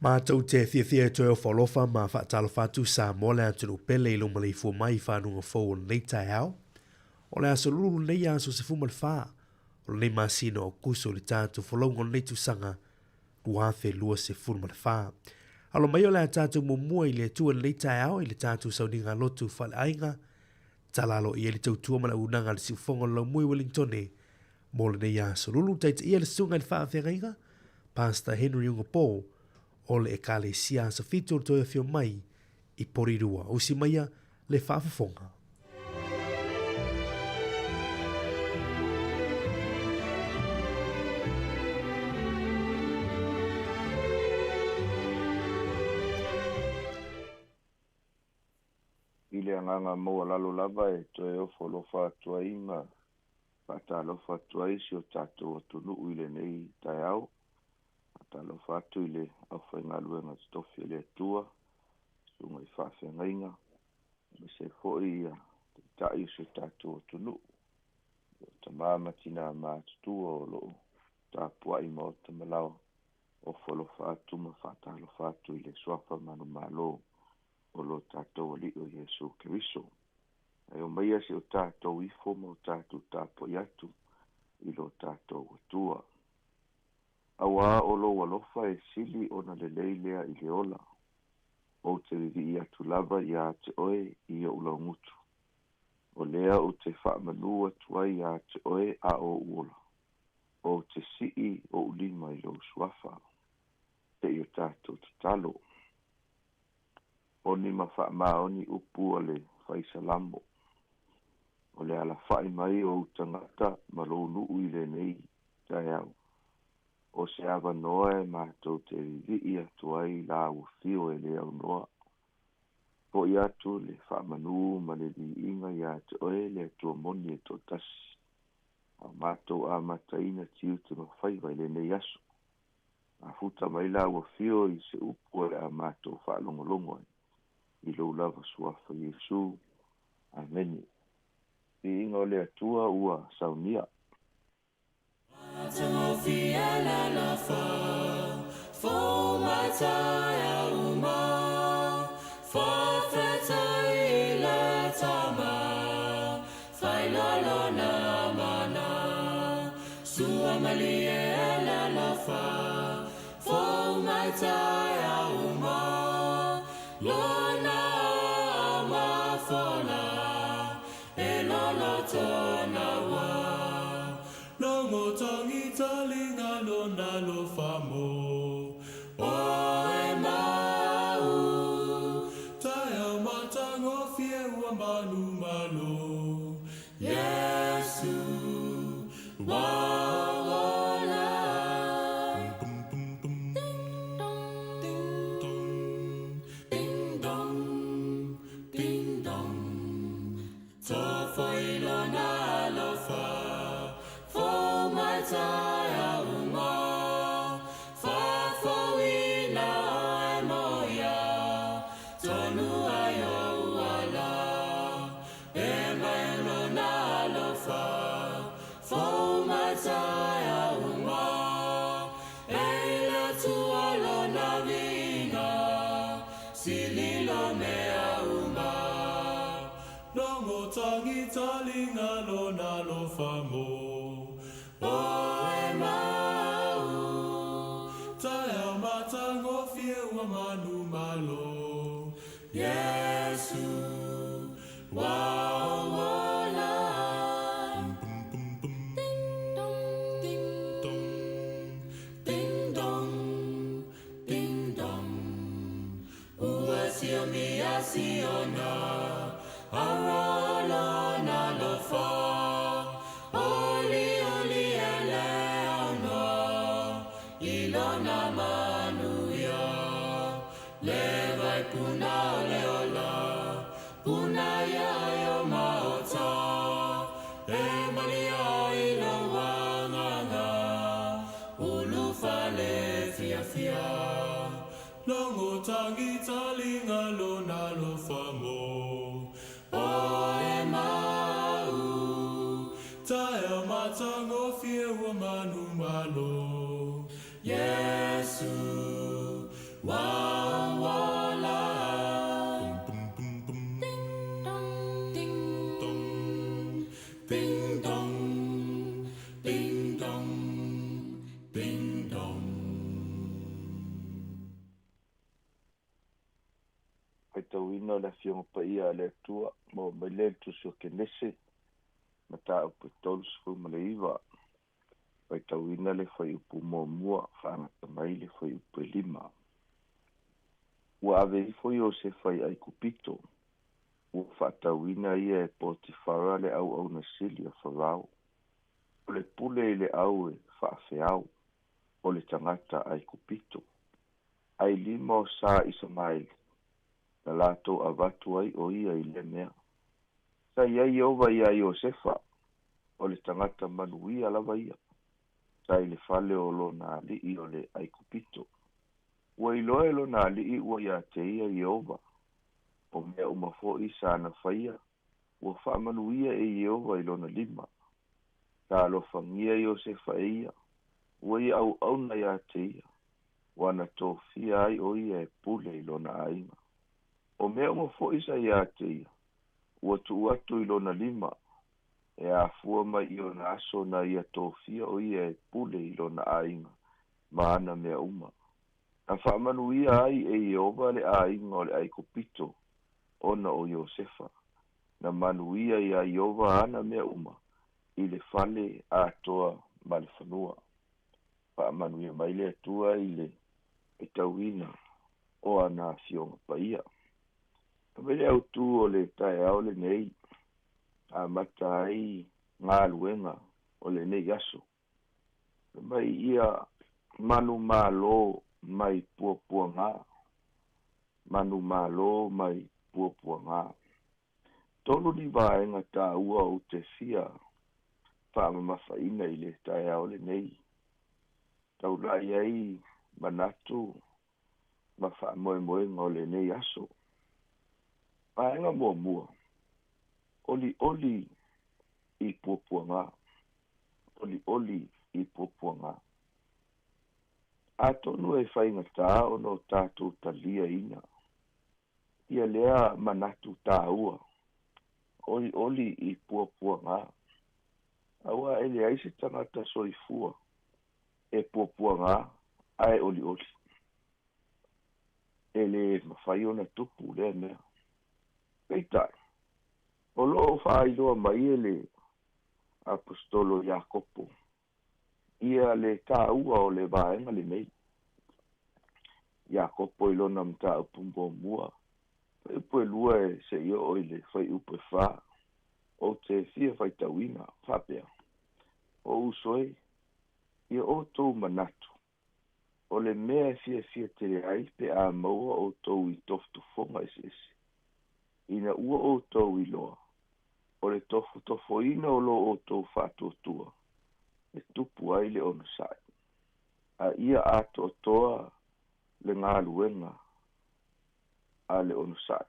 Matou te fiafia e toe ofo alofa ma faatalofa atu Samoa le atunuu pele i lou maleifua mai i fanuga fou o lenei taeao. O le aso lulu lenei aso 14 o lenei masina o Aokuso i le tatou folauga o lenei tausaga 2024. Alo mai o le a tatou muamua i le Atua i lenei taeao i le tatou sauniga lotu faaleaiga, tala aloaia i le tautua ma le auaunaga a le Siufofoga o le Laumui Wellingtone mo lenei aso. Lulu taitaia le susuga i le faafeagaiga, Pastor Henry Ugapo o le Ekalesia Aso Fitu o le toe afio mai i Porirua. Usi maia le faafofoga. I le agaga maualalo lava e toe ofo alofa atu ai ma faatalofa atu ai si o tatou atunuu i lenei taeao. Faatalofa atu i le aufaigaluega totofi a le Atua, susuga i faafeagaiga, aemaise ai foi ia taitai o si o tatou atunuu, o tama ma tina matutua o lo o tapuai maota ma laoa, ofo alofa atu ma faatalofa atu i le suafa manumalo o lo tatou Alii o Iesu Keriso. Ae omaia si o tatou ifo ma o tatou tapuai atu i lo tatou Atua. Auā o lou alofa e sili ona lelei lea i le ola, ou te vivii atu lava iā te oe i oʻu laugutu. O lea ou te faamanū atu ai iā te oe a o oʻu ola, ou te sii oʻu lima i lou suafa. Se i o tatou tatalo. Oni ma faamaoni upu a le Fai Salamo. O le alafaʻi mai o ou tagata ma lou nuu i lenei taeao, o se avanoa e matou te vivii atu ai lāua fio e le aunoa. Foʻi atu le faamanū ma le viiga iā te oe le Atua moni e toatasi, a o matou amataina tiute ma faiva i lenei aso. Mafuta mai lāua fio i se upu o le a matou faalogologo ai i lou lava suafa Iesu. Amene. Viiga o le Atua ua saunia. Faitauina o le Afioga Paia a le Atua, maua mai lea i le Tusi o Kenese, mataupu e 39. Faitauina le fuaiupu muamua, faagata mai le fuaiupu e 5. Ua ave ifo Iosefa i Aikupito, ua faatauina ia e Potifara le auauna sili a Farao, o le pule i le au e faafeao, o le tagata Aikupito. Ai lima o sa Isamaeli, na latou avatu ai o ia i lea mea. Sa i ai Ieova iā Iosefa, o le tagata manuia lava ia, sa i le fale o lona alii o le Aikupito. Ua iloa e lona alii ua iā te ia Ieova, o mea uma foʻi sa na faia, ua faamanuia e Ieova i lona lima. Sa alofagia Iosefa e ia, ua ia auauna iā te ia, ua na tofia ai o ia e pule i lona aiga. O mea uma foʻi sa iā te ia, ua tuu atu i lona lima, e afua mai i ona aso na ia tofia o ia e pule i lona aiga ma ana mea uma. Na faamanuia ai e Ieova le aiga o le Aikupito ona o Iosefa. Na manuia iā Ieova ana mea uma i le fale atoa ma le fanua. Faamanuia mai le Atua i le faitauina o ana Afioga Paia. Fai mai le autū o le taeao lenei, amata ai galuega o lenei aso. Fai mai ia manumalo mai puapuaga, manumalo mai puapuaga. Tolu ni vaega taua ou te fia faamamafaina i le taeao lenei. Taulai ai manatu ma faamoemoega o lenei aso. Vaega muamua, olioli i puapuaga, olioli i puapuaga. Atonu e faigata ona o tatou taliaina ia lea manatu taua, olioli i puapuaga. Aua e leai se tagata soifua e puapuaga ae olioli. E le mafai ona tupu lea mea. Peitai, o loo faailoa mai e le Aposetolo Iakopo ia le taua o le vaega lenei. Iakopo i lona mataupu muamua, fuaiupu e 2 e seia oo i le fuaiupu e 4, ou te fia faitauina faapea: O uso e, ia outou manatu, o le mea e fiafia tele ai pe a maua outou i tofotofoga eseese, ina ua outou iloa, o le tofotofoina o lo outou faatuatua, e tupu ai le onosai. A ia atoatoa le galuega a le onosai,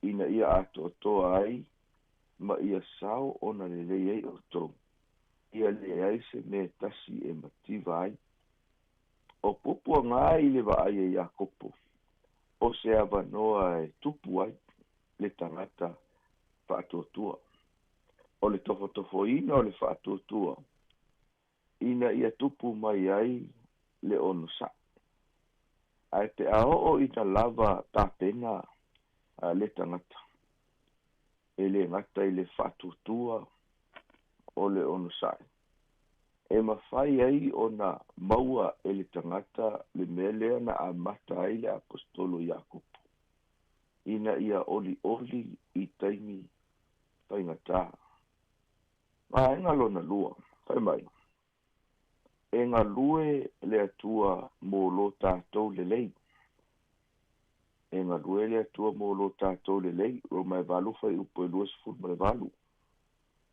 ina ia atoatoa ai ma ia sao ona lelei ai outou, ia leai se mea tasi e mativa ai. O puapuaga i le vaai a Iakopo, o se avanoa e tupu ai le tagata faatuatua. O le tofotofoina o le faatuatua, ina ia tupu mai ai le onosai. Ae pe a oo ina lava tapena le tagata, e le gata i le faatuatua o le onosai, e mafai ai ona maua e le tagata le mea lea na amata ai le Aposetolo Iakopo, ina ia olioli i taimi faigata. Vaega lona lua, fai mai, e galue le Atua mo lo tatou lelei. E galue le Atua mo lo tatou lelei, Roma e 8 fuaiupu e 28.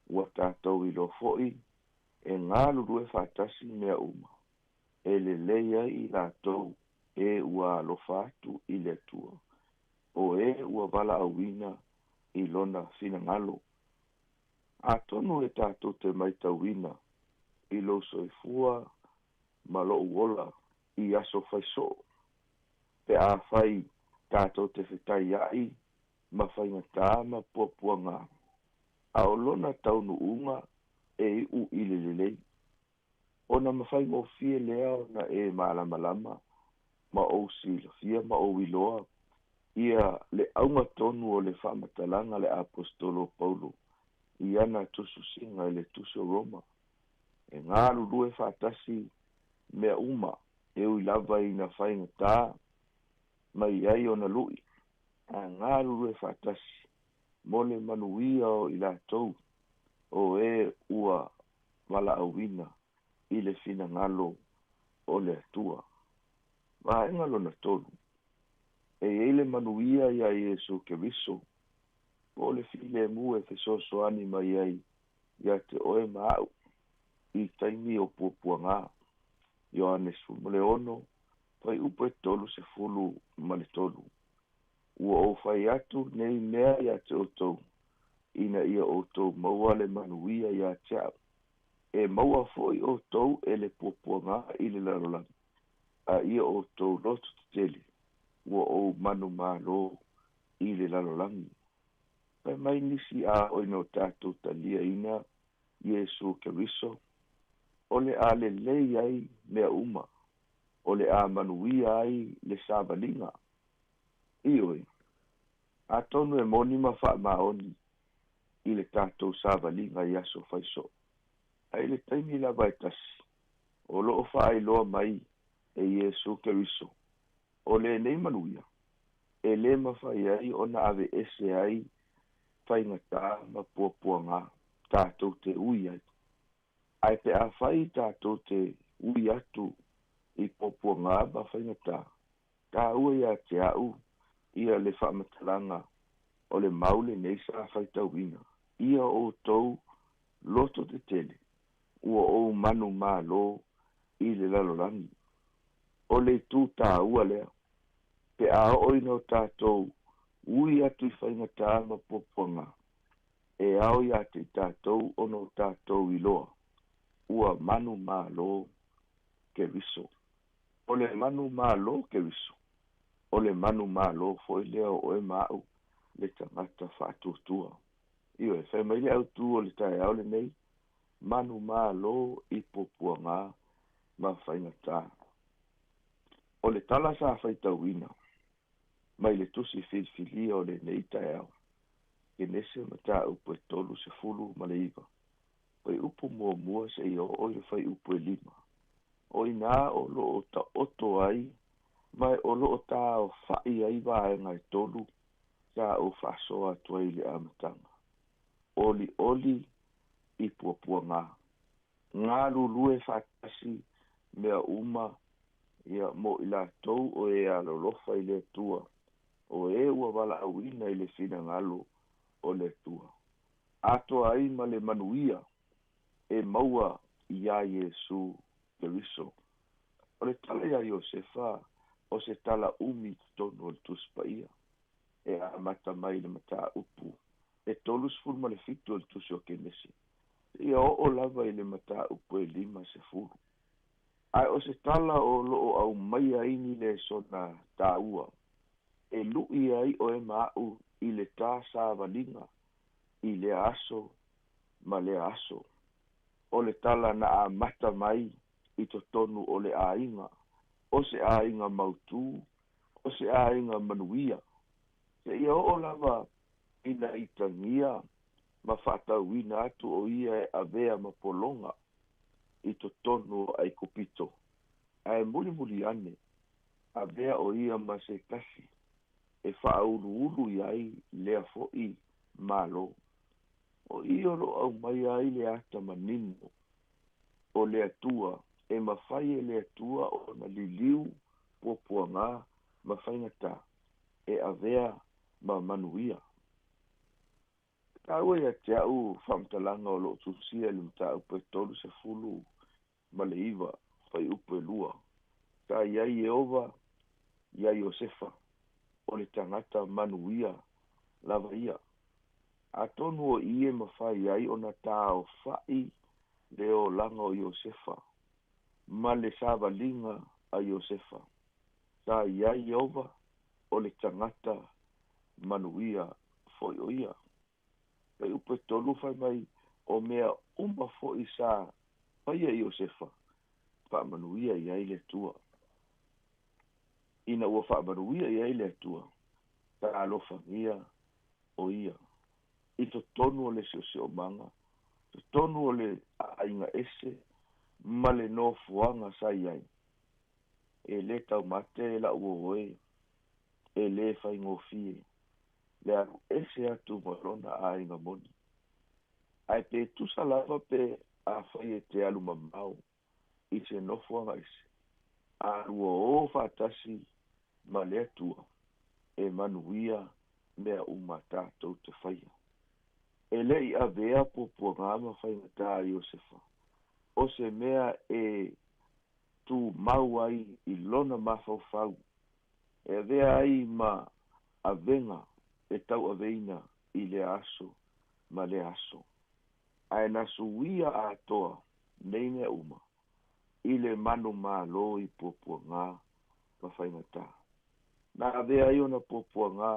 Ua tatou iloa foʻi e galulue faatasi mea uma, e lelei ai i latou e ua alofa atu i le Atua, o e ua valaauina i lona finagalo. Atonu e tatou te maitauina i lou soifua ma lou ola i aso faisoo. Pe afai tatou te fetaiaʻi ma faigata ma puapuagā, a o lona taunuuga e iʻu i le lelei. Ona mafaigofie lea ona e malamalama ma ou silafia ma ou iloa ia le auga tonu o le faamatalaga a le Aposetolo o Paulo i ana tusitusiga i le Tusi o Roma, e galulue faatasi mea uma e ui lava ina faigata mai ai ona luʻi, ae galulue faatasi mo le manuia o i latou o e ua valaauina i le finagalo o le Atua. Vaega lona tolu, e i ai le manuia iā Iesu Keriso, po o le filemu e fesoasoani mai ai ia te oe ma aʻu i taimi o puapuagā. Ioane 16, fuaiupu e 33. Ua ou fai atu nei mea ia te outou, ina ia outou maua le manuia ia te aʻu. E maua foi outou e le puapuagā i le lalolagi, a ia outou loto tetele, ua ou manumalo i le lalolagi. Fai mai nisi a oo ina o tatou taliaina Iesu Keriso, o le a lelei ai mea uma, o le a manuia ai le savaliga. Ioe, atonu e moni ma faamaoni i le tatou savaliga i aso faisoo, ae i le taimi lava e tasi, o lo o faailoa mai e Iesu Keriso, o lenei manuia, e lē mafai ai ona aveese ai faigata ma puapuagā tatou te ui ai. Ae pe afai tatou te ui atu i puapuagā ma faigata, taua ia te aʻu ia le faamatalaga o le mau lenei sa faitauina, ia outou loto tetele, ua ou manumalo i le lalolagi. O le itu taua lea, pe a oo ina o tatou ui atu i faigata ma puapuagā, e ao ia te i tatou ona o tatou iloa, ua manumalo Keriso. O le manumalo Keriso, o le manumalo foi lea o oe ma aʻu le tagata faatuatua. Ioe, fai mai le autu o le taeao lenei, manumalo i puapuagā ma faigata. O le tala sa faitauina mai le tusi filifilia o lenei taeao, Kenese mataupu e 39, fuaiupu muamua seia oo i le fuaiupu e lima, o inā o lo o taoto ai ma o lo o taaofaʻi ai vaega e tolu sa ou faasoa atu ai i le amataga. Olioli i puapuagā. Galulue faatasi mea uma ia mo i latou o e alolofa i le Atua, o e ua valaauina i le finagalo o le Atua, atoa ai ma le manuia e maua iā Iesu Keriso. O le tala iā Iosefa, o se tala umi i totonu o le Tusi Paia, e amata mai i le mataupu e 37 o le Tusi o Kenese, seia oo lava i le mataupu e 50. Ae o se tala o lo o aumaia ai ni lesona taua, e luʻi ai oe ma aʻu i le ta savaliga i lea aso ma lea aso. O le tala na amata mai i totonu o le aiga, o se aiga mautū, o se aiga manuia, seia oo lava ina itagia ma faatauina atu o ia e avea ma pologa i totonu o Aikupito, ae mulimuli ane, avea o ia ma se tasi e faauluulu i ai lea foi Malo. O i o lo o aumaia ai le ata manino o le Atua, e mafai e le Atua ona liliu puapuagā ma faigata e avea ma manuia. E taua ia te aʻu faamatalaga o lo o tusia i le mataupu e 39 fuaiupu e lua, Sa i ai Ieova iā Iosefa, o le tagata manuia lava ia. Atonu o i e mafai ai ona taaofaʻi le olaga o Iosefa ma le savaliga a Iosefa. Sa i ai Ieova, o le tagata manuia foi o ia. Fuaiupu e 3 fai mai, O mea uma foi sa faia e Iosefa, faamanuia i ai le Atua. Ina ua faamanuia i ai le Atua, sa alofagia o ia i totonu o le siosiomaga, totonu o le aiga ese ma le nofoaga sa i ai. E lē taumate la'u uo e, e lē faigofie le alu ese atu ma lona aiga moni. Ae pe tusa lava pe afai e te alu mamao i se nofoaga ese, a lua o faatasi ma le Atua, e manuia mea uma tatou te faia. E lē i avea puapuagā ma faigatā a Iosefa, o se mea e tumau ai i lona mafaufau, e avea ai ma avega e tauaveina i lea aso ma lea aso. Ae na suia atoa nei mea uma i le manumalo i puapuagā ma faigatā. Na avea ai ona puapuagā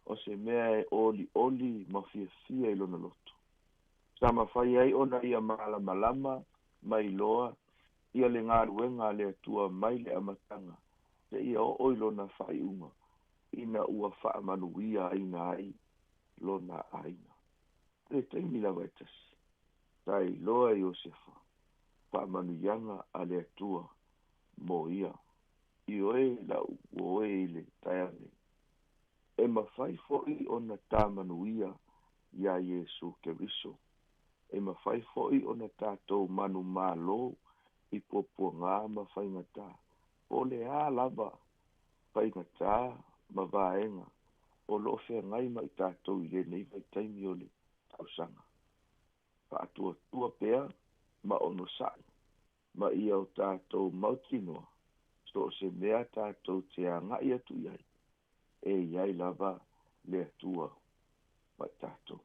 o se mea e olioli ma fiafia i lona loto. Sa mafai ai ona ia malamalama ma iloa ia le galuega a le Atua mai le amataga seia oo i lona faaiuga ina ua faamanuiaina ai lona aiga. I le taimi lava e tasi, sa iloa e Iosefa faamanuiaga a le Atua mo ia. Ioe la'u uo e i le taeao nei, e mafai foi ona ta manuia iā Iesu Keriso. E mafai foi ona tatou manumalo i puapuagā ma faigatā, po o le a lava faigatā ma vaega o lo o feagai ma i tatou i lenei vaitaimi o le tausaga. Faatuatua pea ma onosai ma ia o tatou mautinoa so o se mea tatou te agai atu i ai, e i ai lava le Atua ma i tatou.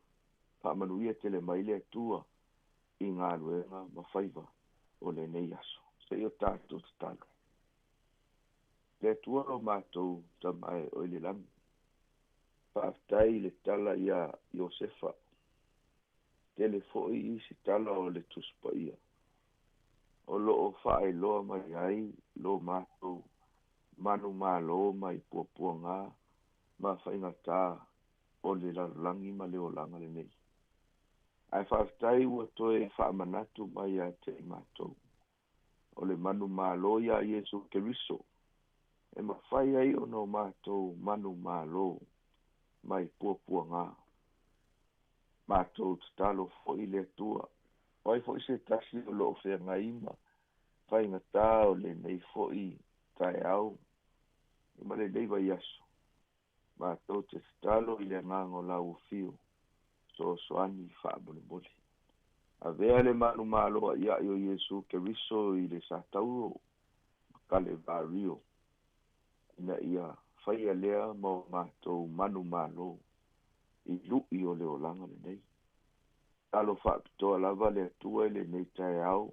Faamanuia tele mai le Atua i galuega ma faiva o lenei aso. Seia o tatou tatalo. Le Atua lo matou Tama e oe i le lagi, faafetai i le tala iā Iosefa. Tele foi isi tala o le Tusi Paia o lo o faailoa mai ai lo matou manumalo mai puapuagā ma faigatā o le lalolagi ma le olaga lenei. Ae faafetai ua toe faamanatu mai ia te i matou, o le manumalo iā Iesu Keriso, e mafai ai ona o matou manumalo mai puapuagā. Matou tatalo foi i le Atua, o ai foi se tasi o lo o feagai ma faigatā o lenei foi taeao ma lenei vaiaso, matou te tatalo i le agaga o lau afio fesoasoani faamolemole. Avea le manumalo a'ia'i o Iesu Keriso i le Satauro ma Kalevario, ina ia faia lea ma o matou manumalo i lu'i o le olaga lenei. Tatalo faapitoa lava le Atua i lenei taeao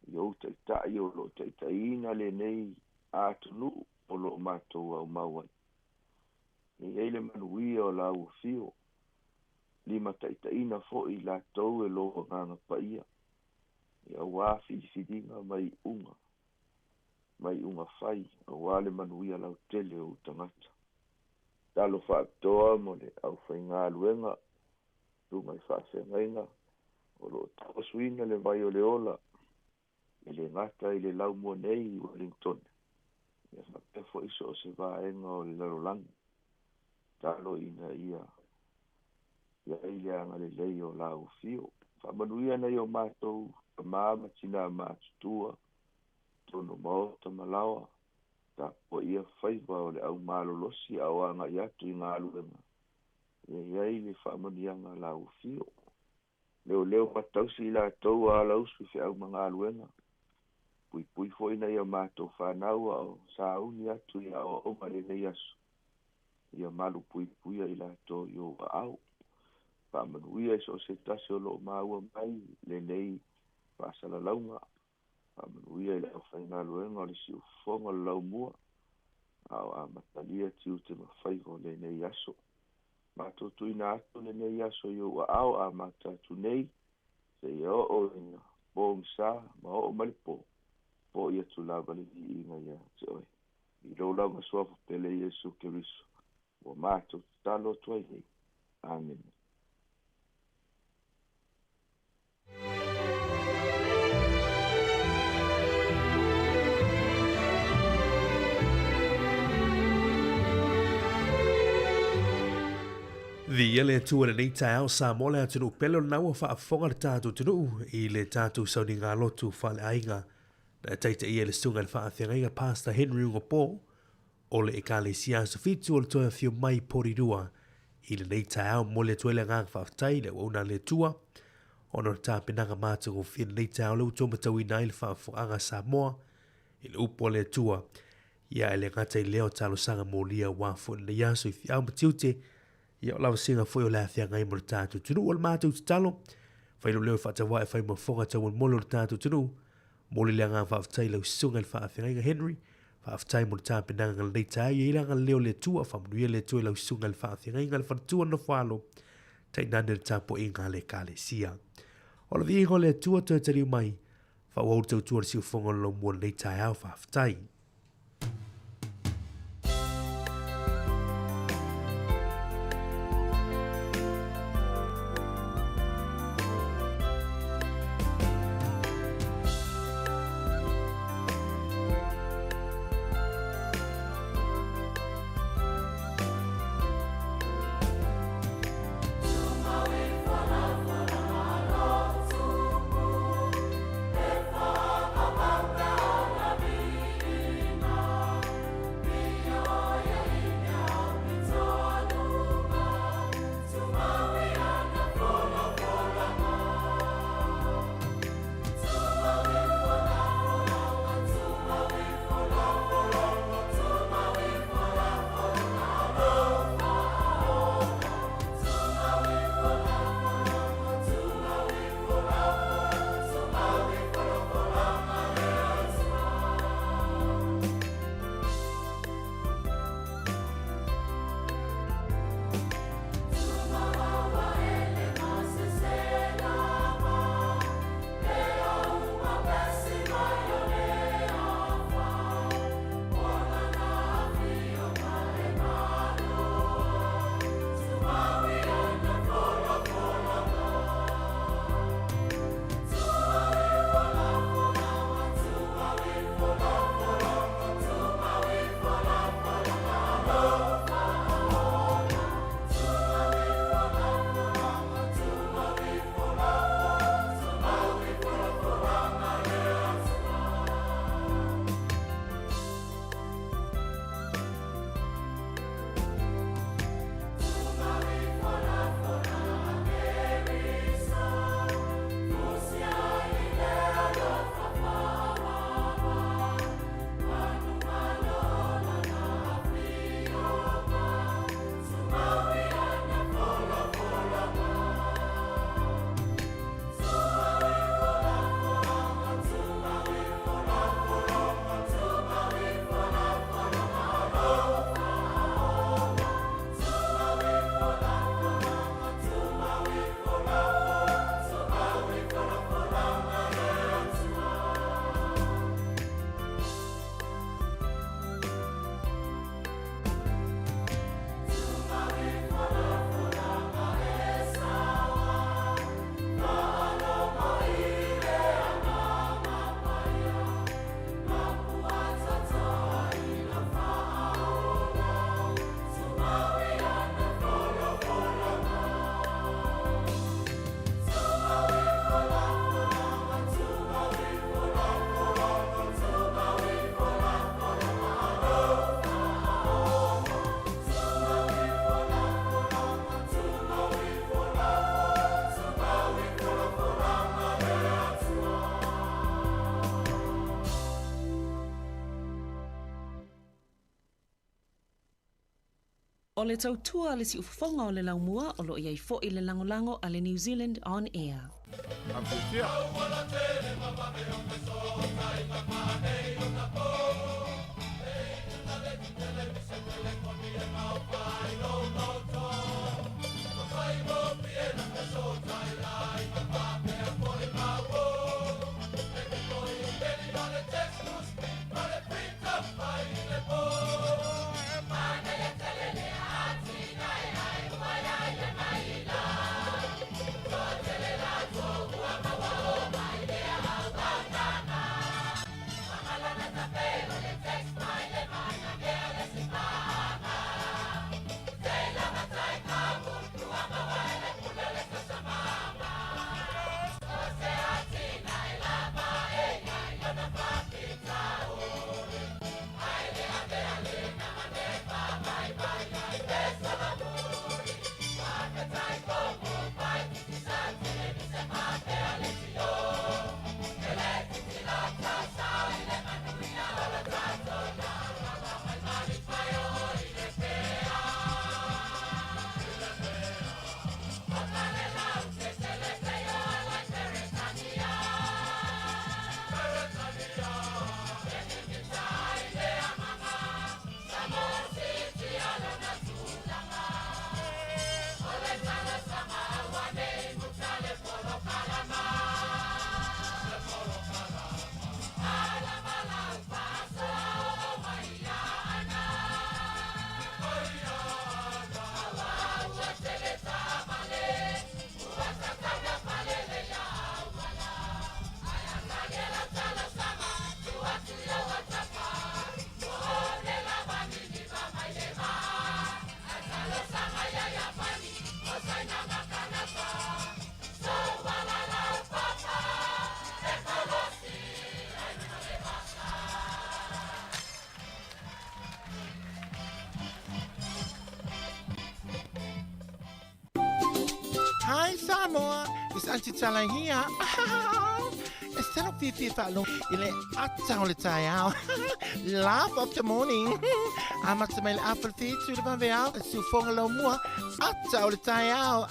i ou taitai o lo o taitaiina lenei atunuu o lo o matou aumau ai. E i ai le manuia o lau afio, limataitaiina foi i latou e lou Agaga Paia, auā filifiliga ma iuga, ma iuga fai, auā le manuia lautele o ou tagata. Tatalo faapitoa mo le aufaigaluega, susuga i faafeagaiga o lo o tauasuina le vai o le ola, e le gata i le laumua nei i Wellington, ia faapea foi so o se vaega o le lalolagi. Tatalo ina ia i ai le agalelei o lau afio. Faamanuia nai o matou tama ma tinā matutua, totonu o maota ma laoa, tapuaia faiva o le au malolosi a o agai atu i galuega, ia i ai le faamanuiaga a lau afio. Leoleo ma tausi i latou a alausu i feau ma galuega, puipui foi nai a matou fanau a o sauni atu i aoaoga i lenei aso, ia malupuipuia i latou i ou aao. Faamanuia i so o se tasi o lo o maua mai lenei faasalalauga. Faamanuia i le aufaigaluega o le siufofoga o le laumua. a o amatalia tiute ma faiva o lenei aso. Matou tuuina atu lenei aso i ou aao amata atu nei seia oo ina pogisa ma oo mai le po, fo'i atu lava le viiga ia te oe. I lou lava Suafa pele Iesu Keriso ua matou tatalo atu ai nei. Amene. Viia le Atua i lenei taeao Samoa le atunuu pele o lena ua faafofoga le tatou atunuu i le tatou sauniga lotu faaleaiga na taitaia e le Susuga i le Faafeagaiga Pastor Henry Ugopo o le Ekalesia Aso Fitu o le toe afio mai Porirua i lenei taeao. Momoli atu ai le agaga faafetai i le auauna a le Atua ona o le tapenaga matagofie i lenei taeao lea ua toe matauina ai le faafofogaaga a Samoa i le upu a le Atua. Ia e le gata i lea o talosaga molia aua foi lenei aso i feau ma tiute Ia, o lavasiga foi o le a feagai ma le tatou atunuu. O le matou tatalo, fai lou leo e faatauae e fai ma fofoga taumolimoli o le tatou atunuu. Momoli le agaga faafetai i lau susuga i le faafeagaiga Henry. Faafetai mo le tapenaga lenei taeao. Ia i le agalelei o le Atua, faamanuia le Atua i lau susuga i le faafeagaiga, le faletua nofo alo, tainane le tapuaiga a le Ekalesia. O le viiga o le Atua toe taliu mai, faaauau le tautua a le siufofoga o le laumua i lenei taeao. Faafetai. O le tautua a le siufofoga o le laumua o lo o i ai foi le lagolago a le New Zealand On Air. Hi Samoa, it's Auntie Tala here. E talo fiafia faalogo i le ata o le taeao. Laugh of the morning. Amata mai le afa le fitu le vaveao, le siufoga laumua, ata o le taeao.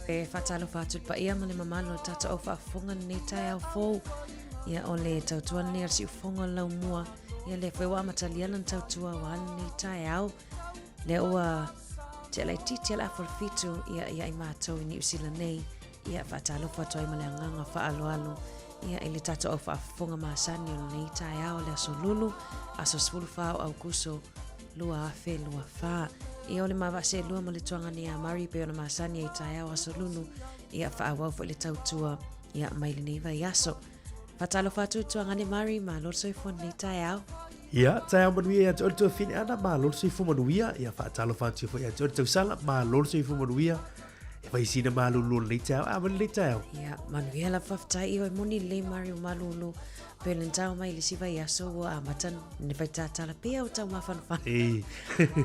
E faatalofa atu i le paia ma le mamalu o le tatou au faafofoga lenei taeao fou. Ia o le tautua lenei a le siufofoga o le laumua. Ia lea foi ua amatalia lana tautua aua lenei taeao. Lea ua tea laitiiti a le afa o le fitu ia ia i matou i Niu Sila nei. Ia faatalofa atu ai ma le agaga faaaloalo ia i le tatou au faafofoga masani o lenei taeao le aso Lulu, aso 14 o Aukuso 2024. Ia o le ma vaa seelua ma le tuagane ia Mari pei ona masani ai taeao aso Lulu, ia faaauau foi le tautua ia mai lenei vaiaso. Faatalofa atu i tuagane Mari, malo le soifua lenei taeao. Ia, taeao manuia ia te oe le tuafine Ana, malo le soifua manuia. Ia, faatalofa atu foi ia te oe le tausala, malo le soifua manuia. E fai sina malulu o lenei taeao, a lenei taeao. Ia, manuia lava faafetai i oe moni lelei Mari o malulu. Pe le tau mai le isi vaiaso ua amata ne fai tātala pea o tau mafanafana. E.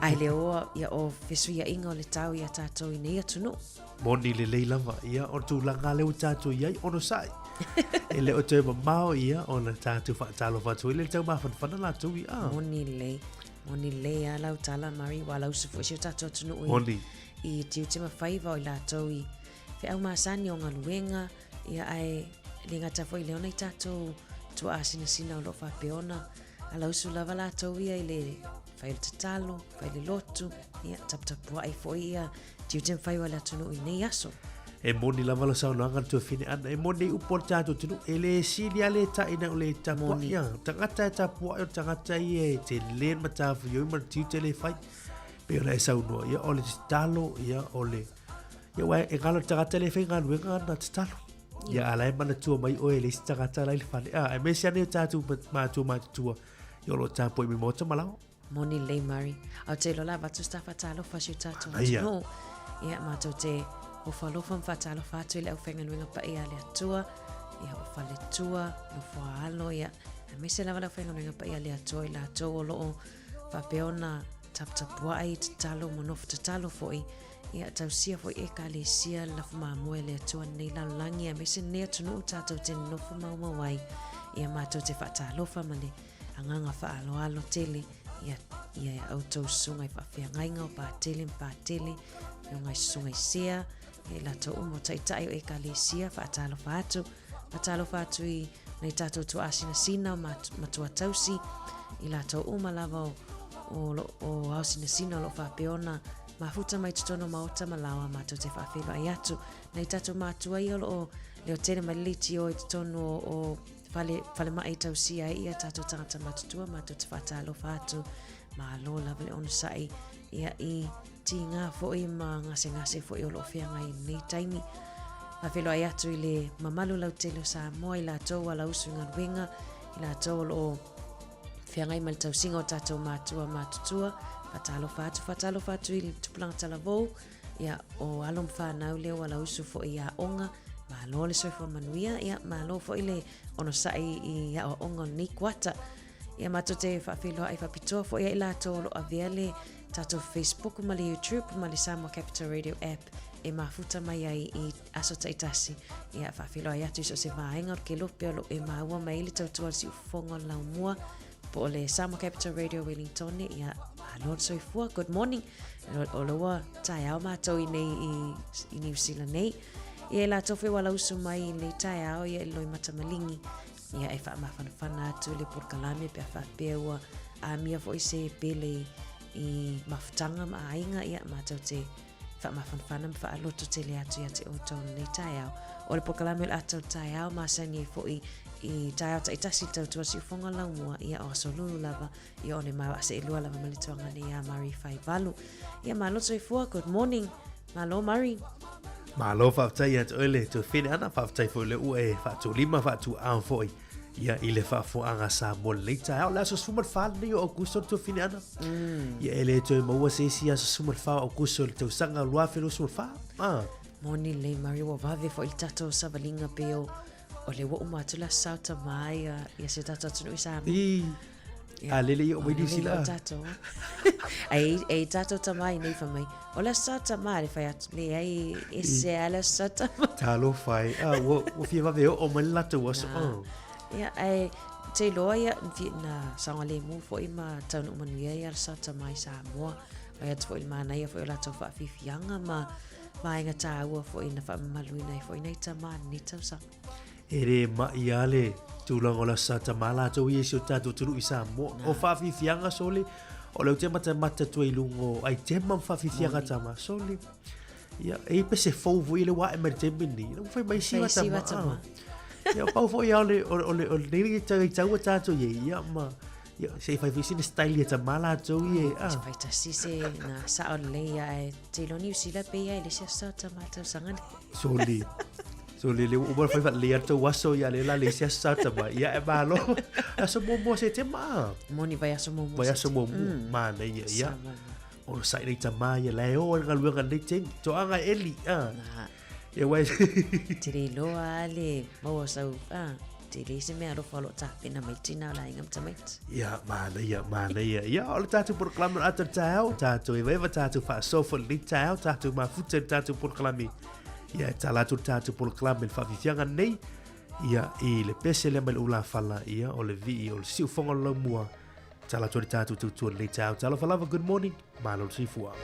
Ai le oa, ia o fesuiaiga o le tau ia tātou i nei atunuu. Moni lelei lava, ia o tulaga lea ua tātou i ai, onosai. E le o toe mamao ia ona tātou faatalofa atu ai le tau mafanafana latou i a. Moni lelei. Moni lelei a lau tala Mari, ua lausu foi si o tātou atunuu i. Moni. I tiute ma faiva o i latou i feau masani o galuega, ia ae le gata foi i lea ona i tatou tuaasinasina o lo o faapea ona alausu lava latou ia i le fai o le tatalo, fai le lotu, ia taputapuai foi ia tiute ma faiva o le atunuu i nei aso. E moni lava lau saunoaga le tuafine Ana, e moni upu o le tatou atunuu, e le sili lava le ta'i na o le tapuai. Ia, tagata e tapuai o le tagata ia e tele le matafaioi ma le tiute le fai. Pei ona e saunoa, ia o le tatalo, ia o le... Ia aua e galo le tagata lea e faigaluega ana tatalo. Ia a la e manatua mai oe e le isi tagata la i le fale. A, aemaise lava nei o tatou matua matutua, ia o lo o tapuai mai maota ma laoa. Moni lelei Mari. A ou te iloa la avatu se ta faatalofa i si o tatou atunuu. Ia matou te ofo alofa ma faatalofa atu i le aufaigaluega paia a le Atua, ia o faletua, nofo a alo, ia aemaise lava le aufaigaluega paia a le Atua i latou o lo o faapea ona taputapuai, tatalo ma nofo tatalo foi, ia tausia foi ekalesia le lafo mamoe a le Atua lenei lalolagi aemaise lenei atunuu tatou te nonofo maumau ai. Ia matou te faatalofa ma le agaga faaaloalo tele ia ia ia outou susuga i faafeagaiga o Patele ma Patele, afioga i susuga i Sea, ia i latou uma o taitai o ekalesia, faatalofa atu, faatalofa atu i nai tatou tuaasinasina o matua tausi, i latou uma lava o, o, o aosinasina o lo o faapea ona mafuta mai totonu o maota ma laoa matou te faafeiloai atu. Nai tatou matua ia o lo o leo tele mai le leitio i totonu o, o fale, falemai tausia ai ia tatou tagata matutua matou te faatalofa atu. Malo lava le onosai ia i tīgā foi ma gasegase foi o lo o feagai i lenei taimi. Faafeiloai atu i le mamalu lautele o Samoa i latou ua lausu i galuega, i latou o lo o feagai ma le tausiga o tatou matua matutua. Faatalofa atu, faatalofa atu i le tupulaga talavou, ia, o alo ma fanau lea ua lausu foi i aoga. Malo le soifua manuia, ia, malo foi le onosai i aoaoga o lenei kuata. Ia matou te faafeiloai faapitoa foi ia i latou o lo o avea le tatou Facebook ma le YouTube ma le Samoa Capital Radio app e mafuta mai ai i aso taitasi. Ia faafeiloai atu i so o se vaega o le kelope o lo o e maua mai ai le tautua a le siufofoga o le laumua po o le Samoa Capital Radio Wellington. Ia malo le soifua. Good morning. O le ua taeao matou i nei i, i New Zealand nei. Ia i latou foi ua lausu mai i lenei taeao ia i le loimata maligi. Ia e faamafanafana atu le polokalame pe a faapea ua amia foi se pele i, i mafutaga ma aiga, ia matou te faamafanafana ma faaloto tele atu ia te outou lenei taeao. O le polokalame o le ata o le taeao masani ai foi i taeao taitasi le tautua siufoga laumua, ia o aso lulu lava, ia o le ma seelua lava ma le tuaga nei ia Mari Faivalu. Ia malo soifua, good morning. Malo Mari. Malo faafetai ia te oe le tuafine Ana, faafetai foi le ua e faatulima faatuaao foi ia i le faafofoaga Samoa lenei taeao. O le aso 14 lenei o Aukuso le tuafine Ana. Ia e le toe maua se isi aso 14 o Aukuso i le tausaga 2024. Ah. Moni lelei Mari, ua vave foi le tatou savaliga pei o o le ua uma atu le aso sao tama ia, ia si o tatou atunuu i Samoa. I, a lele ia o mai Niu Sila. Tatou. Ai, e tatou tama i nei fa mai. O le aso sao tama le fai atu, leai, e se a le aso sao tama. Talofa e. Ah, ua, ua fia vave oo mai le latou aso. Oh. Ia, ai, te iloa ia, na saogalemu foi ma taunuu manuia ia le sao tama i Samoa. Fai atu foi le manaia foi o latou faafiafiaga ma. vaega tāua foi na faamamaluina ai foi nai tama i lenei tausaga. E le ma'i lava le tulaga o le Aso Sa Tama latou ia i si o tatou atunuu i Samoa. O faafiafiaga sole, o lea ou te matamata atu ai i luga o aitema ma faafiafiaga tama sole. Ia, e i ai pese fou foi lea ua ae mai i le taimi lenei. Ua fai mai siva tama. Ia, pau foi lava o le, o le, o le, o le taua tatou i ai, ia, ma, Ia, se i fai foi sina style ia tama latou ia. Ah. Se fai tasi se na sao lelei ia ae te iloa Niu Sila pe ia i le isi aso sa tama tausaga nei. Soli. Soli le ua fai faalelei atu aso ia le la le isi aso sa tama. Ia e malo. Aso muamua Setema. Moni vaiaso muamua. Vaiaso muamua. Mm. Manaia ia. O sai nei tama ia la e o ai le galuega i lenei taimi. Toaga e eli. Ah. Na. Ia wai. Te le iloa a le maua sau, ah, te leai se mea alofa o lo o tapena mai tina o le aiga ma tamaiti. Ia, manaia, manaia. Ia, o le tatou polokalame o le ata o le taeao, tatou evaeva, tatou faasoa foi i lenei taeao, tatou mafuta i le tatou polokalame. Ia, e tala atu le tatou polokalame i le faafiafiaga lenei, ia, i le pese lea mai le ulafala, ia, o le vii, o le siufofoga o le laumua, Tala atu ai le tatou tautua i lenei taeao. Talofa lava, good morning, malo le soifua.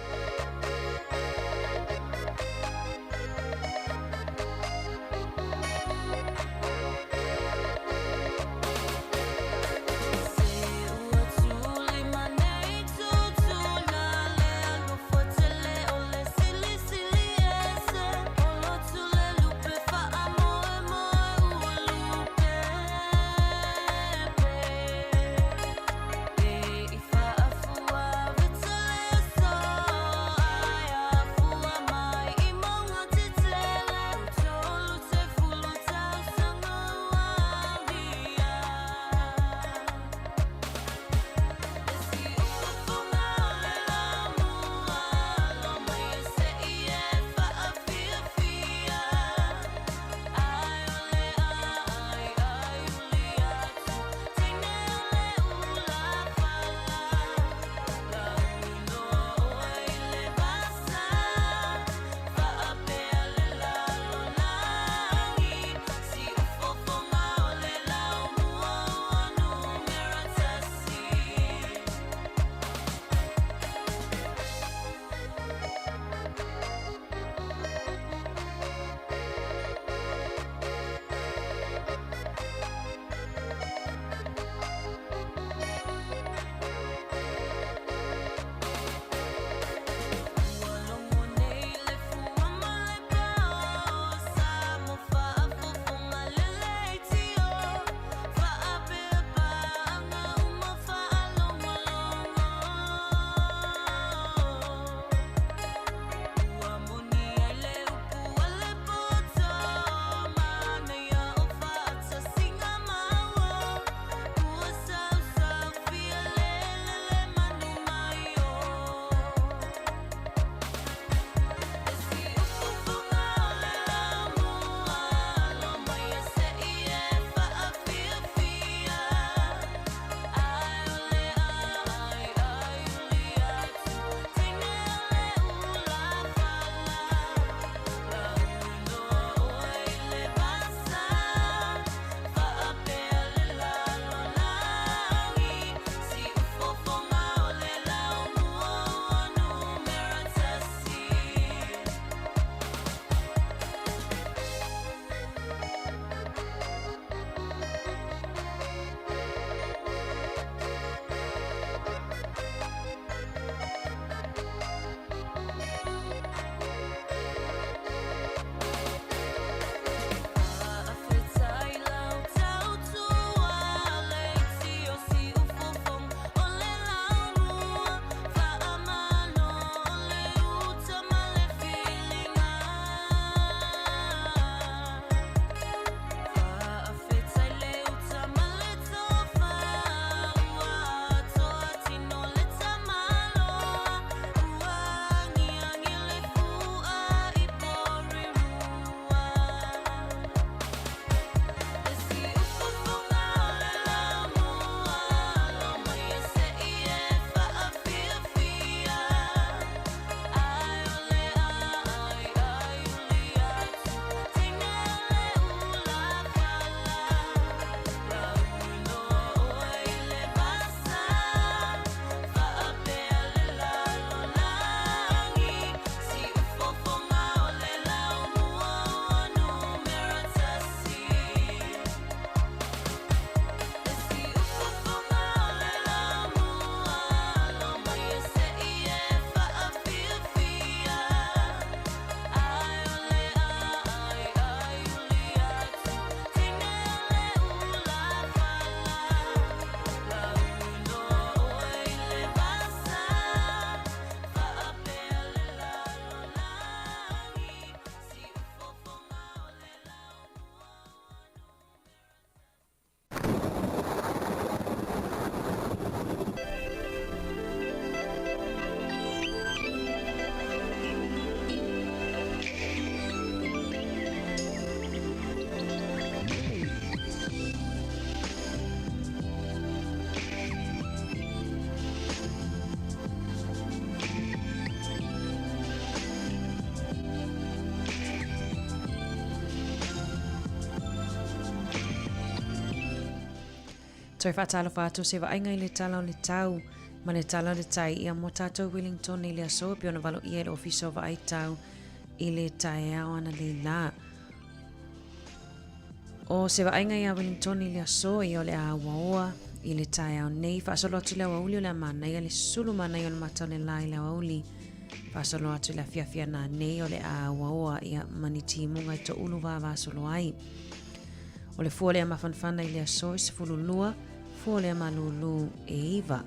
Toe faatalofa atu se vaaiga i le tala o le tau ma le tala o le tai ia mo tātou Wellington i le aso e pei ona valoia e le Ofisa o Vaai Tau i le taeao analeila. O se vaaiga iā Wellington i le aso ia o le a auaoa i le taeao nei. Faasolo atu i le aoauli o le a manaia le sulu manaia o le mata o le la i le aoauli. Faasolo atu i le afiafi ananei o le a auaoa ia ma ni timuga e toulu vavasolo ai. O le fua o le a mafanafana i le aso e 12, fua o le a malūlū e 9.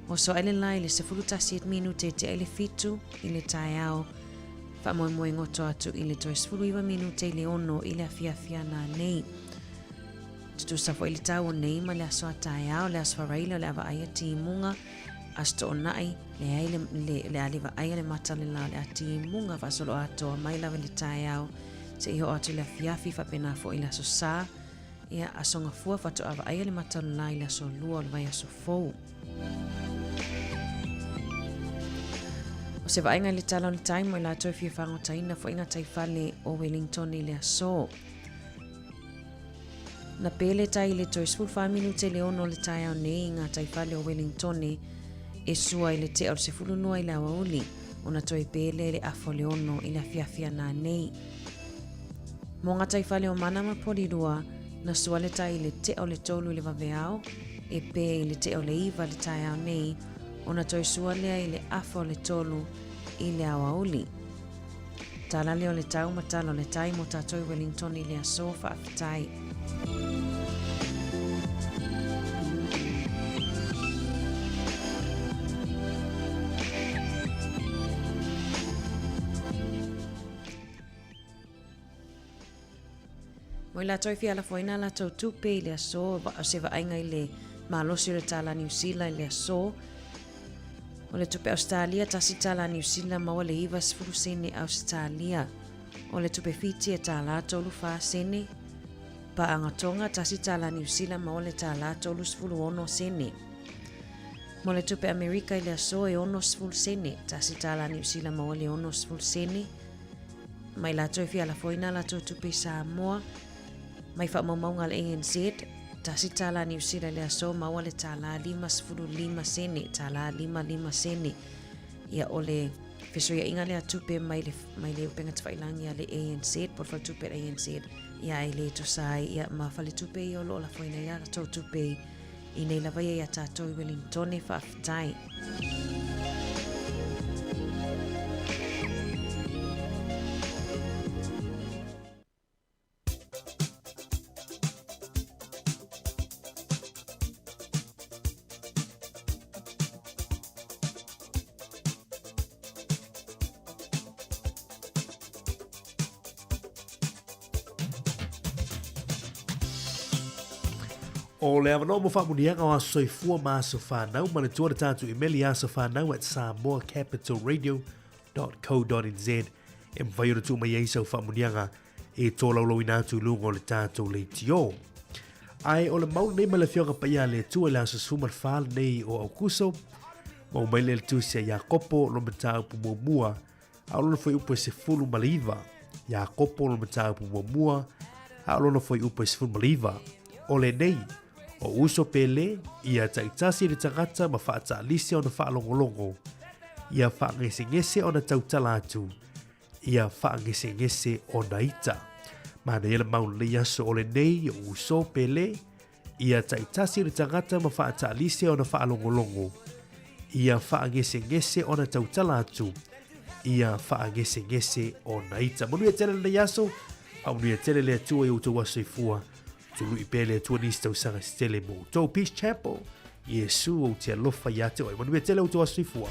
Oso ai le la i le 11 minute e tea i le 7 i le taeao. Faamoemoe goto atu i le toe 19 minute i le 6 i le afiafi ananei. Tutusa foi le tau o nei ma le aso a taeao, le aso faraile o le a vaaia timuga, aso toonai, leai le, le, le a le vaaia le mata o le la o le a timuga faasoloatoa mai lava i le taeao seia oo atu i le afiafi faapena foi i le aso Sa. Ia, aso Gafua faatoa vaaia le mata o le la i le aso Lua o le vaiaso fou. O se vaaiga i le tala o le tai mo i latou e fia fagotaina foi gataifale o Wellington i le aso. Na pele tai i le toe 14 minute le 6 o le taeao nei i gataifale o Wellington e sua i le tea o le 12 i le aoauli, ona toe pele i le afa o le 6 i le afiafi ananei. Mō gataifale o Mana ma Porirua, na sua le tai i le tea o le 3 i le vaveao, e pē i le tea o le 9 le taeao nei, ona toe sua lea i le afa o le 3 i le aoauli. Tala lea o le tau ma tala o le tai mō tātou i Wellington i le aso, faafetai. Mo i latou e fia lafoina a latou tupe i le aso, o se vaaiga i le malosi o le tālā Niu Sila i le aso. O le tupe Ausetalia, tasi tālā Niu Sila maua le 90 sene Ausetalia. O le tupe Fiti e tālā 34 sene. Paaga Tonga, tasi tālā Niu Sila maua le tālā 36 sene. Mo le tupe Amerika i le aso e 60 sene, tasi tālā Niu Sila maua le 60 sene. Mai latou e fia lafoina a latou tupe i Samoa, mai faamaumauga a le ANZ, tasi tālā Niu Sila i le aso, maua le tālā 55 sene, tālā 55 sene. Ia o le fesoiaiga lea tupe mai le, mai le upega tafailangi a le ANZ, po o le faletupe a le ANZ, ia e le tusa ai ia ma faletupe ia o lo o lafoina ai a latou tupe i nei lava ia iā tātou i Wellingtone, faafetai. O le avanoa mo faamuniaga o aso soifua ma aso whanau, ma le tua le tātou imeli asofanau at samoacapitalradio.co.nz e mawhai ona tuu mai ai sau faamuniaga e tōlaulauina atu i luga o le tātou leitio. Ae o le mau lenei ma le afioga paia a le Atua i le aso 14 lenei o Aukuso, mau mai lea le tusi a Iakopo lona mataupu muamua, a o lona fuaiupu e 19. Iakopo lona mataupu muamua, a o lona fuaiupu e 19. O lenei, o uso pele, ia taitasi le tagata ma faataalisi ona faalogologo, ia faagesegese ona tautala atu, ia faagesegese ona ita. Manaia le mau lenei aso o lenei, o uso pele, Ia taitasi le tagata ma faataalise ona faalogologo. Ia faagesegese ona tautala atu. Ia faagesegese ona ita. Manuia tele lenei aso, faamanuia tele le Atua i outou aso soifua. Tului pea le Atua nisi tausaga se tele mo outou. Peace Chapel, Iesu ou te alofa ia te oe. Manuia tele outou aso soifua.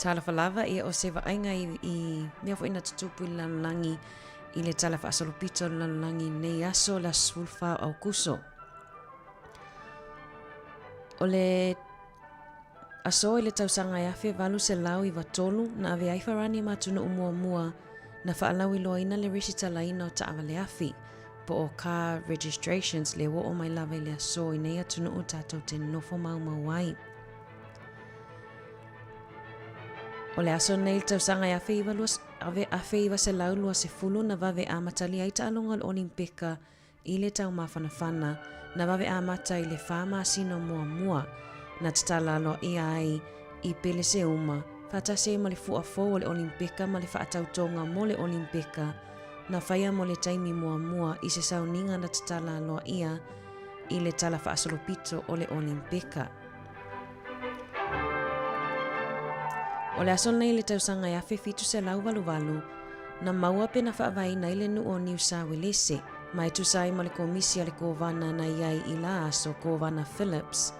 Talofa lava ia o se vaaiga i, i mea foi na tutupu i le lalolagi i le tala faasolopito o le lalolagi i lenei aso le aso 14 o Aukuso. O le aso i le tausaga e 1893 na avea ai Farani ma atunuu muamua na faalauiloaina le resitalaina o taavale afi po o car registrations le ua oo mai lava i le aso i nei atunuu tatou te nofo maumau ai. O le aso nei i le tausaga e 1920 na vave amatalia ai taaloga o le Olimpeka i le taumafanafana, na vave amata i le fa masina muamua na tatala aloaia ai i Peleseuma, faatasi ai ma le fua fou o le Olimpeka ma le faatautoga mo le Olimpeka na faia mo le taimi muamua i se sauniga na tatala aloaia i le tala faasolopito o le Olimpeka. O le aso lenei i le tausaga e 1788, na maua pe na faavaeina ai le nuu o Niu Sawelese, ma e tusa ai ma le komisi a le Kovana na i ai i la aso, Kovana Phillips,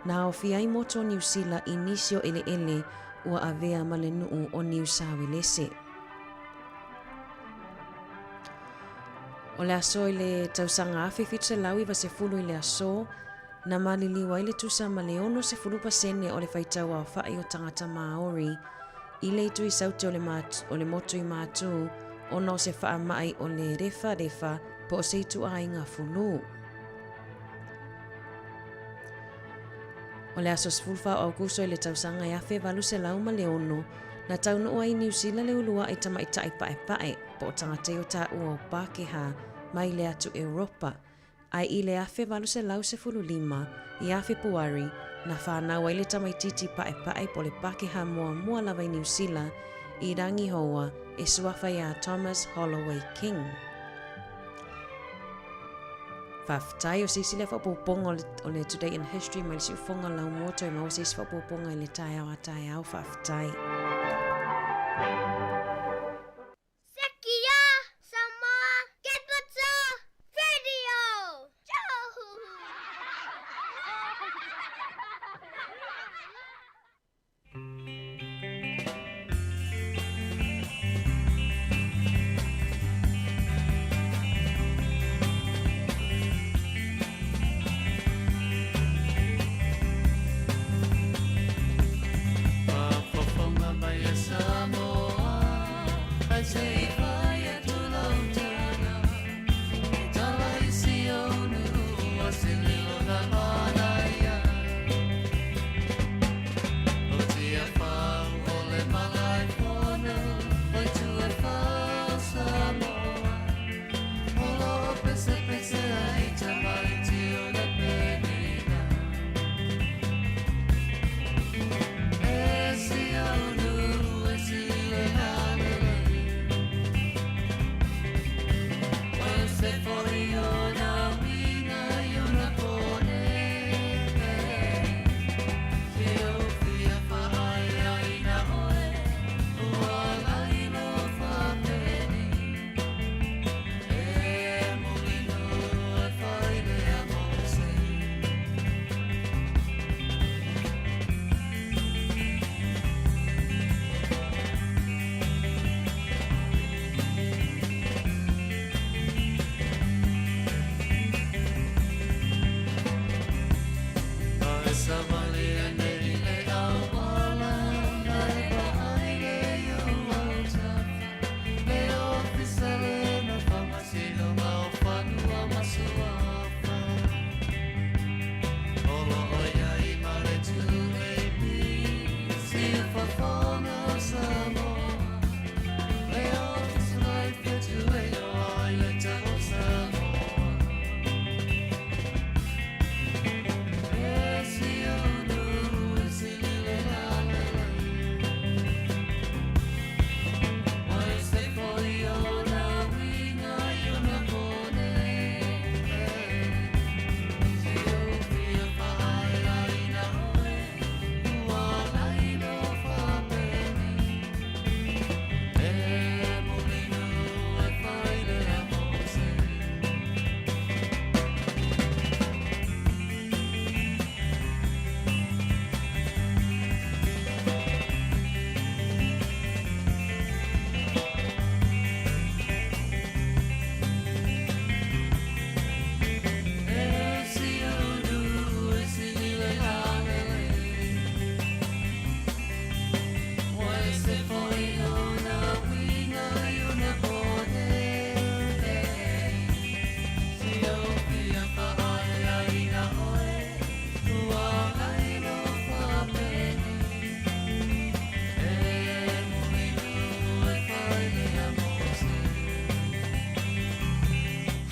na aofia ai motu o Niu Sila i nisi o eleele ua avea ma le nuu o Niu Sawelese. O le aso i le tausaga 1790 i le aso, Na maliliu ai le tusa ma le 60% o le faitau aofa'i o tagata Māori i le itu i saute o le, o le motu i Mātū ona o se faama'i o le rewharewha po o se ituaiga fulū. O le aso 14 o Aukuso i le tausaga e 1806, na taunuu ai i Niu Sila le ulua'i tamaitai pa'epa'e po o tagata i o tāua o Pākehā mai le atu Europa, Ae i le 1815, iā Fepuari, na whānau ai le tamaitiiti paepae po le Pakeha muamua lava i Niu Sila, i Rangihoua, e suafa iā Thomas Holloway King. Faafetai, o se isi lea faaopoopoga o le, o le Today in History mai le siufoga o Laumua toe maua se isi faaopoopoga i le taeao a taeao. Faafetai. Sekia Samoa Capital Radio!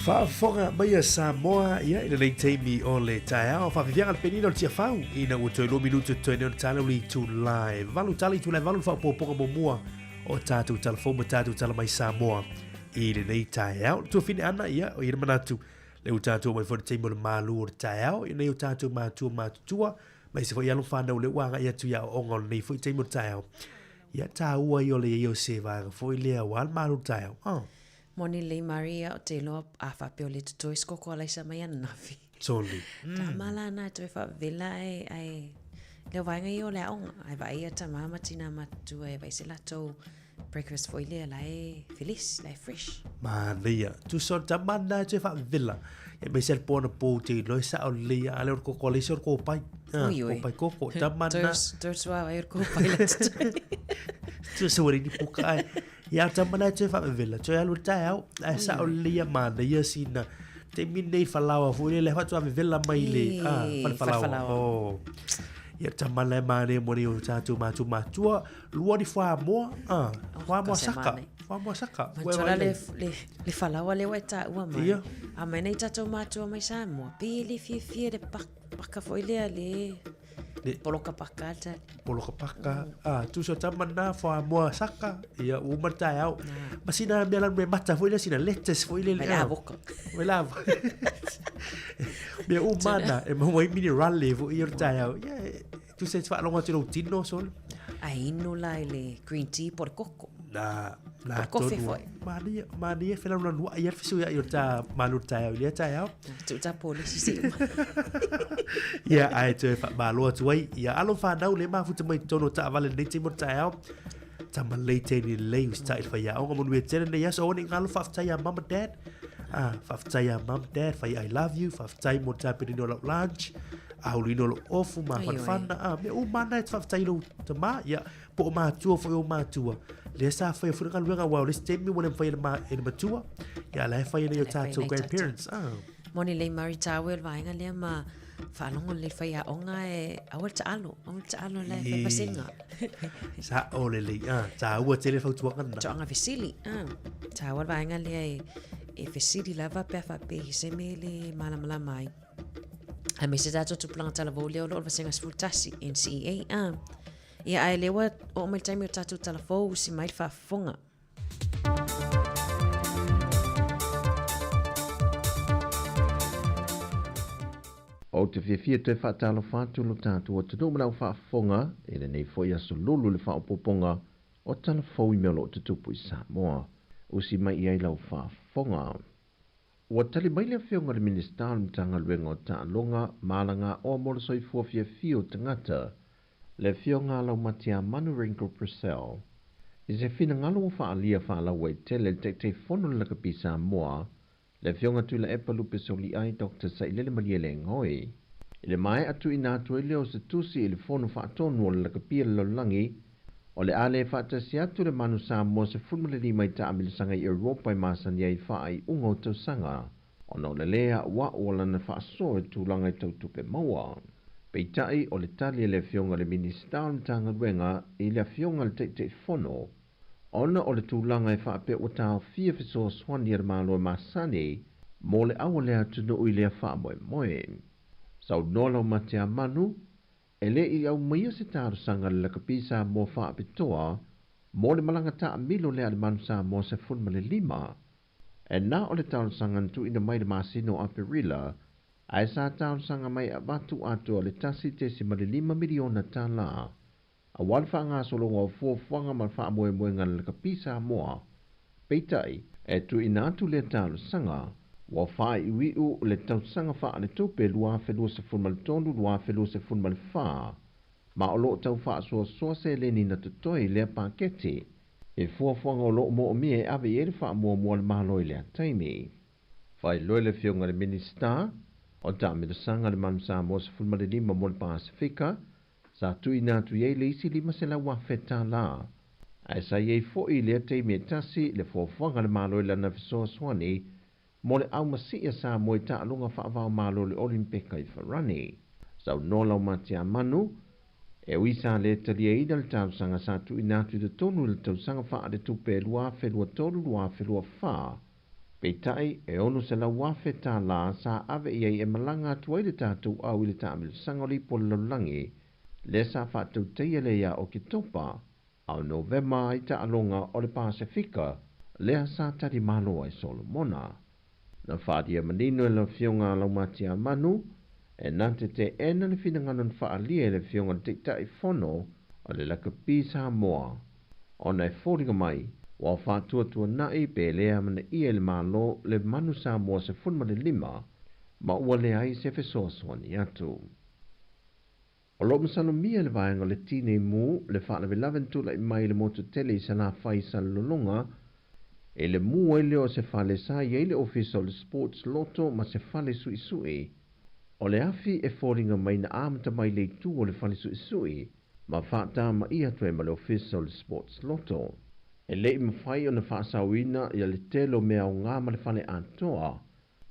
Faafofoga mai a Samoa, ia, i lenei taimi o le taeao, faafiafiaga le penina o le Tiafau, ina ua toe 2 minute totoe nei ona tala le itula e 8, tala itula e 8 le faaopoopoga muamua o tatou tala fou ma tatou tala mai Samoa i lenei taeao. Le tuafine Ana, ia, o i ai le manatu, le ua tatou mai foi le taimi o le malu o le taeao, i nei o tatou matua matutua, ma isi foi alo whanau le ua agai atu i aoaoga o lenei foi taimi o le taeao. Ia, tāua ia o le i ai o se vaega foi lea aua le malu o le taeao. Oh. Moni lelei Maria, ou te iloa a faapea o lea e totoe se koko alaisa mai ananafi. Totally. Tama la na e toe faavela ae, ae lea vaega ia o le aoga. Ae vaai ia tama ma tina matutua e vaai se latou breakfast foi lea la e felesi, la e fresh. Manaia. Tusa o le tama na e toe faavela. E mai se le po anapo ou te iloa e sao lelei a le o le koko alaisa o le kōpai. Ah, Oi, oi. kōpai koko. Tama na. Toe suavai o le kōpai la totoe. Tusa ua leai ni puka ae. Ia tama na e toe faavevela, toe alu i le taeao, ae sao lelei ia manaia sina taimi nei falaoa foi lele faatoa vevela mai le ah, fale falaoa. Oh. Ia tama la e manaia mo nei o tatou matua matua, lua ni fuamoa, ah, fuamoa saka, fuamoa saka. Manatua la le, le, le falaoa lea ua e taua mai. Ia. A mai nei tatou matua mai Samoa, pe le fiafia le paka foi lea le Le, poloka paka le tali. Poloka paka, ah, tusa tama na fuamoa saka, ia ua uma le taeao. Ma sina mea lanu e mata foi lea, sina lettuce foi lele. Mai le avoka. Mai le avoka. Mea uma na, e maua ai minerale foi ia o le taeao. Ia, tusa e te faalogo atu i lou tino, sole. Ae inu la i le green tea po o le koko. Na, na Po o le kofe tonu. foi. Manaia, manaia felanuanuai ai le fesuiai o le ta malu o le taeao i lea taeao. Tuu ta polisi se uma. Ia, ae toe faamalo atu ai. Ia, alo whanau le mafuta mai totonu o taavale lenei taimi o le taeao. Tama lelei teine lelei usitai i le faiaoga manuia tele nei aso. Aua ne i galo faafetai ia mum and dad. Ah, faafetai ia mum dad, fai I love you, faafetai mo le tapenina o lau lunch, auluina o lou ofu, mafanafana. Ah, mea uma lava na e te faafetai i lou tama. Ia, po o matua foi o matua. Lea sa faia foi le galuega aua o le isi taimi ua le mafai e le, ma, e le matua. Ia, la e fai e nei o La e fai tatou nei grandparents. Ah. Moni lelei Mari taua le vaega lea ma faalogo lelei faiaoga e aua le taalo, aua le taalo la e fai vasega. Sao lelei, ah, taua tele le fautuaga lena. Toaga fesili, ah, taua le vaega lea e, e fesili lava pe a faapea i se mea e le malamalama ai. Aemaise tatou tupulaga talavou lea o lo o le vasega 11, NCEA, ah. Ia, ae lea ua oo mai le taimi o tatou talafou, usi mai le faafofoga. Ou te fiafia toe faatalofa atu lo tatou atunuu ma lau faafofoga i lenei foi aso lulu i le faaopoopoga o tala fou i mea o lo o tutupu i Samoa. Usi mai i ai lau faafofoga. Ua tali mai le Afioga i le Minisita o le Matagaluega o Taaloga ma Alagaoa mo le Soifua Fiafia o Tagata, le Afioga a Laumatiamanu Ringo Purcell, i se finagalo ua faaalia faalauaitele e le Taitaifono o le Lakapi Samoa, le Afioga Tuilaepa Lupesoliai Doctor Sailele Malielegaoi. I le maea tuuina atu ai lea o se tusi i le Fono Faatonu o le Lakapi a le Lalolagi, o le a le faatasi atu le Manu Samoa 15 i taamilosaga i Europa e masani ai i faaiuga o tausaga, ona o le lē a'ua'u o lana faasoa i tulaga i tau tupe maua. Peitai, o le tali a le Afioga i le Minisita o le Matagaluega i le Afioga i le Taitaifono, ona o le tulaga e faapea ua taofia fesoasoani a le Malo e masani mo le au a le atunuu i lea faamoemoe. Saunoa Laumateamanu, E le i aumaia se talosaga a le Lakapi Samoa faapitoa mo le malaga taamilo lea a le Manu Samoa 15, E na o le talosaga na tuuina mai i le masina o Aperila, ae sa talosaga mai e avatu atoa le $1.5 miliona tala aua le faagasologa o fuafuaga ma le faamoemoega a le Lakapi Samoa. Peitai, e tuuina atu lea talosaga, ua faaiuiu le tausaga faaletupe 2023/2024, ma o lo o tau faasoasoa seleni na totoe i lea paketi. I fuafuaga o lo o moomia e ave i ai le faamuamua a le Malo i lea taimi. Faailoa le Afioga i le Minisita o Taamilosaga a le Manu Samoa 15 mo le Pasefika, sa tuuina atu i ai le isi $500,000. Ae sa i ai foi i lea taimi e tasi le fuafuaga a le Malo i lana fesoasoani mo le aumasii a Samoa i taaloga faava-o-Malo i le Olimpeka i Farani. Saunoa Laumateamanu, E ui sa le taliaina le talosaga sa tuuina atu i totonu i le tausaga faaletupe 2023/2024, Peitai, e $600,000 sa ave i ai e malaga atu ai le tatou au i le taamilosaga o le Ipu o le Lalolagi, lea sa faatautaia lea ia Oketopa a o Novema i taaloga o le Pasefika lea sa talimalo ai Solomona. Na faaalia manino e le Afioga a Laumatia-Manu e na te teena le finagalo na faaalia e le Afioga i le Taitaifono o le Lakapi Samoa ona e foliga mai ua faatuatuanai pe le amanaia e le Malo le manu Samoa 15 ma ua leai se fesoasoani atu. O lo o masalomia e le vaega o le Tinei Mu le faalavelave na tulai mai i le motu tele i Salafai i Salelologa i le mu ai lea o se fale sa i ai le ofisa o le Sports Lotto ma se fale suisui. O le afi e foliga mai na amata mai le itu o le fale suisui ma faatamaia atu ai ma le ofisa o le Sports Lotto. E le i mafai ona faasaoina ia le tele o mea aoga ma le fale atoa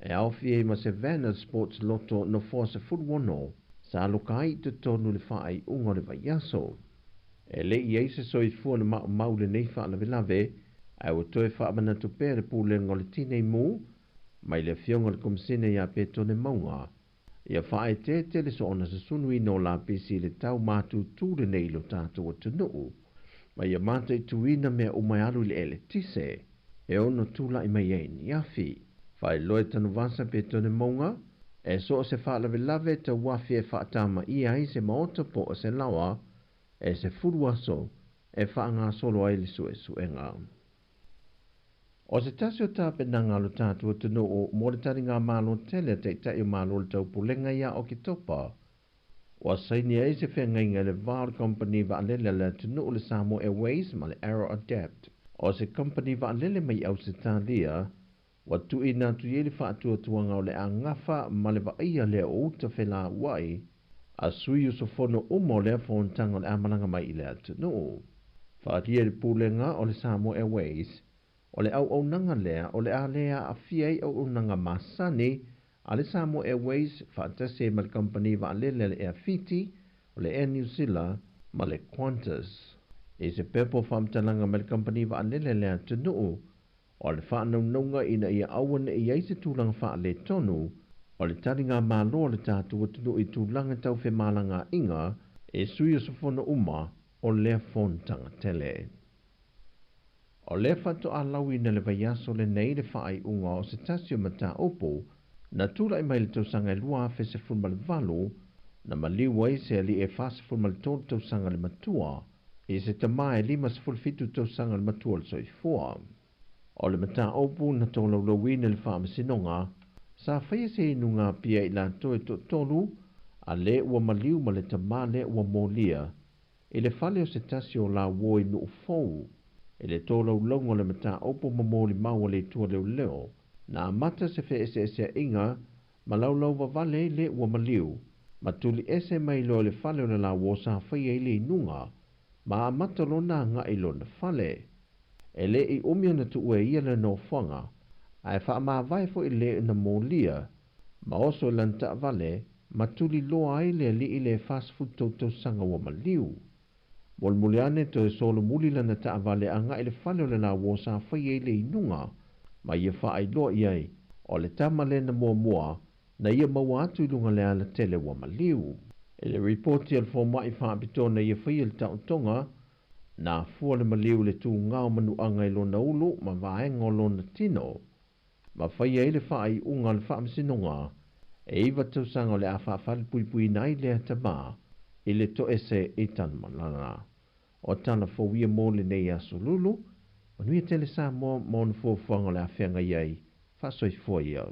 E aofia ai ma se van a le Sports Lotto nofoa 16 sa aloka ai i totonu i le faaiuga o le vaiaso. E le i ai se soifua na maumau i lenei faalavelave, ae ua toe faamanatu pea le Pulega o le Tinei Mu mai le Afioga i le Komesina ia Petone Mauga ia faaeteete le soona susunuina o lapisi i le tau matutu lenei i lo tatou atunuu ma ia mataituina mea uma e alu i le eletise e ono tulai mai ai ni afi. Faailoa e Tanuvasa Petone Mauga, e so o se faalavelave tau afi e faatamaia ai se maota po o se laoa e 10 aso e faagasolo ai le suesuega. O se tasi o tapenaga a lo tatou atunuu mo le taligamalo tele a Taitai o Malo o le Taupulega ia Oketopa, ua saini ai se feagaiga i le va o le kamupani vaalele a le atunuu le Samoa Airways ma le Aeroadapt. O se kamupani vaalele mai Ausetalia, ua tuuina atu i ai le faatuatuaga o le a gafa ma le vaaia lea o uta felauai a sui usufono uma o lea fonotaga o le a malaga mai i le atunuu. Faaalia i le Pulega o le Samoa Airways, o le auaunaga lea o le a le aafia ai auaunaga masani a le Samoa Airways faatasi ai ma le kamupani vaalele a le Air Fiti, o le Air New Zealand ma le Qantas. I se pepa o faamatalaga mai le kamupani vaalele a le atunuu, o le faanaunauga ina ia aua ne i i ai se tulaga faaletonu o le taligamalo a le tatou atunuu i tulaga tau femalagaaiga e sui usufono uma o lea fonotaga tele. O lea faatoa lauina i le vaiaso lenei le faaiuga o se tasi o mataupu na tulai mai i le tausaga e 2018 na maliu ai se alii e 43 tausaga le matua i se tama e 57 tausaga le matua o le soifua. O le mataupu na tolaulauina i le Faamasinoga, sa faia se inuga pia i latou e toatolu a le ua maliu ma le tama lea ua molia i le fale o se tasi o lauo i Nuufou. I le tolaulauga o le mataupu ma molimau a le Itu a Leoleo, na amata se feeseeseaiga ma laulauvavale ai le ua maliu, ma tuli ese mai loa i le fale o le lauo sa faia ai le inuga, ma amata lona agai i lona fale. E le i umi ona tuua e ia le nofoaga, ae faamavae foi le na molia, ma oso i lana taavale, ma tuli loa ai le alii le 43 tausaga ua maliu. Mulimuli ane toe solomuli lana taavale agai i le fale o le lauo sa faia ai le inuga, ma ia faailoa i ai, o le tama lea na muamua na ia maua atu i luga le alatele ua maliu. I le ripoti a le fomai faapitoa na ia faia le taotoga, na afua le maliu i le tugao manuaga i lona ulu ma vaega o lona tino, ma faia ai le faaiuga a le Faamasinoga e iva tausaga o le a faafalepuipuiina ai lea tama i le toese i Tanumalala. O tala fou ia mo lenei aso lulu, manuia tele Samoa ma ona fuafuaga o le a feagai ai, faasoifua ia.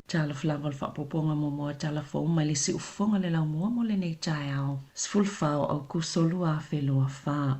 Talofa lava o le faaopoopoga muamua o tala fou mai le siufofoga le laumua mo lenei taeao 14 o Aokuso 2024.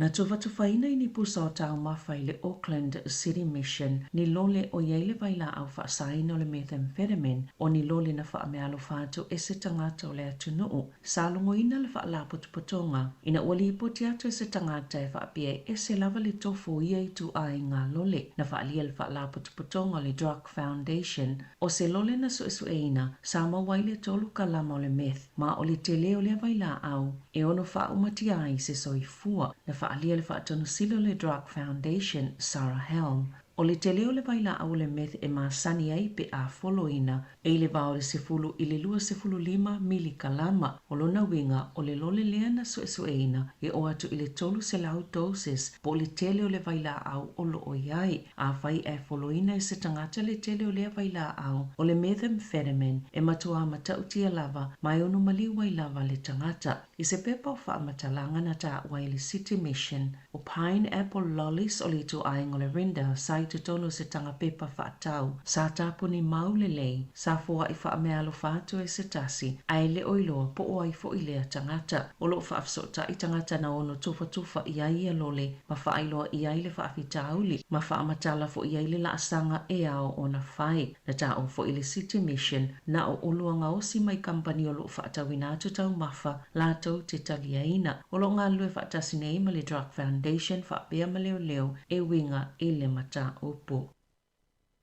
Na tufatufaina i ni pusa o taumafa i le Auckland City Mission ni lole o i ai le vailaau faasaina o le methamphetamine, o ni lole na faameaalofa atu e se tagata o le atunuu. Sa logoina le faalapotopotoga ina ua lipoti atu e se tagata e faapea e ese lava le tofu o ia ituaiga lole. Na faaalia le faalapotopotoga o le Drug Foundation o se lole na suesueina sa maua ai le tolu kalama o le meth ma o le tele o lea vailaau e ono faaumatia ai se soifua. Na faaalia le Faatonusili o le Drug Foundation, Sarah Helm, o le tele o le vailaau o le meth e masani ai pe a foloina e i le va o le 10 i le 25 milikalama. O lona uiga, o le lole lea na suesueina e oo atu i le 300 doses po o le tele o le vailaau o lo o i ai. Afai ae foloina e se tagata le tele o lea vailaau o le methamphetamine e matuā matautia lava ma e ono maliu ai lava le tagata. I se pepa o faamatalaga na taua ai le City Mission, o Pine Apple Lollies o le ituaiga o le Rinda sa i totonu o se taga pepa faatau, sa tapuni mau lelei, sa foai faameaalofa atu e se tasi, ae le o iloa po o ai foi lea tagata. O lo o faafesootai tagata na ono tufatufa i ai ia lole ma faailoa i ai le faafitauli, ma faamatala foi i ai le laasaga e ao ona fai. Na taua foi le City Mission, na o oloa gaosi mai kamupani o lo o faatauina atu taumafa latou te taliaina. O lo o galulue faatasi nei ma le Drug Foundation faapea ma leoleo e uiga i le mataupu.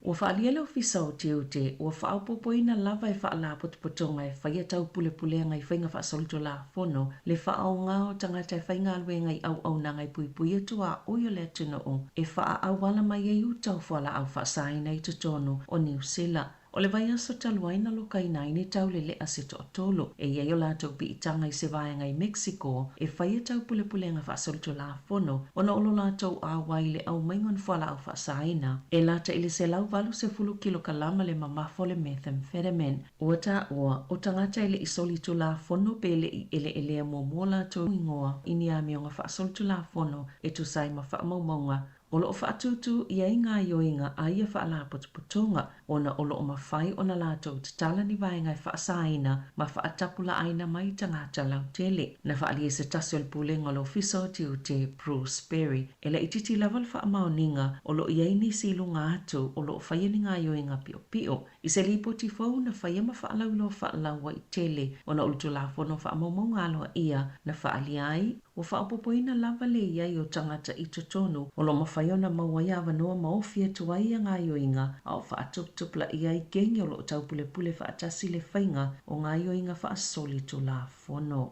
Ua faaalia le Ofisa o Tiute ua faaopoopoina lava e faalapotopotoga e faia taupulepulega i faiga faasolitulafono le faaaoga o tagata e faigaluega i auaunaga e puipuia tuaoi o le atunuu e faaauala mai ai uta o fualaau faasaina i totonu o Niu Sila. O le vaiaso talu ai na lokaina ai ni taulele'a se toatolu e i ai o latou piitaga i se vaega i Mexico e faia taupulepulega faasolitulafono ona o lo latou auai i le aumaiga o ni fualaau faasaina e lata i le 180 kilokalama le mamafa o le methamphetamine. Ua taua, o tagata e le i solitulafono pe le i eleelea muamua latou igoa i ni amioga faasolitulafono e tusa ai ma faamaumauga O lo o faatūtū i ai gaoioiga a ia faalapotopotoga ona o lo o mafai ona latou tatala ni vaega e faasaina ma faatapulaaina mai tagata lautele. Na faaalia e se tasi o le Pulega o le Ofisa o Tiute, Bruce Berry, e laitiiti lava le faamaoniga o lo o i ai nisi i luga atu o lo o faia ni gaoioiga piopio. I se lipoti fou na faia ma faalauiloa faalauaitele ona o le Tulafono Faamaumauga Aloaia na faaalia ai, ua faaopoopoina lava le i ai o tagata i totonu o lo o mafai ona maua ai avanoa ma ofi atu ai ia gaoioiga a o faatuputupulaia ai kegi o lo o taupulepule faatasi le faiga o gaoioiga faasolitulafono.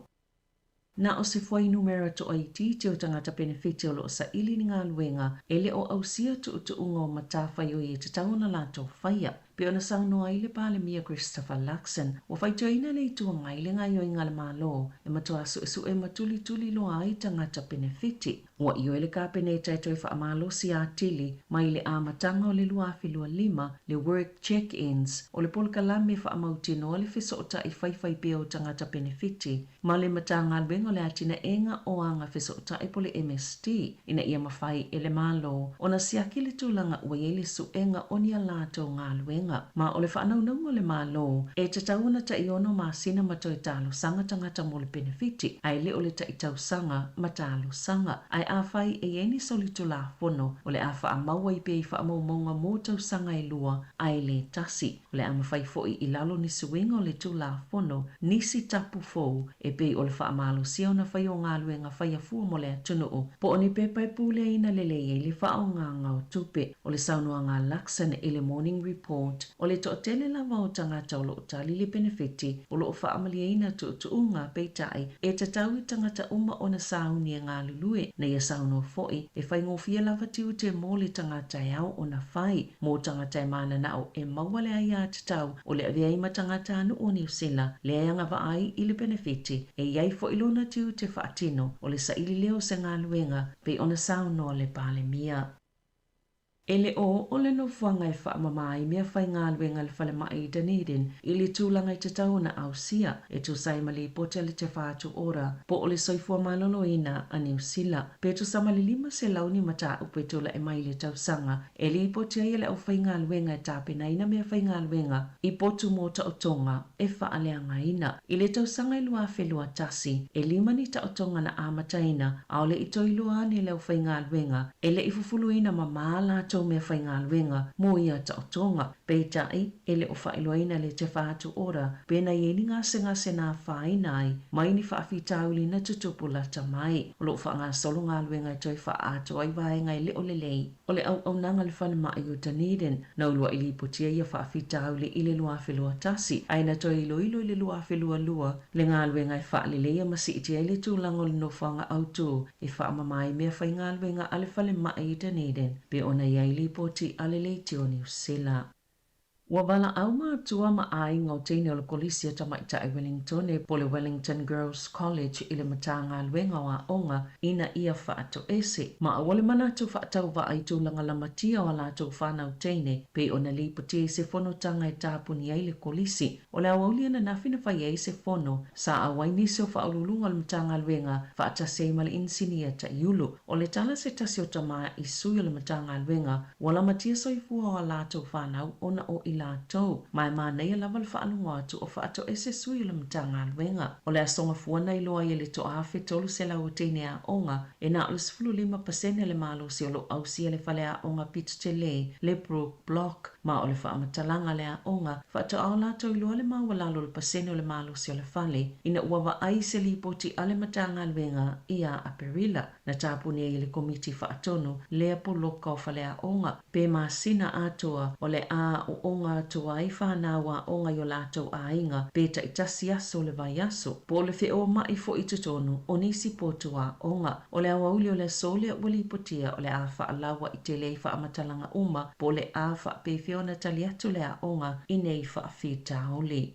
Na o se fuainumera toaitiiti o tagata penefiti o lo o saili ni galuega e le o ausia tuutuuga o matafaioi e tatau ona latou faia. Pei ona saunoa ai le Palemia Christopher Luxon, ua faitioina le Itu Agai le gaoioiga a le Malo e matuā suesue ma tulituli loa ai tagata penefiti. Ua ioe le Kapeneta e toe faamalosi atili mai le amataga o le 2025 le Work Check-ins o le polokalame e faamautinoa le fesootai faifaipea o tagata penefiti ma le Matagaluega o le Atinaega o Aga Fesootai po le MST ina ia mafai e le Malo ona siaki le tulaga ua i ai le suega o ni a latou galuega. Ma o le faanaunauga o le Malo, e tatau ona tai ono masina ma toe talosaga tagata mo le penefiti, ae le o le tai tausaga ma talosaga. Ae afai e i ai ni solitulafono, o le a faamau ai pea i faamaumauga mo tausaga e lua, ae le tasi. O le a mafai foi i lalo ni suiga o le Tulafono nisi tapu fou e pei o le faamalosia ona fai o galuega faia fua mo le atunuu po o ni pepa e puleaina lelei ai le faaaogaga o tupe. O le saunoaga a Luxon i le Morning Report, o le toatele lava o tagata o lo o tali le penefiti o lo o faamalieina tuutuuga, peitai, e tatau i tagata uma ona sauni e galulue. Na ia saunoa foi, e faigofie lava tiute mo le tagata e ao ona fai. Mō tagata e mananao e maua le aiatatau o le avea ai ma tagatanuu o Niu Sila, lea e agavaa ai i le penefiti, e i ai foi lona tiute faatino o le saili lea o se galuega, pei ona saunoa le Palemia. E le o oo le nofoaga e faamama ai meafaigaluega a le falemai i Dunedin i le tulaga e tatau ona ausia, e tusa ai ma lipoti a le Te Whatu Ora po o le Soifua Maloloina a Niu Sila. Pe tusa ma le 500 ni mataupu e tulai mai i le tausaga e lipoti ai e le aufaigaluega e tapenaina meafaigaluega i potu mo taotoga e faaleagaina. I le tausaga e 2021, e lima ni taotoga na amataina, aole i toe iloa ane e le aufaigaluega e le i fufuluina mamā latou meafaigaluega mo ia taotoga. Peitai, e le o faailoaina le Te Whatu Ora pena i ai ni gasegase na afaina ai mai ni faafitauli na tutupu lata mai. O lo o faagasolo galuega e toe faaatoa ai vaega e le o lelei o le auaunaga a le falemai o Dunedin. Na uluai lipotia ia faafitauli i le 2021, ae na toe iloilo i le 2022 le galuega e faaleleia ma siitia ai le tulaga o le nofoaga autū e faamama ai meafaigaluega a le falemai i Dunedin, pei ona i ai lipoti a le Leitio Niu Sila. Ua valaau matua ma aiga o teine o le Kolisi a Tamaitai Wellingtone po o le Wellington Girls College i le Matagaluega o Aoga ina ia faatoese ma aua le manatu faatauvaa i tulaga lamatia o a latou fanau teine pei ona lipotia i se fonotaga e tapuni ai le Kolisi. O le aoauli ananafi na fai ai se fono sa auai nisi o faauluuluga o le Matagaluega faatasi ai ma le Inisinia Taiulu. O le tala a se tasi o tama i sui o le Matagaluega Ua lamatia soifua o a latou fanau ona o i latou, ma e manaia lava le faalogo atu o faatoese sui o le Matagaluega. O le aso Gafua na iloa ai e le 1300 o teine aoga, e na o le 15% le malosi o lo o ausia le faleaoga pito tele, le Brooke Block, ma o le faamatalaga a le aoga, faatoa o latou iloa le maualalo o le pasene o le malosi o le fale, ina ua vaai i se lipoti a le Matagaluega ia Aperila. Na tapuni ai e le Komiti Faatonu lea poloka o faleaoga pe masina atoa o le a aoaoga atu ai fanau aoga i o latou aiga pe taitasi aso o le vaiaso, po o le feomaʻi foi i totonu o nisi potu aoga. O le aoauli o le aso lea ua lipotia o le a faalauaʻi tele ai faamatalaga uma po o le a faapefea ona tali atu le aoga i nei faafitauli.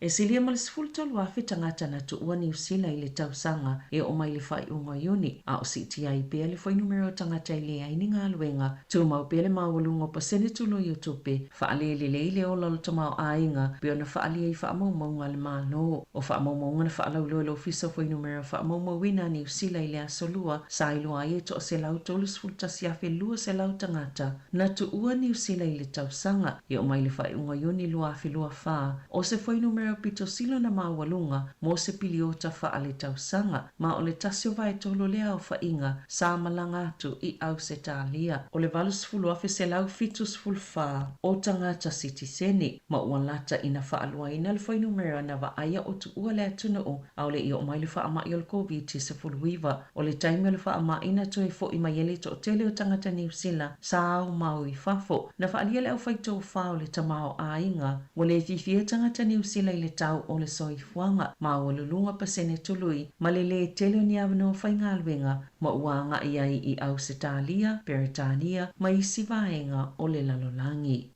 E silia ma le 13,000 tagata na tuua Niu Sila i le tausaga e oo mai i le faaiuga o Iuni, a o siitia ai pea le fuainumera o tagata e leai ni galuega, tumau pea le maualuga o pasene tului o tupe, faalelelei le ola o le tamaoaiga pei ona faaalia i faamaumauga a le Malo. O faamaumauga na faalauiloa e le Ofisa o Fuainumera Faamaumauina a Niu Sila i le Aso Lua, sa iloa ai e 131,200 tagata Na tuua Niu Sila i le tausaga e oo mai le faaiuga Iuni 2024, o se fuainumera pito sili ona maualuga mo se piliota faaletausaga, ma o le tasi o vaetolu o lea aofaiga sa malaga atu i Ausetalia. O le 80,174 o tagata sitiseni, ma ua lata ina faaluaina le fuainumera na vaaia o tuua le atunuu aole i oo mai le faamai o le Koviti-19. O le taimi o le faamai na toe foʻi mai ai le toatele o tagata Niu Sila sa ao mau i fafo. Na faaalia le aufaitofā o le tamaoaiga ua le fiafia tagata Niu Sila i le tau o le soifuaga maualuluga pasene tului ma le lē tele o ni avanoa faigaluega ma ua agaʻi ai i Ausetalia, Peretania ma isi vaega o le lalolagi.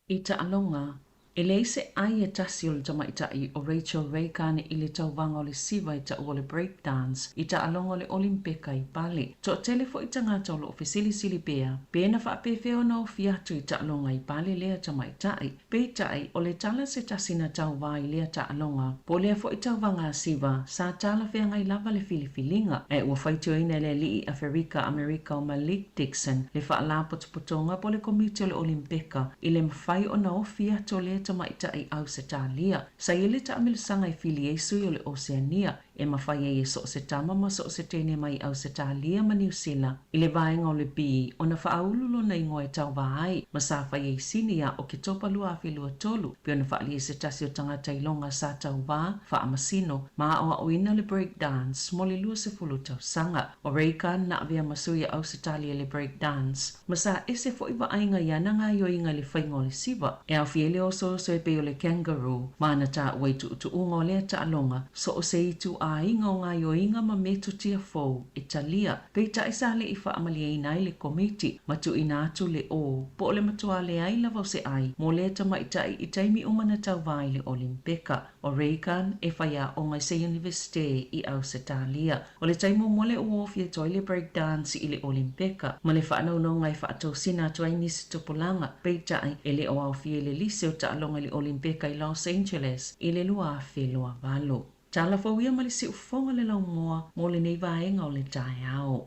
I taaloga, e leai se ʻai e tasi o le tamaitai ʻo Rachel Ray Kane i le tauvaga o le siva e taua o le break dance i taaloga o le Olimpeka i Pale. Toatele foi tagata o lo o fesilisili pea pe na faapefea ona ofi atu i taaloga i Pale lea tamaitai. Peitai, o le tala se tasi na tauva i lea taaloga, po o lea foi tauvaga a siva, sa talafeagai lava le filifiliga, ae ua faitioina e le alii Aferika Amerika o Malik Dixon le Faalapotopotoga po o le Komiti o le Olimpeka i le mafai ona ofi atu o lea tamaitai Ausetalia sa i ai le taamilosaga e fili ai sui o le Oseania e mafai ai e so o se tama ma so o se teine mai Ausetalia ma Niu Sila i le vaega o le B ona faaulu lona igoa e tauva ai ma sa fai ai sini ia Oketopa 2023 pei ona faaalia e se tasi o tagata iloga sa tauva faamasino ma aoaoina le break dance mo le 20 tausaga. O Ray Khan na avea ma sui a Ausetalia i le break dance, ma sa ese foʻi vaaiga i ana gaoioiga i le faiga o le siva, e aofia ai le osooso e pei o le kangaroo, ma ana taua i tuutuuga o lea taaloga, so o se ituaiga. tamaoaiga o gaoioiga ma metotia fou e talia, peitai sa le i faamalieina ai le Komiti ma tuuina atu le ō po o le matuā leai lava o se ai mo lea tamaitai i taimi uma na tauva i le Olimpeka. ʻO Reagan e faiaoga i se Iunivesite i Ausetalia. O le taimi muamua lea ua ofi atu ai le break dance i le Olimpeka ma le faanaunaunga e faatosina atu ai nisi tupulaga, peitai e le o aofia i le lisi o taaloga i le Olimpeka i Los Angeles i le 2028. Tala fou ia ma le siufofoga le laumua mo lenei vaega o le taeao.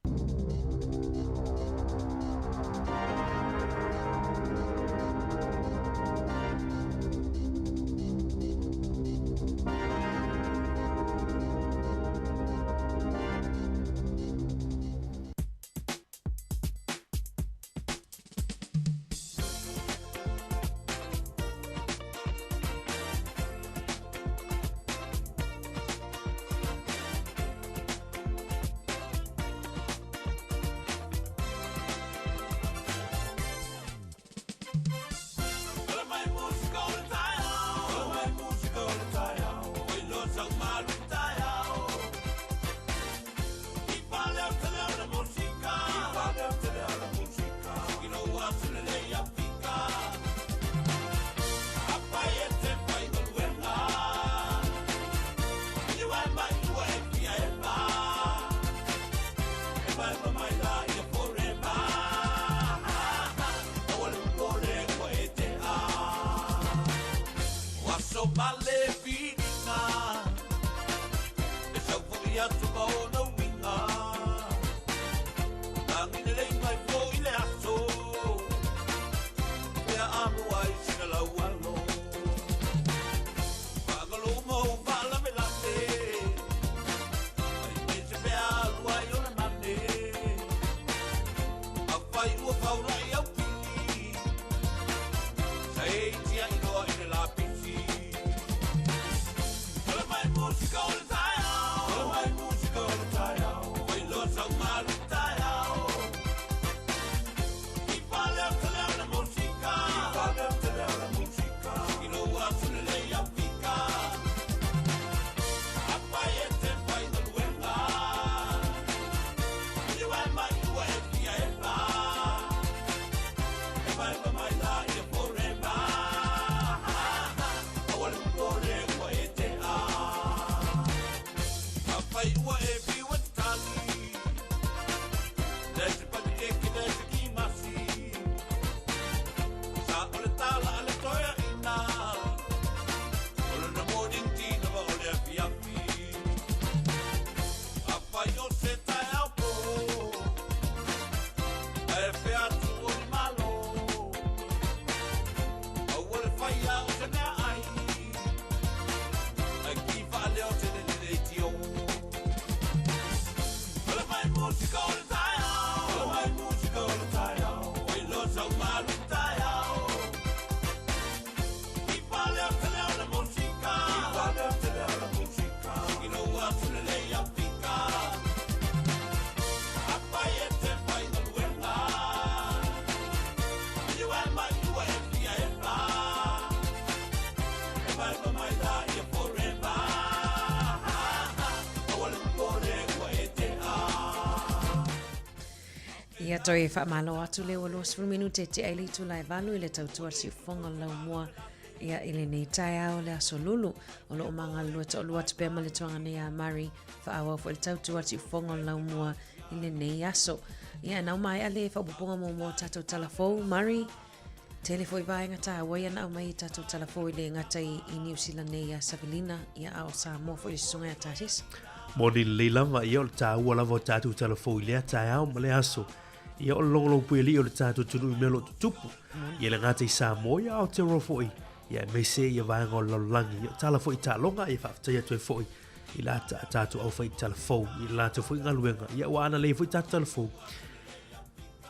Ia toe faamalo atu le ua 20 minute te ai le itula e valu i le tautua siufofoga o le laumua ia i lenei taeao le aso lulu o loo magalulue toalua atu pea ma le tuaga nei a Murray faaauau foi le tautua siufofoga o le laumua i lenei aso. Ia nau maea le faaopoopoga muamua o tatou tala fou Murray. Tele foi vaega tāua ia na aumai i tatou tala fou e le gata i, i Niu Sila nei ia Savelina, ia a o Samoa foi le susuga ia Tates. Moni lelei lava, ia o le tāua lava o tatou tala fou i lea taeao ma lea aso. Ia o le logologo puialii o le tatou atunuu i mea o lo o tutupu. Ia le gata i Samoa, ia Aotearoa foi, ia aemaise ia vaega o le lalolagi. Ia o tala foi i taaloga, ia faafetai atu ai foi i la tatou aufai tala fou, i le latou foi galuega. Ia ua ana lelei foi tatou tala fou.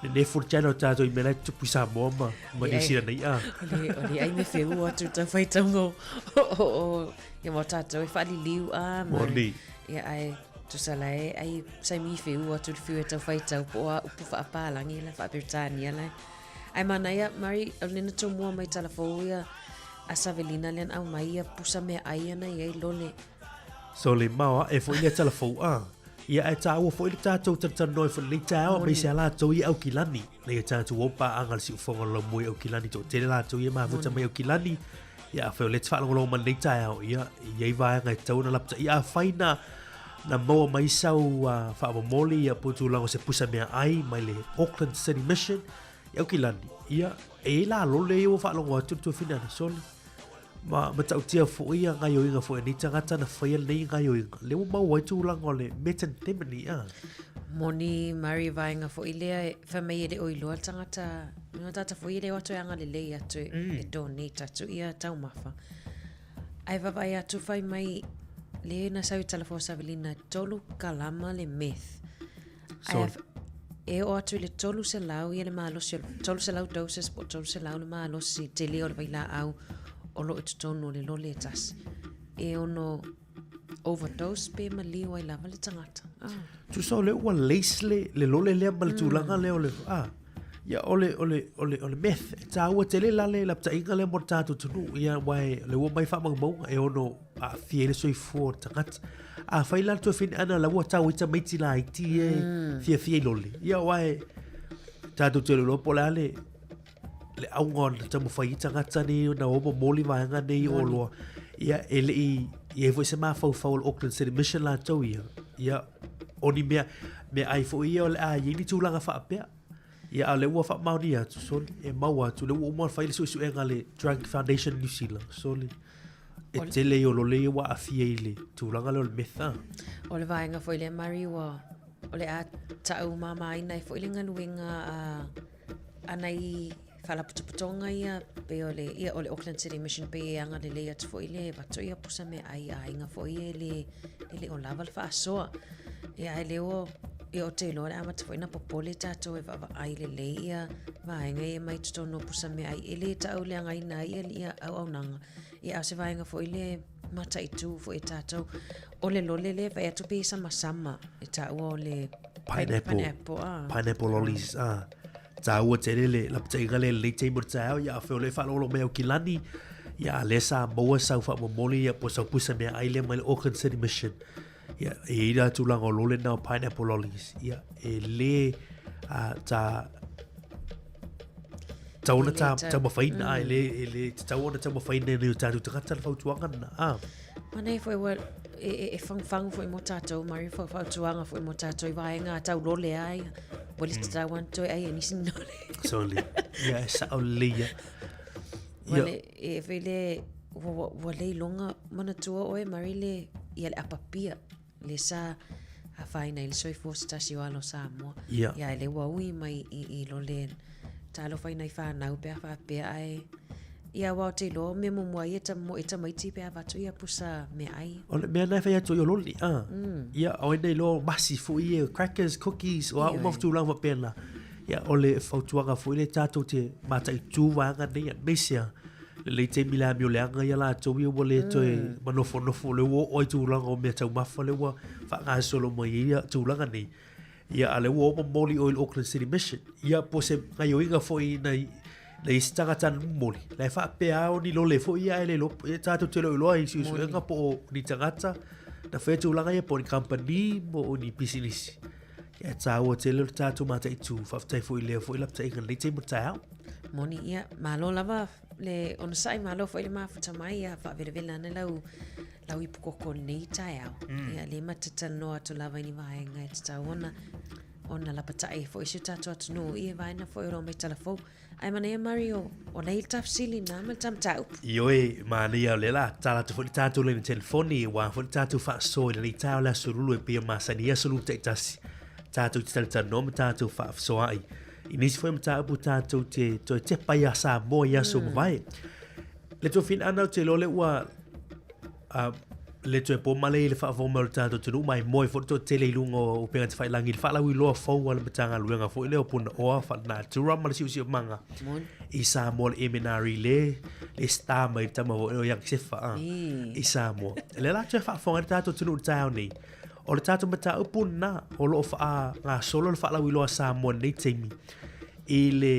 Nenefu le channel tātou i mea lai tupu i Samoa ma, ma New Zealand nei a. O le ai me wheua atu tau whaitaunga o, o, ia mo tātou e whaaliliu a. Ma, Moni. Ia ai, tusa la e, ai saimi i wheua atu le whiu e tau whaitau po a upu whaapālangi la whaaperitania la. Ai mana ia, Mari, o lena tō mua mai tala fou ia a Savelina lean au mai ia pusa mea ai ana ia i lole. So le mao aʻe foi lea tala fou a. Ia ae tāua foi le tātou talatalanoa ai foi lenei taeao aemaise a latou ia Aukilani. Leia tātou o paaga le siufofoga o le laumua i Aukilani toatele latou ia mafuta mai Aukilani. Ia afai o lea e te faalogologo mai lenei taeao ia e i ai vaega e tatau ona lapataia afai na na maua mai sau uh, faamomoli ia po o tulaga o se pusa meaai mai le Auckland City Mission i Aukilani. Ia e i ai la lole ia ua faalogo atu le tuafine ana soli. Ma matautia foi ia gaioiga foi a nei tagata na faia lenei gaioiga, lea ua maua ai tulaga o le methamphetamine, a. Moni Murray vaega foi lea e fai mai e le o iloa le tagata, le tagata foi e le o atu e agalelei atu e donate atu ia taumafa. Ae vaavaai atu fai mai le na sau i Talafoa Savelina 3 kalama le meth. So, Ae e oo atu i le 300 ia le malosi, 300 doses po o 300 le malosi tele o le vailaau o lo o i totonu o le lole e tasi. E ono overdose pe maliu ai lava le tagata. Ah. Tusa o lea ua lace le, le lole lea ma le mm. tulaga lea o le... Ah. Ia, o le, o le, o le, o le meth, e tāua tele la le lapataiga lea mo le tātou atunuu, ia, aua e, o lea ua mai faamaumauga e ono aafia ai le soifua o le tagata. Afai la le tuafine ana la ua tau ai tamaiti laiti e fiafia i lole, ia, aua e, tātou te iloa po o le a le, le auga o le taumafai ai tagata nei ona o momoli vaega nei o oloa. Ia, e le i i ai foi se mafaufau o le Auckland City Mission latou ia, ia, o ni mea, meaai foi ia o le a i ai ni tulaga faapea. Ia, a o lea ua faamaonia atu, soli, e maua atu, lea ua uma ona fai le suesuega a le Drug Foundation New Zealand, soli, e tele ia o lole ia ua aafia i le tulaga lea o le meth, a. O le vaega foi lea, Murray, ua, o le a tau mamaina ai foi le galuega a, a nai Faalapotopotoga ia pei o le, ia, o le Auckland City Mission pei e agalelei atu foi le avatu ia pusa meaai i aiga foi ia e le, e le o lava le faasoa. Ia ae lea ua, ia ou te iloa o le amata foi ona popole tatou e vaavaai lelei ia vaega ia mai totonu o pusa meaai e le tauleagaina ai ia, ia auaunaga. Ia a o se vaega foi lea mataitu foi e tatou. O le lole lea e vaai atu pei e samasama e taua o le Pineapple. pineapple ah. Pineapple lollies, ah. Tāua tele le lapataiga lea i lenei taimi o le taeao, ia afai o lea e faalogologo mai Aukilani, ia a lea sa maua sau faamomoli ia po o sau pusa meaai lea mai le Auckland City Mission. Ia, e i ai la tulaga o lole na o pineapple lollies. Ia, e le uh, tā tatau ona tā, taumafaiina, mm. e le, e le tatau ona taumafaiina e nai o tātou tagata le fautuaga lena. Ah. Manei foi ua e, e, e whangwhangu foi mo tātou, Mari, fo fautuaga foi mo tātou i vaenga a tau lole ai. Ua le tatau ana toe ai e nisi lole. Sorry. Ia, e sao lelei ia. Ua le, e foi le, ua, ua, ua le iloga manatua oe, Mari, le, ia le apapia. Le sa afaina i le soifua se tasi o alo Samoa. Ia. Ia, e le ua ui mai i, i lo le talofa i nai whanau pe a whaapea ae ia aua o te iloa o mea muamua ia ta, mo e tamaiti pe a avatu ia pusa meaai. O le mea na e fai atu ai o loli, a. Ia, o ai nei iloa o masi foi ia, crackers, cookies, o a uma tulaga faapena. Ia, o le fautuaga foi lea tatou te mataitu vaega nei, aemaise a lelei taimi le amio leaga ia latou ia ua le toe manofonofo, lea ua oo ai tulaga o mea taumafa lea ua faagasolo mai ai ia tulaga nei. Ia, a lea ua o momoli oe i le Auckland City Mission. Ia, po o se gaioiga foi i nai, nai isi tagata na momoli. La e faapea lava o ni lole foi ia ae le iloa, ia tatou te le o iloa i suesuega po o ni tagata na faia tulaga ia po o ni kamupani po o ni pisinisi. Ia, e tāua tele o le tatou mataitu. Faafetai foi i lea foi lapataiga i lenei taimi o le taeao. Moni, ia, malo lava le onosai, malo foi le mafuta mai, ia faavelevele ane lau lau ipu koko i lenei taeao. Mm. Ia, le ma te talanoa atu lava i ni vaega e tatau ona, ona lapatai ai foi si o tatou atunuu i e vaega foi o lo o mai talafou. Ae manaia Mario, o lea i le tafesili na ma le ta mataupu. Ioe, manaia o lea la tatala atu foi le tatou laina telefoni aua foi le tatou faasoa i lenei taeao le Aso Lulu e pei ona masani ai Aso Lulu taitasi tatou te talatalanoa ma tatou faafesoaai i nisi foi mataupu tatou te toe tepa iā Samoa i aso ua mavae. Le tofiina ana ou te iloa lea ua uh, le toe po male i le faafofoga mai o le tatou atunuu ma e moe foi le toatele i luga o upega tafailagi i le faalauiloa fou a le Matagaluega foi lea o Punaoa Faalenatura ma le Siosiomaga i Samoa le MNRE le le star mai le tama foi lea o Young Sefa a i Samoa. Lea la toe faafofoga ai le tatou atunuu i le taeao nei. O le tatou mataupu lena o lo o faagasolo le faalauiloa a Samoa i lenei taimi i le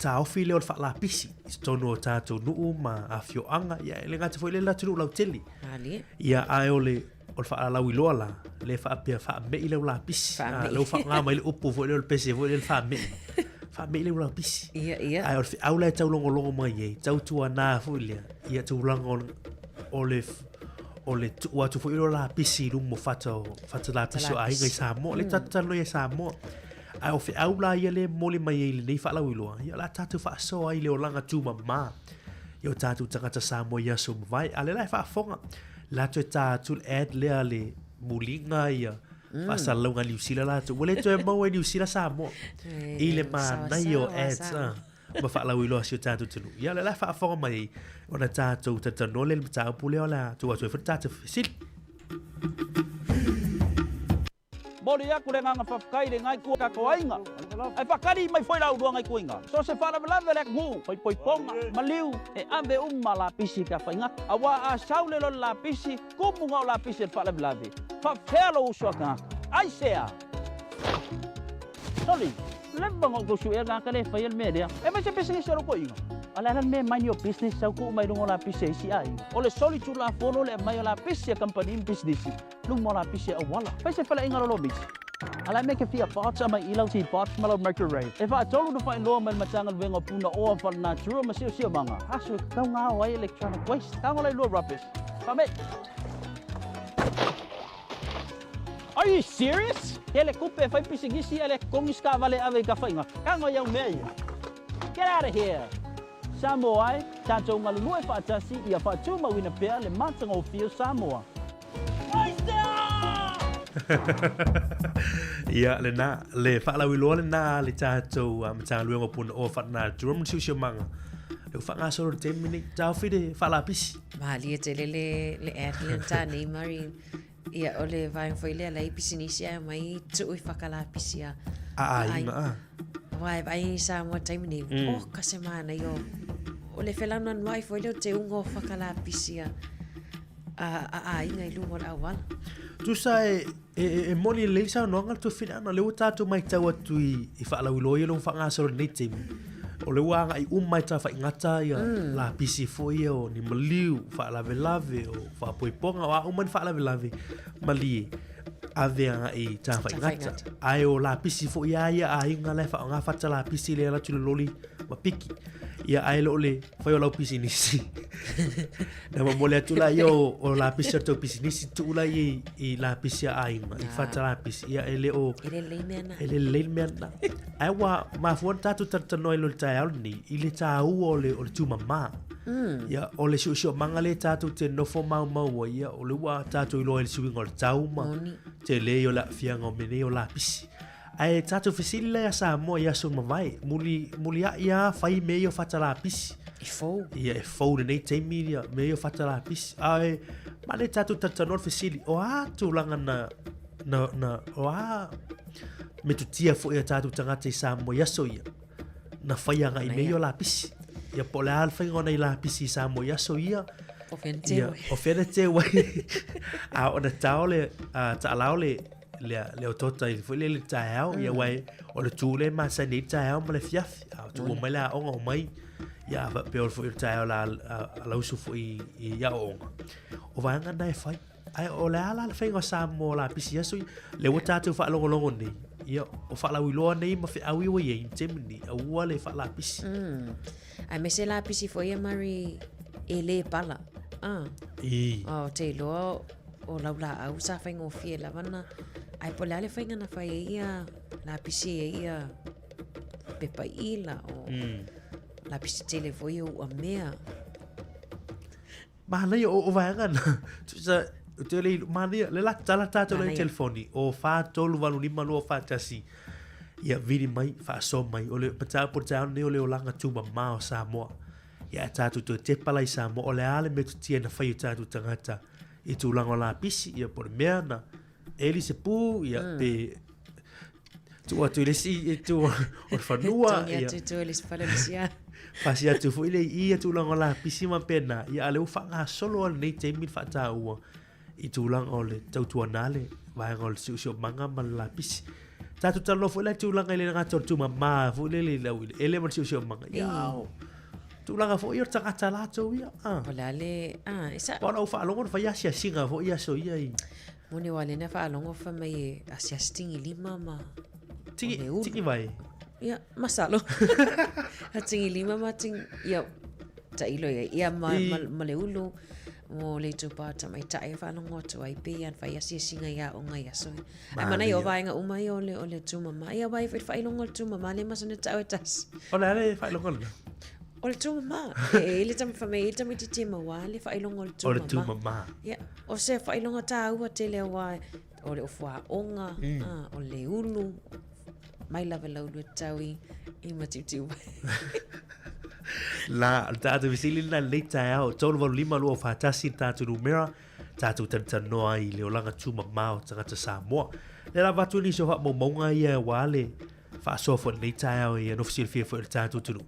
taofi lea o le faalapisi i totonu o tatou nuu ma afioaga, ia e le gata foi i le atunuu lautele. Malie. Ia, ae o le o le faalauiloa la, lea e faapea faame'i lau lapisi. Faame'i. Lea ua faaaoga mai le upu foi lea o le pese foi lea le faame'i. Faame'i lau lapisi. Ia, ia. Ae o le feau la e taulogologo mai ai, tautuana foi lea, ia tulaga o le, o le, o le tuu atu foi o lapisi i luma o fata, o, fata lapisi o aiga i Samoa. Lea tatou talanoa ia Samoa. Ae o feau la ia lea e momoli mai ai i lenei faalauiloa, ia o le a tatou faasoa ai i le olaga tumama i o tatou tagata Samoa i aso ua mavae. A o lea la e faafofoga, la toe ta atu le ad lea a le muliga ia faasalalauga a Niu Sila latou. Ua le toe maua e Niu Sila Samoa i le manaia o ads ma faalauiloa a si o tatou atunuu. Ia o lea la e faafofoga mai ai ona tatou talatalanoa lea i le mataupu lea o le a tuu atu ai foi le tatou fesili. Momoli aku le agaga faafetai i le Ngai Kako Aiga, ae faakali mai foi la ulua Ngai Kuiga. So se faalavelave o le atunuu, poipoipoga, maliu, e ave uma lapisi i Tafaigata. Aua a sau le lole lapisi, tumu ga o lapisi o le faalavelave, faafefea lou uso a tagata? Aisea? Soli, leva na outou suea le tagata lea e faia le mea lea. E fai se pisinisi a lou toeaina. A o le a la le mea e mind your business sau tuu mai luga o lapisi a isi aiga? O le soli tulafono le aumai o lapisi a kamupani ma pisinisi. Luma o lapisi e auala. Fai se faleaiga lolomici. A la e mea ke fia parts a mai i lau teapot ma lau microwave. E faatolu na faailoa mai le Matagaluega o Punaoa Faalenatura ma Siosiomaga, aso e tatau nga ao ai electronic waste. Tago lai lua rubbish. Faame'i. Are you serious? Tele kupe e fai pisinisi a le totogi se taavale e ave i Tafaigata. Tago i au mea ia. Get out of here! Samoa e, tatou galulue faatasi ia faatumauina pea le matagofie o Samoa. Ia, lena, le faalauiloa lena a le tatou Matagaluega o Punaoa Faalenatura ma le Siosiomaga. Le ua faagasolo i le taimi lenei, taofi le faalapisi. Malie tele le, le ad lea na tā nei, Murray. Ia, o le vaega foi lea la i pisinisi ae omai tuu i whakalapisi a. A aiga, a. Aua e vaai i Samoa taimi nei, oh, ka se manaia o, o le felaunanuai foi lea o te unga o whakalapisi a, a, a aiga i luga o le auala. Tusa e, e, e, e moni lelei le saunoaga le tuafiliana, o lea ua tatou matau atu i, i faalauiloa ia o lo o faagasolo i lenei taimi, o lea ua agai uma i tafaigata ia mm. lapisi foi ia o ni maliu, faalavelave, o faapoipoga, o a uma ni faalavelave, malie, ave agai i tafaigata. Ae o lapisi foi a ia aiga la e faaaoga fata lapisi lea alu atu i le loli ma piki. Ia ae le o le fai o lau pisinisi. Na momoli atu la ia o, o lapisi o le tau pisinisi, tuu la ia i, i lapisi a aiga, i fata lapisi. Ia e le o... E le lelei mea na. E le lelei le mea na. Ae ua mafua ona tatou talatalanoa ai loa i le taeao lenei, i le taua o le, o le tumama. Mm. Ia, o le siosiomaga lea tatou te nofo maumau ai, ia, o le ua tatou iloa ai le suiga o le tau ma Moni. tele o le aafiaga o mea nei o lapisi. Ae tatou fesili la ia Samoa i aso mavae, muli, muliai lava fai mea ia o fata lapisi. E fou. Ia, e fou lenei taimi ia, mea ia o fata lapisi. Ae, manaia tatou talatalanoa le fesili, o a tulaga na, na, na, o a metotia foi a tatou tagata i Samoa i aso ia, na fai agai mea ia o lapisi. Ia, po o le a le faiga o nai lapisi i Samoa i aso ia, O fea na teu ai. O fea na teu ai. A ona tao le, uh, taalao le, le, le otota i foi le le taeao, ia aua e, o le tū lea e masani ai le taeao ma le afiafi. A tuua mai le aoga omai, ia a faapea o le foi o le taeao la a, a lausu foi i, i aoaoga. O vaega na e fai. Ae o le a la le faiga o Samoa lapisi i aso ia? Lea ua tatou faalogologo nei, ia o faalauiloa nei ma feau ia ua i ai i le taimi lenei, aua le faalapisi. Mm. Aemaise lapisi foi ia Murray e le pala. Ah. I. Oh, te iloa o lau laau sa faigofie lava na ae po o le a le faiga na fai ai ia lapisi ai ia pepa ila o mm. lapisi tele foi ia ua mea. Manaia o, o vaega na. Tusa, te le manaia, le la tala tātou le telefoni, o 4 3 8 5 2 4 1. Ia vili mai, faasoa mai, o le mataupu o le taeao lenei o le olaga tumama o Samoa. Ia a tātou toe tepa la i Samoa, o le a le metotia na fai e tātou tagata i tulaga o lapisi, ia po o le mea na eli se pu, ia mm. pe tuu atu i le isi itu o le fanua. Togi atu i tua i le isi fale o le isi a. Pasi atu foi le i ia tulaga o lapisi ma pena, ia a lea ua faagasolo lava lenei taimi le faataua i tulaga o le tautuana le vaega o le siosiomaga ma le lapisi. Tatou talanoa foi la i tulaga i le gata o le tumama foi lele i le aueleele ma le siosiomaga. Ia, o. Tulaga foi ia o le tagata latou ia. Ah. O le a le, ah, e sa... Aua o lau faalogo na fai asiasiga foi i aso ia i... Moni aua lea na faalogo fai mai e asiasi tigilima ma... Tigi, o le ulu. Tigivai? Ia, masalo. A tigilima ma tigi... Ia, tailo ia, ia ma, I... ma, ma le ulu mo le itupa o tamaitai e faalogo atu ai pei ia na fai asiasiga i aoga i aso ia. Ai mana ia o vaega uma ia o le, o le tumama. Ia wai foi faailoga o le tumama le masani o ta'u e tasi. O le a le faailoga lena? O le tumama. E, e le tama wha mei, e tama titi ma wā le faailoga o le tumama. O le tumama. Ia, o se faailoga tāua tele aua o le ofu aoga, mm. ah, o le ulu, mai lava lau ulu e tau i, i matiutiu mai. La, o le tātou fesili lena lenei taeao, 385 241 le tātou numera, tātou tanitaninoa ai i le olaga tumama o tagata Samoa. Lea la avatu nisi o faamaumauga ia aua le faasoa foi i lenei taeao ia nofo silafia foi o le tātou atunuu.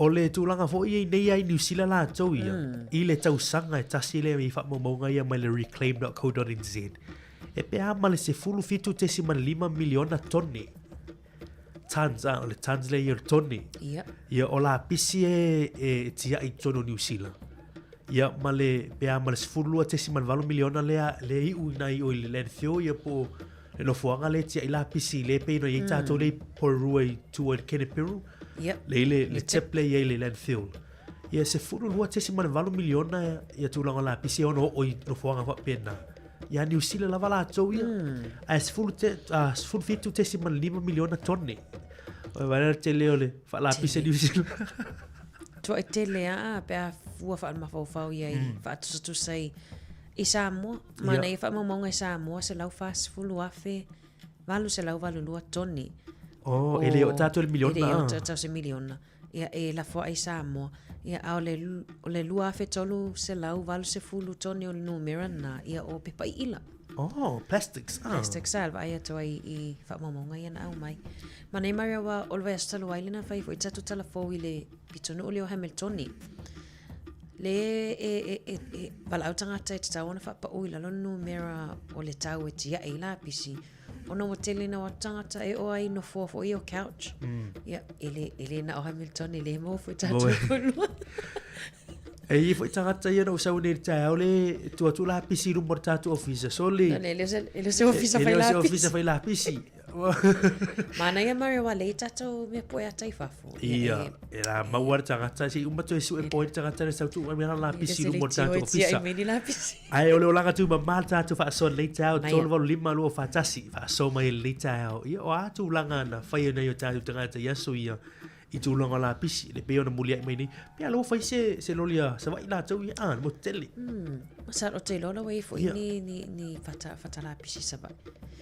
O le tulaga foi ia i nei ai Niu Sila latou ia, mm. i le tausaga e tasi lea i faamaumauga ia mai le reclaim.co.nz, e pe a ma le 17.5 miliona tone tons, ah, o le tons lea ia o le tone. Ia. Ia o lapisi e, e, e tiai i totonu o Niu Sila. Ia ma le, pe a ma le 12.8 miliona lea, le iu ina i o i le landfill ia po o le nofoaga lea e tiai lapisi le pei ona i ai tātou lea i Porirua i tua i le Keneperu. Yep. Le i le, le tip lea i ai le landfill. Ia 12.8 miliona ia tulaga o lapisi e ono oo i nofoaga faapena. Ia Niu Sila lava latou ia. Ae 17.5 miliona tone. O vaai le tele o le faalapisi a Niu Sila. Tuai tele a pe a fua whaamafaufau ia i mm. whaatusatusa i, i Samoa. Mana ia whaamaumauga i Samoa, 140,000, 882 tone. Oh, e le o tātou le miliona. E le o tātou se miliona. Ia, e lafo ai Samoa. Ia, a o le, o le 2,380 tone o le numera na, ia o pepa iila. Oh, plastics. Ah. Plastics, a, vaai atu ai i faamaumauga ia na aumai. Ma nei mari aua o le vaiaso talu ai lena fai foi tatou tala fou i le pitonuu lea o Hamiltoni. Le e, e, e, e valaau tagata e tatau ona faapau i lalo le numera o le tau e tiai i lapisi. Ona ua tele na o atu tagata e o ai nofoa foi o couch. Mm. Ia, e le, e le na o Hamilton, e le maua foi tatou koilua. E i foi tagata ia na o sau nei le taeao le tua atu lapisi i luma o le tatou ofisa. So le... E le o se ofisa fai lapisi. E le o se ofisa fai lapisi. Manaia Mario wa lei tatou mea poe ata i fafo. Ia, e la maua le tagata, se i uma toe sue poe le tagata le sau tuu mai mea lapisi i luma o le tatou ofisa. Ae o le olaga tumama le tatou faasoa i lenei taeao, 385 241, faasoa mai i lenei taeao. Ia, o a tulaga na fai ai nai o tatou tagata i aso ia i tulaga o lapisi, le pei ona muliai mai nei. Pea la ua fai se, se loli a Savaii latou ia, ah, le motu tele. Mm, masalo te iloa la ua i ai foi ni, ni, ni fata, fata lapisi i Savaii.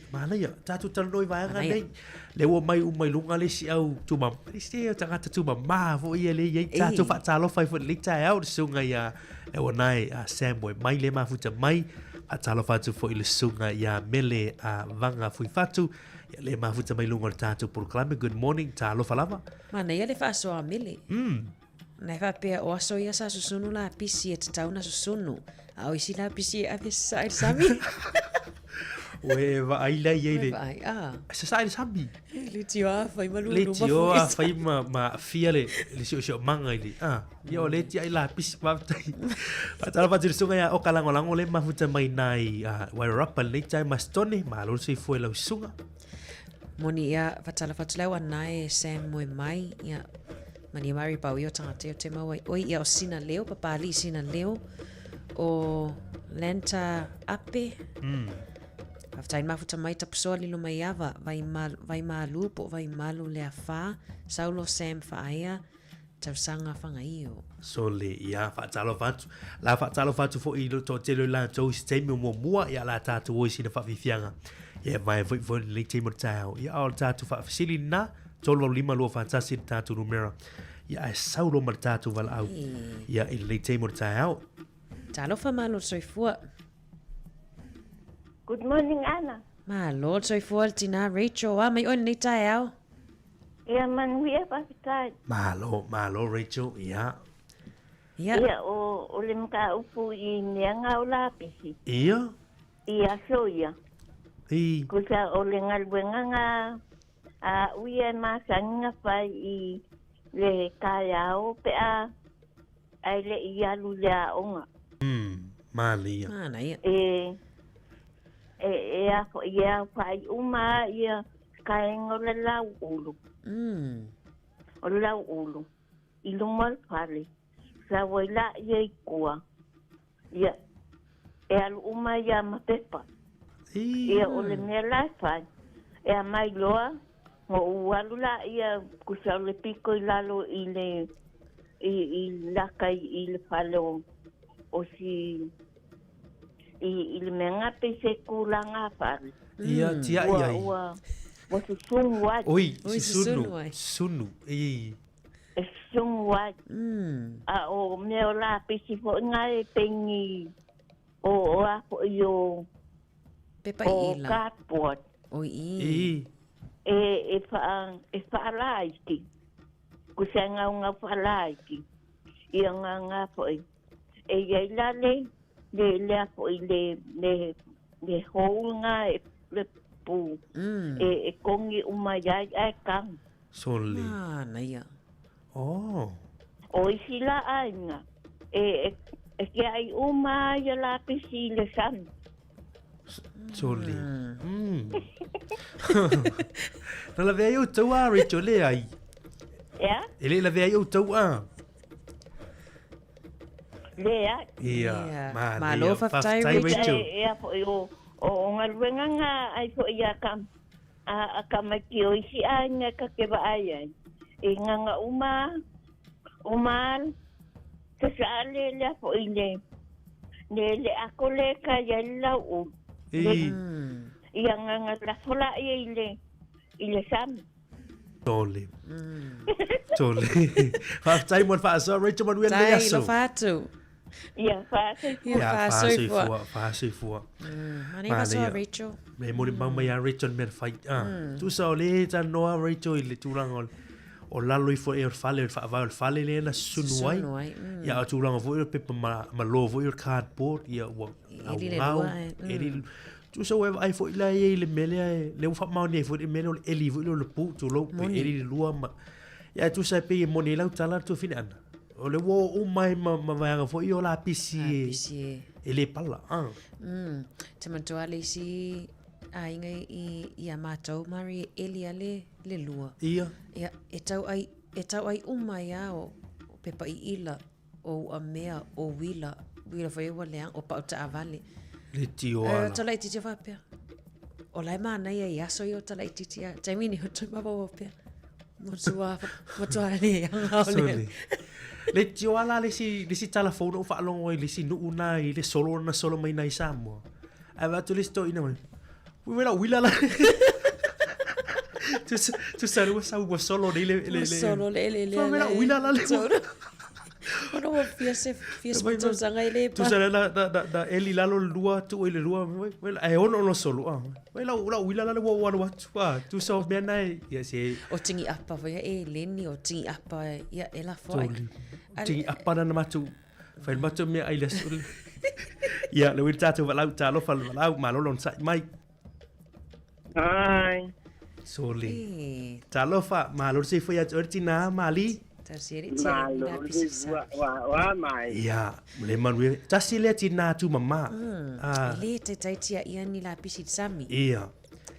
Manaia, tatou talanoa i vaega nei. Le ua mai uma i luga le isi au tumama. Le isi au tagata tumama foi ia le i ai tatou faatalofa ai foi i lenei taeao le susuga ia le uanae a Sam Moe mai le mafuta mai. Faatalofa atu foi i le susuga ia Mele a Vaga Fuifatu. Ia le mafuta mai luga o le tatou polokalame. Good morning, talofa lava. Manaia le faasoa a Mele. Mm. Na e faapea o aso ia sa susunu lapisi e tatau na susunu. A o isi lapisi e ave sasae i le sami. Ua e vaai la i ai le... Vaai, ah. Sasae i le sami. Le tio a fai ma lulu Le tio a fai ma, ma fia le, le siosiomaga i le... Ah. Ia o le tia i lapisi faafetai. Faatalofa atu i le susuga ia Oka Lagolago le mafuta mai nai uh, Wairarapa lenei tae Masitone. Malo le soifua i lau susuga. Moni ia faatalofa atu lau ana e Sam moe mai ia mani mari pau ia o tagata ia o te mau ai oi ia o Sina Leo Papali'i Sina Leo o Lanta Ape mm. Faafetai mafuta mai tapusoa lilo mai ava vai, mal, vai malu po vai malu le afa Saulo Sam Faaea Tausaga Fagaio. Sole, ia, faatalofa atu. La faatalofa atu foi i le toatele o i latou i se taimi o muamua, ia la tatou o i sina faafiafiaga. Ia e vaea foi foi lenei taimi o le taeao. Ia, a o le tatou faafesili lena, 385 241 le tatou numera. Ia, ae sau loa ma le tatou valaau. Ia, i lenei taimi o le taeao. Talofa malo le soifua. Good morning, Anna. Malo le soifua le tina Rachel. A mai oe lenei taeao. Ia manuia faafetai. Malo, malo Rachel, ia. Ia. Ia, o, o le mataupu i mea nga o lapisi. Ia. I aso ia. I. Kusa o le galuega nga a a'u ia e masani na fai i. le taeao pe a ae le i alu i le aoga. Mm, manaia. Manaia. E, e, e a foi e aofai uma lava ia kaenga o le lauulu. Mm. O le lauulu i luma o le fale, sau ai laia i tua, ia, e alu uma ai lava ma pepa. Ia, o le mea la e fai, e aumai loa, ona ou alu laia, tusa o le pito i lalo i le, i, i laka i, i le fale o, o si, i, i le mea nga pei se tulaga fale. Ia, tiai Ua, ai. ua, ua susunu ai. Oi, Oi, susunu, susunu ai. susunu, i. E susunu ai. A o mea o lapisi foi nga e pei ni, o, o a foi o, Pepa o i ila. cardboard. Oi, i. I. E, e wha, e whaalaiti. Ko se ngau ngau whaalaiti. Ia ngā ngā foi. E iai la le, le, le a foi le, le, le hou ngā e, le pū. Mm. E, e kongi uma iai ai kang. Sole. Manaia. Oh. O isi la aiga. E, e, e ke ai uma ia lapisi i le sami. Sole. Mm. Na lavea ai outou a, Rachel, le ai. Ea? E le lavea ai outou a. Le ai. Ia, Ia. manaia. Malo, faafetai, Faafetai, Rachel. Rachel. E, e a foi o, o, o galuega nga ai foi ia ka, a, a tamaiti o isi aiga ka te vaai ai. E gaga uma, uma sasaa le lea foi le, le, le ako le ka ia i le lauulu. I. Ia gaga lafo laia i le, i le sami. Sole. Sole. Faafetai mo le faasoa, Rachel, manuia lenei Tai, aso. lofa atu. Ia faasoifua. Ia, Ia, faasoifua. faasoifua, faasoifua. Manaia faasoa, Manaia. Rachel. Me molimau mai a Rachel mea na fai. Ah. Tusa o le talanoa Rachel i le tulaga o le o lalo ifo ea o le fale, o le faavae o le fale lea na susunu ai. Susunu ai, mm. Ia, o tulaga foi o le pepa ma, malo foi o le cardboard, ia ua Eli le gaugau, lua, eh, mm. eli Tusa ua e vaai foi la ia i le mea lea, e- lea ua faamaonia ai foi le mea lea o le eli foi lea o le pu, tulou, pe Moni. eli le lua ma... Ia, e tusa e pei e moni ai lau tala le tuafine ana. O le ua oo uma ai ma, ma vaega foi o lapisi e, Lapisi e. e le pala. Ah. Te manatua le isi aiga i, i a mātou, Mari, e eli a le, le lua. Ia. Ia, e tau ai, e tau ai uma ai a o, o pepa i ila, o ua mea, o uila, uila foi ua leaga, o pau taavale. Le tio Eh, ala. tala itiiti o faapea. O la e manaia i aso ia o tala itiiti a taimi ni o toe mawawa pea. Matua, matua leaga o le. Sole. Le tio ala le isi, le isi tala fou na ou faalogo ai le isi nuu na i le solo na solo mai nai Samoa. Ae vaai atu le isi toeaina mai. Ui wela uila la. Tusa tusa le ua sau ua solo nei le le Ua solo le ele lea Ui wela la e. uila la le. Solo. Ona ua fia se fia se tausaga e le pa. Tusa le na na na na eli lalo le lua tuu i le lua. Ui, wela e ono ono solo ah. Wela ula uila la le ua ua alu atu ah. Tusa o mea na e ia se O tingi apa foi e leni o tingi apa ia e lafo ai. Toli. Tingi apa na matou. Fai le matou mea ai le aso. Ia, le ui le tatou valaau, talofa le valaau, malo le onosai mai. Ai. Sole. E, Talofa, malo le soifua ia te oe le tina, mali. tausi e le tia ni Malo lapisi le sa. ua ua ua mai. Ia, le manuia. Tasi lea tina tu mama. Ah, E le taitai tia ia ni lapisi sami. ia.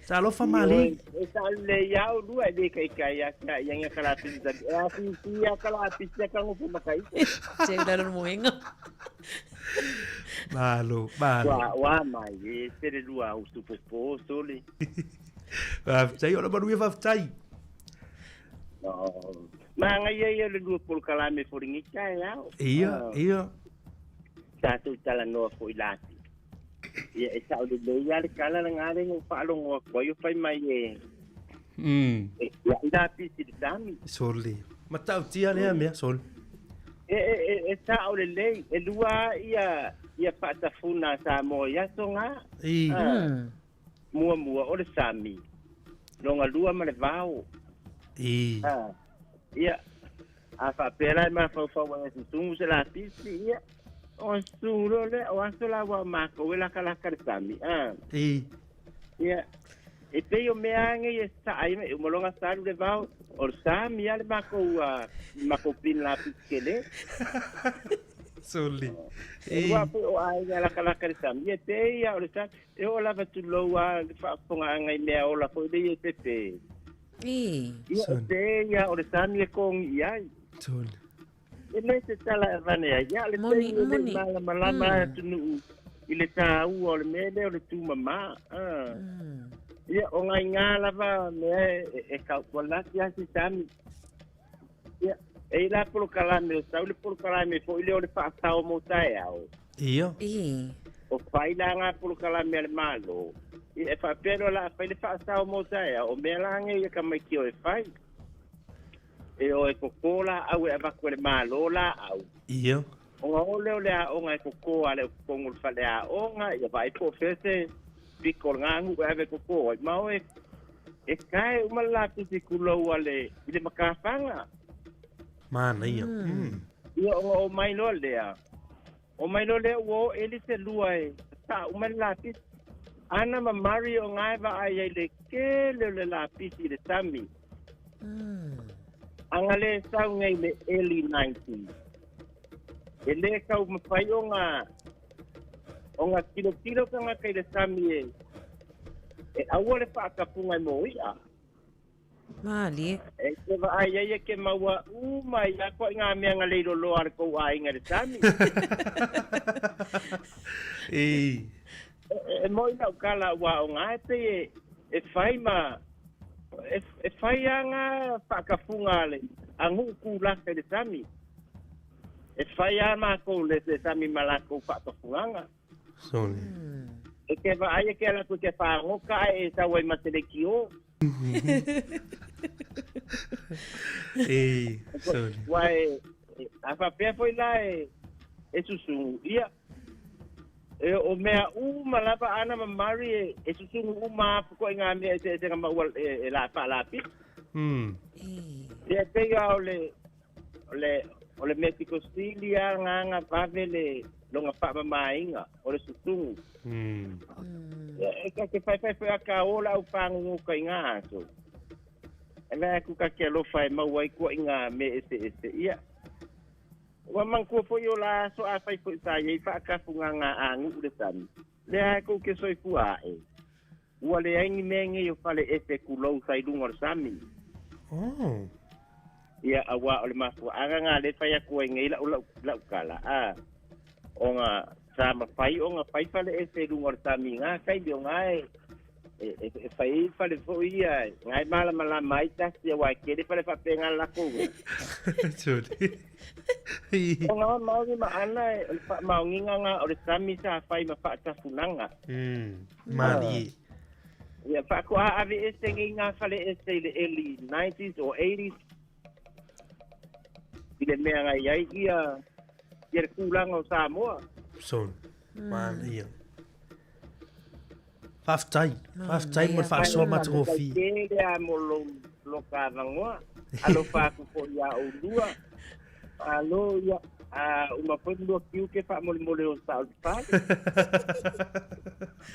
Talofa mali. E sa le iau lua e le kai kai a ka ia nga kala pisi sa. E a si si a kala pisi a ka ngofu makai. Te ula lo moenga. Malo, malo. Ua ua mai e se le lua u su popo sole. Faafetai, o le manuia faafetai. No. Manga ia ia le lua polo kalame fo ringi kai au. Ia, ia. Tātou talanoa foi lati. Ia e sa le le ia le kala le ngare ngo whaalongo a koe o whai mai e. E ia i la pisi le sami. Sole. Matautia lea mea, sole. E e e e sa o le lei e lua ia ia whaatafuna sa mo ia songa. I. Ah, Mua mua o le sami. Longa lua ma le vao. I. Ah, ia a whaapera e mawhauwhau e susungu se la pisi ia. O susungu lo le o aso la wa mako e laka laka le sami. Ah, I. ia. E pei o mea a nei e sa'a ai e uma loa ona sa alu le vao, o le sami lava le makou makou pin lapisi tele. Soli. E lua foi o aiga e lakalaka i le sami, e pei lava o le sami. E oo lava tulou lava le faafofogaaga i mea ola foi lea e pepe. Ia e pei lava o le sami e kogi i ai. Soli. E le se tala e avane ai, a o le taimi e le i malamalama ai atunuu i le taua o le mea lea o le tumama. Ia, o ngaiga lava mea e kau, ua laki lava si sami. Ia, e i la polokalame o sau le polokalame foi lea o le faasao mo taeao. Ia. O fai la ngā polokalame a le Malo. Ia, e faapea loa la a fai le faasao mo taeao, o mea la nei e tamaiti o e fai. E o e koko laau e avatu e le Malo laau. Ia. Ona o lea o le aoga e koko a le totonu o le faleaoga, ia vaai po o fea se pito o lena nuu e ave e koko ai. Ma o e, e kae uma le lapisi kulou a le, i le makafaga. Manaia. Mm. Ia ona o mai loa lea, o mai loa lea ua o eli se lua e saa uma le lapisi. Ana ma Murray o nga e vaai ai le tele o le lapisi i le sami. Aga le sau nei le early 90s. E le tau mawhai o ngā, o ngā tilotilo tangata i le sami e, e aua le whaakapunga i mō ia. Mālie. E te vaai ai e ke maua uma i a koe i ngā mea nga leiro loa a le kou āinga i le sami. E. E, e moi lau kala ua o ngā e pei e, e whai ma, e, e whai a ngā whaakapunga a le, a nguu kūlaka i le sami. E whai a mākou le, le sami ma lākou whaakafunganga. Sole. E ke vaai e ke ala koe ke whāngoka ai e sau ai ma te leki o. E, sole. Ua e, a whapea foi la e, e susungu ia. E o mea uma lava ana ma Murray e, e susungu uma apu koe ngā mea e se e se nga maua e, e la whaalapi. Ia pei a o le, o le, o le mea pito sili a ngā ngā vave le longa whaamamainga o le susungu. Ia, e ka te whaiwhai whai a ka o la au whangungu kai ngā aso. E mea aku ka ke alofa e mau ai kua i ngā me ese ese ia. Ua manatua foi o la aso afai foi sa i ai faakafuga ngā agu'u le sami, lea ae kou ke soifua a'e. Ua leai ni mea nei o fale ese kulou sa i luga o le sami. Oh. Ia, auā o le mafuaaga ngā le fai atu ai nei la'u la'u la'u tala, a, ona sa mafai ona fai fale ese i luga o le sami i ngā taimi o ngā e E, e fai ai fale foi ia, ngā e malamalama ai tasi auā e tele fale faapena lakou. Sole. O ngā Māori ma ana e, o le faamaoniga ngā o le sami sa fai ma faatafunaga. Mārie. Ia, faatoa ave ese nei ngā fale ese i le early 90s or 80s i le mea ngai ai ia, ia le tulaga o Samoa. Sole. Mārie. Faafetai. Faafetai mo le faasoa matagofie. Faafetai tele a mo lou loka avanoa. Alofa atu foi ia oulua. Malo ia a uma foi lua tiute faamolemole o sa o le fale.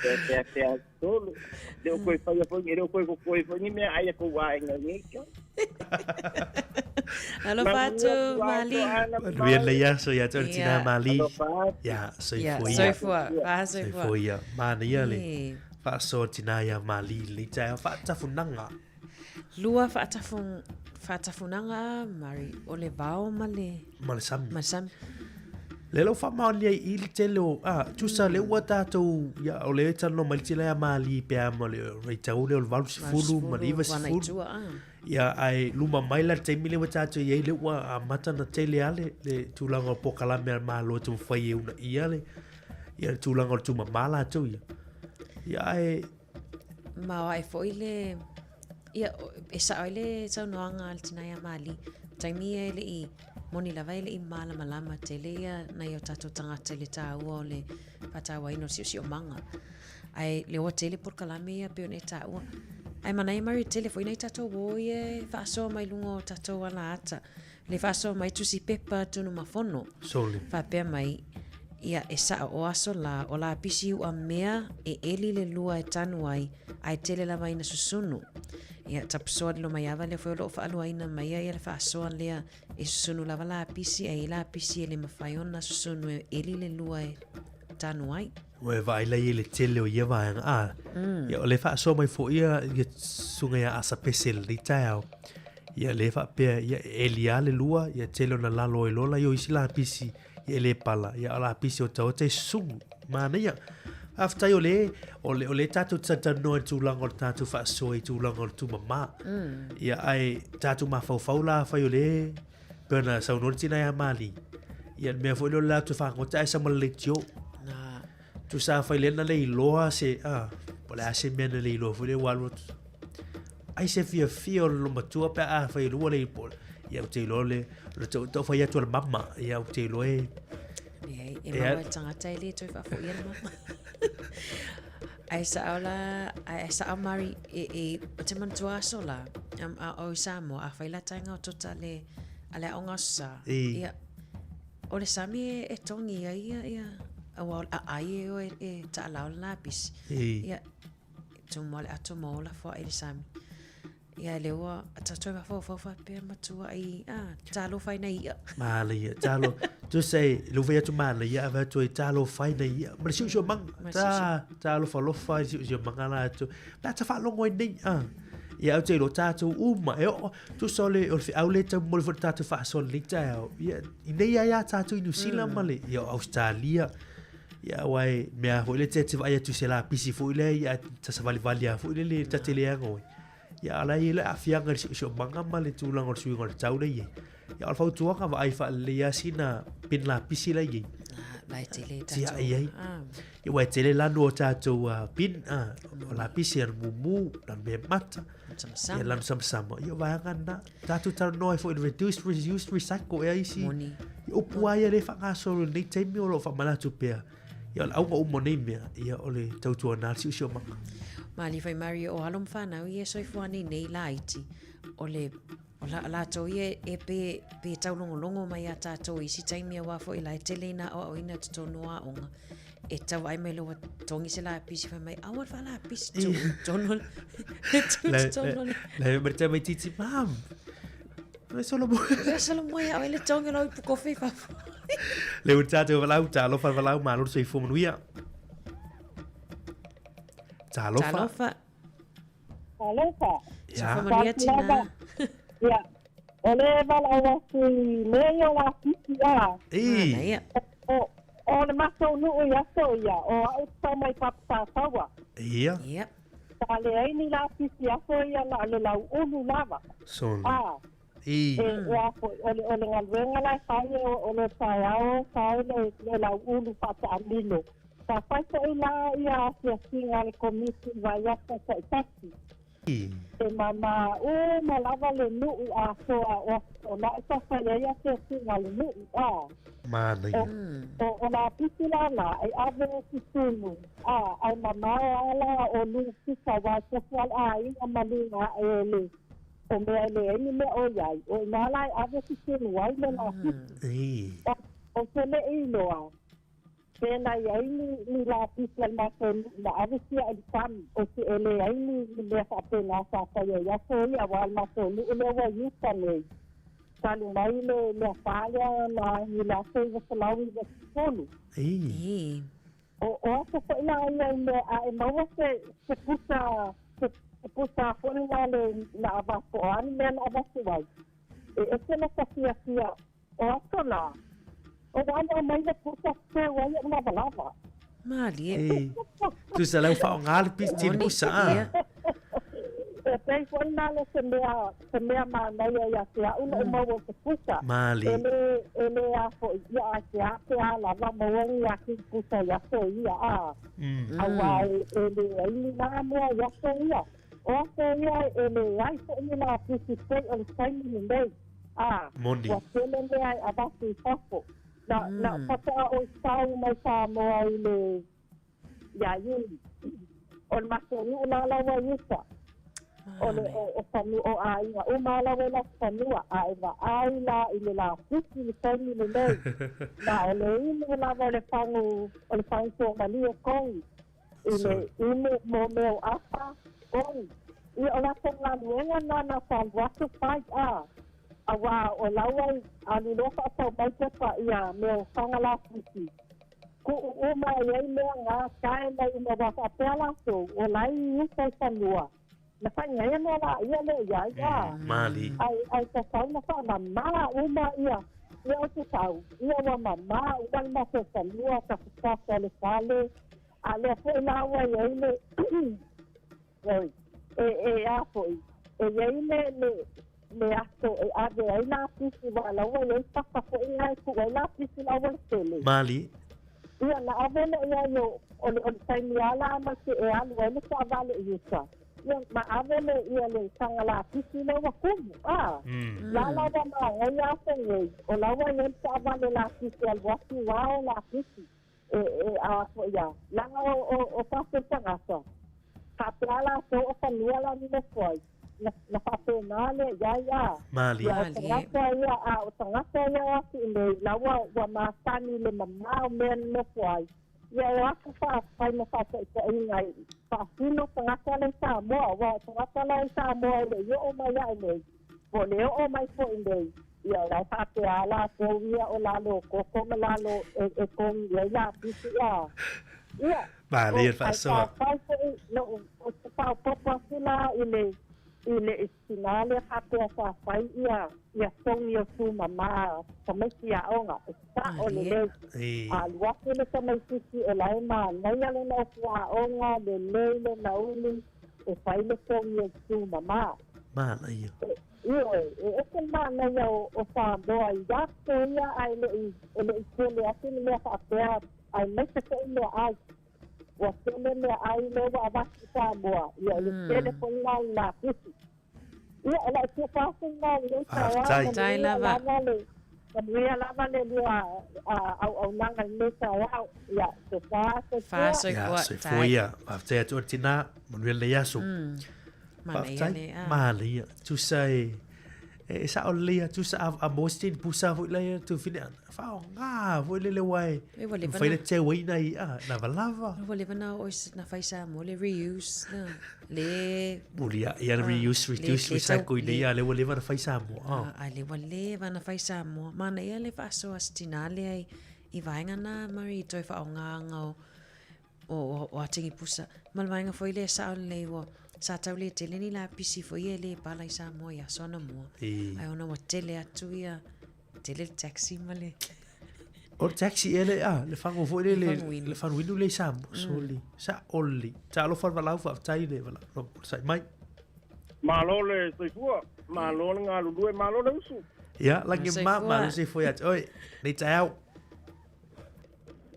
Pea pea pea tolu. Le o koe whaia foi, e le o koe koe foi ni mea ai a kou aenga nei ka. Alofa atu, Mali. Manuia lenei aso ia te oe le tina Mali. Ia, soifua ia. Soifua, fahasoifua. Soifua ia. Manaia le faasoa tina ia Mali i lenei taeao. Faatafunaga. Lua faatafunaga, Mari, o le vao ma le... Ma le sami. Ma le sami. Le lau faamaonia i i le tele o, a, tusa le ua tātou, ia, o le talanoa mai le tele ia Mali pe a ma le raitau lea o le 80 ma le 90. Ia, ae luma mai la le taimi lea ua tātou i ai lea ua amata ona tele lava le, le tulaga o polokalame a le Malo e taumafai e uunaia le, ia le tulaga o le tumama latou ia. Ia, ae... Ma o ae foi le... Ia, e sao ai le saunoaga a le tina ia Mali. Taimi ia e le i, moni lava e le i malamalama tele ia nai o tātou tagata i le tāua o le faatauaina o le siosiomaga. Ae leoa tele polokalame ia pei ona e taua. Ae manaia Murray tele foi nai tatou uo ia e faasoa mai luga o tatou ala ata. Le faasoa mai tusi pepa tunu ma fono. Sole. Faapea mai, Ia, e saʻo, o aso la, o lapisi ua mea e ʻeli le lua e tanu ai, a e tele lava ina susunu. Ia, tapusoa lilo mai ava lea foi o loo faaluaina mai ia le faasoa lea e susunu lava lapisi, a e i lapisi e le mafai ona susunu e ʻeli le lua e tanu ai. Ua e vaai la i le tele o ia vaega, a, ia o le faasoa mai foi ia, ia susuga ia Asa Pese i lenei taeao. Ia le faapea, ia e ʻeli lava le lua, ia tele ona lalo ai loa la i o isi lapisi, ia e le pala, ia o lapisi o taota e sumu. Manaia. Faafetai o le, o le, o le tatou talatalanoa i le tulaga o le tatou faasoa i tulaga o le tumama. Ia ae tatou mafaufau la afai o le, pei ona saunoa le tina ia Mali, ia le mea foi lea o le latou fagota ae sama le leitio. Na. Tusa afai lea na le iloa se, a, po o le a se mea na le iloa foi lea ua alu atu. Ai se fiafia o le lomatua pe a fai lua le ipo. Ia ou te iloa le, le tau, tau fai atu a le mama. Ia ou te iloa e... Leai, e maua le tagata e le toe faafoia le mama. Ae sao la, ae sao Mari, e, e, o te manatua aso la, um, a o i Samoa, a fai la tainga o tota le, a le aoga aso sa. I. Ia, o le sami e, e tongi ai ia, ia, aua o le aai e o e, e taalao le lapisi. I. Ia, Tumu le ato ma ola foaʻi le sami. Ia le ua tatou mafaufau faapea matua i a talofa ai nai iʻa. Manaia, talo. Tusa e, le ua fai atu manaia, a fai atu ai talofa ai nai iʻa. Ma le siosiomaga. Ma le Ta, talofalofa i le siosiomaga la atu. La ta faalogo ai nei, a. Ia au te iloa tatou uma, e oo, tusa o le, o le feau lea e tau momoli foi le tatou faasoa i lenei taeao. Ia, i nei ai a tatou i Niu Sila ma le, ia o Ausetalia. Ia aua e mea foi le te te vaai atu i se lapisi foi lea ia ta savalivali lava foi lele ta te leaga oi. Ia a la e i ai le aafiaga i le siosiomaga ma le tulaga o le suiga o le tau lea e i ai. Ia o le fautuaga vaai faalelei lava sina pin lapisi la e i ai. Ah, la e tele tatou. Tiai ai. Ah. Ia aua e tele lanu o tatou pin, o lapisi lanu mumu, lanu meamata. Samasama. Ia lanu samasama. Ia o vaega na. Tatou talanoa ai foi i le reduce, reuse, recycle ea isi. Moni. Ia upu lava ia lea e faagasolo i lenei taimi o lo o faamanatu pea. Ia o le auga uma o nei mea, ia o le tautuana le siosiomaga. Malie fai Marie o alo ma fanau ia e soifua nei nei laiti, o le o la, latou ia e pe, pe taulogologo mai iā tatou i isi taimi aua foi la e tele ina aoaoina i totonu o aoga. E tau vaai mai loa ua togi se lapisi fai mai, aua le faalapisi, tuu i totonu o le, tuu i totonu o le. Le le te mai titi, mam. Le solo mo. Le solo mo ia oe le togi o lau ipu kofi i fafo. Le ua tātou walau, talofa walau, malo le soifua manuia. Talofa. Talofa. Talofa. Ia. Soifua manuia tina. Ia. O le valaau atu i mea ia o lapisi a. I. Manaia. O, o le matou nuu i aso ia, o a'u tau mai Papasātaua. Ia. Ia. Sa leai ni lapisi aso ia na o le lauulu lava. Solo. A. I. E, e a foi, o le, o le galuega la e fai o, o le taeao fai le, le lauulu faataamilo. Sa fai foi la ia asiasiga a le Komiti i vaiaso taitasi. E māmā uma lava le nuu atoa o Asotona'i sa fai ai asiasiga a le nuu, a. Manaia. O, o, o lapisi la la e ave i tutunu, a, ae mamao a la o Lusika aua e tofu a le aiga ma luga aʻe o le, o mea e leai ni mea o i ai, o inā la e ave tutunu ai le lapisi. O, ou te le i iloa, Pēnā i ai ni, ni lapisi a le matou nuu na ave sia i le sami, o te e leai ni, ni mea faapena sa faia i aso ia, aua o le matou nuu lea ua i uta nei. Talu mai le, le afa lea na i le 1993. Ei. Ei. O, o aso foi la ia i mea a e maua se, se pusa, se, se pusa foi la le, na avatu, o a ni mea na avatu ai. E ese lota fiafia O aso la, o wā lea mai le pusa teu ai o lavalava. Malie. Ei. Tusa lau whaonga le pisi tini pusa a. Ia. E pei foi nā le se mea, se mea mānaia ia te a'u lo'u maua o te pusa. Malie. E le, e le a foi ia a te a te a lava maua ni ake i pusa i aso ia a. Auā e, e leai ni nā mea i aso ia. O aso ia e leai foi ni lapisi pei o le taimi lenei. Ā, Moni. ua tele mea e avatu i fafo. Na, na faatoa oi sau mai Samoa i le, iā Iuni. O le matou nuu la la ua i uta. O le o, o fanu o aiga uma lava i latou fanua, a e vaai la i le lapisi i le taimi lenei. Ma o le inu lava o le fagu o le fagu tuamalie kogi i le inu mo mea o apa kogi. Ia o latou galuega na na ta alu atu fai a auā o la ua alu loa faatau mai pepa ia mea o faga lapisi. Kuʻu uma e i ai mea ga tae mai uma ua faapea latou o la i uta i fanua na faigaia mea laia lea i ai a Mali. Ai ai tatau na faamama uma ia ia o te tau ia ua mama uma le matou fanua tafatafa o le fale a lea foi la ua i ai le Oi, e, e a foi, e i ai le, le, le aso e ave ai lapisi, aua la ua i ai paka foi na e tuu ai lapisi i le aualatele. Malie. Ia, na ave lea i ai o, o le, o le taimi lava la ma te e alu ai le taavale i uta. Ia, ma ave le, ia le taga lapisi lea ua kumu, a. La la ua manaia aso nei, o la ua i ai le taavale lapisi e alu atu ao lapisi. E, e, a foi a, leaga o, o, o tatou tagata, faapea latou o fanua la nofo ai, na, na faapena lea i ai a. Malie. Ia, o tagata ia, a o tagata ia o atu i nei, la ua, ua masani i le mamao mea na nofo ai. Ia e o atu fa, fai ma faataitaiga i, faasino tagata la i Samoa, aua o tagata la i Samoa e le i oo mai ae nei, Po o le oo mai foi nei, ia o la e faapea lava latou ia o lalo koko ma lalo e kogi ai lapisi a. Ia, Manaia le o, ai faasoa. faafai foi lo'u, ou te faaopoopo atu la i le, i le tina lea faapea sa fai ia, ia togi o tumama tamaiti aoga, e sa'o lelei. Alu atu le tamaitiiti o la e manaia lona ofu aoga, lelei lona uli, e fai le togi o tumama. Manaia. Ioe, e ese le manaia o, o Samoa i aso ia ae le i, e le i tele atu ni mea faapea aemaise foi meaai. Ua tele meaai lea ua avatu i Samoa, ia o le tele foi lena o le lapisi. Ia, o lau tufa atu lena i lenei taeao, Faafetai. Faafetai manuia lava. lava le, manuia lava le lua auaunaga i lenei taeao. Ia, soifua, Fa soifua. Ia, soifua, soifua tai. ia. Faafetai atu oe le tina, manuia lenei aso. Manaia Faafetai. le, a. Manaia. Tusa e, e sao lelei lava. Tusa a, a maua se tini pusa foi lea ia tufine ana, faaaoga foi lele aua e E ua leva mafai na, ona teu ai nai i'a lavalava. ua leva na oo i na fai Samoa le reuse na, le, Mulia'i lava le a, reuse, le, reduce, le tau, recycle i le, nei a lea ua leva ona fai Samoa. a, a le ua leva na fai Samoa. Manaia le faasoa a si tinā lea i, i vaega na, Murray, i toe faaaogaga o, o, o Atigi Pusa. Ma le vaega foi lea sao lelei ua sa tau le tele ni lapisi foi ia e le pala i Samoa i aso anamua. Ai ona ua tele atu ia, tele le taxi ma le... O le taxi ea le, a, le fagu foi le, Le faguinu. le faguinu lea i Samoa. Soli, saoli. Talofa le valaau, faafetai le valaau, lou onosai mai. Malo le soifua, malo le galulue, malo le usu. Ia, lagi ma, Soifua. malo soifua ia te oe. Nei taeao.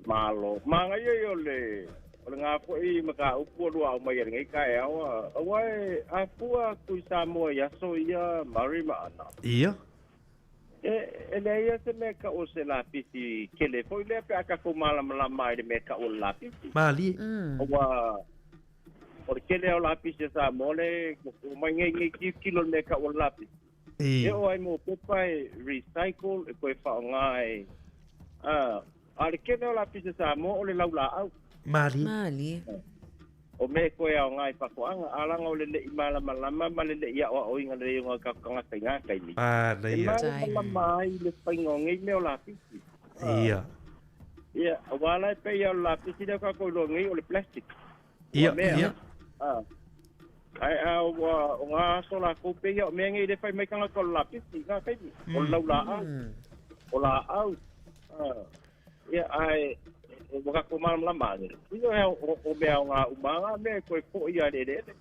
Malo. Manaia ia o le o le foi mataupu ua lua aumai e lenei taeao a aua e afua atu i Samoa i aso ia Murray ma Ana. Ia. E, e leai lava se mea e tau o se lapisi tele foi lea pe a tatou malamalama ai i le mea e tau o le lapisi. Malie. Aua o le tele lava o lapisi a Samoa lea e omai nei nei tilotilo i le mea e tau o le lapisi. E oo ai mo pepa e recycle e toe faaaoga e a a le tele o lapisi a Samoa o le laulaau. Malie. Malie. O mea e toe aoga i faatoaga, a laga o le leʻi malamalama ma le leʻi aʻoaʻoina lelei o nai tatou tagata i na taimi. E Manaia. malamalama ai le faiga o nei mea o lapisi. Ia. Ia, aua la e pei lava o le lapisi lea tatou iloa nei o le plastic. Ia, Ua mea. ia. A. Ae a ua o ngā aso lākou pei o mea nei le fai mai tagata o le lapisi i ngā taimi. O le laulaau. O laau. Ia, ae e ua tatou malamalama ane. Ia hea o, o mea o ngā uma ngā mea e toe foʻi lava i le eleele.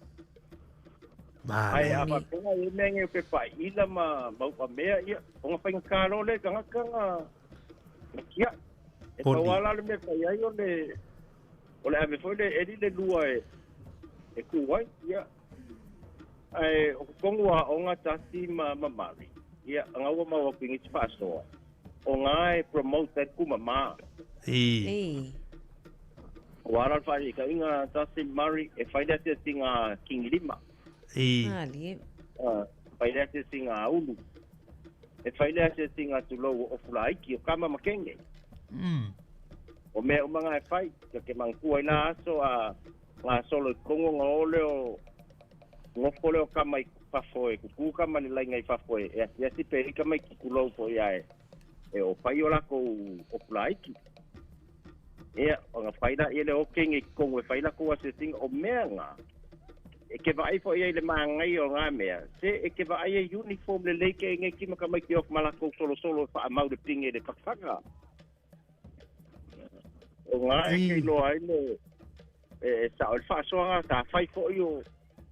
Ae a Manaia. faapea e mea nei o pepa ila ma ma uamea, ia, o ngā faigata loa lea i tagata na na tiaʻi. E Poni. pau lava la le mea e fai ai o le o le ave foi le eli le lua e e kū ai, ia. Ae o totonu o aoga tasi ma ma Mari, ia, aga ua maua atu i nisi faasoa, o ngā e promote ai le kūmamā. Ī. Aua la le faataitaiga tasi Mari e fai le asiasiga a King Lima. Ī. Malie. Fai le asiasiga a Ulu. E fai le asiasiga tulou o Ofulaiki, o Kama ma Kenge. O mea uma ngā e fai, kia ke manatua i la aso a gasolo i Kongo nga o lea o nofo lea o Kama i fafo e kukū Kama i le laina i fafo e asiasi pe i Kama i tulou foi ae e o fai o lakou Ofulaiki. Ia, ona fai laia lea o Kenge i Kongo e fai lakou asiasiga, o mea ngā e ke vaai foi ai i le māngai o ngā mea, se e ke vaai ai uniform lelei ke engeki ma tamaiti o ma lakou solosolo e faamau le pine i le fatafata. O ngā e ke iloa ai le e sao i le faasoaga sa fai foi o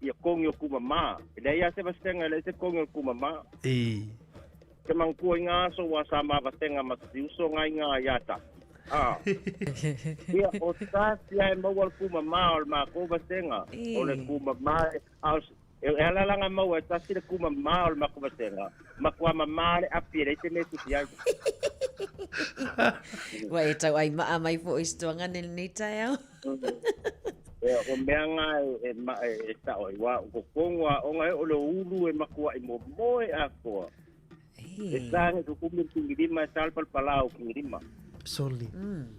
ia kongi o kumamā. E leai lava se vasega e leai se kongi o le kumamā. Ke manatua i ngā aso ua sa ma vasega ma si uso ngā inga ia Tasi. A. Ia, o Tasi a e maua le kumamā o le makou vasega. O le kumamā e, a o e ala la nga maua e Tasi le kumamā o le makou vasega, matua mamā le api e leai se mea e tusi ai. Ua e tauai maa mai foi i se tuagane i lenei taeao. Ia, o mea ngā e, e, e sao ai, wa, o kokongo a onga e o le ulu e makuaʻi momoe atoa. E sa nge kukumi le kingilima e sa le palapala o kingilima. Soli.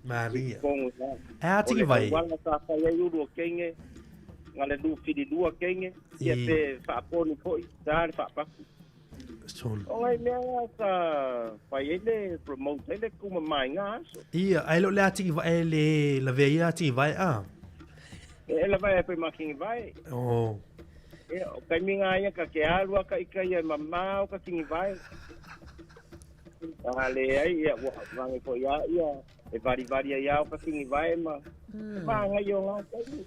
Maria. Kongo la. E a tiki vai. O le auala sa fai ai ulu o kenge, nga le lu fili lua kenge, ia pe faaponi foi, sa le faapaku. Soli. O ngai mea nga sa fai ai le promote ai le kumama i nga aso. Ia, ai lo le a tiki vai le lavea ia a tiki vai a. E lava e pe ma kingi vai. Oh. Ia, o taimi ngā ia ka ke alu a ka ika ia e mamao ka kingi vai. A le ai ia, ua vange foi a ia, e varivari ai ao ka kingi vai ma. E maangai o ngā taimi.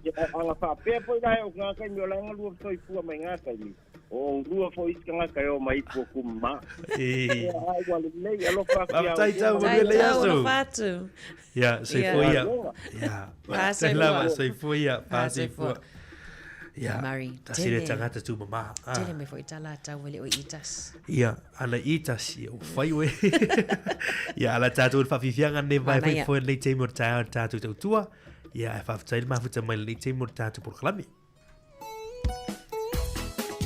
Ia, anga whaapea foi la e o ngā taimi o la nga lua soifua mai ngā taimi. O oulua foi isi tagata e o mai ipu o kumamā. Ia, ai ua lelei, alofa atu ia Faafetai tau, Faafetai manuia lelei tau, aso. alofa atu. Ia, soifua ia. Ia. Ia. Faafetai lava, soifua ia, Fasoifua. fasoifua. Ia, Murray, tasi le tele. tagata tumamā. Ah. Tele mai foi tala tau e le o i tasi. Ia, ana i tasi, ia, ua fai oe. Ia, ala tātou le whawhiwhianga nei vai Manaia. foi foi nei taimi o le taeao le tātou tautua. Ia, e whawhitai le mafuta mai lenei taimi o le tātou porokalame.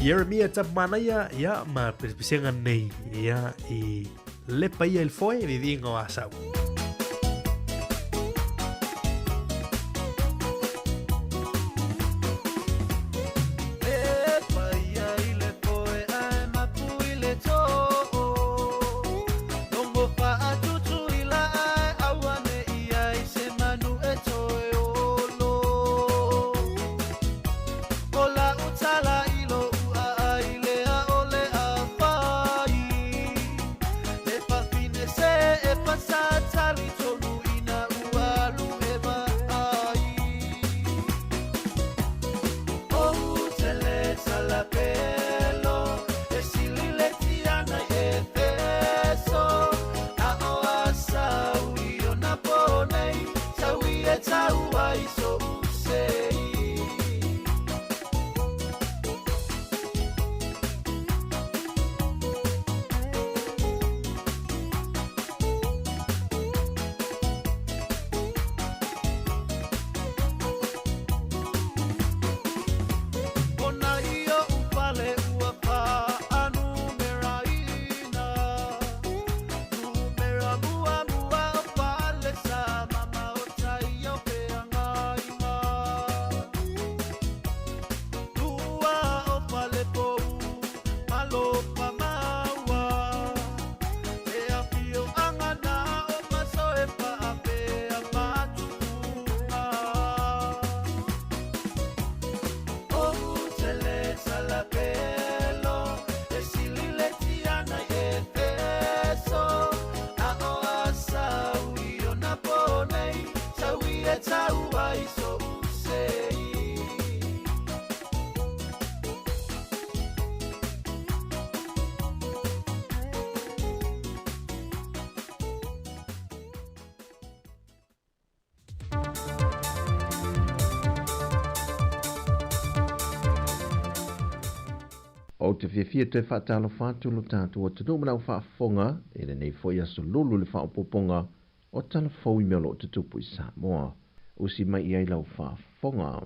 Jeremia Tapumanaia, ia, ma pesepesega nei, ia, i lepa ia i le foe, viviga o Asau. Ou te fiafia toe faatalofa atu lo tatou atunuu ma lau faafofoga i lenei foi aso lulu i le faaopoopoga o tala fou i mea o lo o tutupu i Samoa. Usi mai i ai lau faafofoga.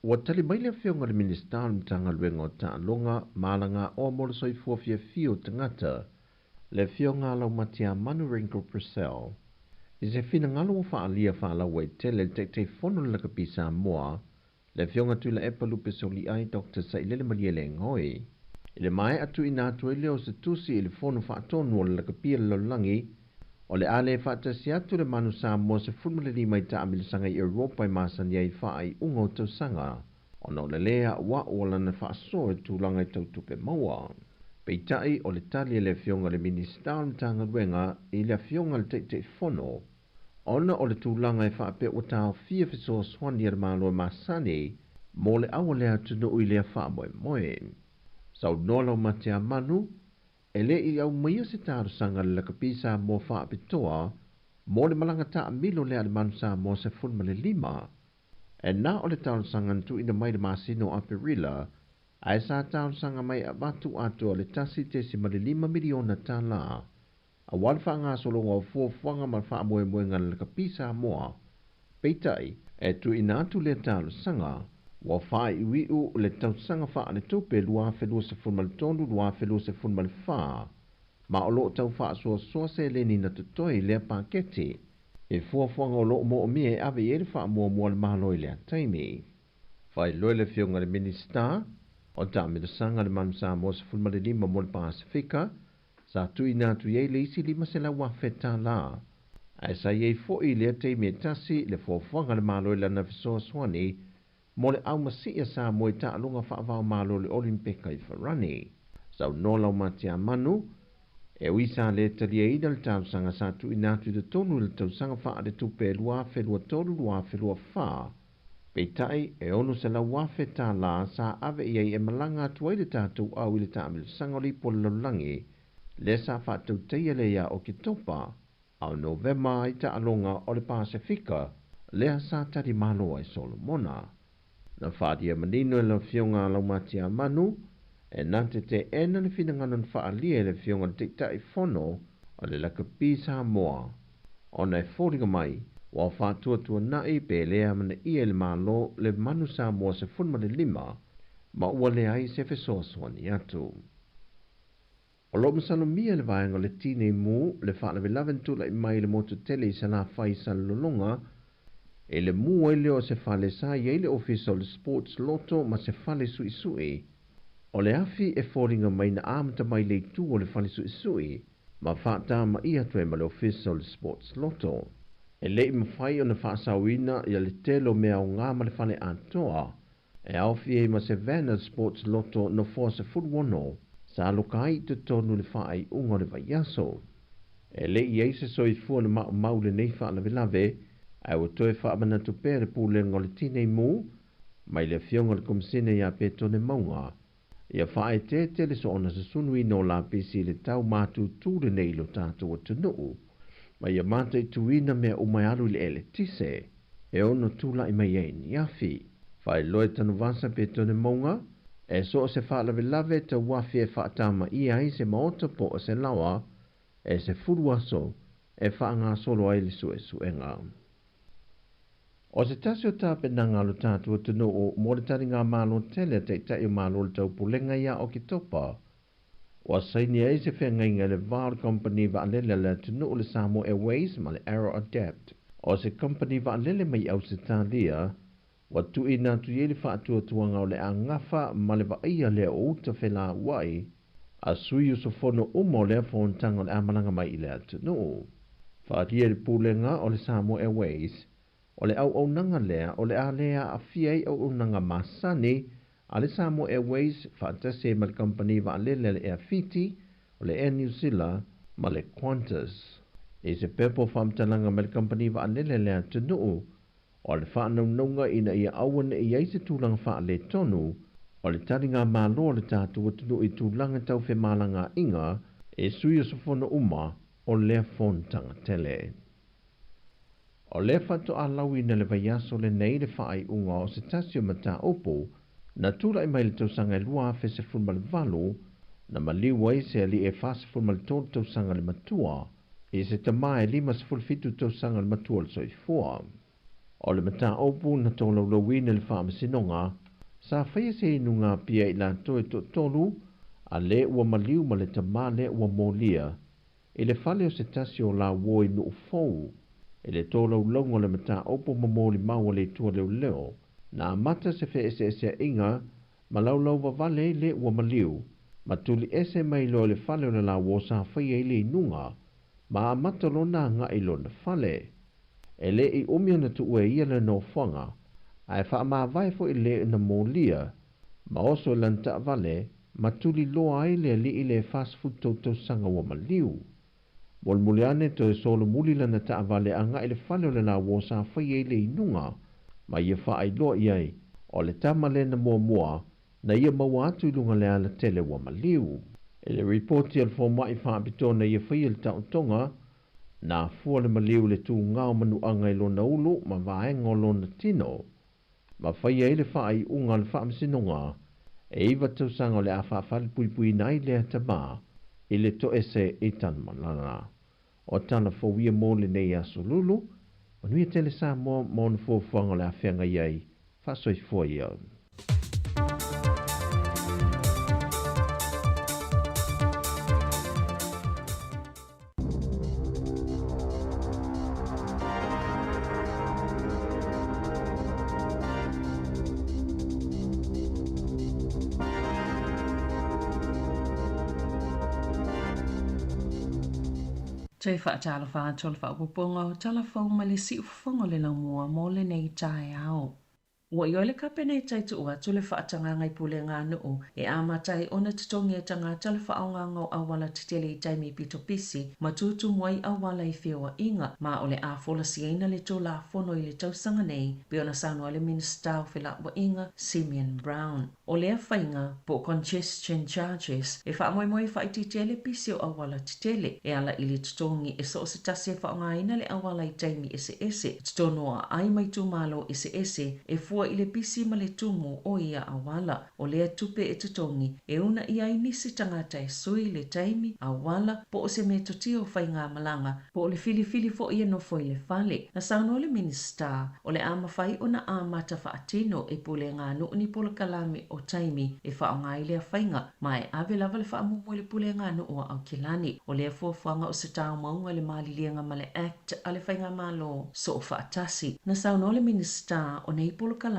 Ua tali mai le Afioga i le Minisita o le Matagaluega o Taaloga ma Alagaoa mo le Soifua Fiafia o Tagata, le Afioga a Laumatiamanu Ringo Purcell, i se finagalo ua faaalia faalauaitele e le Taitaifono o le Lakapi Samoa, le Afioga Tuilaepa Lupe Soliai Doctor Sailele Malielegaoi. I le maea tuuina atu ai lea o se tusi i le Fono Faatonu o le Lakapi a le Lalolagi, o le a le faatasi atu le Manu Samoa 15 i taamilosaga i Europa e masani ai i faaiuga o tausaga, ona o le lē a'ua'u o lana faasoa i tulaga i tau tupe maua. Peitai, o le tali a le Afioga i le Minisita o le Matagaluega i le Afioga i le Taitaifono, ona o le tulaga e faapea ua taofia fesoasoani a le Malo e masani mo le au a le atunuu i lea faamoemoe. Saunoa Laumateamanu, E le i aumaia se talosaga a le Lakapi Samoa faapitoa mo le malaga taamilo lea a le Manu Samoa 15. E na o le talosaga na tuuina mai i le masina o Aperila, ae sa talosaga mai e avatu atoa le $1.5 miliona tala aua le faagasologa o fuafuaga ma le faamoemoega a le Lakapi Samoa. Peitai, e tuuina atu lea talosaga, ua faaiuiu le tausaga faaletupe 2023/2024, ma o lo o tau faasoasoa seleni na totoe i lea paketi i fuafuaga o lo o moomia e ave i ai le faamuamua a le Malo i lea taimi. Faailoa le Afioga i le Minisita o Taamilosaga le Manu Samoa 15 mo le Pasefika, sa tuuina atu i ai le isi $500,000. Ae sa i ai foi i lea taimi e tasi le fuafuaga a le Malo i lana fesoasoani mo le aumasii a Samoa i taaloga faava-o-Malo o le Olimpeka i Farani. Saunoa Laumatia-Manu, e ui sa le taliaina le talosaga sa tuuina atu i totonu i le tausaga faaletupe 2023/2024, Peitai, e $600,000 sa ave i ai e malaga atu ai le tatou au i le taamilosaga o le ipu o le lalolagi, lea sa faatautaia lea ia Oketopa, a o Novema i taaloga o le Pasefika, lea sa tali malo ai Solomona. Na faaalia manino e le Afioga a Laumatia-Manu, e na te teena le finagalo na faaalia e le Afioga i le Taitaifono o le Lakapi Samoa, ona e foliga mai ua faatuatuana'i pe le amanaia e le Malo le Manu Samoa 15 ma ua leai se fesoasoani atu. O lo o masalomia e le vaega o le Tinei Mu le faalavelave na tulai mai i le motu tele i Salafai i Salelologa i le mu ai lea o se fale sa i ai le ofisa o le Sports Lotto ma se fale suisui. O le afi e foliga mai na amata mai le itu o le fale suisui ma faatamaia atu ai ma le Ofisa o le Sports Lotto. E le i mafai ona faasaoina ia le tele o mea aoga ma le fale atoa e aofia ai ma se van a le Sports Lotto nofoa 16 sa aloka ai i totonu i le faaiuga o le vaiaso. E le i ai se soifua na maumau i lenei faalavelave, ae ua toe faamanatu pea le Pulega o le Tinei Mu mai le Afioga i le Komesina ia Petone Mauga Ia faaeteete le soona susunuina o lapisi i le tau matutu lenei i lo tatou atunuu, ma ia mataituina mea uma e alu i le eletise e ono tulai mai ai ni afi. Faailoa e Tanuvasa Petone Mauga, e so o se faalavelave e tauafi e faatamaia ai se maota po o se laoa e 10 aso e faagasolo ai le suesuega. O se tasi o tapenaga a lo tatou atunuu mo le taligamalo tele a Taitai o Malo o le Taupulega ia Oketopa, ua saini ai se feagaiga i le va o le kamupani vaalele a le atunuu le Samoa Airways ma le Aero Adapt. O se kamupani vaalele mai Ausetalia, ua tuuina atu i ai le faatuatuaga o le a gafa ma le vaaia lea o uta felauai a sui usufono uma o lea fonotaga o le a malaga mai i le atunuu. Faaalia i le Pulega o le Samoa Airways, o le auaunaga lea o le a le aafia ai auaunaga masani a le Samoa Airways faatasi ai ma le kamupani vaalele a le Air Fiti, o le Air New Zealand ma le Qantas. I se pepa o faamatalaga mai le kamupani vaalele a le atunuu, O le faanaunauga ina ia aua ne i ai se tulaga faaletonu o le taligamalo a le tatou atunuu i tulaga tau femalagaaiga e sui usufono uma o lea fonotaga tele. O lea faatoa lauina le vaiaso lenei le faaiuga o se tasi o mataupu na tulai mai i le tausaga e 2018 na maliu ai se alii e 43 tausaga le matua i se tama e 57 tausaga le matua o le soifua. O le mataupu na tolaulauina e le Faamasinoga, sa faia se inuga pia i latou e toatolu a le ua maliu ma le tama lea ua molia i le fale o se tasi o lauo i Nuufou. I le tolaulauga o le mataupu ma molimau a le Itu a Leoleo, na amata se feeseeseaiga ma laulauvavale ai le ua maliu ma tuli ese mai loa i le fale o le lauo sa faia ai le inuga ma amata lona agai i lona fale. E le i umi ona tuua e ia le nofoaga, ae faamavae foi le na molia ma oso i lana taavale ma tuliloa ai le alii le 43 tausaga ua maliu. Mulimuli ane toe solomuli lana taavale agai i le fale o le lauo sa faia ai le inuga ma ia faailoa i ai o le tama lea na muamua na ia maua atu i luga o le alatele ua maliu. I le ripoti a le fomai faapitoa na ia faia le taotoga, na afua le maliu i le tugao o manuaga i lona ulu ma vaega o lona tino, ma faia ai le faaiuga a le Faamasinoga e iva tausaga o le a faafalepuipuiina ai lea tama i le toese i Tanumalala. O tala fou ia mo lenei aso lulu. Manuia tele Samoa ma ona fuafuaga o le a feagai ai. Faasoifua ia. Toe faatalofa atu o le faaopoopoga o tala fou mai le siufofoga o le laumua mo lenei taeao. Ua ioe le Kapeneta e tuu atu le faatagaga i pulega a nuu e amata ai ona totogi e tagata le faaaogaga o auala tetele i taimi pito pisi ma tutumu ai auala i feoaiga ma o le a folasiaina le Tulafono i le tausaga nei, pei ona saunoa le Minisita o Felauaiga, Simeon Brown. O lea faiga, po o congestion charges, e faamoemoe e faaitiitia ai le pisi o auala tetele e ala i le totogi e so o se tasi e faaaogaina le auala i taimi eseese i totonu o aai ma itumalo eseese e fua i le pisi ma le tumu o ia auala. O lea tupe e totogi e unaia ai nisi tagata e sui le taimi, auala, po o se metotia o faigamalaga, po o le filifili foi e nofo i le fale. Na saunoa le Minisita, o le a mafai ona amata faatino e pulega a nuu ni polokalame o taimi e faaaoga ai lea faiga, ma e ave lava le faamuamua i le pulega a nuu a Aukilani. O lea fuafuaga o se taumauga i le maliliega ma le Act a le Faigamalo Soofaatasi. Na saunoa le Minisita, o nei polokalame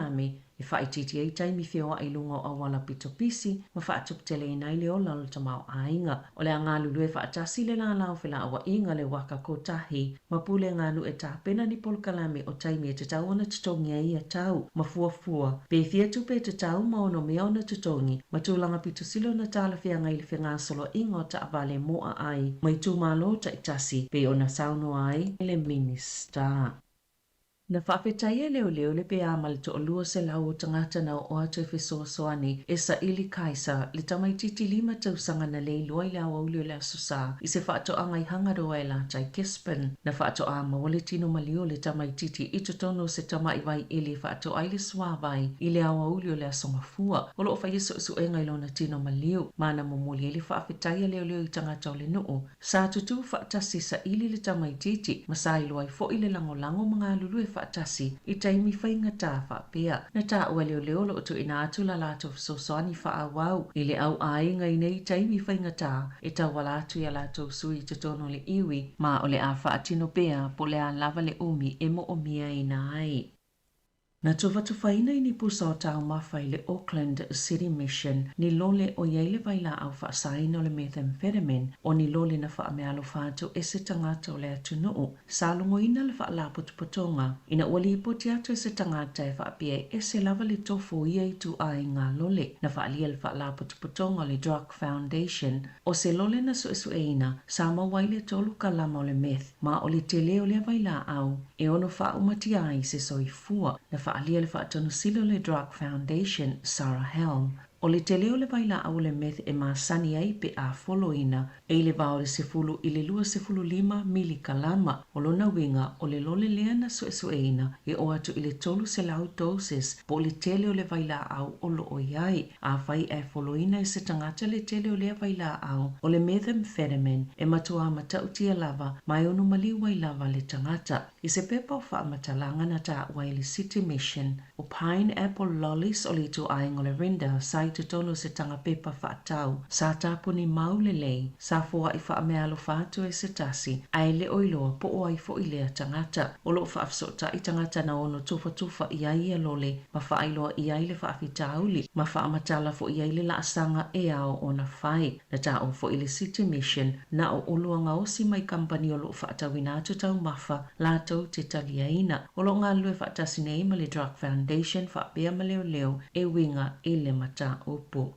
E faaitiiti ai taimi feoai i luga o auala pito pisi ma faatuputeleina ai le ola o le tamaoaiga. O le a galulue faatasi le lala o felauaiga le Waka Kotahi ma pulega a nuu e tapena ni polokalame o taimi e tatau ona totogi ai ia tau ma fuafua pe fia tupe e tatau ma onomea ona totogi ma tulaga pito sili ona talafeagai i le fegasoloaiga o taavale mo aai ma itumalo taitasi pei ona saunoa ai le Minisita. Na faafetai e leoleo le peā ma le toalua selau o tagata na oo atu e fesoasoani e saili Kaiser, le tamaitiiti lima tausaga na lei loa i le aoauli o le Aso Sa i se faatoaga i Hangaroa e lata i Gisborne. Na faatoa maua le tino maliu o le tamaitiiti i totonu o se tama'i vai eli e faatoa ai le suāvai i le aoauli o le Aso Gafua. O lo o faia suesuega i lona tino maliu ma na momoli ai le faafetai a leoleo i tagata o le nuu Sa tutū faatasi saili le tamaitiiti ma sa iloa ai foi le lagolago ma galulue faatasi i taimi faigata faapea. Na taua e leoleo o lo o tuuina atu la latou fesoasoani faaauau i le au aiga i nei taimi faigata e tauala atu i a latou sui i totonu o le iwi ma o le a faatino pea po o le a lava le umi e moomiaina ai. Na tufatufaina i ni pusa o taumafa i le Auckland City Mission ni lole o i ai le vailaau faasaina o le methamphetamine o ni lole na faameaalofa atu e se tagata o le atunuu. Sa logoina le faalapotopotoga ina ua lipoti atu e se tagata e faapea e ese lava le tofo o ia ituaiga lole. Na faaalia le faalapotopotoga o le Drug Foundation o se lole na suesueina sa maua ai le tolu kalama o le meth ma o le tele o lea vailaau e ono faaumatia ai se soifua. Na faaalia le faatonusili o le Drug Foundation, Sarah Helm. O le tele o le vailaau o le meth e masani ai pe a foloina e i le va o le 10 i le 25 milikalama. O lona uiga, o le lole lea na suesueina e oo atu i le 300 doses po o le tele o le vailaau o lo o i ai. Afai ae foloina e se tagata le tele o lea vailaau o le methamphetamine e matuā matautia lava ma e ono maliu ai lava le tagata. I se pepa o faamatalaga na taua ai le City Mission, O Pine Apple Lollies o le ituaiga o le Render sa i totonu o se taga pepa faatau sa tapuni mau lelei, sa foai faameaalofa atu e se tasi, ae le o iloa po o ai foi lea tagata. O lo o faafesootai tagata na ono tufatufa i ai ia lole ma faailoa i ai le faafitauli ma faamatala foi i ai le laasaga e ao ona fai. Na taua foi le City Mission na o oloa gaosi mai kamupani o lo o faatauina atu taumafa latou te taliaina. O lo o galulue faatasi nei ma le Drug Foundation faapea ma leoleo e uiga i le mataupu.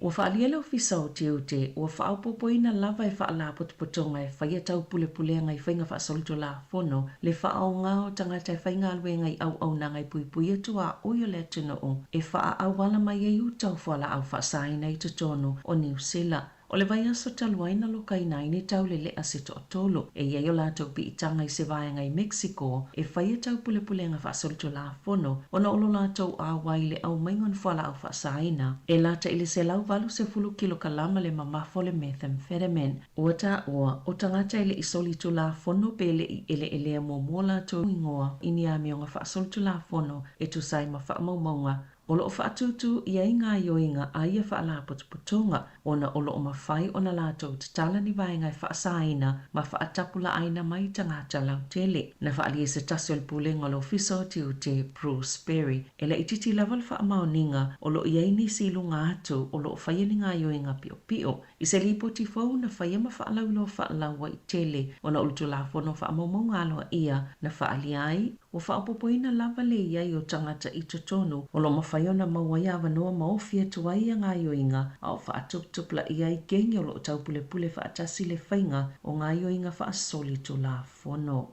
Ua faaalia le Ofisa o Tiute ua faaopoopoina lava e Faalapotopotoga e faia taupulepulega i faiga faasolitulafono le faaaoga o tagata e faigaluega i auaunaga e puipuia tuaoi o le atunuu e faaauala mai ai uta o fualaau faasaina i totonu o Niu Sila. O le vaiaso talu ai na lokaina ai ni taulele'a se toatolu e i ai o latou piitaga i se vaega i Mexico e faia taupulepulega faasolitulafono ona o lo latou auai i le aumaiga o ni fualaau faasaina e lata i le 180 kilokalama le mamafa o le methamphetamine. Ua taua, o tagata e le i solitulafono pe le i eleelea muamua latou igoa i ni amioga faasolitulafono e tusa ai ma faamaumauga o lo o faatūtū i ai gaoioiga a ia faalapotopotoga ona o lo o mafai ona latou tatala ni vaega e faasaina ma faatapulaaina mai tagata lautele. Na faaalia se tasi o le Pulega o le Ofisa o Tiute, Bruce Berry, e laitiiti lava le faamaoniga o lo o i ai nisi i luga atu o lo o faia ni gaoioiga piopio I se lipoti fou na faia ma faalauiloa faalauaitele ona o le Tulafono Faamaumauga Aloaia na faaalia ai, ua faaopoopoina lava le i ai o tagata i totonu o lo o mafai ona maua ai avanoa ma ofi atu ai ia gaoioiga a o faatuputupulaia ai kegi o lo o taupulepule faatasi le faiga o gaoioiga faasolitulafono.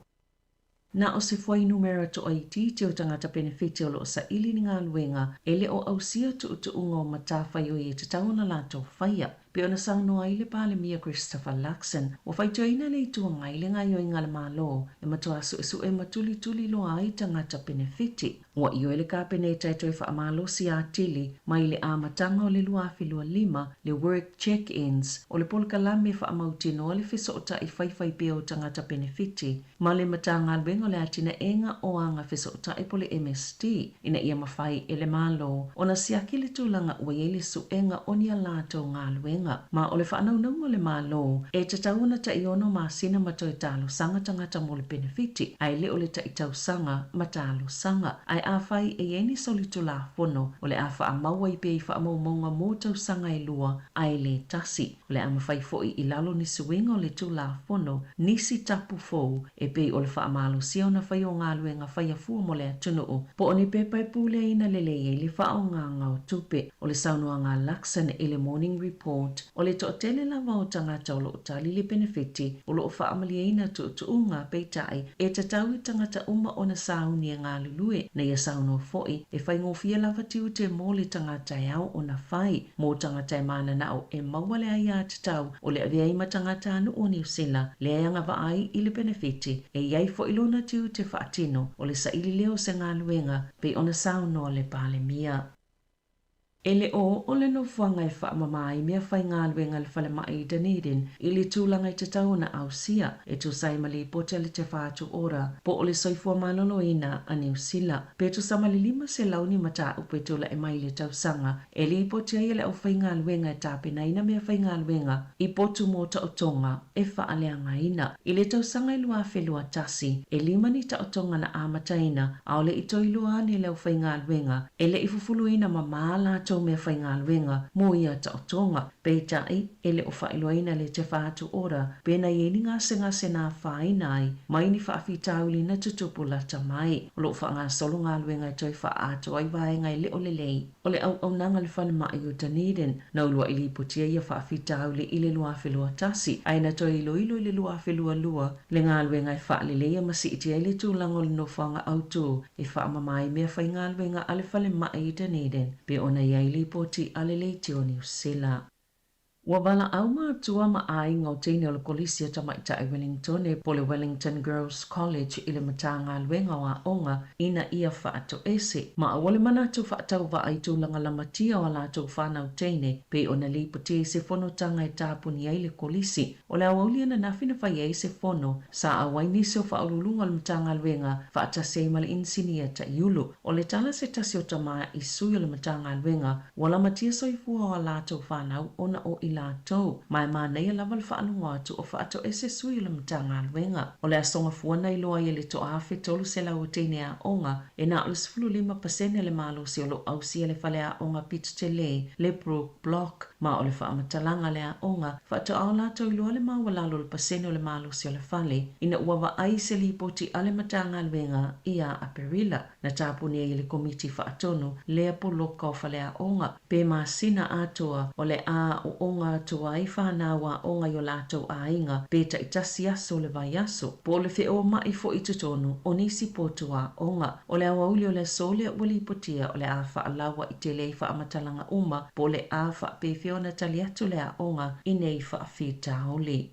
Na o se fuainumera toaitiiti o tagata penefiti o lo o saili ni galuega e le o ausia tuutuuga o matafaioi e tatau ona latou faia. Pei ona saunoa ai le Palemia Christopher Luxon, ua faitioina le Itu Agai i le gaoioiga a le Malo e matuā suesue ma tulituli loa ai tagata penefiti. Ua ioe le Kapeneta e toe faamalosi atili mai le amataga o le 2025 le Work Check-ins o le polokalame e faamautinoa le fesootai faifai pea o tagata penefiti ma le Matagaluega o le Atinaega o Aga Fesootai po o le MSD ina ia mafai e le Malo ona siaki le tulaga ua i ai le suega o ni a latou galuega. Ma o le faanaunauga o le Malo e tatau ona tai ono masina ma toe talosaga tagata mo le penefiti ae le o le tai tausaga ma talosaga. Ae afai e i ai ni solitulafono o le a faamau ai pea i faamaumauga mo tausaga e lua ae le tasi. O le a mafai foi i lalo ni suiga o le Tulafono nisi tapu fou e pei o le faamalosia ona fai o galuega faia fua mo le atunuu po o ni pepa e puleaina lelei ai le faaaogaga o tupe. O le saunoaga a Luxon i le Morning Report, o le toatele lava o tagata o lo o tali le penefiti o lo o faamalieina tuutuuga peitai e tatau i tagata uma ona sauni e galulue na ia saunoa foi e faigofie lava tiute mo le tagata e ao ona fai Mō tagata e mananao e maua le aiatatau o le avea ai ma tagatanuu o Niu Sila, lea e agavaa ai i le penefiti, e i ai foi lona tiute faatino o le saili lea o se galuega pei ona saunoa le Palemia. E le o oo le nofoaga e faamama ai meafaigaluega a le falemai i Dunedin i le tulaga e tatau ona ausia e tusa ai ma lipoti a le Te Whatu Ora po o le Soifua Maloloina a Niu Sila. Pe tusa ma le 500 ni mataupu e tulai mai i le tausaga E lipoti ai e le aufaigaluega e tapenaina meafaigaluega i potu mō taotoga e faaleagaina. I le tausaga e 2021, e lima ni taotoga na amataina, aole i toe iloa ane le aufaigaluega e le i fufuluina mamā latou meafaigaluega mō ia taotoga. Peitai, e le o faailoaina le Te Whatu Ora pēnā i ai ni gasegase na afaina ai mai ni faafitauli na tutupu lata mai. O lo o faagasolo galuega e toe faaatoa ai vaega e le o lelei. O le auaunaga a le falemai o Dunedin, na uluaʻi lipotia ia faafitauli i le 2021, ae na toe iloilo i le 2022 le galuega e faaleleia ma siitia ai le tulaga o le nofoaga autū e faamama ai meafaigaluega a le falemai i Dunedin pei ona i ai. faaalia ai lipoti a le Leitio Niu Sila. Ua valaau matua ma aiga o teine o le Kolisi a Tamaitai Wellingtone po o le Wellington Girls College i le Matagaluega o Aoga ina ia faatoese ma aua le manatu faatauvaa i tulaga lamatia o a latou fanau teine pei ona lipotia i se fonotaga e tapuni ai le Kolisi. O le aoauli ananafi na fai ai se fono sa auai nisi o faauluuluga o le Matagaluega faatasi ai ma le Inisinia Taiulu. O le tala a se tasi o tama i sui o le Matagaluega, ua lamatia soifua o a latou fanau ona o i latou, ma e manaia lava le faalogo atu o faatoese sui o le Matagaluega. O le Aso Gafua na iloa ai e le 1300 o teine aoga, e na o le 15% le malosi o lo o ausia le faleaoga pito tele, le Brooke Block, Ma o le faamatalaga a le aoga, faatoa o latou iloa le maualalo o le pasene o le malosi o le fale, ina ua vaai i se lipoti a le Matagaluega ia Aperila, na tapuni ai e le Komiti Faatonu lea poloka o faleaoga, pe masina atoa o le a aoaoga atu ai fanau aoga i o latou aiga pe taitasi aso o le vaiaso, po o le feomaʻi foi i totonu o nisi potu aoga. O le aoauli o le aso lea ua lipotia o le a faalauaʻi tele ai faamatalaga uma po o le a faapefea ona tali atu le aoga i nei faafitauli.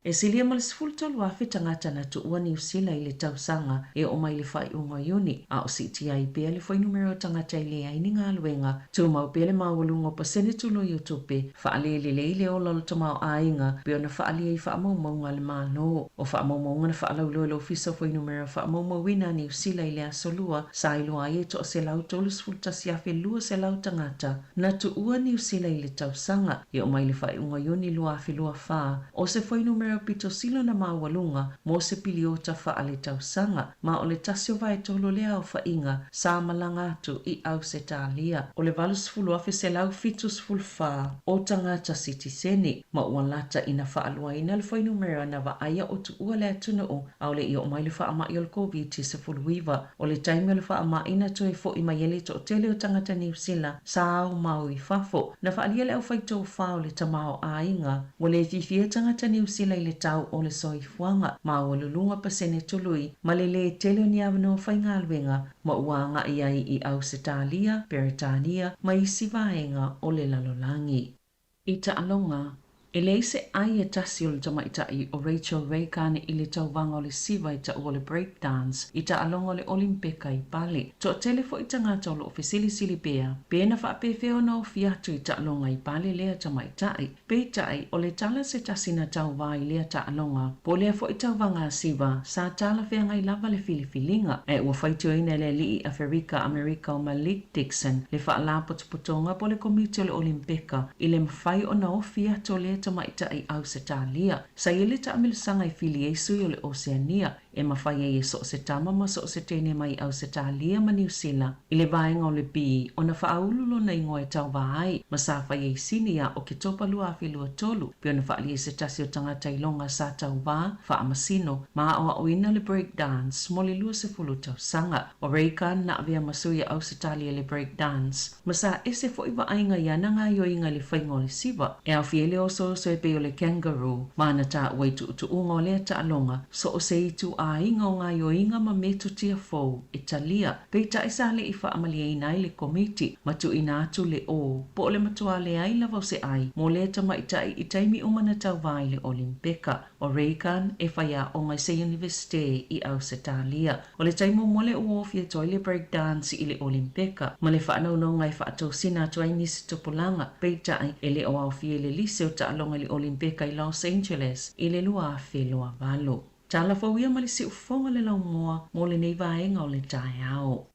E silia ma le 13,000 tagata na tuua Niu Sila i le tausaga e oo mai i le faaiuga o Iuni, a o siitia ai pea le fuainumera o tagata e leai ni galuega. Tumau pea le maualuga o pasene tului o tupe faalelelei le ola o le tamaoaiga pei ona faaalia i faamaumauga a le Malo. O faamaumauga na faalauiloa e le Ofisa o Fuainumera Faamaumauina a Niu Sila i le Aso Lua, sa iloa ai e 131,200 tagata na tuua Niu Sila i le tausaga e oo mai i le faaiuga o Iuni 2024, o se fuainumera pito sili ona maualuga mo se piliota faaletausaga, ma o le tasi o vaetolu o lea aofaiga sa malaga atu i Ausetalia. O le 80,174 o tagata sitiseni, ma ua lata ina faaluaina le fuainumera na vaaia o tuua le atunuu a o le i oo mai le faamai o le Koviti-19. O le taimi o le faamai na toe fo'i mai ai le toatele o tagata Niu Sila sa aomao i fafo. Na faaalia e le aufaitofa o le tamaoaiga ua le fiafia tagata Niu Sila i le tau o le soifuaga, maualuluga pasene tului, ma le lē tele o ni avanoa faigaluega ma ua agai ai i Ausetalia, Peretania ma isi vaega o le lalolagi. I taaloga, e leai se ai e tasi o le tamaitai o Rachel Ray Kane i le tauvaga o le siva e taua o le break dance i taaloga o le Olimpeka i Pale. Toatele foi tagata o lo o fesilisili pea pe na faapefea ona ofi atu i taaloga i Pale lea tamaitai. Peitai, o le tala se tasi na tauva i lea taaloga, po o lea foi tauvaga a Siva, sa talafeagai lava le filifiliga, ae ua faitioina e le alii Aferika Amerika o Malik Dixon le Faalapotopotoga po o le Komiti o le Olimpeka i le mafai ona ofi atu o lea tamaitai Ausetalia sa i ai le taamilosaga e fili ai sui o le Oseania e mafai ai e so o se tama ma so o se teine mai Ausetalia ma Niu Sila i le vaega o le B ona faaulu lona igoa e tauva ai ma sa fai ai sini ia Oketopa 2023 pei ona faaalia i se tasi o tagata iloga sa tauva faamasino ma aoaoina le break dance mo le 20 tausaga. O Ray Khan na avea ma sui a Ausetalia i le break dance ma sa ese foi vaaiga i ana gaoioiga i le faiga o le siva, e aofia ai le osooso e pei o le kangaroo, ma ana taua i tuutuuga o lea taaloga, so o se ituaiga o gaoioiga ma metotia fou e talia, peitai sa le i faamalieina ai le Komiti ma tuuina atu le O, po o le matua leai lava o se ai mo lea tamaitai i taimi uma na tauva ai i le Olimpeka. O Reagan e faiaoga i se Iunivesite i Ausetalia. O le taimi muamua lea ua ofi atu ai le break dance i le Olimpeka ma le faanaunauga e faatosina atu ai nisi tupulaga, peitai e le o aofia i le lisi o taaloga i le Olimpeka i Los Angeles i le 2028. Tala fou ia ma le siufofoga le laumua mo lenei vaega o le taeao.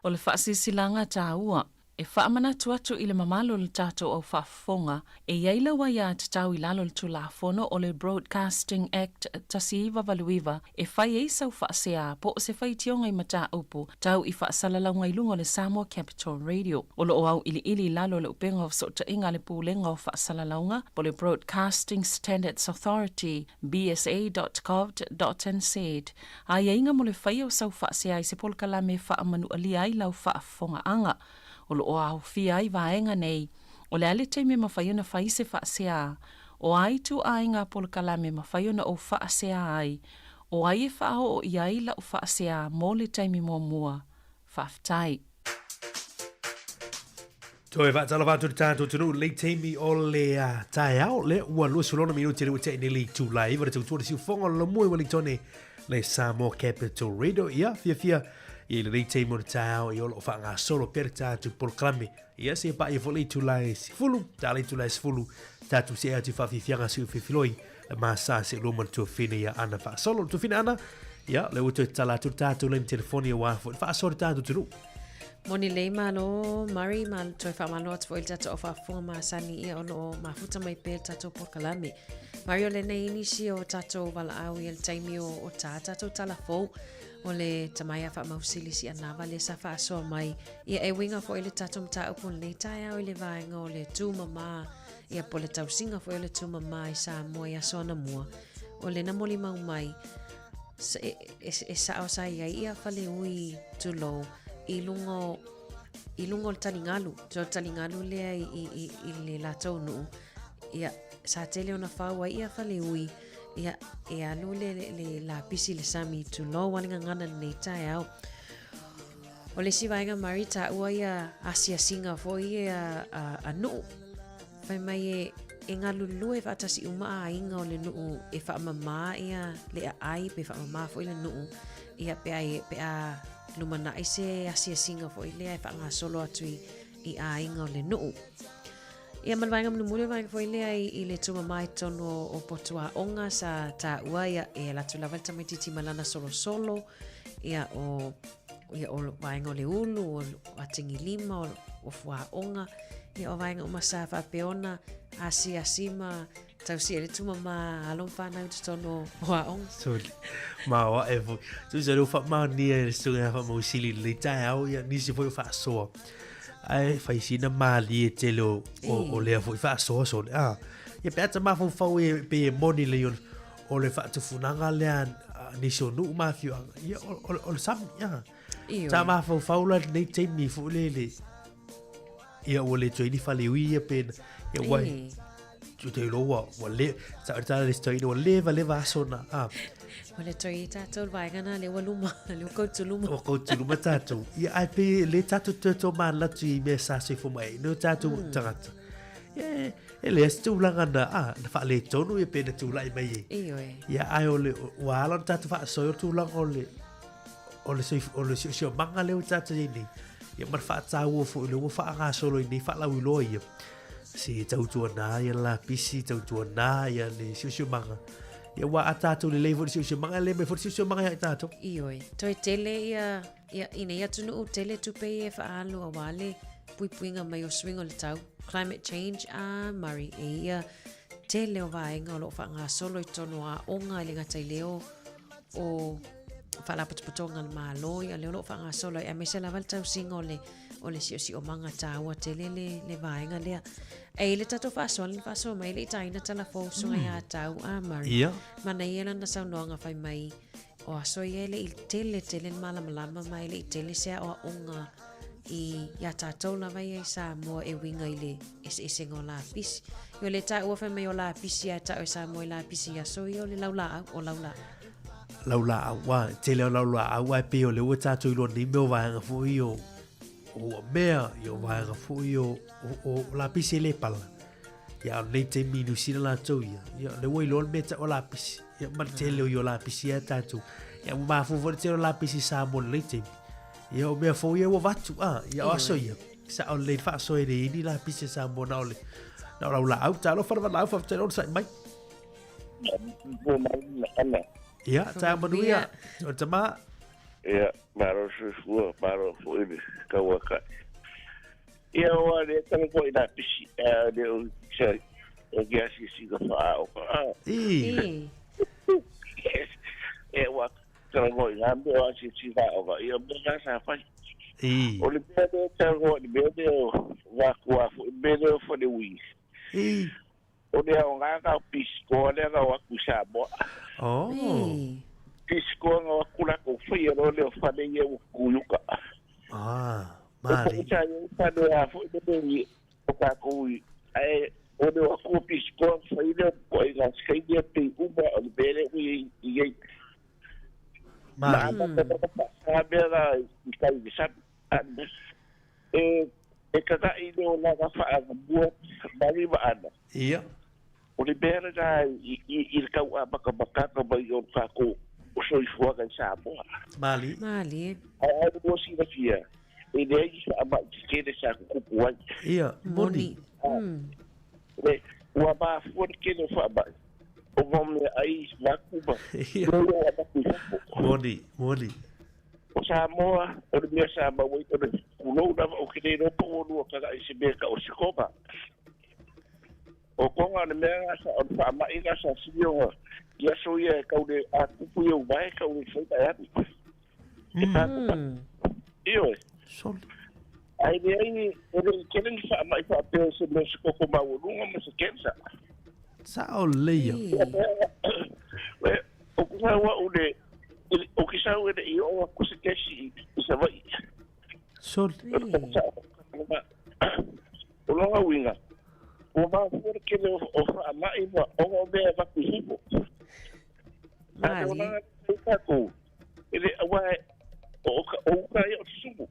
O le faasilasilaga taua e faamanatu atu i le mamalu o le tatou au faafofoga e i ai lau aiatatau i lalo o le Tulafono o le Broadcasting Act 1989 e fai ai sau faasea po o se faitioga i mataupu tau i faasalalauga i luga o le Samoa Capital Radio. O lo o auiliili i lalo o le upega o fesootaiga a le Pulega o Faasalalauga po o le Broadcasting Standards Authority, bsa.govt.nz, aiaiga mo le faia o sau faasea i se polokalame e faamanualia ai lau faafofogaaga. O lo o aofia ai vaega nei, o le a le taimi e mafai ona fai se faasea, o a ituaiga polokalame e mafai ona ou faasea ai, o ai e faaoo i ai lau faasea mo le taimi muamua. Faafetai. Toe faatalofa atu i le tatou atunuu i lenei taimi o le taeao, lea ua 26 minute le ua tea nei le itula e 9 le tautua le siufofoga o le Laumua i Ueligitone le Samoa Capital Radio. Ia, fiafia i lenei taimi o le taeao i o lo o faagasolo pea le tatou polokalame. Ia, se paia foi le itula e 10, ta le itula e 10, tatou see atu i faafiafiaga siu fefiloi, le masa se lua ma le tuafine ia Ana faasolo. Le tuafine Ana, Ia, lea ua toe tatala atu le tatou laini telefoni aua foi le faasoa i le tatou atunuu. Moni lelei malo Murray, ma toe faamalo atu foi i le tatou au faafofoga masani ia o lo o mafuta mai pea le tatou polokalame. Murray, o lenei nisi o tatou valaau ia le taimi o, o tā tatou tala fou o le tama ia Faamausili Sianava lea sa faasoa mai ia e uiga foi le tatou mataupu o lenei taeao i le vaega o le tūmamā ia po o le tausiga foi o le tūmamā i Samoa i aso anamua. O lena molimau mai e, e, e sao sa i ai ia faleui tulou i luga o i luga o le taligalu. So le taligalu lea i, i, i, i le latou nuu, ia, sa tele ona fau ai ia faleui, ia, e alu le, le, le lapisi le sami tulou a le gagana lenei taeao. O le isi vaega Murray taua ia asiasiga foi ia a, a nuu. Fai mai e, e galulue faatasi uma aiga o le nuu e faamama ia le aai pe faamama foi le nuu ia pe a, pe a lumanai se asiasiga foi lea e faagasolo atu i, i aiga o le nuu. Ia ma le vaega mulimuli o le vaega foi lea i, i le tumama i totonu o, o Potuaoga sa taua ia e alu atu lava le tamaitiiti ma lana solosolo ia o ia o vaega o le ulu, o atigilima, o, o fuaoga, ia o vaega uma sa faapea ona asiasi ma tausi ai le tumama alo ma whanau i totonu o aoga. Sorry. Ma o ae foi. Tusa leo whaamaonia e le susuga ia Faamausili i lenei taeao, ia nisi foi o faasoa. Ae fai sina malie tele o, o, o lea foi faasoa sole. Ah. Ia pe a ta mafaufau e pe e moni lelei o, o le faatufunaga lea a nisi o nuu ma afioaga. Ia o, o, o le sami. Ah. Ioe. Ta mafaufau la lenei taimi foi lele. Ia ua le toe ni faleui ia pe ia ua Ei. tu te iloa ua ua le sa o tala le story ua leva leva aso na a Ua le toe i tātou le vaega nā, lea ua luma, lea ua koutu luma. ua koutu luma tātou. Ia ai pe le tātou toe tō mānatu i mea sa soifua mai ai no tātou tagata. Ia e leai se tulaga na a na faaletonu ia pe na tulai mai ai. Ioe. Ia ai o le ua ala ona tātou faasoa o le tulaga o le o le soif o le siosiomaga lea ua tatou i ai nei, ia ma le faataua foi o lea ua faagasolo i nei faalauiloa ia, se tautuana ia le lapisi, tautuana ia le siosiomaga. Ia aua a tatou lelei foi le siosiomaga, e lelei mai foi le siosiomaga ia i tatou. Ioe, toe tele ia, ia i nei atunuu tele tupe ia e faaalu aua le puipuiga mai o suiga o le tau, climate change, a Murray, e ia tele o vaega o lo o faagasolo i totonu o aoga e le gata i lea o o Faalapotopotoga a le Malo, ia lea o lo o faagasolo ai, aemaise lava le tausiga o le, o le siosiomaga taua tele le, le vaega lea. E i le tatou faasoa, le faasoa mai le i taina tala fou susuga ia Tau a Murray. Ia. Manaia lana saunoaga fai mai, o aso ia e le i tele tele le malamalama ma e le i tele se aoaoga i iā tātou lava ia i Samoa e uiga i le eseesega o lapisi. I o le taua fai mai o lapisi a e ta'u e Samoa i lapisi i aso ia o le laulaau, o laulaau. Laulaau, ua, tele o laulaau ae pei o lea ua tātou iloa nei mea o vaega foi o, o ua mea, i o vaega foi o, o, o lapisi e le pala. Ia, a o lenei taimi i Niu Sila latou ia, ia, o lea ua iloa le mea e ta'u o lapisi. Ia, ma le tele o ia o lapisi a tātou. Ia, ua mafua foi le tele o lapisi i Samoa i lenei taimi. Ia, o mea fou ia ua avatu, a, ia o aso ia. Sao lelei le faasoa e leai ni lapisi a Samoa na o le, na o laulaau. Talofa le valaau, faafetai le onosai mai. Ia, taeao manuia. O le tama. Ia, malo soifua, malo foi le tauakai. Ia, ua le tala foi lapisi, a le o se o ke asiasiga faaoga. A. I. E ua talanoa i ngā mea o asiasiga aoga, ia mea ngā sa whai. I. O le mea lea talanoa i le mea lea o Vakua foi, le mea lea o Faleui. I. O le aoga na o pisikoa lea na o atu i Samoa. Oh. I. Pisikoa na o atu latou faia loa lea o fale ia ua tutu i uka. Ah, O mali. sa i ai fale a foi le mea i o tatou i, ae o le o atu o pisikoa fai lea o ituaiga sikaini pei uma o le mea lea ua i ai i ai. Ma Mali. amata ona faasa mea la i tai i le sami. E, e kakaʻi le olaga faagamua mali ma ana. Ia. O le mea lena i, i, i le tau amatamataga mai o le tatou soifuaga i Samoa. Mali. Malie. Ae ai lua silafia, e leai ni faamai tetele sa tutupu ai. Ia, moni. Moni. Le, ua mafua le tele o faamai. O ngā mea ai vaku ma mea o avatu i fafo. Moni, moni. O Samoa, o le mea sa maua ai o le pulou lava o ke le iloa po ua lua kala i se mea tau o se koga. O koga o le mea na sa o le faamai na sa sili ona i aso ia e tau le a tupu i ou vae tau le fai e alu. E pā Ioe. Soli. Ae leai, e le i tele ni faamai faapea i se mea o se toto maualuga ma se cancer. Sao lelei ia. O ku sau au le, o ki sau e le i oo aku se kesi i Savaii. Soli. O lona uiga, ua mafua le tele o faamai ma ona o mea e avatu i fafo. A o lona tatou, e le, aua o uta ia o se sumu.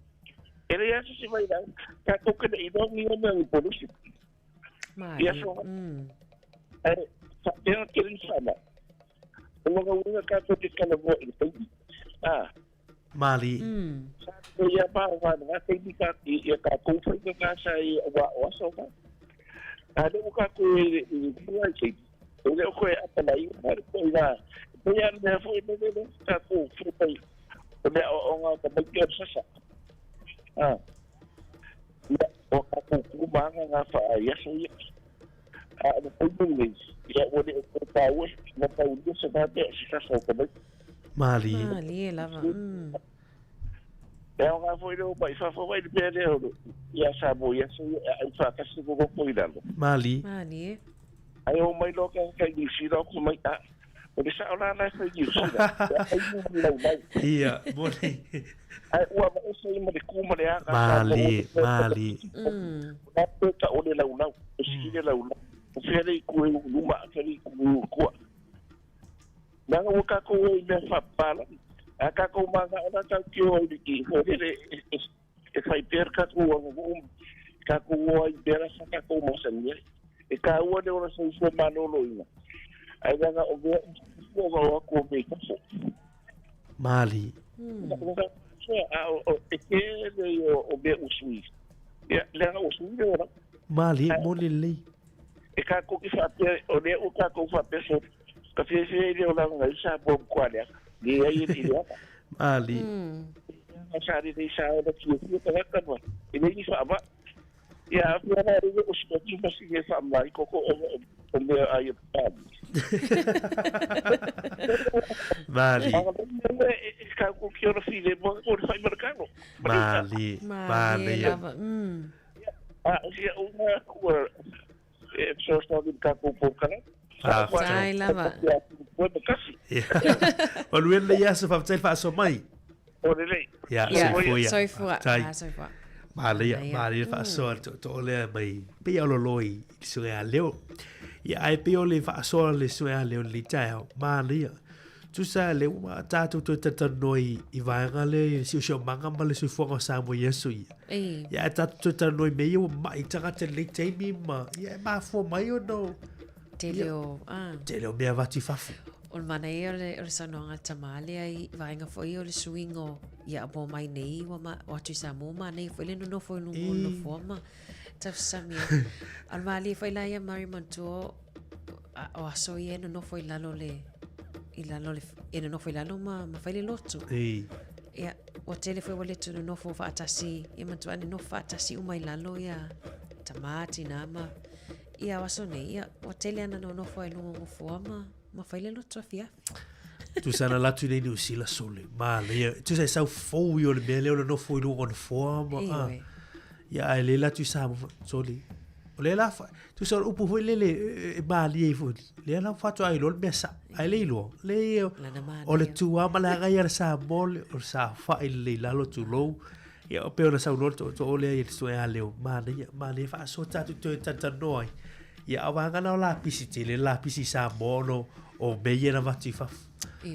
E leai lava se isi vailaau, tatou te le i iloa ni ia mea ni pollution. Ia so, ae faapea ona tele ni faamai. O lona uiga tatou te talanoa i le taimi. A. Malie. Sa lelei lava pa o lena taimi i a tatou faiga na sa i aua o aso na. A lea ua tatou i le lua i taimi, e le o toe apalaia le ituaiga, e pei lava o le mea foi lele lea sa tatou fai mai o le aoaoga o tamaiti o le sasa. A, ia, o a tatou tu ma aga na faa-aso ia. A o le taimi lenei, ia ua le o toe taua na taulia se mea o se sasa o tamaiti. Malie. Malie lava. E aoga foi le omai fafo mai le mea lea o le ia Samoa i aso ia e aai faatasi le loloto i lalo. Malie. Malie. Ae omai loa tagata i Niu Sila atu mai, a, o le sao la la e fai i Niu Sila, e aai mo le laulau. Ia, moni. Ae ua aveese ai ma le ku ma le aga Malie, malie. O la pe ta o le laulau, e sili le laulau. O fea le itu e uu i luma, a fea le itu e uu i tua. Leaga ua tatou o i mea faapapalagi, a tatou manao la tatou te o ai i le foi lele e fai pea le tatou aganuu ma tatou o ai i mea la sa tatou masani ai. E taua le ola soifua maloloina, ae leaga o mea uma ona o atu o mea i fafo. Malie. A o e tele ia o mea ua sui, ia, leaga ua sui le olaga. Malie, moni lelei. E tatou te faapea, o lea ua tatou faapea so, ka fiafia i le olaga nai Samoa matua leaga. Leai e le i leaga. Malie. Leaga sa lelei sa ola fiafia tagata ma e leai ni faamai. Ia a fia la e o sikati ma sini e faamai koko ona o mea ai e pali. Malie. Aga le mea e tatou ki ora file mo ko le whai marakano. Malie. Malie lava. A o sia uma kua e fesoasoani i le tatou polokalame. Faafetai lava. Manuia lenei aso, faafetai le faasoa mai. O lelei. Ia, soifua ia. Soifua. Faafetai. Ah, soifua. Manaia, manaia le faasoa le tootoo lea mai pei o lolo i le suega a leo. Ia, ae pei o le faasoa le suega a leo i lenei taeao. Manaia. Tusa lea ua tatou toe talatalanoa i, i vaega lea i le siosiomaga ma le soifuaga o Samoa i aso ia. Ei. Ia, ae tatou toe talanoa i mea ia ua mai tagata i lenei taimi ma, ia, e mafua mai ona o Tele o, ah. tele o mea avatu i fafo. O le manaia o le, o le saunoaga a le tama lea i vaega foi o le suiga o ia ua omai nei ua ma, o atu i Samoa manaia foi le nonofo i luga o le nofoa ma tausami ai. A o le malie foi la ia Mary manatua o aso ia e nonofo i lalo le i lalo le e nonofo i lalo ma, ma fai le lotu. Ei. Ia, ua tele foi ua le tu nonofo faatasi, ia manatua ane nofo faatasi uma i lalo ia tamā, tinā ma ia o aso nei, ia ua tele ana nonofo ai luga o nofoa ma, ma fai le lotu afiafi. Tusa na latu nei Niu Sila sole. Manaia. Tusa e sau fou i o le mea lea o le nofo i luga o nofoa ma. Ioe. Ah. Ia ae le latu i Samoa. Sole. O lea la, tusa o le upu foi lele e malie ai foi. Lea la faatoa iloa le mea sao. Ae le iloa. Le ia, o le tu lava ma le agai a le Samoa, o le saofai lelei i lalo tulou. Ia o pei ona saunoa le tootoo lea i le suea leo. Manaia, manaia faasoa tatou toe talatalanoa ai. Ia a o vaega na o lapisi tele, lapisi i Samoa ona o mea ia na avatu i fafo.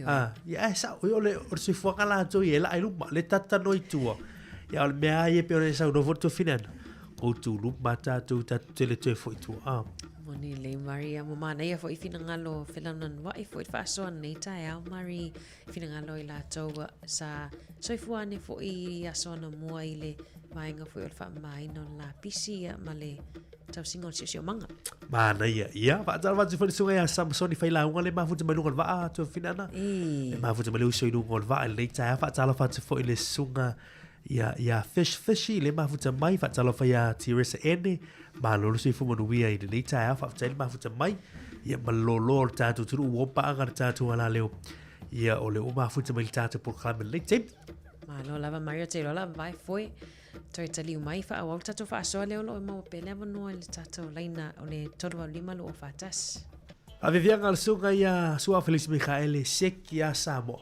Ah, ia ae sao, o le, o le soifuaga latou ia e laa i luma, le talatalanoa i tua. Ia o le mea lava ia pei ona e saunoa foi le tuafine ana, go to luma tatou, tatou te le toe foi i tua. Ah. Moni lelei Mari, ua manaia foi finagalo felaunanua'i foi i le faasoa lenei taeao Mari, finagalo i latou sa soifua ane foi i aso anamua i le vaega foi o le faamamaina o le lapisi ia ma le. Tausiga o le Siosiomaga. Manaia. Ia, faatalofa atu foi le susuga ia Samsoni Failauga le mafuta mai luga o le vaa Tuafinana. E mafuta mai le uso i luga o le vaa i lenei taeao. Faatalofa atu foi le susuga ia, ia Fish Fishy le mafuta mai. Faatalofa ia Teresa Ene. Malo le soifua manuia i lenei taeao. Faafetai le mafuta mai. Ia, ma le loaloa o le tatou atunuu ua paaga le tatou alaleo. Ia, o le ua mafuta mai le tatou polokalame i lenei taimi. Malo lava Mario, te iloa lava vai foi. Toe taliu mai faaauau le tatou faasoa lea o lo o maua pea le avanoa i le tatou laina o le 385 241. Faaviaviaga a le susuga ia Su'a Felisi Mikaele Seki a Samoa.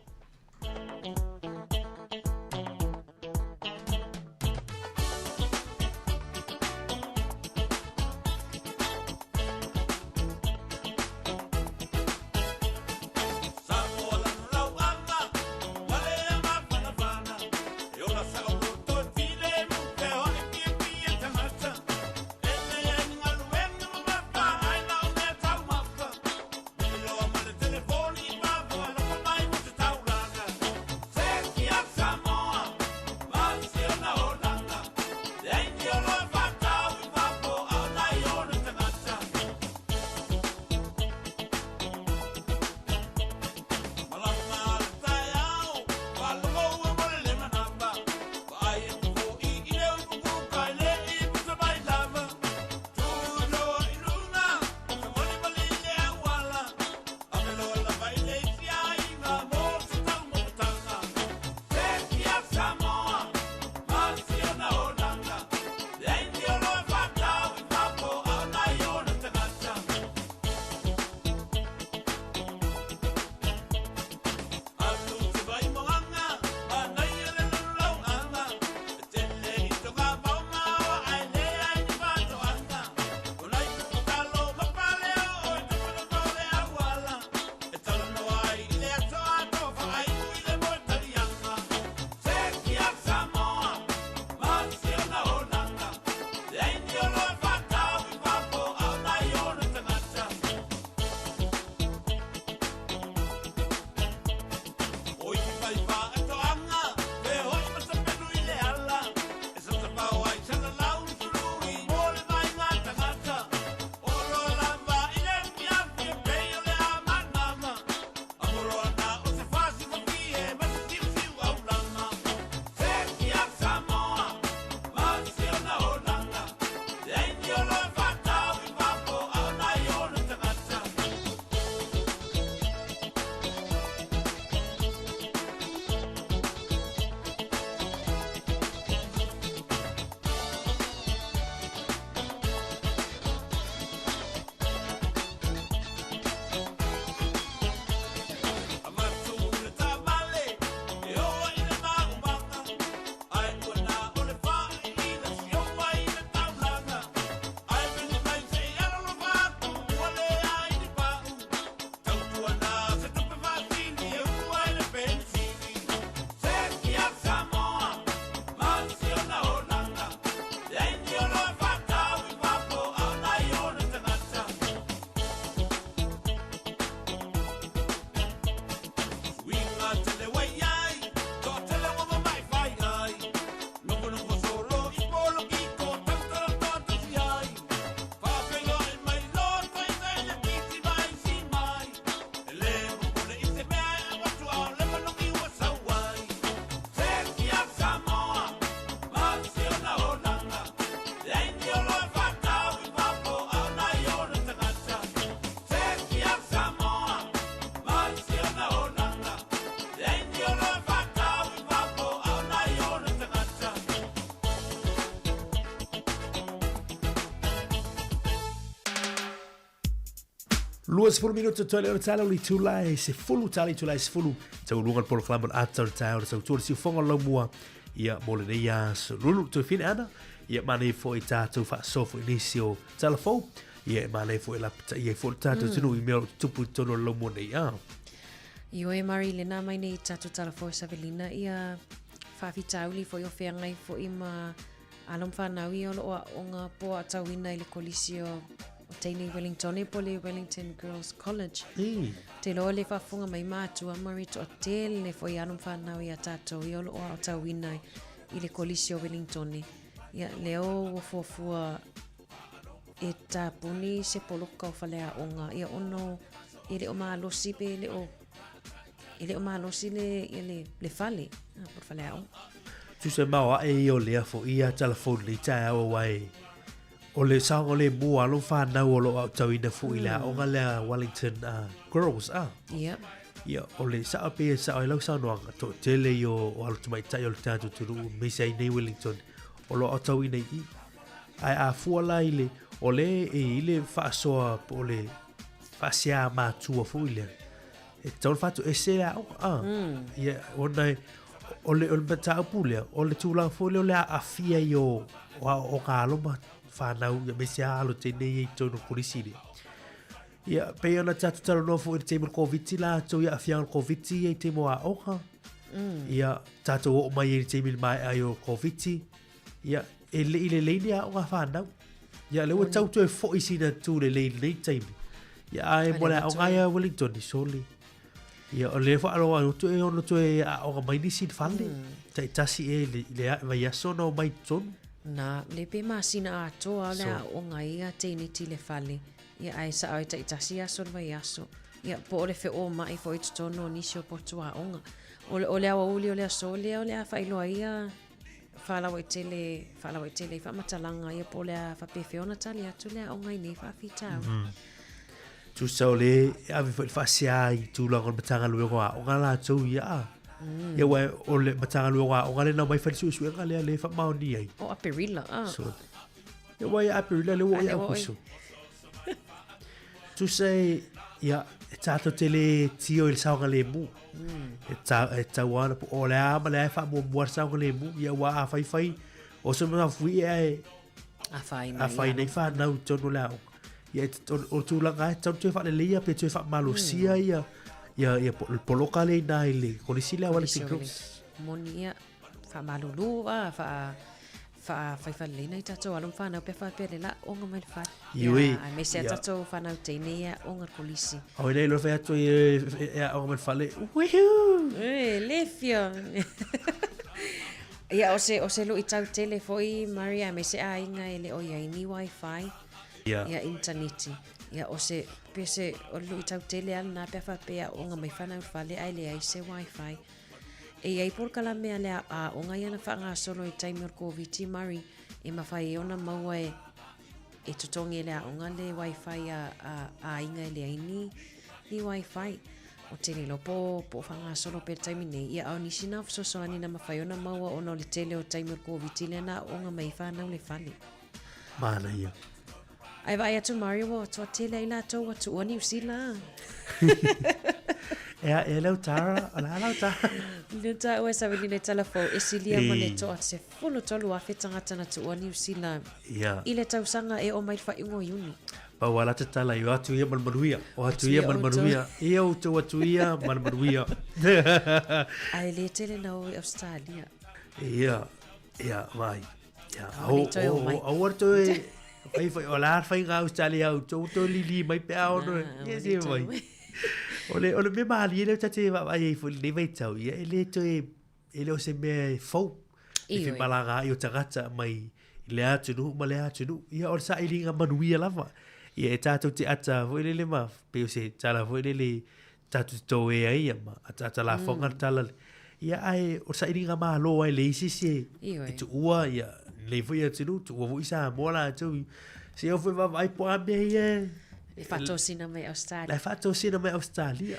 20 minuta toe le ona tala o le itula e sefulu tala itula e sefulu taualuga le polokalame o le ata o le taeao le tautua le siufoga o le laumua ia mo lenei aso lulu toe fine ana ia manaia foi tatou faasoa foi nisi o tala fou ia e manaia foi lapataia ai foi le tatou atunuu i mea o lo o tutupu i totonu o le laumua nei a Ioe Mari lena mai nei tatou tala fou Savelina ia faafitauli foi o feagai foi ma alo ma fanau ia o lo o aoga po o aotauina i le kolisi o o Teine Wellingtone po le Wellington Girls College. Te iloa le faafofoga mai matua Murray toatele foi alo ma fanau ia tatou ia o lo o aotauina i le kolisi o Wellingtone. Ia lea ua fuafua e tapuni se poloka o faleaoga, ia ona o, e le o malosi pe le o, e le o malosi le, ia le, le fale, a, po o le faleaoga. Tusa maoaʻe ia o lea foʻi ia talafou lenei taeao aua e o le saogalemu o alo ma fanau o lo o aotauina foʻi i le aoga lea Wellington uh, Girls a. Yep. Ia, o le sao pei e sao ai lau saunoaga, toatele ia o, o alo tamaitai o le tatou atunuu aemaise ai nei Wellington o lo o aotauina i i. Ae a fua la i le, o le e i le faasoa po o le faasea matua foi lea, e tatau ona faatoese le aoga. Ah, mm. Ia, ona e, o le, o le mataupu lea, o le tulaga foi lea o le aafia i o, o aoaoga alo ma fanau, ia aemaise lava alo teine ia i totonu o le kolisi lea. Ia, pei ona tatou talanoa foi i le taimi o le Koviti latou i aafiaga o le Koviti ia i taimi o aoga. Mm. Ia, tatou oo mai ai i le taimi i le maea ai o le Koviti. Ia, e le i lelei ni aoga a fanau. Ia, lea ua tau toe foi sina tū lelei i lenei taimi. Ia, ae mo le aoga ia Wellington, sole. Ia, o lea faalogo atu e ono toe aoga mai nisi i le fale. Mm. Taitasi e le, le vaiaso na omai i totonu. Na, le pe masina atoa o le aoga ia teiniti le fale. Ia, ae sao e taitasi aso le vaiaso. Ia, po o le feomai foi i totonu o nisi o potu aoga. O le, o le aoauli o le aso lea o le a faailoa ia faalauaitele, faalauaitele i faamatalaga ia po o le a faapefea ona tali atu le aoga i nei faafitauli. Mm. Tusa o le e ave foi le faasea i tulaga o le Matagaluega o Aoga latou ia a. Mm. Ia aua o le Matagaluega o Aoga lea na omai fai le suesuega lea lea e faamaonia ai. O Aperila, a. So, ia aua ia Aperila lea ua oo ia Aukuso. Tusa e, ia, e tātou te le tio i le saogalemu. Mm. E, ta, e tau ana po o le a ma le a e faamuamua le saogalemu. Ia ua a fai fai, o se mea fui e e A whai a whai nei whānau i tonu le aoga. Ia, e, o, o tūlanga e tau toe whaaleleia pe toe whaamalosia mm. ia, ia, ia poloka le ina i le kolisi le awale Kolisi o le Moni ia, faamalulu a, wha, Faafaifaleina i tatou alo ma fanau pe a faapea le laaoga mai le fale. Ioe. Ia, aemaise a tatou fanau teine ia aoga le kolisi. Oi nei loa fai atu ai e aoga mai le fale. Wihuu! E, le fia. Ia, o se, o se luitau tele foi, Maria, aemaise aiga e le o i ai ni wifi. Ia. Ia, initaneti. Ia, o se, pe se, o le luitau tele lava lena pe a faapea e aoga mai fanau i le fale ae leai se wifi. E i ai polokalame a le aoga ia na faagasolo i taimi o le Koviti, Murray, e mafai ai ona maua e e totogi e le aoga le wifi a, a, a aiga e leai ni, ni wifi. O te le iloa po, po o faagasolo pea i le taimi nei. Ia, a o nisi na o fesoasoani na mafai ona maua ona o le tele o taimi o le Koviti lea na aooga mai ai whanau le fale. Manaia. Ae vaai atu Mario ua toatele ai latou ua tuua Niu Sila. Ea, e lau Tara, o la lau Tara. Le ta ua sa vili le tala fou e silia ma le toa 13,000 tagata na tuua Niu Sila. Ia. I le tausaga e oo mai le faaiuga o Iuni. Pau a lata tala i o atu ia ma le manuia. O atu ia ma le manuia. Ia outou atu ia ma le manuia. Ae le tele na o i Australia. Ia, ia, vai. Ia, au, au, aua le toe, fai fai, o la fai ngā Australia au, tō tō lili mai pe ao no, ia se mai. O le, o le mea malie lea tate vaavaai ai foi i lenei vaitau, ia e le toe, e le o se mea e fou, e femalagaai o tagata mai i lea atunuu ma lea atunuu. Ia o le sailiga manuia lava. Ia e tātou te ata foi lele ma, pei o se tala foi lele tatou te toē ai ia ma ataata lafoga le tala le. Ia ae o le sailiga malo ai le isi se e tuua ia lenei foi atunuu, tuua foi Samoa latou. Se o foi vaavaai po o a mea ia e E faatosina mai Australia. La e faatosina mai Australia.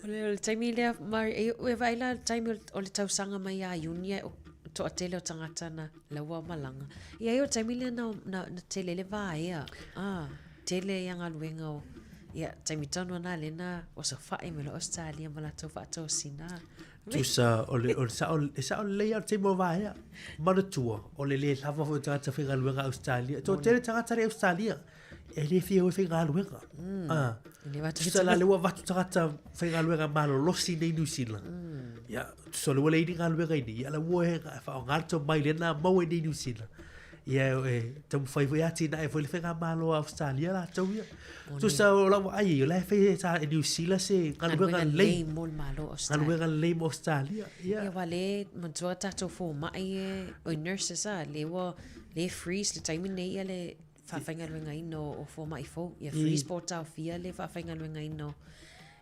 O le, o le taimi lea, Mari, e, e vaai la le taimi o le tausaga mai ia Iuni e o toatele o tagata na laua malaga. Ia ai o le taimi lea na, na, na tele le vaea. Ah. Tele ia galuega o ia taimi tonu ana lea na osofai mai loa Australia ma latou faatosina. Tusa o le o le sao e sao lelei lava le taimi o vaea. Manatua o le le lava foi o tagata faigaluega Australia. Toatele tagata le Australia e le fia o e faigaluega. Ah. Tusa la lea ua avatu tagata faigaluega malolosi nei New Zealand. Ia, tusa o lea ua leai ni galuega i inei, ia la ua e faaaoga le tomai lea na maua i nei New Zealand. Ia e taumafai foi e atinae foi le faigamalo a Australia latou ia. Tusa o lau vaai ai, o la e fai e sa e Niu Sila se galuega lelei. mo le Malo o Australia. Galuega lelei mo Australia. Ia. Ia aua lea manatua tatou fomai e, oi nurses a, lea ua, lea e freeze le taimi lenei ia le. faafaigaluegaina o fomai fou, ia free sport taofia le faafaigaluegaina o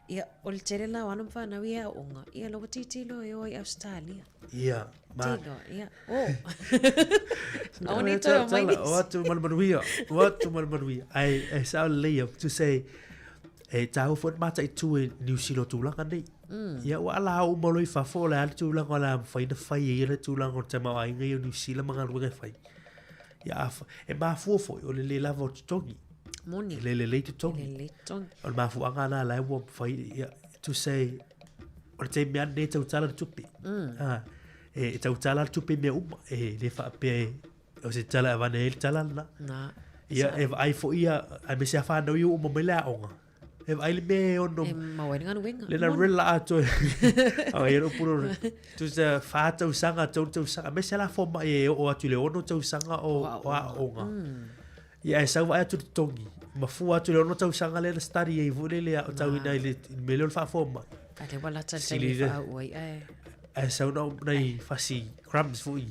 Ia, o le tele la o alo ma fanau i aoaoga, ia lea ua tilotilo e o i Ausetalia. Ia, ma. Tilo, ia, o. Aua ne i toe o mai nisi. O atu ma le manuia, o atu ma le manuia. Ai, e sao lelei ia, to say, e tāua foi le mataitu e Niu Sila o tulaga nei. Ia, ua ala au uma loa i fafo, o le a le tulaga o le a mafai ona fai e ia le tulaga o le tamaoaiga ia o Niu Sila ma galuega e fai. Ia, a, e mafua foi o le le lava o totogi. Moni. E le lelei totogi. E le lelei totogi. O le mafuaaga lena la ua mafai, ia, to say, o le taimi lava lenei e tautala le tupe. Ah, e tautala le tupe i mea uma. E le faapea e, o se tala e avane ai le tala lena. Na. Ia, e vaai foi ia, aemaise lava fanau ia ua uma mai le aoga. E vaai le mea e ono... E maua ai le galuega. Lena rela atoa. O ia upu lona. Tusa whā tausaga, tolu tausaga. Aemaise la fomai e oo atu i le ono tausaga o, o aoga. Ia e sau vaai atu le totogi. Ma fua atu i le ono tausaga lea na study ai foi lele a o tauina i le mea lea o le faafomai. A lea ua lata le taimi e faauu ai ae. Ae sau na nai fasi crumbs foi.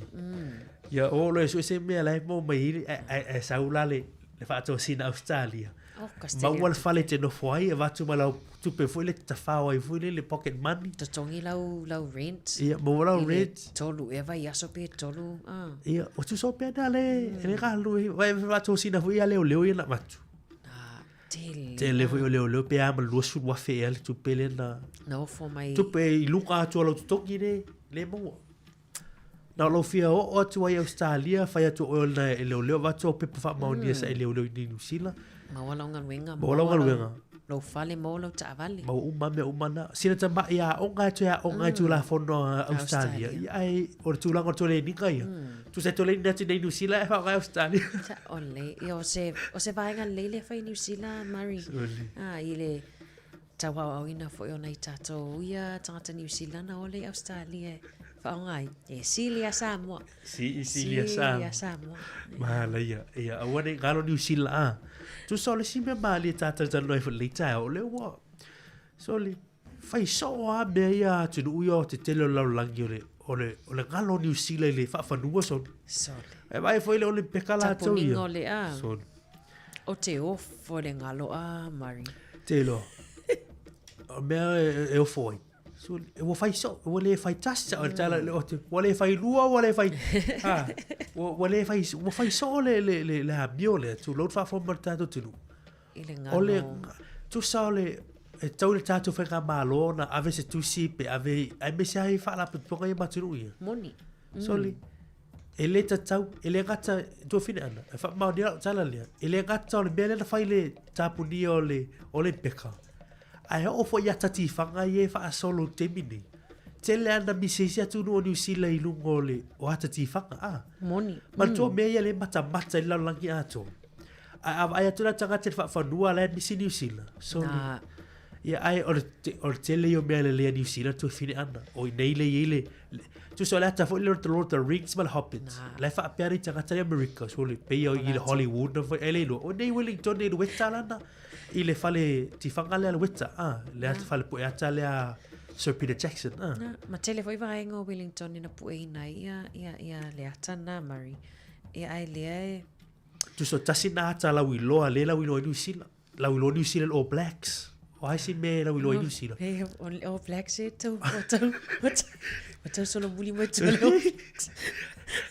Ia o loa e sue se mea la e maua mai ai, ae sau la le le faatosina Australia. Oh, Australia. Maua le fale te nofo ai, avatu ma lau tupe foi le tawhao ai foi le, le pocket money. Totogi lau, lau rent. Ia, maua lau rent. Tolu ea vaiaso pe tolu. Ah. Ia, o tuso pea nā le, mm. le galulue. Vai faatosina foi ia leo leo ia na avatu. Ah, tele. Tele foi o leo leo pe a ma 20,000 ea le tupe le na. Na ofo mai. Tupe i luga atu o lau totogi le, le maua. Na o lou fia oo atu ai i Ausetalia, fai atu o oe na e leoleo, avatu au pepa faamaonia sa e leoleo i Niu Sila. Maua lau galuega. Maua lau galuega. Lou fale, maua lau taavale. Maua uma mea uma na. Sina tamai aoga e toe aoga i Tulafono a Ausetalia. Ia ai, o le tulaga o le toleniga ia. Tusa e toleni atu nei Niu Sila e faaaoga i Ausetalia. Sa o lelei. Ia o se, o se vaega lelei lea e fai i Niu Sila, Murray. Ah, i le Tauaoaoina foi o nai tatou ia tagata Niu Silana o le i Ausetalia e faaaoga ai. E sili ia Samoa. Si, sili ia Samoa. Sili ia Samoa. Manaia. Ia, aua ne i galo Niu Sila a. Tusa o le isi mea malie tātou talanoa ai foi i lenei taeao, o lea ua, sole, fai soo lava mea ia a atunuu ia o te tele o le lalolagi o le, o le, o le galo o Niu Sila i le faafanua sole. Sole. E vaai foi le Olympic-a latou ia. Tapuniga o le a. Sole. O te ofo le galo a Murray. Te iloa. O mea e, e ofo ai. So, e ua fai so, ua le fai tasi, o le tala, o te, ua le fai lua, ua le fai, ha, ua, ua le fai, ua fai so le, le, le, le amio lea, tulou le faafofoga ma le tatou atunuu. I le galo. O le, tusa o le, e tau i le tatou faigamalo ona ave se tusi pe ave, aemaise lava i faalapotopotoga ia ma atunuu ia. Moni. Sole, E le tatau, e le gata, tuafine ana, e faamaonia lau tala lea, e le gata o le mea lea na fai i le tapunia o le, o le peka, ae oo foi ia tatifaga ia e faasolo i le taimi nei. Tele lava ina misi ai isi atunuu o Niu Sila i luga o le, o ata tifaga, a. Moni. Manatua mea ia lea e matamata i le lalolagi atoa. Ae a vaai atu la tagata i le faafanua la e misi Niu Sila, sole. Na. Ia, ae o le, o le tele ia o mea lelei a Niu Sila tuafine ana. O i nei lea e i ai le, Tusa o le ata foi lea o le Lord of the Rings ma le Hobbit. La e faapea nei tagata i Amerika, sole, pei o i le Hollywood na fai, e le iloa. O nei Wellington nei le weta lana, i le fale tifaga lea le weta, ah, le ata fale pue ata lea Sir Peter Jackson, ah. Na, ma tele foi vaega o Wellington ina pueina ai ia, ia, ia le ata na, Murray. Ia ae lea e... Tusa o tasi na ata lauiloa, le lauiloa i Niu Sila. Lauiloa Niu Zealand All Blacks. O ai se mea e lauiloa i Niu Zealand? E, o le All Blacks e tau, o tau, o tau, o tau solomuli mai tua le All Blacks.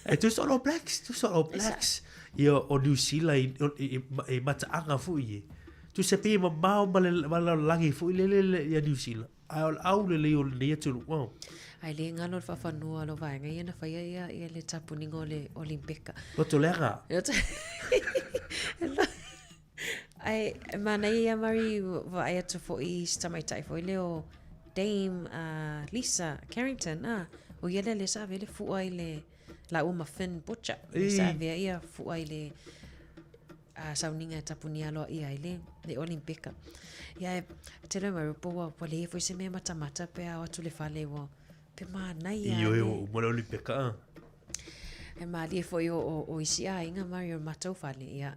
E tusa o le All Blacks, tusa o le All Blacks. Ia o Niu Zealand i, i, i, i mataaga foi e. Tusa pei e mamao ma le, ma le lalolagi foi lele le, ia Niu Zealand. Ae o le aulelei o lenei atunuu. Oh. Ae le galo le faafanua o lo vaega ia na faia ia, ia le tapuniga o le Olimpeka. Loto leaga. Loto. Ae manaia ia Murray vaai atu foi i si tamaitai foi lea o Dame uh, Lisa Carrington, ah, o ia lea lea sa avea le fua i le lāua ma Finn Butcher. Lea sa avea ia fua i le uh, sauniga e tapunia aloaia ai le, le Olimpika. Ia e tele Murray po ua, ua leai foi se mea matamata pe a o atu le fale ua pe manaia. Ioe ua uma le Olimpika. Ah. E malie foi o, o, o isi aiga Murray o matou fale, ia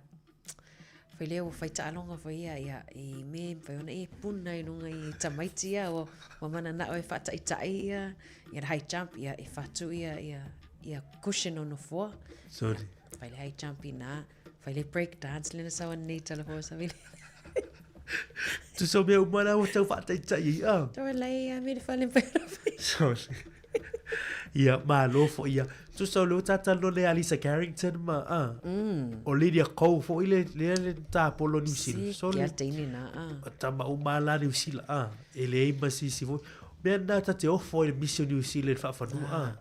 Fai lea ua fai taaloga foi ia, ia, i me mafai ona e puna i luga i tamaiti ia, ua, ua mananao e faataitai ia, ia le high jump, ia, e fatu ia, ia, ia cushion o nofoa. Sorry. Ia, fai le high jump i nā. Fai le break dance lena sau anei tala fo sa vile. Tusa o mea uma la ua tau faataitai ai a. Tau lai a me le fale mpai ona fai. So, ia, malo foi ia. Tusa o lea ua tatalanoa le Alisa Carrington ma, a. O Lydia Ko foi le, lea le tapolo New Zealand. So, le, teine na, a. O tama uma la New Zealand, a. E leai ma sisi foi. Mea na ta te ofo i le misi o New Zealand faafanua, a.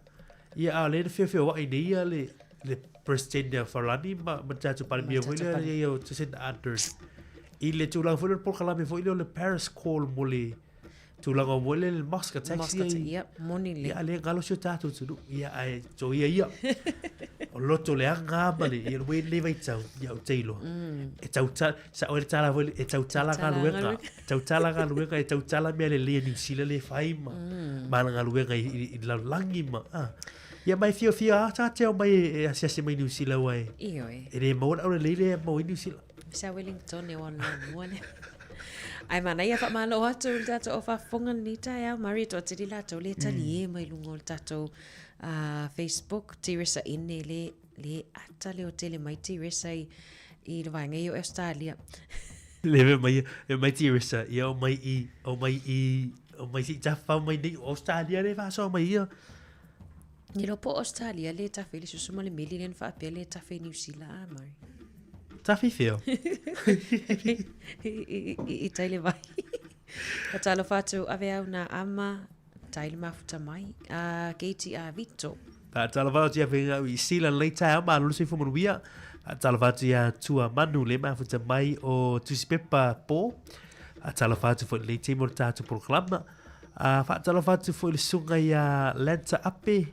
Ia, a o lea na feofeoai nei ia le, le President ia Farlani ma, ma tatou Palemia foi lea, ia o Jacinda Ardern. I le tulaga foi lea o le polokalame foi lea o le Paris Call mo le tulaga mo le Mosque Taxi. Mosque Taxi, yep, moni le. Ia, le galo si o tatou atunuu. Ia, ae to ia ia. O loto le aga ma le, ia le le vaitau, ia o te iloa. E tau ta, sa o le tala foi, e tau tala galuega, tau tala galuega, e tau tala mea lelei a Niu Sila le fai ma, ma ana galuega i, i, i lalolagi ma, ah. Ia mai fiafia a ta te ao mai e asiasi mai Niu Sila aua e, Ioe. e le maua le aulelei lea e maua ai Niu Sila. Sa Wellington e ona mua lea. Ai manaia whamalo atu le tatou au faafofoga lenei taeao. Marie toatele latou le talie mai luga o le tatou Facebook. Teresa Ene le, le ata le o tele mai Teresa i, i le vaega i o Australia. Le ve mai, ve mai Teresa, ia o mai i, o mai i, o mai si tawha mai nei o Australia le whasoa mai ia. Ni lo po Australia le tafe le susu ma le meli le na whaapea le tafe New Zealand a Mari. Tafe whio. I, i, tai le vai. Ka talofa atu ave au nā ama, tai le mafuta mai, a Keiti a Vito. Faatalofa atu ia whenga i Sila lei taeao malo le soifua manuia. Faatalofa atu ia Tua Manu le mafuta mai o Tusipepa po. Faatalofa atu foi lenei taimi o le tatou polokalama. A faatalofa atu foi i le susuga ia Lanta Ape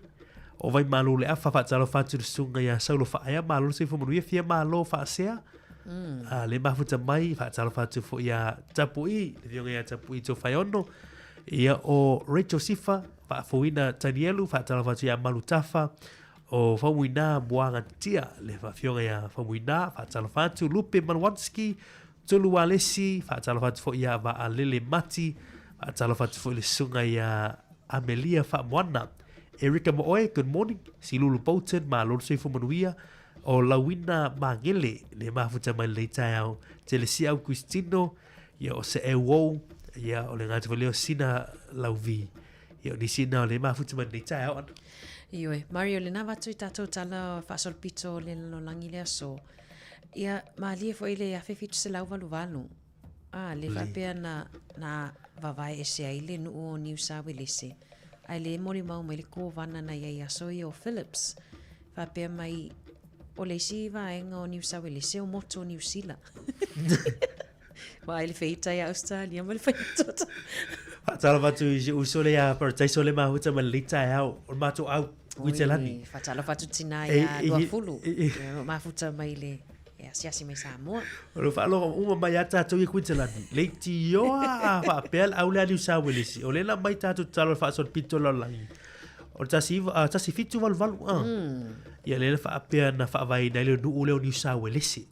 o Vaimalo le Afa. Faatalofa atu i le susuga ia Saulo Faaea, malo le soifua manuia, fia malo faasea. A le mafuta mai, faatalofa atu foi ia Tapu'i, le afioga ia Tapu'i Tofaeono. Ia o Rachel Sifa, Faafouina Tanielu, faatalofa atu ia Malu Tafa, o Faumuina Moagatia, le afioga ia Faumuina, faatalofa atu Lupe Maluanski, Tolu Alesi, faatalofa atu foi ia Vaalele Mati, faatalofa atu foi le susuga ia Amelia Faamoana. Erika Mooe, good morning. Silulu Bolton, malo le soifua manuia. O Lauina Magele, le mafuta mai lenei taeao. Telesia Augustino, ia o Se'eu Ou, ia o le gata foi lea o Sina Lauvi. Ia o nisi na o le mafuta mai lenei taeao ana. Ioe, Mario, lena avatu i tatou tala faasolopito o le lalolagi le aso. Ia, malie foi le 1788, a, le faapea na, na vavae ese ai le nuu o Niu Sawelese, ae le molimau mai le kovana na i ai aso ia o Phillips, faapea mai o le isi vaega o Niu Sawelese o motu o Niu Sila. Vaai le feita ia Australia ma le faigata. Faatalofa atu i si uso le ia Paradise le mahuta ma le lei taeao o le matou au Uitelani. Faatalofa atu tina ia Luafulu. Mafuta mai le e asiasi mai Samoa. O le faalogo uma mai a tatou i Kuitelani. Le itioa a faapea le au le a Niu Sawelesi. O lea na mai tatou tatalo le faasolopito lalolagi. O le 1788 a. Ia lea na faapea na faavaeina ai le nuu lea o Niu Sawelesi.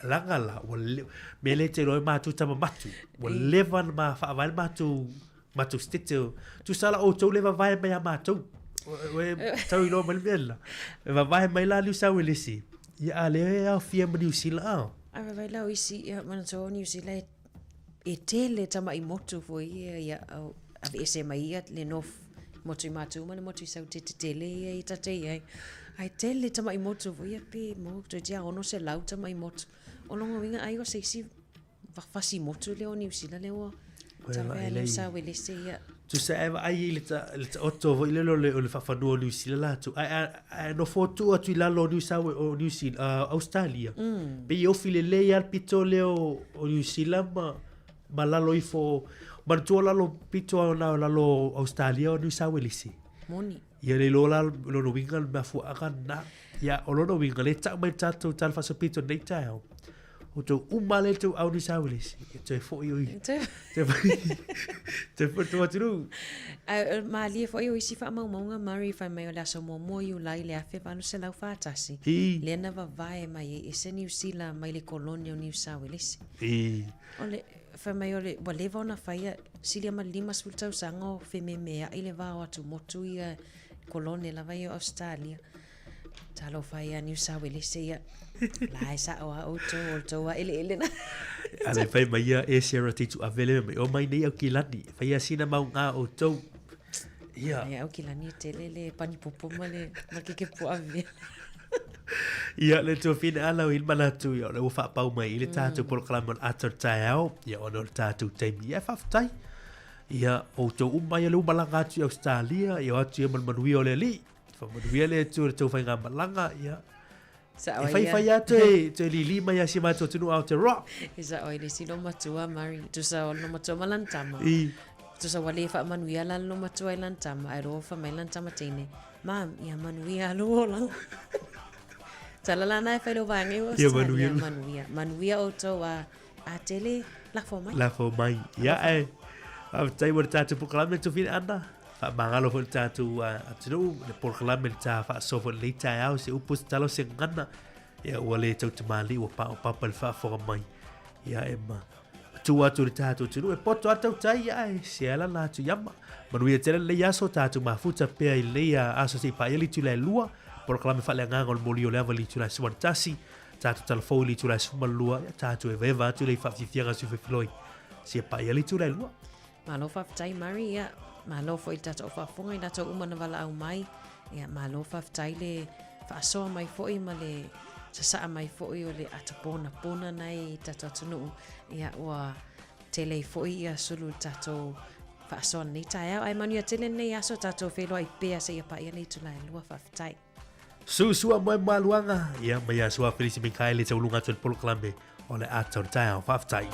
Laga la, ua le, mea lea te iloa ai matou tama matu. Ua leva ona ma faavae le matou, matou state. Tusa la outou le vavae mai a matou. Ua tau iloa mai le mea lela. E vavae mai la Niu Sauelesi. Ia a lea e aofia ma Niu Sila a. Ai vavae la o isi, ia manatua o Niu Sila e, e tele tama'i motu foi ia, ia au, aveese mai ia le North motu i Matu ma le motu i Saute tetele ia i tate i ai. Ai tele tama'i motu foi ia pe mo toe tia 600 tama'i motu. O lona uiga ai o se isi fasi motu lea o Niu Sila lea ua tavea Niu Sawelese ia. Tusa e vaai i le taoto foi lele o le faafanua o Niu Sila latou. Ae nofo tuu atu i lalo o Niu Sawe o Niu Sila, Australia. Pei e ofi lelei lava le pito lea o Niu Sila ma ma lalo ifo, manatua lalo pito au na lalo o Australia o Niu Sawelisi. Moni. Ia le iloa la lona uiga le mafuaaga lena. Ia o lona uiga lea e tau mai le tatou tala faasolopito i lenei taeao, outou uma lea tou au Niu Sawelisi, ia toe foi oi. Toe foi. Toe foi tou atunuu. Ae malie foi o isi faamaumauga Murray fai mai o le aso muamua o Iulai i le 1841, lea na vavae mai ai ese Niu Sila mai le kolone o Niu Sawelisi. O le, fai mai o le, ua leva ona faia, silia ma le 50 tausaga o fememea'i le va o atumotu ia, kolone lava ia o Ausetalia. Talofa ia Niu Sawelese ia. La e sa'o a outou, o outou a eleele na. Ale fai mai ia e Sarah te tu avele mai o mai nei au kilani. Fai ia sina mau ngā outou. Ia. Ia au kilani e tele le pani popo ma le ma ke ke po ave. Ia le tuafine ala o il manatu ia o le ua faapau mai i le tātou polokalame o le ata o le taeao ia ona o le tātou taimi ia e faafetai ia outou uma ia le ua malaga atu i Australia ia o atu ia ma le manuia o le Alii faamanuia le Atua i le tou faigamalaga ia Sao e ai fai ia. fai atu e toe lili mai a si matou atunuu Aotearoa E sao ai le isi matua Mari. Tusa o le matua ma lana tama. i Tusa ua le faamanuia la le matua i lana tama, ae loa fai mai lana tama teine, Mam, ia manuia lou olaga. Tala lana e fai lou vaega i Ia Australia, manuia. manuia. Manuia outou a, a tele lafo mai. Lafo mai. Ia e, faafetai mo le tatou polokalame Tufina Ana. Faamagalo foi le tatou atunuu, le polokalame le ta faasoa foi lenei taeao, se upu se tala o se gagana. Ia ua le tautamalii ua paopapa le faafofoga mai. Ia e ma tuu atu le tatou atunuu e poto a tautai ia e se ala la atu iama. Manuia tele lenei aso tatou mafuta pea i lenei aso se i paia le itula e lua. Polokalame faaleagaga o le moli o le ava i le itula e 11. Tatou talafou i le itula e 12, ia tatou evaeva atu le i faafiafiaga a Sufefiloi. Sia paia le itula e lua. Malo faafetai Murray, ia, malo foi i le tatou faafofoga i latou uma na valaau mai. Ia, malo faafetai le faasoa mai foi ma le sasaa mai foi o le ata ponapona na i tatou atunuu. Ia, ua tele ai foi ia sulu i le tatou faasoa lenei taeao. Ae manuia tele lenei aso, tatou feiloai pea seia paia le itula e lua. Faafetai. Susua moe maluaga, ia mai a sua Felisi Mikaele tauluga atu i le polokalame o le ata o le taeao. Faafetai.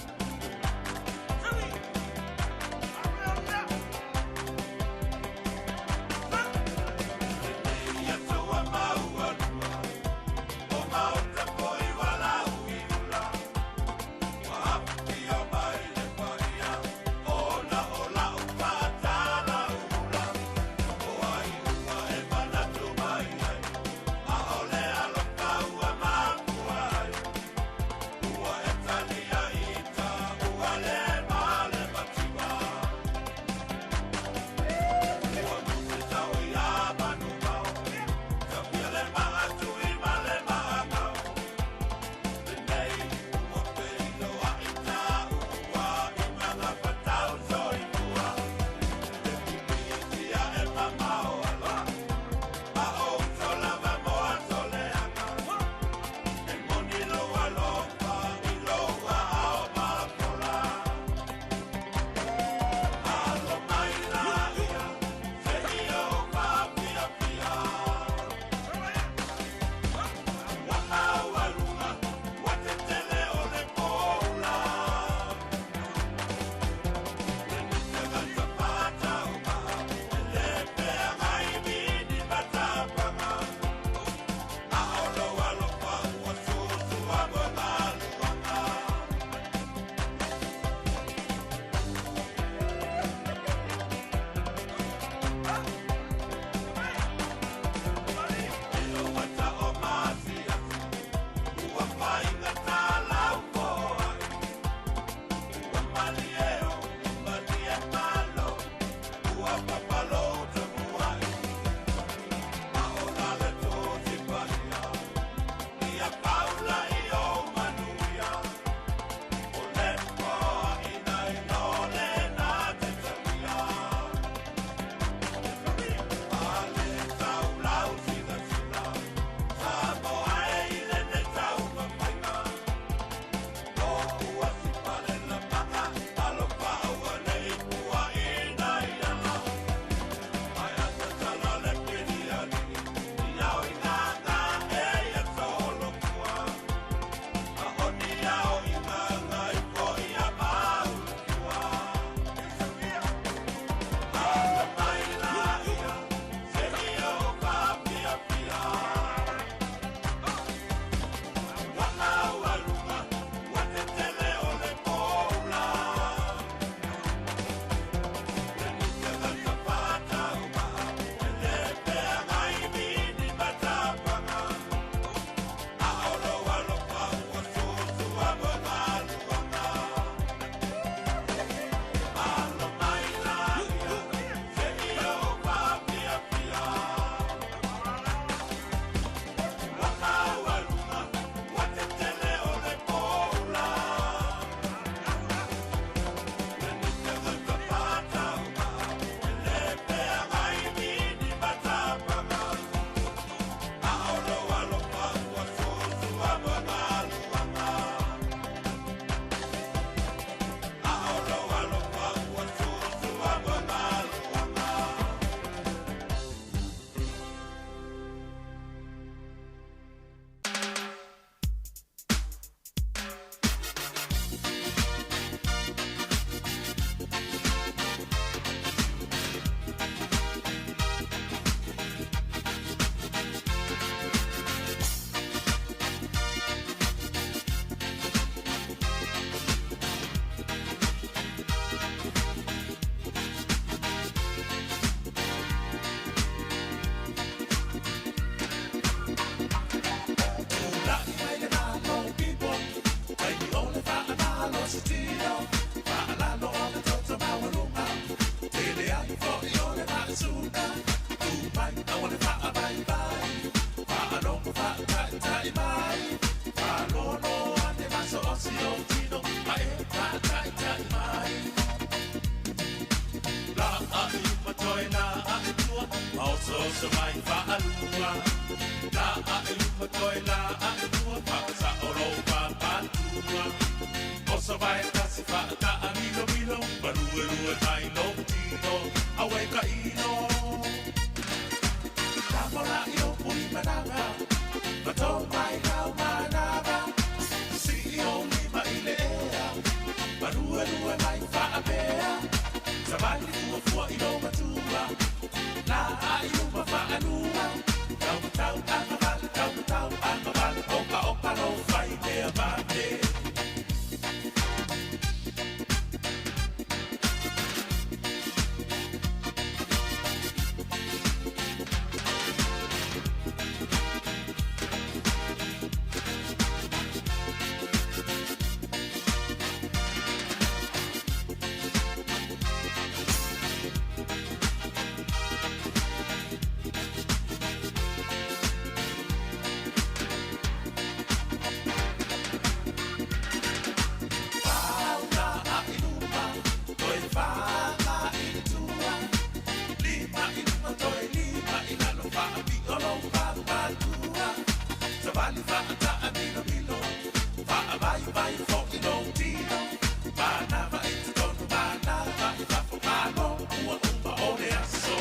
mai faalua. La ae luma toe la ae tua faasao lou papatua. Oso vae tasi faataa milomilo maluelue mai lou tino aue ka ino. Tamola i lou pui manava ma tō mai lau manava. Sii ou lima i le ea maluelue mai faapea. Savali fuafua i lou matua la ae luma faalua. Tau matau agavale, tau matau agavale, oka oka lou fai mea vave. Fauna a i luma, toe faga i tua. Lima i luma toe lima i lalo faapio lou papatua. Savali faataa milomilo, faavaiuvai fo'i lou tino. Manava i totonu, manava i fafo, malo ua uma o le aso.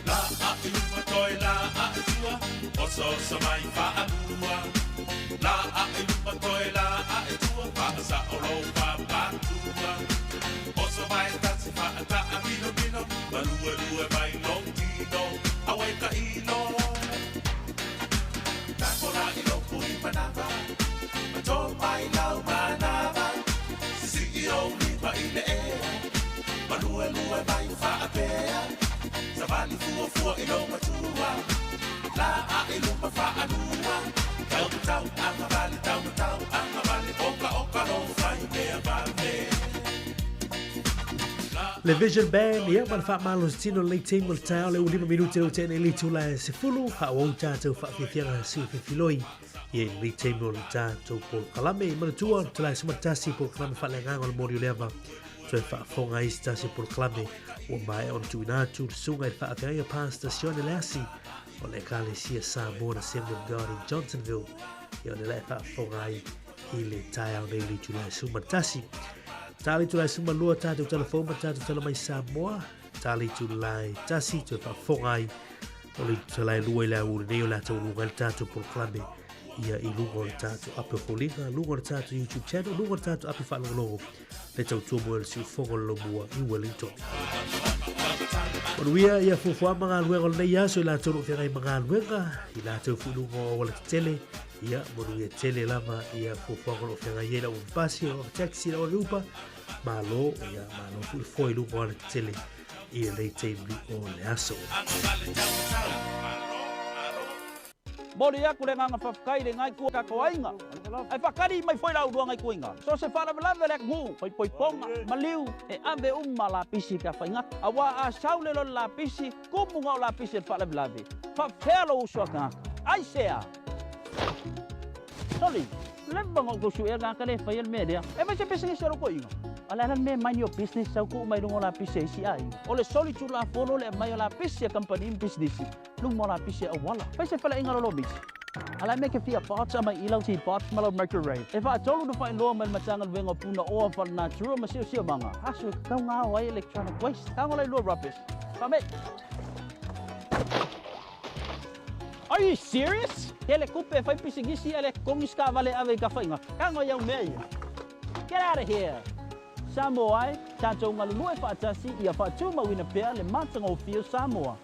La a i luma toe la a i tua, osooso mai faalua. La a i luma toe la a i tua, faasao lou papatua. Oso vai tasi faataa milomilo, maluelue mai lou tino, aue ka ino. Takola i lou pui manava, ma tō mai lau manava. Sisii ou lima i le ea, maluelue mai faapea. Savali fuafua i lou matua, la a i luma faalua. Tau matau agavale, tau matau agavale, oka oka lou fai mea vave. Le Vision Band, ia, ma le faamalosi tino lenei taimi o le taeao le ua 5 minute lea ua tea nei le itula e 10, faaauau tatou faafiafiaga siufiafiloi ia i lenei taimi o le tatou polokalame. I manatua, o le Tulae 11 polokalame faaleagaga o le moli o le ava, toe faafofoga ai se tasi o polokalame ua maea ona tuuina atu le susuga i le faafeagaiga Pastor Sione Leasi o le Ekalesia Samoan Assembly of God in Johnsonville, ia o lea la e faafofoga ai i le taeao nei i le itula e 11. Ta le itula e 12 tatou tala fou ma tatou tala mai Samoa, ta le itula e 1 toe faafofoga ai o le itula e 2 i le aoauli nei o le a tauluga ai le tatou polokalame ia i luga o le tatou ape o foliga, luga o le tatou YouTube channel, luga o le tatou ape faalogologo le tautua mo le siufogo o le Lomua i Wellington. Manuia ia fuafuaga ma galuega o lenei aso i latou o lo o feagai ma galuega, i latou foi i luga o auala tetele, ia manuia tele lava ia fuafuaga o lo o feagai ai lau pasi, lau taxi, lau Uber, malo, ia malo foi le foe i luga o auala tetele i lenei taimi o le aso. Momoli atu le agaga faafetai i le Ngai Kua Aiga, ae faatali mai foi la ulua Ngai Kuaiga. So se faalavelave a le atunuu, poipoipoga, maliu, e ave uma lapisi pe a faigata. Aua a sau le lole lapisi, tumu na o lapisi e le faalavelave, faafefea lou uso a tagata? Aisea? Soli, leva na outou suea le tagata lea e faia le mea lea. E fai se pisinisi a lou toeaina. A le a la le mea e mind your business sau tuu mai luga o lapisi a isi aiga. O le soli tulafono le aumai o lapisi a kamupani ma pisinisi. Luma o lapisi auala. Fai se faleaiga lolomisi. A la e mea ke fia bots a mai i lau tea bots ma lau microwave. E faatolu na faailoa mai le Matagaluega o Punaoa Faalenatura ma Siosiomaga, aso e tatau gao ai electronic waste. Tago lai lua rubbish. Fame! Are you serious? Tele kupe e fai pisinisi a le totogi se taavale e ave i Tafaigata. Tago i au mea ia. Get out of here! Samoa ai, tatou galulue faatasi ia faatumauina pea le matagofie o Samoa.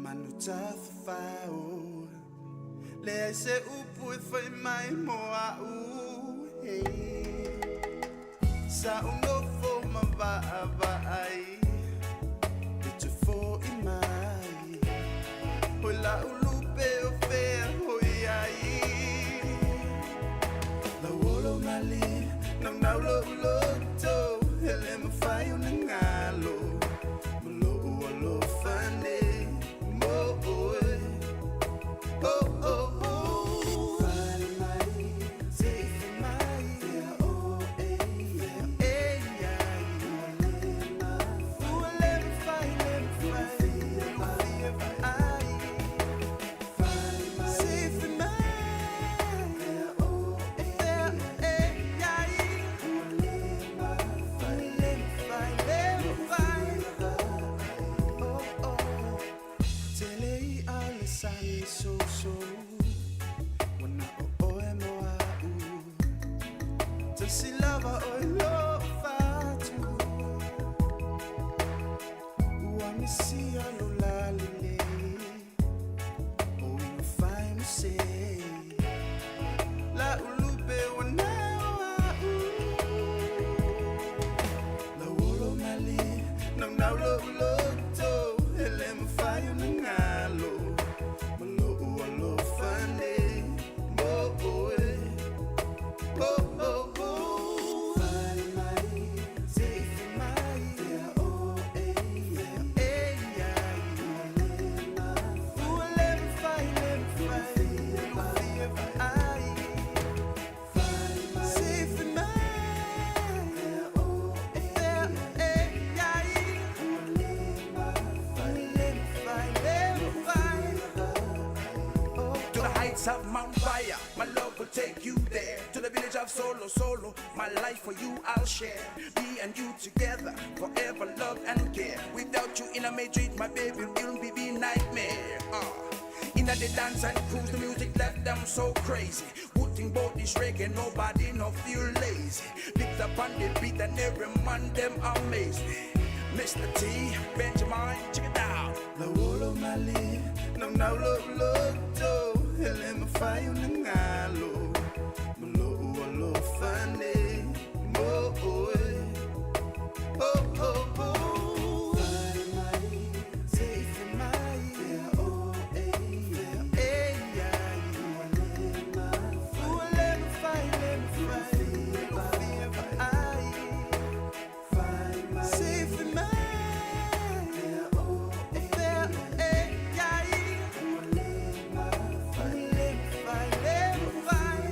manu tafafao. Leai se upu e fai mai mo a'u, hey. Sa u nofo ma vaavaai e te fo'i mai. Hoi la'u lupe o fea hoi ai. Lauolo malie, naunau lo'u loto, e le mafai ona galo ma lo'u alofa nei mo oe. Oh, oh, oh. Fale mai, se i fai mai, fea oe, fea e i ai. Ua le mafai, le mafai, ona fia vaai. Se i fai mai, fea oe, fea e i ai. Ua le mafai, le mafai, le mafai. Oh, oh. Tele i'a o le sani sousou, ua na o oe mo a'u. Tausi lava oe lo'u fatu. Ua misia lou lalelei, o uiga fai ma sei. La'u lupe ua na o a'u. Lauolo malie, naunau lo'u loto, e le mafai ona galo ma lo'u alofa nei mo oe. Oh, oh, oh. Fale mai, se i fai mai, fea oe, fea e i ai. Ua le mafai, le mafai, ona fia vaai. Se i fai mai, fea oe, fea e i ai. Ua le mafai, le mafai, le mafai. To the heights of Mount Fire, my love will take you there. To the village of Solo Solo, my life for you I'll share. Me and you together, forever love and care. Without you in a Madrid, my baby, it'll be be nightmare. In the dance and cruise, the music left them so crazy. Wooting bout this reggae, nobody no feel lazy. Picked up on the beat and every man them amazed me. Mr. T, Benjamin, check it out. Lauolo malie, naunau lo'u loto, e le mafai ona galo ma lo'u alofa nei mo oe. Oh, oh, oh. Fale mai, se i fai mai, fea oe, fea e i ai. Ua le mafai, le mafai, ona fia vaai. Se i fai mai, fea oe, fea e i ai. Ua le mafai, le mafai, le mafai.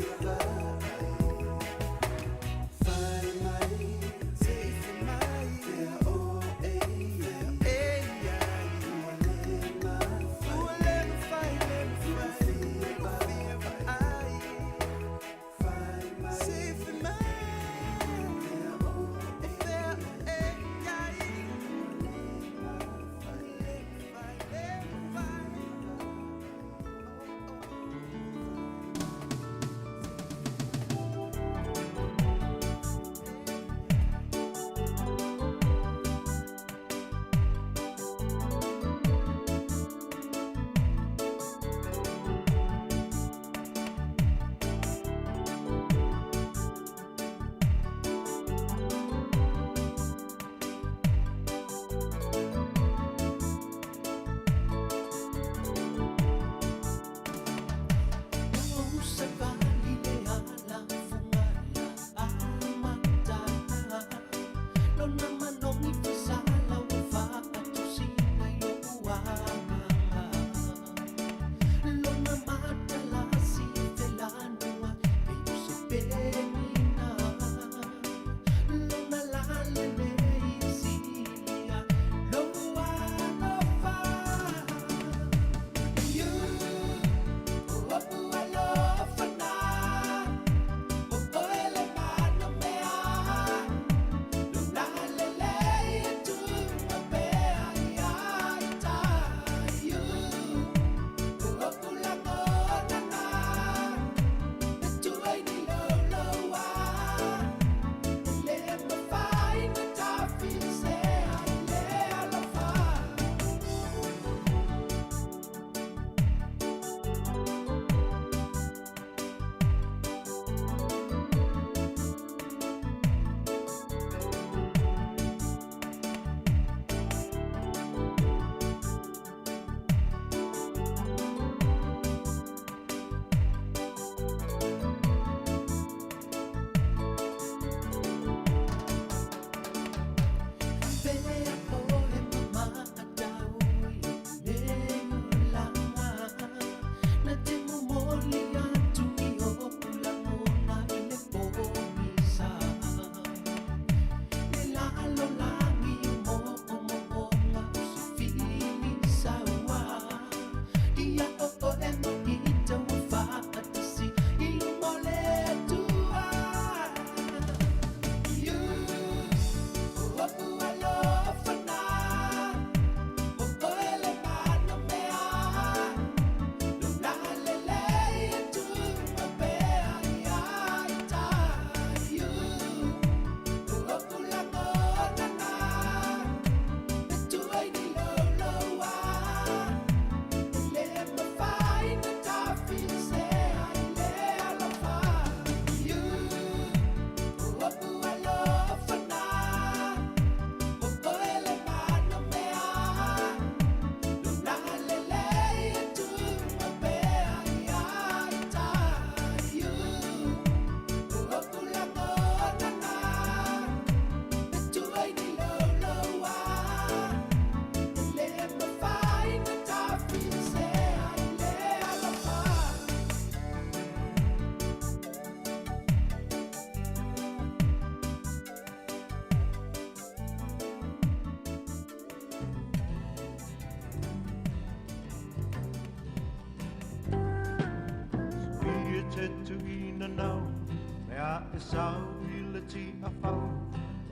e sau i le tiafau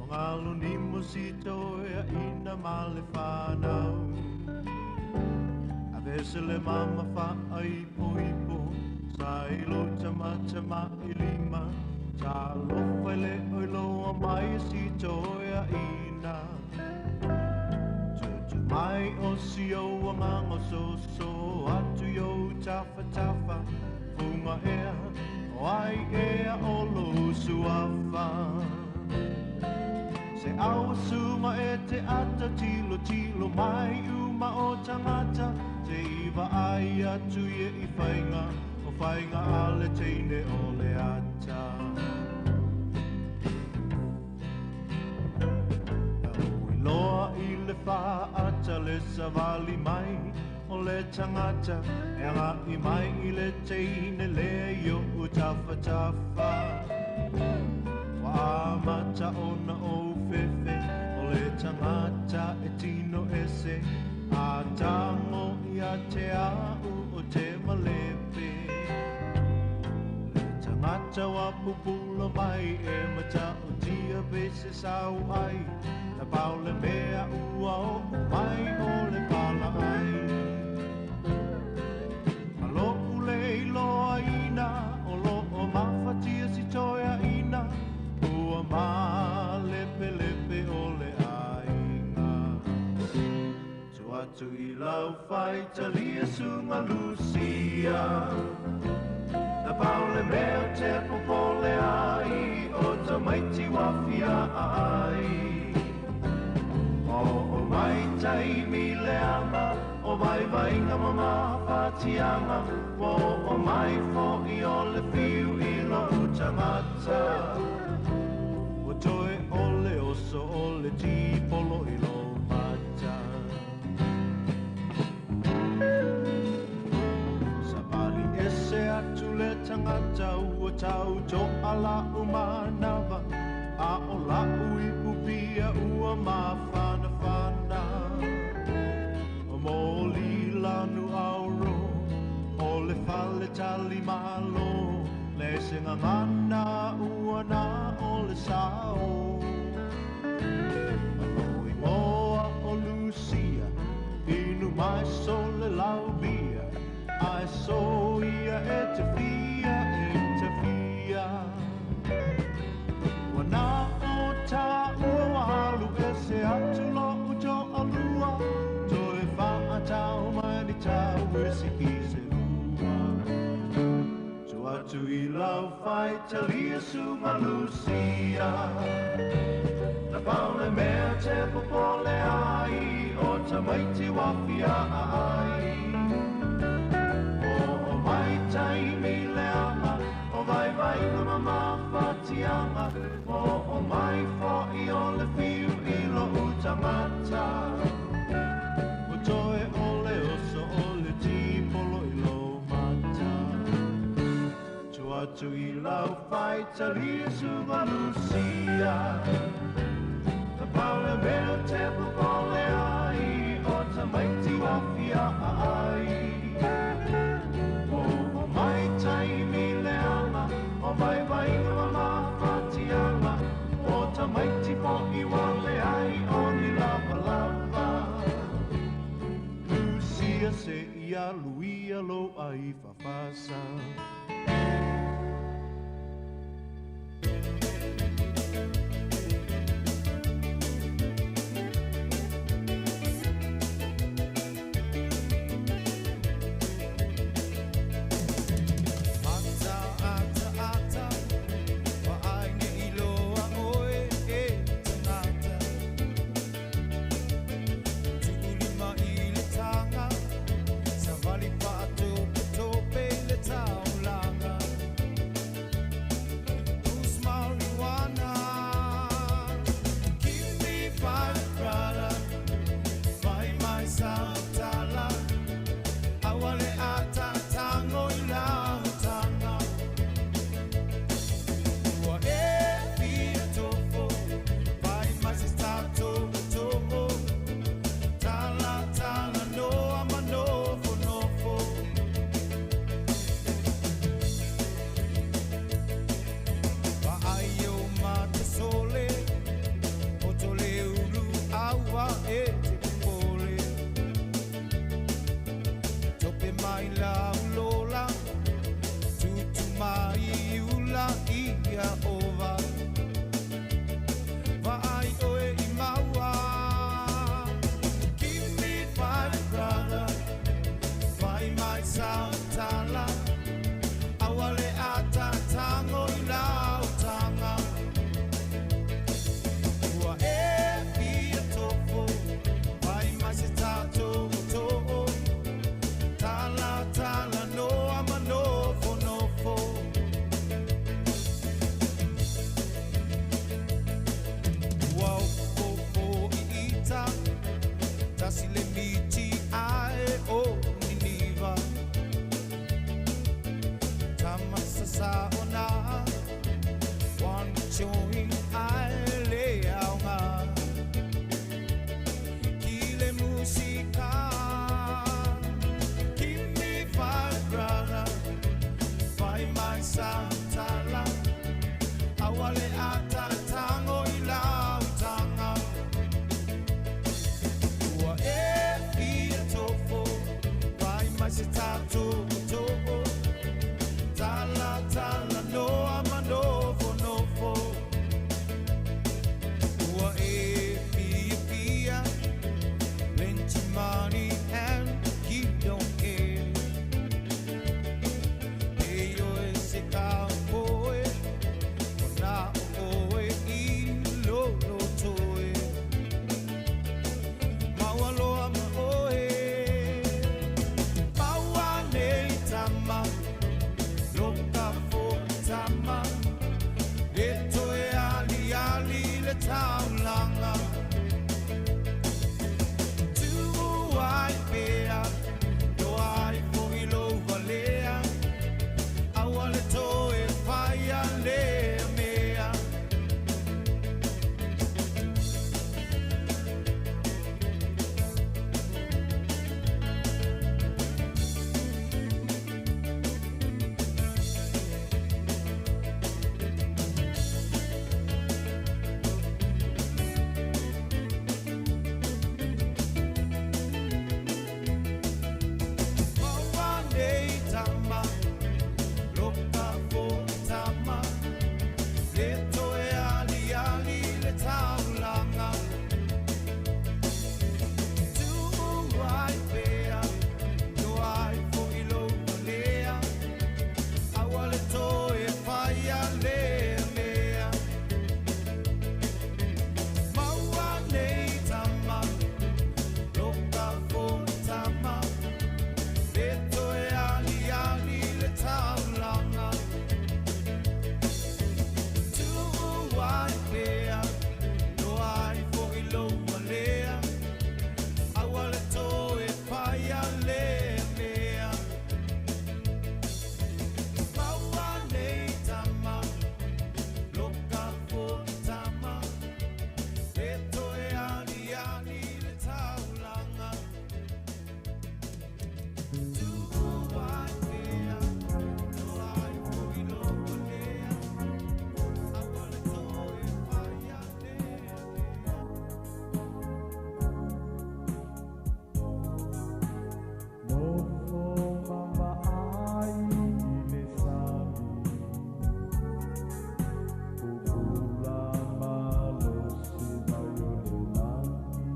O galo nimo si toeaina ma le fanau. Avese le mama faaipoipo Sa i lo tamatamailima Talofa i le oiloa mai e si toeaina. Tutu mai o si ou agaga soso atu i ou tafatafa Fuga ea o ai ea o lou suafa. Se au sunga e te ata tilo tilo mai uma o tangata Te iwa ai atu ie i whainga o whainga a le teine o le ata. Na ui loa i le whaata le savali mai o le tangata E anga i mai i le teine le i o tafatafa. Ua amata ona ou fefe o le tangata e tino ese A tango ia te au o te malepe. Le tangata wa pupula mai e matautia pe se sau ai Na pau le mea ua oo mai o le pala ai. Ma lo'u le iloaina o lo'o mafatia si toeaina Ua malepelepe o le aiga. Tua atu i lau faitalia suga Lusia Na pau le mea o te popole ai o tamaiti ua fia ai. Oo mai taimi leaga o vaivaiga ma mafatiaga Ua oo mai fo'i o le fiu i lo'u tagata. Ua toe o le oso o le tipolo i lou mata. Savali ese atu le tagata ua tau to'a la'u manava A o la'u ipu pia ua mafanafana. O moli lanu auro o le fale tali malo Le se gagana ua na o le sao. Ma lou igoa o Lusia inu mai so le lau bia Ae so ia e te fia e te fia. Ua na o tāua ua alu ese atu lo'u to'alua Toe fa'atau mai ni tau uisiki se lua. Tua atu i lau faitalia suga Lusia Na pau le mea te popole ai o tamaiti ua fia ai. Oo mai taimi leaga o vaivaiga ma mafatiaga Ua oo mai fo'i o le fiu i lo'u tagata. Ua toe o le oso o le tipolo i lou mata. Tua atu i lau faitalia suga Lusia Na pau le mea o te popole ai o tamaiti ua fia ai. Oo mai taimi leaga o vaivaiga ma mafatiaga O tamaiti fo'i ua leai o ni lavalava. Lusia se i alu ia lou ai fafasa. Ata, ata, ata, wa ai ne i loa oe e tangata. Tu'ulima i le taga, savali paatope tope i le taulaga. taulaga. Tu'u ai pea, iloa ai fo'i lou valea, aua le toe faia lea mea. Maua nei tama, loka fo'i tama, le toe aliali le taulaga. Tu'u ai pea, iloa ai fo'i lou valea, aua le toe faia lea mea. Maua nei tama, loka fo'i tama, le toe aliali le taulaga. Tu'u ai pea, iloa ai fo'i lou valea, aua le toe faia lea mea. Maua nei tama, loka fo'i tama, le toe aliali le taulaga. Tu'u ai pea, iloa ai fo'i lou valea, aua le toe faia lea mea. Nofo ma vaai i le sami, pupula malosi mai o le lagi.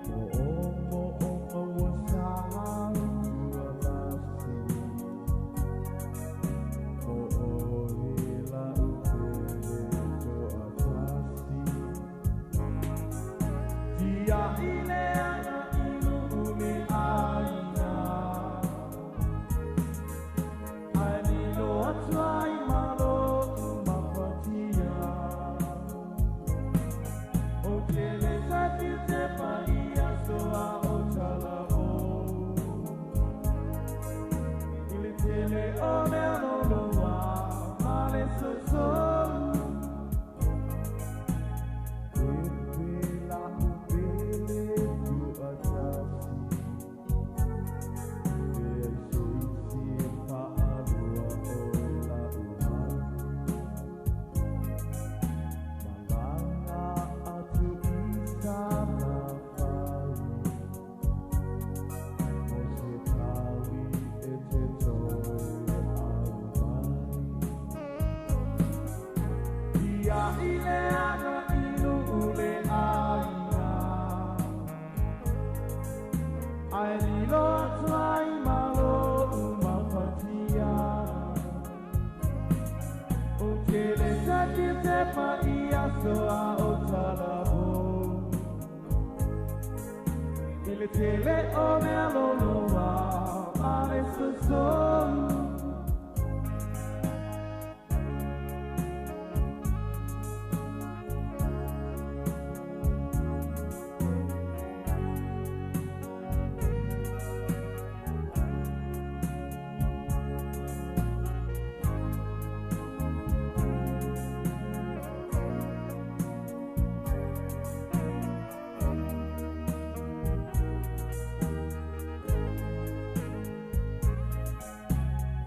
Mo'omo'oga ua sau tualasi, mo oe la'u pele to'atasi. Tia'i le aga i nu'u le ʻāina, ae lilo atu ai ma lo'u mafatia. Ou te le sasi tepa i aso a o talavou, i le tele o mea loloa ma le sousou. Pepe la'u pele tu'atasi, leai se isi e fa'alua oe la'u manu. Malaga atu i Salafai, mo se tali e te toe alo mai. Tia'i le aga i nu'u le ʻāina, ae lilo atu ai ma lo'u mafatia. Ou te le sasi tepa i aso a o talavou, i le tele o mea loloa ma le sousou.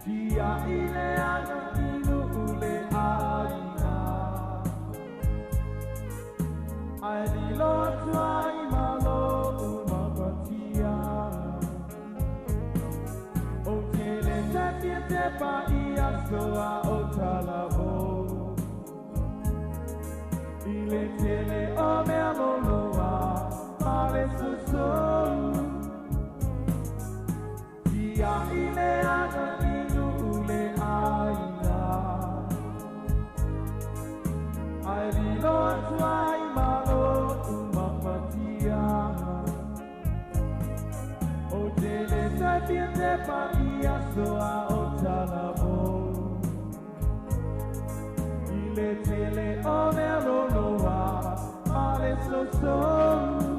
Tia'i le aga i nu'u le ʻāina, ae lilo atu ai ma lo'u mafatia. Ou te le sasi tepa i aso a o talavou, i le tele o mea loloa ma le sousou. Tia'i le aga i nu'u le ʻāina, ae lilo atu ai ma lo'u mafatia. Ou te le toe fia tepa i aso a o talavou, i le tele o mea nonoa ma le sousou.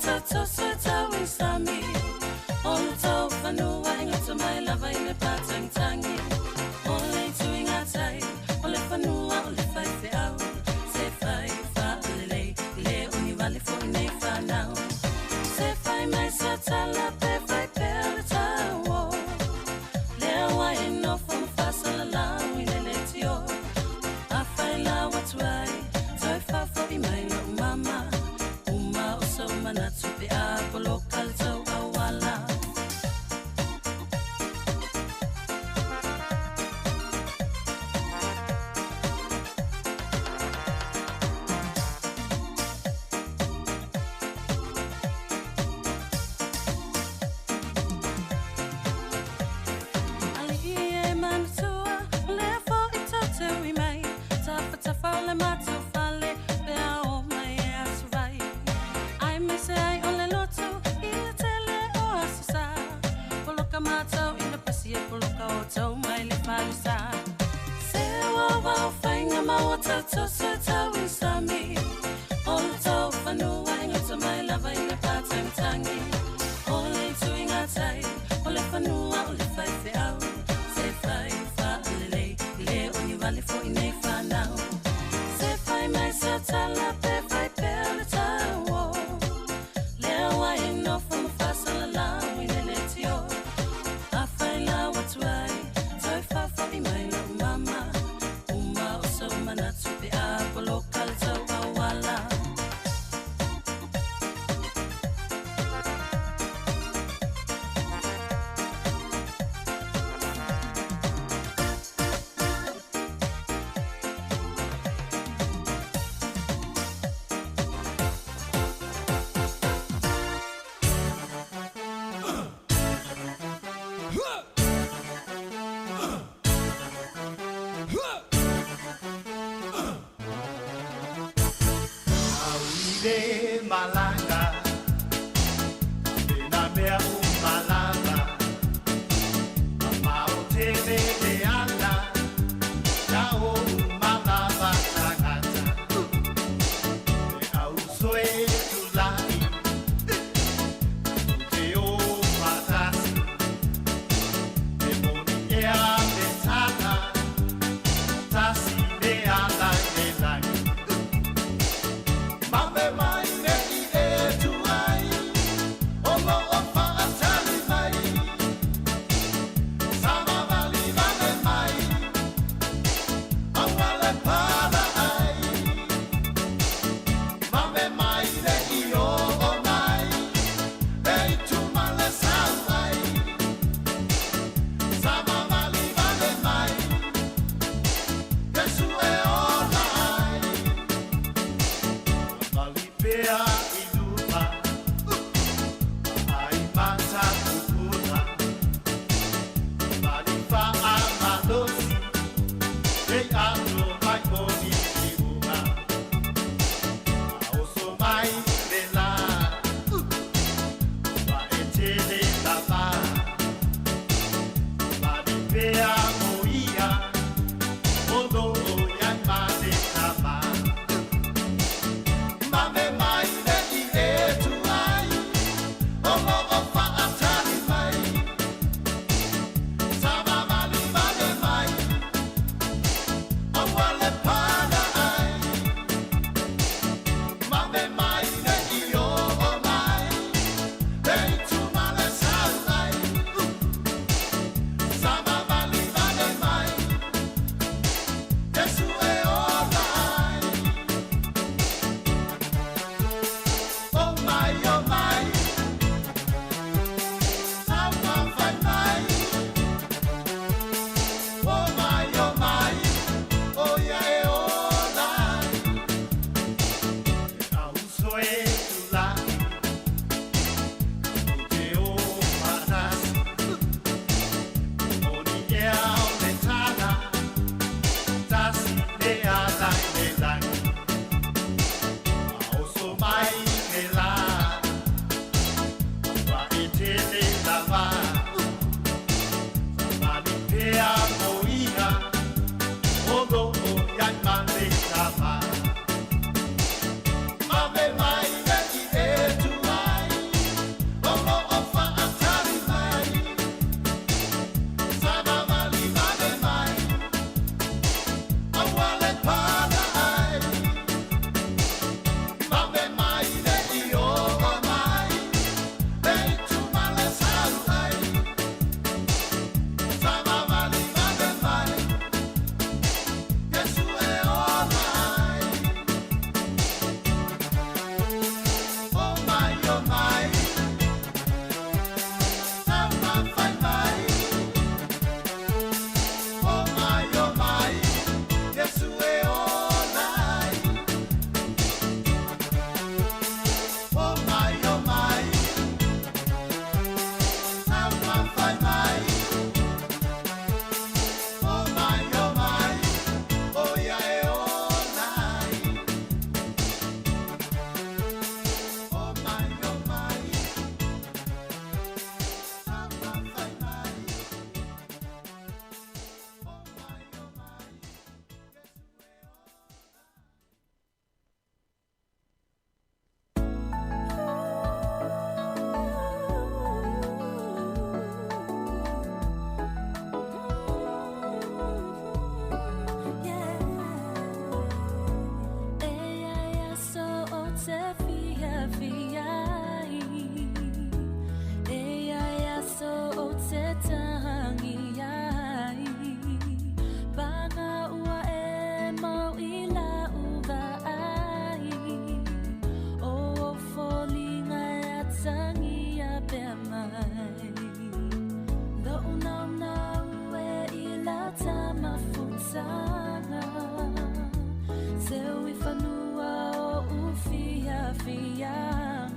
tau toso tau i sami. O le tau fanua e gata mai lava i le pātangitangi. O le itu i ngā tai, o le fanua o le faifeau. Se fai faalelei, le o ni vale foi nei whanau. Se fai mai sa tala pe fai pea le tau o. Lea wa e nofo ma fasalalau i le letio. A fai la watu ai, toi fafo i mai lau mama. Uma o sau manatu pe a poloka le tau awala. Ali e manatua, lea fo i tau te ui mai. Tafa tafa o le matu fale, pe a o mai e asu vai. Ai me se ai o le lotu, i le tele o asu sa. Poloka mātou i le pasi e poloka o tau mai le falisa. Se wa wa whainga maua tau toso tau i sami. O le tau whanua e ngata mai lava i le pātangitangi. O le itu i ngā tai, o le whanua o le faifeau. Se fai whaalelei, le o ni vale fo i nei whanau. Se fai mai sa tala pe fai pea le tau o. Lea wa e nofo ma fasalalau i le letio. A fai la watu ai, toi fafo i mai lau mama. Uma o sau manatu pe a poloka le tau awala. Auile malanga, e na mea u malava, a mao tele le ala, ia o u malava tagata. E au soe tulai, u te o patasi, e moni ea me tala, tasi le ala i le langi. Mame mai nei e tu ai, o lo o whaatali mai. Sama vali vale mai, aua le para ai. Mame mai nei o o mai, e i tu male sau ai. Sama vali vale mai, Yesu e ola ai. Malipea i luma, ai mata pupuna. Malifa a malosi, e ato mai oni i unga. A oso mai le la, wa e tele lava. Malipea o ia, o lo o iai ma le tama. Mame mai nei e tu ai, o lo o whaatali mai. Sama vali vale mai, aua le para ai. Mame mai te fiafia ai. E ai aso o te tangi ai. Panga ua e mau i lau vaai. O o foliga e atagia pea mai. Lo'u naunau e i la tamafutaga. Seu i fanua o u fiafiaga.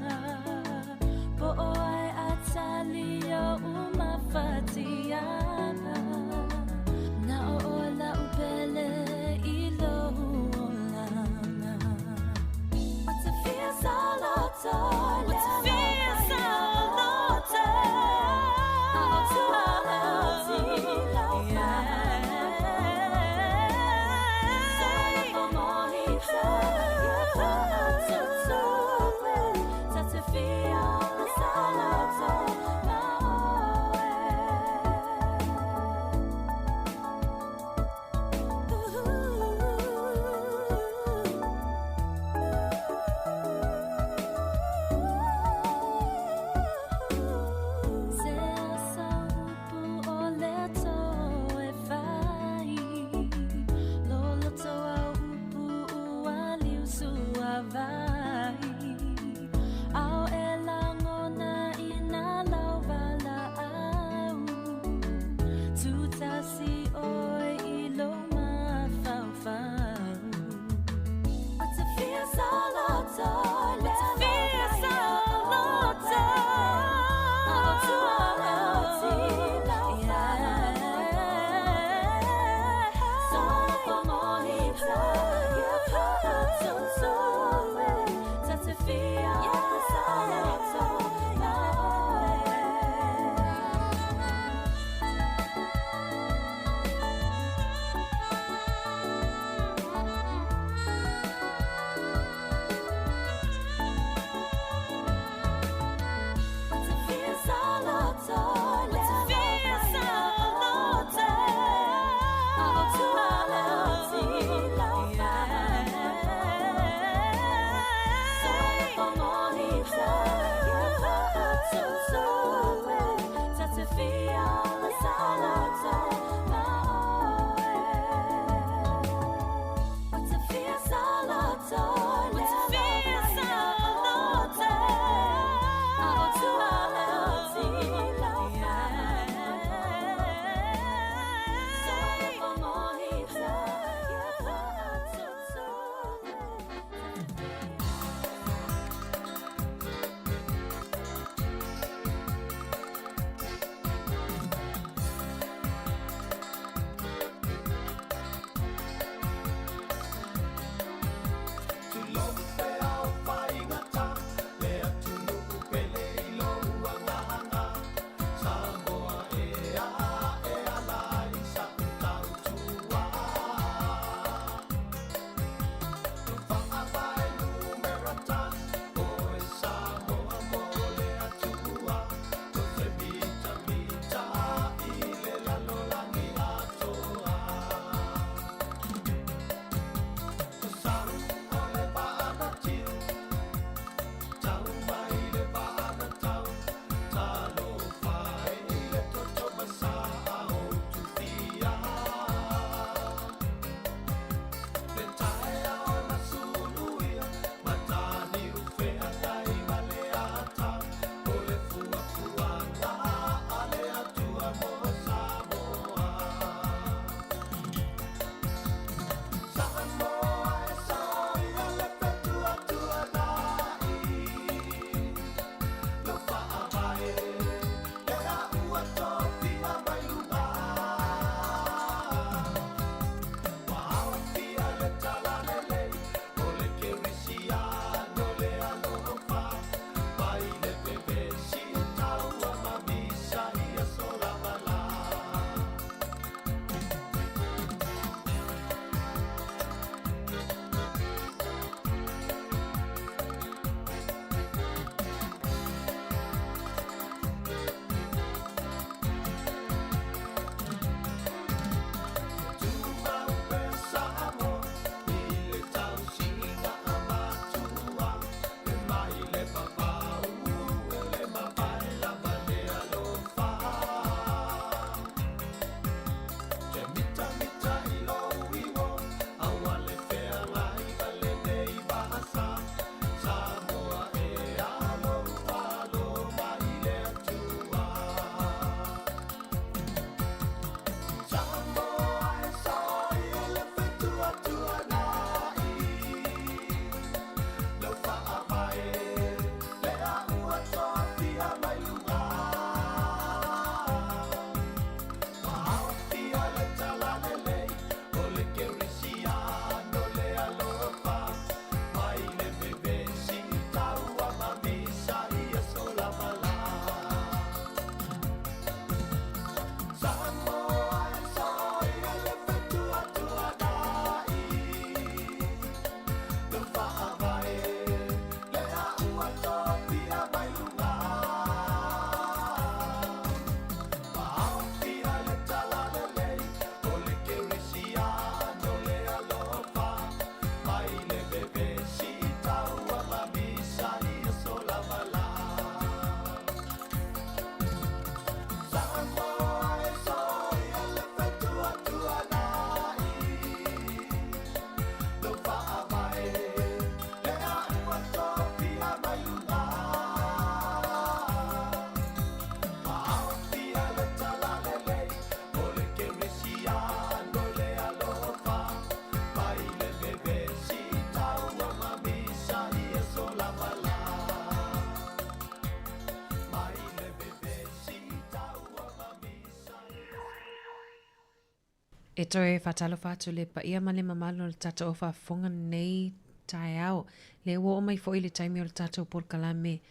E toe faatalofa atu le paia ma le mamalu o le tatou faafofoga nei taeao. Lea ua oo mai foi le taimi o le tatou polokalame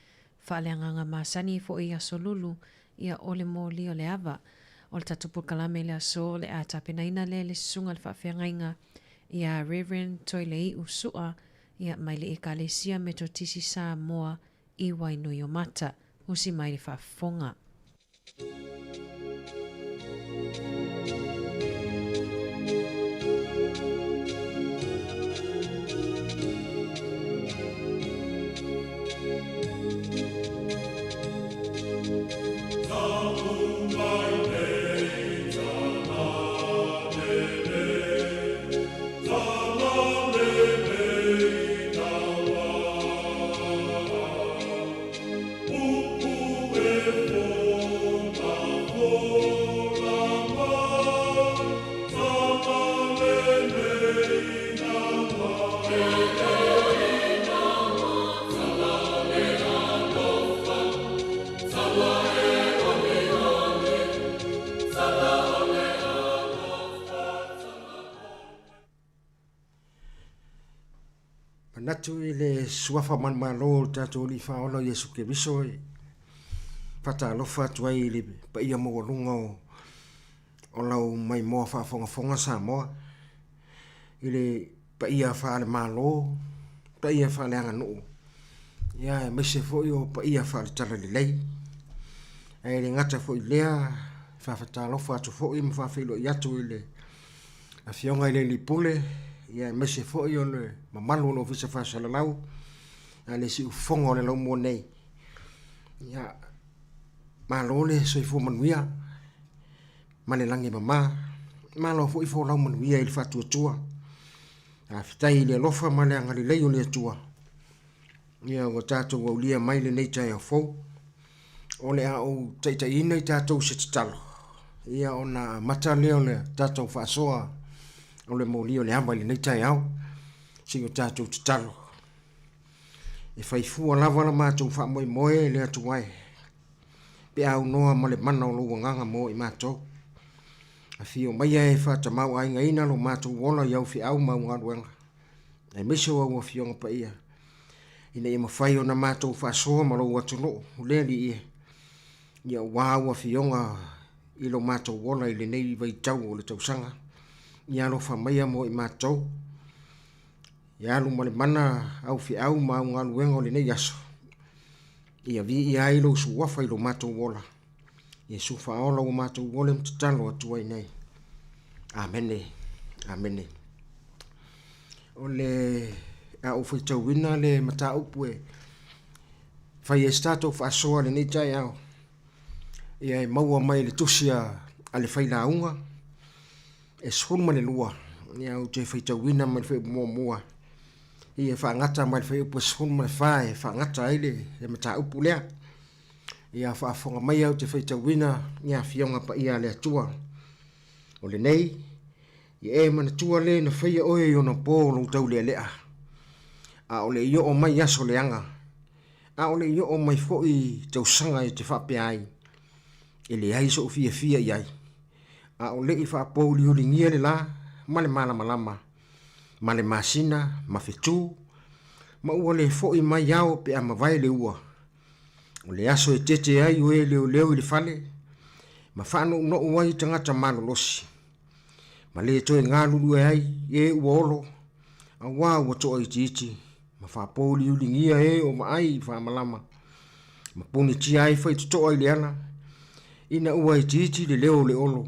faaleagaga masani foi i Aso Lulu, ia o le moli o le ava. O le tatou polokalame i le aso o le a tapenaina lea e le Susuga i le Faafeagaiga ia Reverend Toilei'u Su'a ia mai le Ekalesia Metotisi Samoa i Wainuiomata. Usi mai le faafofoga. Manatu i le suafa manumalo o le tatou Alii Faaola o Iesu Keriso e faatalofa atu ai i le paia maualuga o, o lau maimoa faafogafoga Samoa i le paia faale-Malo, paia faaleaganuu, ia aemaise foi o paia faale-Talalelei. Ae le gata foi i lea, e faafatalofa atu foi ma faafeiloai atu i le Afioga i le Alii Pule, ia aemaise foi o le mamalu o le Ofisa Faasalalau, a le siufofoga o le laumua nei. Ia, malo le soifua manuia ma le lagi e mama. Malo foi folau manuia i le faatuatua. Faafetai i le alofa ma le agalelei o le Atua. Ia ua tatou aulia mai lenei taeao fou. O le a ou taitaiina i tatou se tatalo. Ia ona amata lea o le tatou faasoa o le moli o le ava i lenei taeao. Se i o tatou tatalo. E fai fua lava la matou faamoemoe le Atua e. Pe a aunoa ma le mana o lou agaga mo i matou. Afio maia e faatamauaigaina lo matou ola i au feau ma au galuega, aemaise o au afioga paia, ina ia mafai ona matou faasoa ma lou atunuu, le Alii e, ia aua au afioga i lo matou ola i lenei vaitau o le tausaga. Ia alofa maia mo i matou, ia alu ma le mana au feau ma au galuega o lenei aso, ia viia ai lou suafa i lo matou ola. Iesu faaola ua matou ole ma tatalo atu ai nei. Amene. Amene. O le a ou faitauina le mataupu e fai ai se tatou faasoa lenei taeao. Ia e maua mai le tusi a, a le failauga e 12. Ia ou te faitauina mai le fuaiupu muamua. Ia e faagata mai le fuaiupu e 14 e faagata ai le, le mataupu lea. Ia faafofoga mai au te faitauina i Afioga Paia a le Atua. O lenei, ia e manatua le na faia oe i ona po o lou taulealea, a o le i oo mai aso leaga, a o le i oo mai foi tausaga e te faapea ai, e leai sou fiafia i ai, a o le i faapouliuligia le la ma le malamalama, ma le masina ma fetu, ma ua le foi mai ao pe a mavae le ua, O le aso e tete ai o e leoleo i le fale, ma faanounou ai tagata malolosi, ma le toe galulue ai e ua olo, auā ua toaitiiti, ma faapouliuligia e o vaai i faamalama, ma punitia ai faitotoa i le ala, ina ua itiiti le leo o le olo,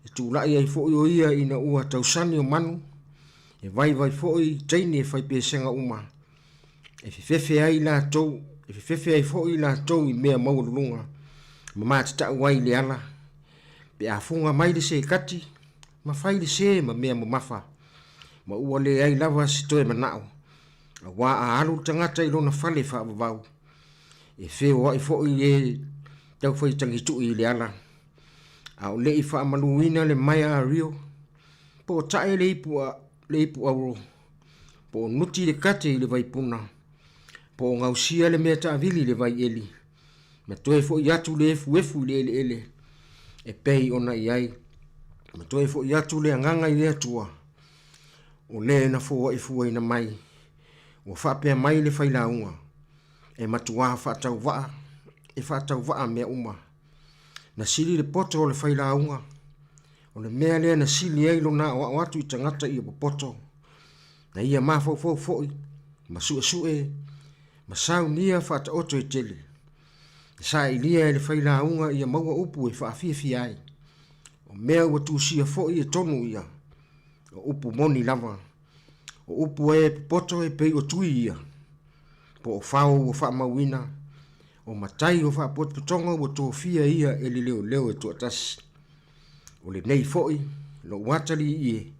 e tulai ai foi o ia ina ua tausani o manu, e vaivai foi teine e fai pesega uma, E fefefe ai latou, e fefefe ai foi latou i mea maualuluga, ma matatau ai i le ala, pe a fuga mai le sekati, ma fai le sē ma mea mamafa, ma ua leai lava se toe manao, auā a alu le tagata i lona fale faavavau, e feoai foi e taufai tagitu'i i le ala, a o le i faamaluina le maea a Rio, po o tae le ipu a le ipu auro, po o nuti le kate i le vaipuna, po o gausia le mea taavili i le vaieli, ma toe foi atu le efuefu i le eleele e pei ona i ai. Ma toe foʻi atu le agaga i le Atua, o le na foaʻi fuaina mai, ua faapea mai le failauga, e matuā faatauvaa, e faatauvaa mea uma. Na sili le poto o le failauga, o le mea lea na sili ai lona aoao atu i tagata ia popoto, na ia mafaufau foi, ma suesue, ma saunia faataoto e tele. Na sailia e le failauga ia maua upu e faafiafia ai. O mea ua tusia foi e tonu ia, o upu moni lava. O upu e popoto e pei o tui ia, po o fao ua faamauina, o matai o faapotopotoga ua tofia ia e le leoleo e toatasi. O lenei foi, lou atalii e,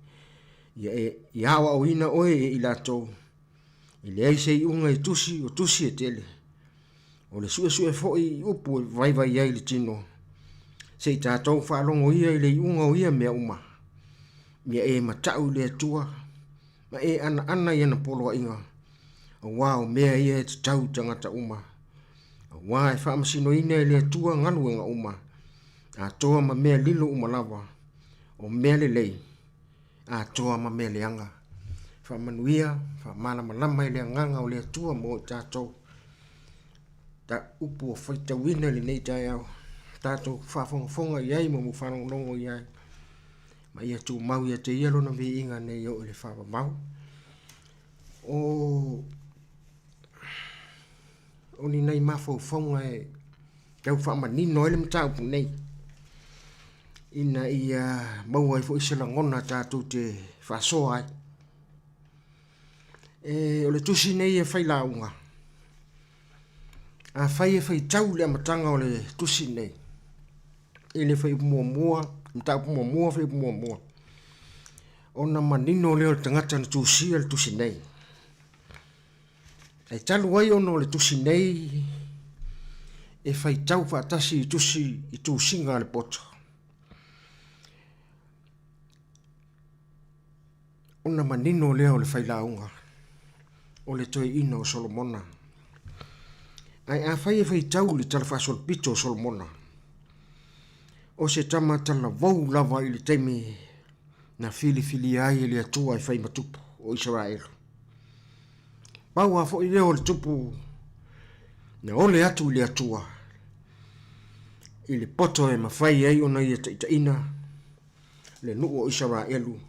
ia e ia aoaoina oe e i latou, e leai se iuga i tusi o tusi e tele. O le suesue foi i upu e vaivai ai le tino, se i tatou faalogo ia i le iuga o ia mea uma. Ia e matau i le Atua, ma e anaana i ana poloaiga, auā o mea ia e tatau i tagata uma. Auā e faamasinoina e le Atua galuega uma, atoa ma mea lilo uma lava, o mea lelei, atoa ma mea leaga. Faamanuia, faamalamalama i le agaga o le Atua mo i tatou. Ta upu ua faitauina i lenei taeao, tatou faafogafoga i ai ma mo faalogologo i ai, ma ia tumau ia te ia lona viiga nei oo i le faavavau. O, o ni nai mafaufauga e tau faamanino ai le mataupu nei, ina ia maua ai foi se lagona tatou te faasoa ai. E, o le tusi nei e failauga, afai e faitau le amataga o le tusi nei, i le fuaiupu muamua, mataupu muamua, fuaiupu muamua, ona manino lea o le tagata na tusia le tusi nei. Ae talu ai ona o le tusi nei e faitau faatasi i tusi i tusiga a le poto. Ona manino lea o le failauga o le toeaina o Solomona. Ae afai e faitau le Tala Faasolopito o Solomona, o se tama talavou lava i le taimi na filifilia ai e le Atua e fai ma tupu o Isaraelu. Pau lava foi lea o le tupu na ole atu i le Atua i le poto e mafai ai ona ia taitaiina le nuu o Isaraelu,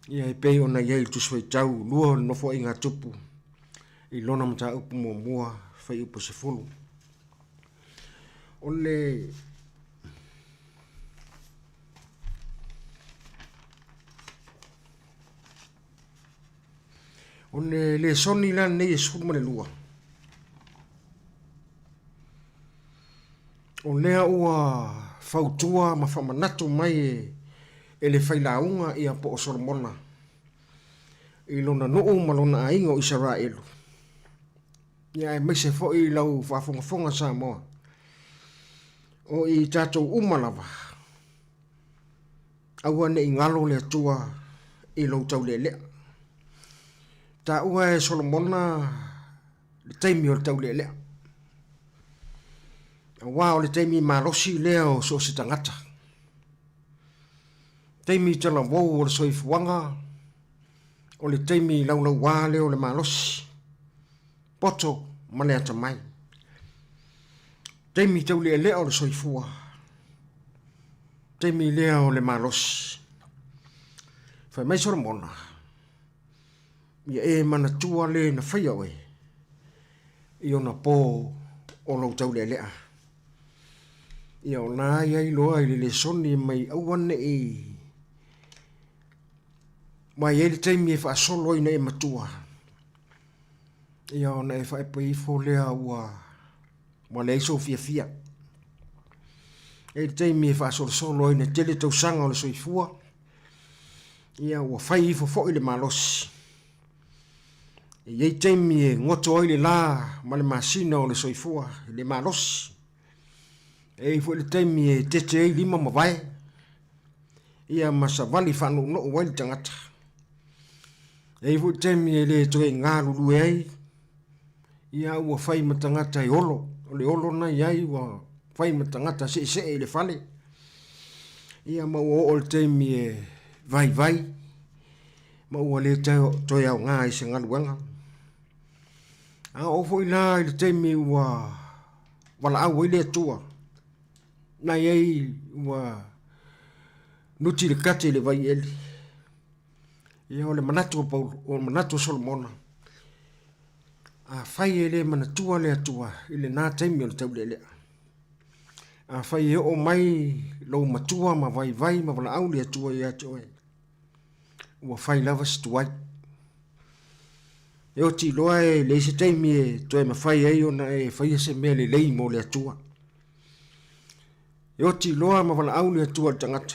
ia e pei ona i ai i le Tusi Faitau lua o le Nofoaiga a Tupu i lona mataupu muamua fuaiupu 10. O le O le lesoni la lenei e 12, o lea ua fautua ma faamanatu mai e le failauga ia po o Solomona i lona nuu ma lona aiga o Isaraelu, ia aemaise foi i lau faafogafoga Samoa, o i tatou uma lava, Aua ne i galo le Atua i lou taulealea. Taua e Solomona le taimi o le taulealea. Aua o le taimi malosi lea o so o se tagata. Taimi talavou o le soifuaga, o le taimi laulauā lea o le malosi, poto ma le atamai. Taimi taulealea o le soifua, taimi lea o le malosi. Fai mai Solomona, ia e manatua le na faia oe i ona pō o lou taulealea. Ia o la i ai loa i le lesoni mai aua ne i mai ai le taimi e faasolo ai ina e matua. Ia ona e faepa ifo lea ua ua leai sou fiafia. E i le taimi e faasolosolo ai na tele tausaga o le soifua, ia ua fai ifo foi le malosi. E i ai taimi e goto ai le la ma le masina o le soifua i le malosi. E i ai foi le taimi e tete ai lima ma vae, ia ma savali faanounou ai le tagata. E i ai foi le taimi e le toe galulue ai, Ia ua fai ma tagata e olo, o le olo na i ai ua fai ma tagata seesee i le fale. Ia ma ua oo i le taimi e vaivai ma ua le toe aoga i se galuega. A oo foi la i le taimi ua valaau ai le Atua, na i ai ua nuti le kate i le vaieli. Ia o le manatu o Paulo, o le manatu o Solomona, afai e le manatua le Atua i lena taimi o le taulealea, afai e oo mai lou matua ma vaivai ma valaau le Atua ia te oe, ua fai lava si tuai. E oti loa e leai se taimi e toe mafai ai ona e faia se mea lelei mo le Atua. E oti loa ma valaau le Atua i le tagata,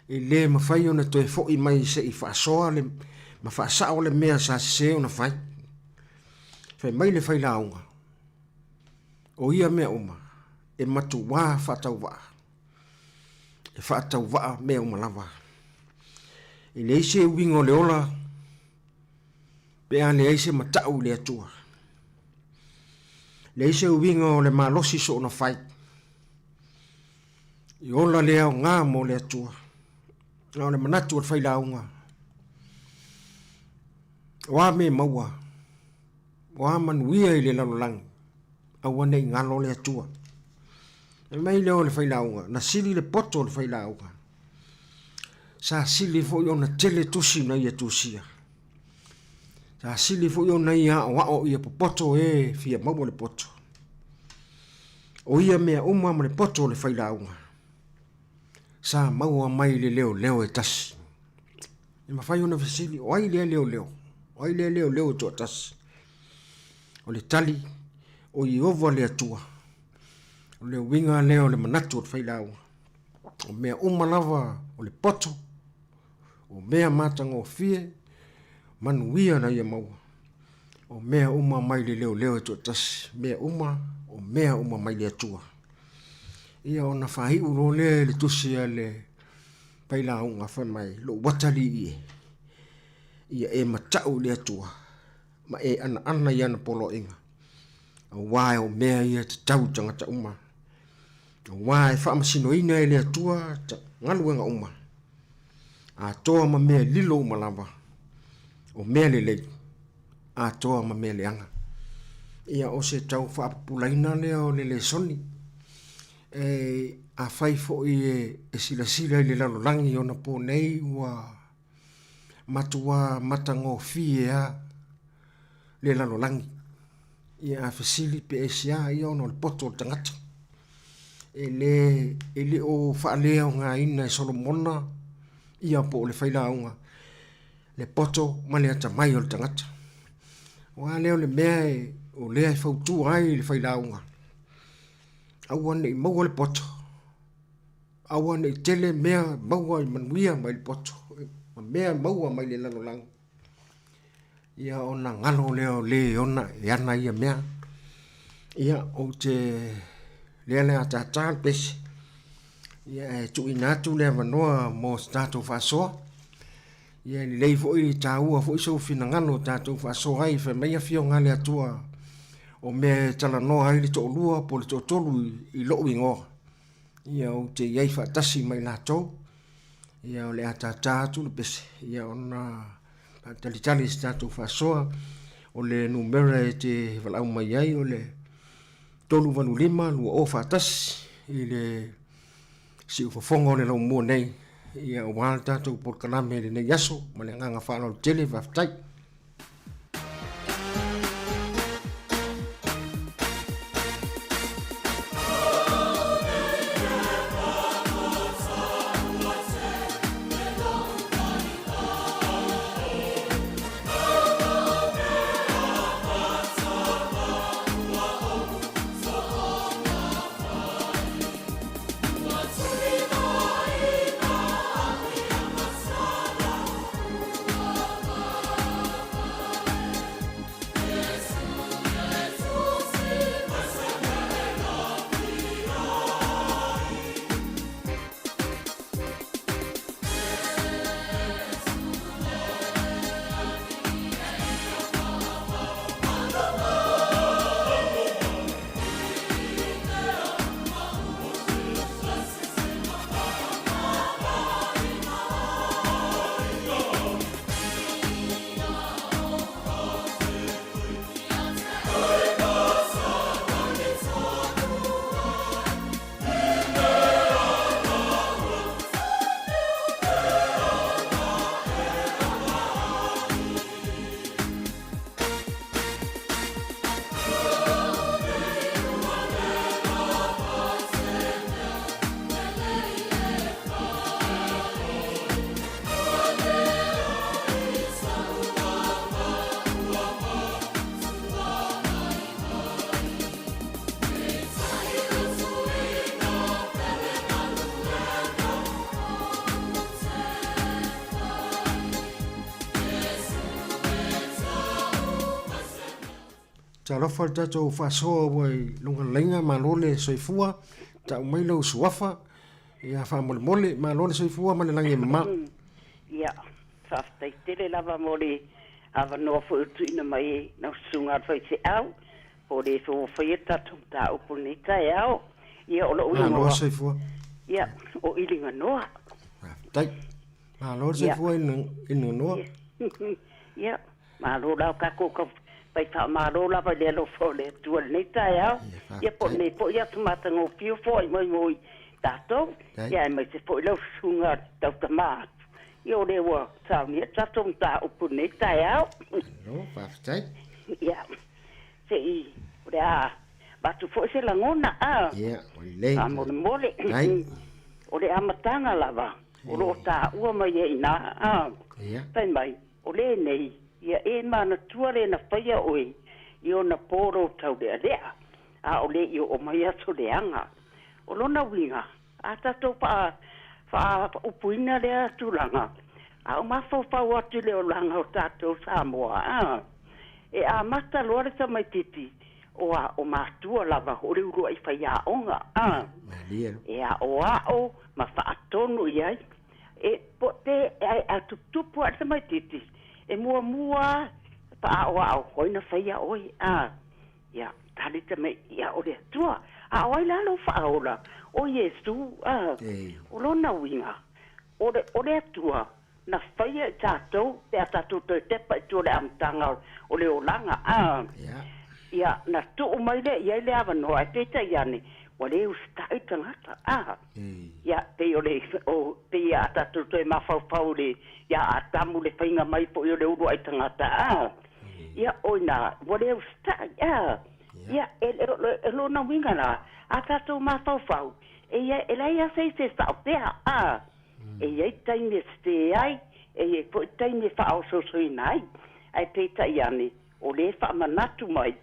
e le mafai ona toe foi mai se i faasoa le, ma faasao le mea sa sese ona fai. Fai mai le failauga, o ia mea uma, e matuā faatauvaa. E faatauvaa mea uma lava. E leai se uiga o le ola pe a leai se matau i le Atua. Leai se uiga o le malosi soona fai. I ola le aoga mo le Atua. A o le manatu o le failauga, o a mea maua, o a manuia i le lalolagi, aua ne i galo le Atua. Fai mai lea o le failauga, na sili le poto o le failauga. Sa sili foi ona tele tusi na ia tusia. Sa sili foi ona ia aoao ia popoto e fia maua le poto. O ia mea uma ma le poto o le failauga, sa maua mai le leoleo e tasi. E mafai ona fesili, o ai lea leoleo? O ai lea leoleo e toatasi? O le tali, o Ieova le Atua. O le uiga lea o le manatu o le failauga. O mea uma lava o le poto, o mea matagofie, manuia na ia maua. O mea uma mai le leoleo e toatasi, mea uma, o mea uma mai le Atua. Ia ona faaiu loa lea i le tusi a le failauga fai mai, lou atalii e, ia e matau i le Atua ma e anaana i ana poloaiga, aua o mea ia e tatau i tagata uma. Aua e faamasinoina e le Atua galuega uma, atoa ma mea lilo uma lava, o mea lelei, atoa ma mea leaga. Ia, o se tau faapupulaina lea o le lesoni. E, afai foi e, e silasila i le lalolagi ona po nei ua matuā matagofie a le lalolagi. Ia a fesili pe aisea ia ona o le poto o le tagata. E le, e le o faaleaogaina e Solomona ia po o le failauga le poto ma le atamai o le tagata. Aua lea o le mea e, o lea e fautua ai le failauga, aua ne i maua le poto, aua ne i tele mea maua i manuia mai le poto, ma mea maua mai le lalolagi. Ia ona galo lea o le ona e ana ia mea. Ia ou te lea le ataata le pese. Ia e tuuina atu le avanoa mo se tatou faasoa. Ia e lelei foi taua foi sou finagalo tatou faasoa ai fai mai afioga a le Atua o mea e talanoa ai le toalua po o le toatolu i lou igoa. Ia ou te i ai faatasi ma i latou. Ia o le ataata atu le pese ia ona faatalitali i se tatou faasoa. O le numera e te valaau mai ai o le 385 20 i le siufofoga o le laumua nei ia aua le tatou polokalame i lenei aso ma le agaga faaaloalo tele faafetai. Talofa le tatou faasoa ua i luga laina, malo le soifua, tau mai lou suafa, ia faamolemole, malo le soifua ma le lagi e mama. Ia, faafetai tele lava mo le avanoa foi ua tuuina mai e lau Susuga i le Faifeau, po o le foi ua faia le tatou mataupu i lenei taeao. Ia, o lou Malo igoa, le soifua. ia, o Iliganoa. Faafetai. Malo le soifua Iliganoa. Ia, Malo la o tatou fai faamalo lava i le alofa o le Atua i lenei taeao, ia po o lenei foi aso matagofie ua foai mai mo i tatou, ia aemaise foi lau susuga tautama atu, ia o lea ua saunia le tatou mataupu i lenei taeao. Malo, faafetai. Ia, se i, o le a avatu foi se lagona, a? Ia, ua lelei. Faamolemole. O le amataga lava o lo o taua mai ai i ina, a? Ia. Fai mai, O lenei, ia e manatua le na faia oe i ona po lou taulealea, a o le i oo mai aso leaga. O lona uiga, a tatou faa, faaupuina lea tulaga, a o mafaufau atu i le olaga o tatou Samoa, a, e amata loa le tamaititi o a o matua lava o le uluai faiaoga, a, e aoao ma faatonu i ai. E po te a, a tuputupu aʻe le tamaititi, e muamua faaʻaoaʻo oi na faia ʻoe, a, ia, tali tamaiti ia o le Atua. A o ai la lou faaola? O Iesu, a. O lona uiga, o le, o le Atua na faia i tatou pe a tatou toe tepa i tua o le amataga o le olaga, a. Ia, na tuu mai lea i ai le avanoa, ae peitai ane, ua le usitai le tagata, a. Ia, pei o le, o, pei a tatou toe mafaufau i le, ia Atamu le faiga mai foi o le uluai tagata, a, ia, o ina, ua le usitai, a. Ia, e, e, e lona uiga la, a tatou mafaufau, e ia, e leai lava se isi e sao pea, a. E i ai taimi e sese ai, e i ai foi taimi e faaosoosoina ai, ae peitai ane, o lea e faamanatu mai,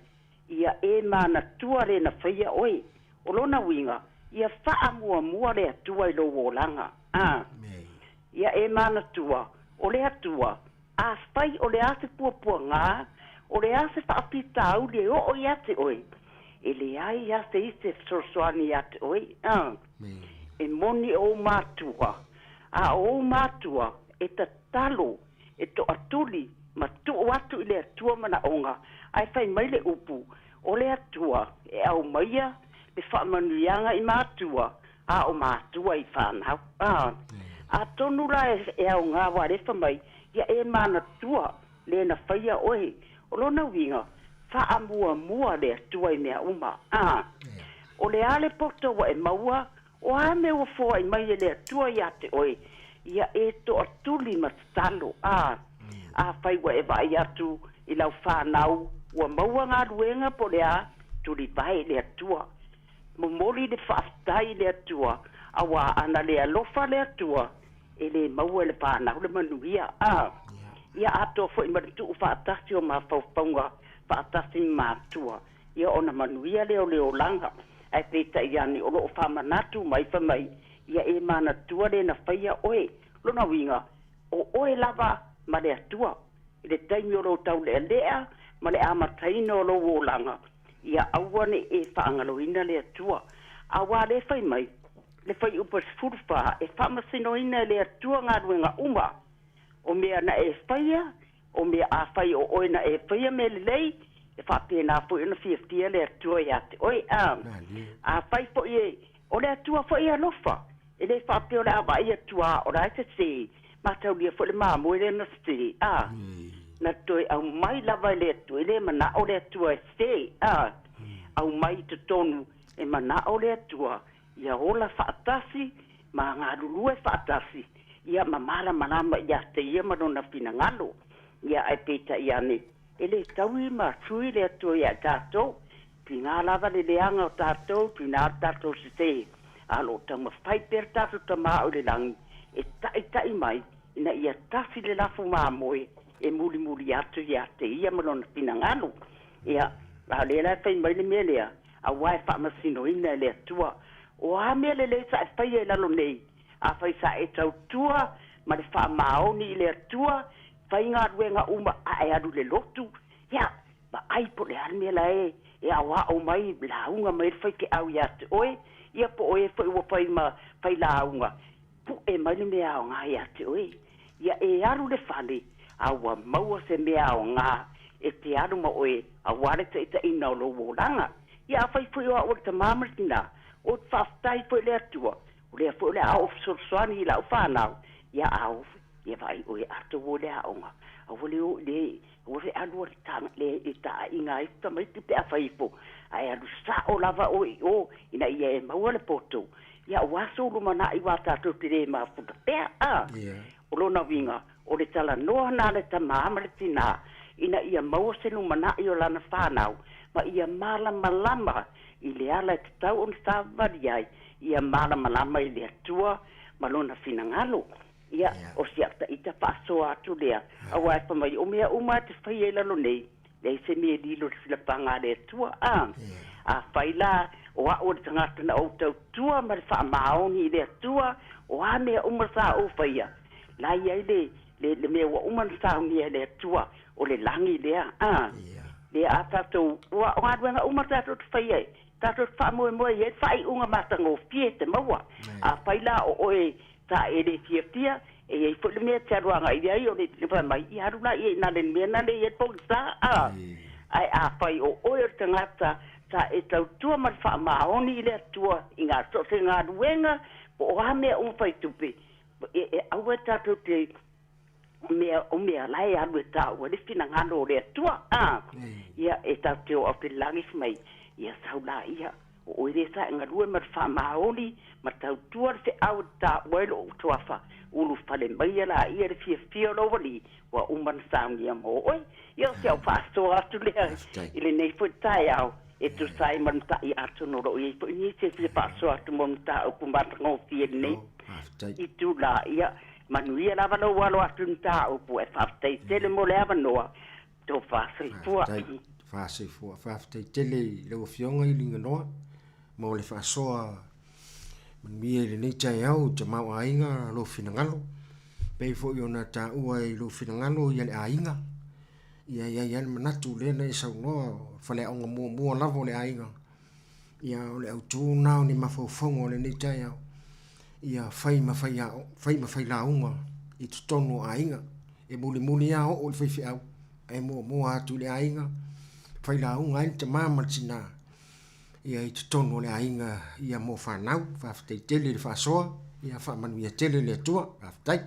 Ia e manatua le na faia oe. O lona uiga, ia faamuamua le Atua i lou olaga. A. Ia e manatua, o le Atua, afai o le a se puapuaga, o le a se faafitauli e oo ia te oe, e leai lava se isi e fesoasoani ia te oe. A. E moni ou matua, a o ou matua e tatalo e toatuli ma tuu atu i le Atua manaoga, ae fai mai le upu, O le Atua e aumaia le faamanuiaga i matua, a o matua i fanau. A, atonu la e aoga aua le fa mai, ia e manatua le na faia oe. O lona uiga, faamuamua le Atua i mea uma. A, o le a le poto ua e maua, O a mea ua foai mai e le Atua iā te oe, ia e toatuli ma tatalo, a, afai ua e vaai atu i lau fanau ua maua galuega po o le a, tulivae i le Atua. Momoli le faafetai i le Atua, auā ana le alofa le Atua, e le maua e le fanau le manuia, a, ia atoa foi ma le tuu faatasi o mafaufauga faatasi ma matua. Ia ona manuia lea o le olaga. Ae peitai ane o lo o faamanatu mai fai mai, ia e manatua le na faia oe. Lona uiga, o oe lava ma le Atua. I le taimi o lou taulealea ma le amataina o lou olaga, ia aua ne i e faagaloina le Atua. Aua le fai mai, le fuaiupu 14, e faamasinoina e le Atua galuega uma, o mea na e faia O mea afai o oe na e faia mea lelei, e faapena foi ona fiafia le Atua iā te oe. A, afai foi e, o le Atua foi e alofa, e le faapea o le a vaai atu a o la e sesē, mataulia foi le mamoe lea na sesē. A, na toe aumai lava e le Atua, e le manao le Atua e sesē. A, aumai i totonu, e manao le Atua ia ola faatasi ma galulue faatasi, ia ma malamalama ia te ia ma lona finagalo. Ia, ae peitai ane, e le taui ma sui le Atua ia i tatou. Tiga lava le leaga o tatou, tiga le tatou sese, a o lo o taumafai pea le tatou Tama o i le lagi e taita'i mai ina ia tasi le lafu mamoe e mulimuli atu ia te ia ma lona finagalo. Ia, a o lea la e fai mai le mea lea, Aua e faamasinoina e le Atua. O a mea lelei sa e faia i lalo nei? Afai sa e tautua ma le faamaoni i le Atua, fai galuega uma a e alu i le lotu, ia, Vaai po o le a le mea la e e aoao mai, lauga mai ai le faifeau ia te oe, ia po o e foi ua fai ma failauga, pu'e mai le mea aoga ia te oe. Ia e alu i le fale, a ua maua se mea aoga e te alu ma oe aua le taitaiina o lou olaga. Ia afai foi o au o le tamā ma le tinā, ou te faafetai foi i le Atua, o lea foi o le a ou fesoasoani i lau fanau, ia a o, ia vaai oe atoa ua i le aoga, aua le o i le Ua le alu a le taga le e taaiga ai tamaiti pe a fai ifo, ae alu sa'o lava oe i o ina ia e maua le poto. Ia o aso lumanai aua tatou te le mafuta pea, a? O lona uiga, o le talanoa na a le tamā ma le tinā ina ia maua se lumanai o lana fanau ma ia malamalama i le ala e tatau ona savavali ai, ia malamalama i le Atua ma Lona finagalo. Ia, o si au taita faasoa atu lea, aua e fai mai, o mea uma e te faia i lalo nei, leai se mea e lilo i le filapaga a le Atua, a? Afai la o au o le tagata na ou tautua ma le faamaoni i le Atua, o a mea uma sa ou faia, la i ai le, le, le mea ua uma ona saunia e le Atua, o le lagi lea, a? Lea a tatou, ua, o galuega uma tatou te faia, tatou te faamoemoe i ai le faaiuga matagofie e te maua. Afai la o oe Sa e le fiafia, e i ai foi le mea e te alu agai i ai, o le fai mai, ia alu la ia i nale mea na le i ai le pogisa, a. Ae afai o oe o le tagata sa e tautua ma le faamaoni i le Atua i ngā so o se galuega po o a mea uma fai tupe, e, e aua e tatou te mea, o mea la e alu e taua ai le finagalo o le Atua, a. Ia, e tatou te o atu i le lagi fai mai, ia sau la ia. O oe lea sa e galue ma le faamaoni ma tautua le feau e taua ai lou suafa, ulufale maia laia le fiafia o lou alii ua uma ona saunia mo oe. Ia o si au faasoa atu lea i lenei foi taeao e tusa ai ma le matai atonu o lo o i ai foi nisi e fia faasoa atu mo le mataupu matagofie i lenei itula. Ia manuia lava lou alo atu i le mataupu ae faafetai tele mo le avanoa. Tofa soifua. Faafetai, tofa soifua. Faafetai tele i lau Afioga i Liganoa mo le faasoa manuia i lenei taeao i tamaoaiga lou finagalo. Pei foi ona taua i lou finagalo ia le aiga. Ia e i ai lava le manatu lea na e saunoa, o le faleaoga muamua lava o le aiga. Ia o le autu lena o ni mafaufauga o lenei taeao, ia fai ma fai ma failauga i totonu o aiga. E mulimuli lava oo i le faifeau, ae muamua atu i le aiga, failauga ai le tama ma le tina ia i totonu o le aiga ia mo fanau. Faafetai tele i le faasoa, ia faamanuia tele le Atua. Faafetai.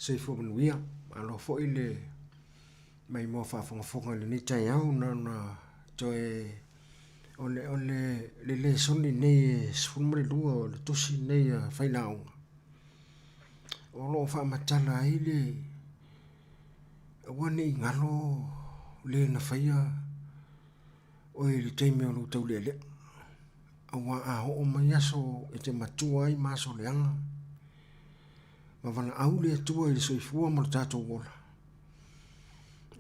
Soifua manuia. Malo foi le maimoa faafogafoga i lenei taeao na ona toe o le o le le lesoni nei e 12 o le tusi nei a Failauga o lo o faamatala ai le aua ne i galo le na faia oe i le taimi o lou taulealea. Aua a oo mai aso e te matua ai ma aso leaga, ma valaau le Atua i le soifua ma lo tatou ola,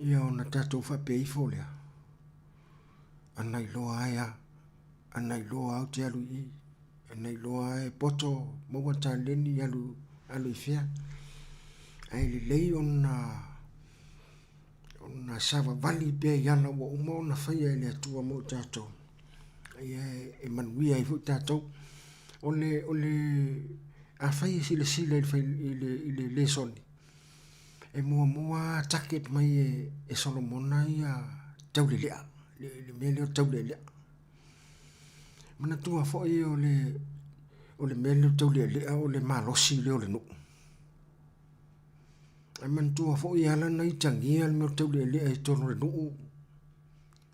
ia ona tatou faapea ifo lea, A na iloa ai a, a na iloa au te alu i i, a na iloa ai poto maua taleni alu, alu i fea. Ae lelei ona ona savavali pea i ala ua uma ona faia e le Atua mo i tatou, ia e manuia ai foi tatou. O le, o le, afai e silasila i le, i le, i le lesoni, e muamua target mai e, e Solomona ia taulelea, le, le mea lea o taulelea. Manatua foi o le, o le mea lea o taulealea o le malosi lea o le nuu. Ae manatua foi e ala ona itagia le mea o taulealea i totonu o le nuu,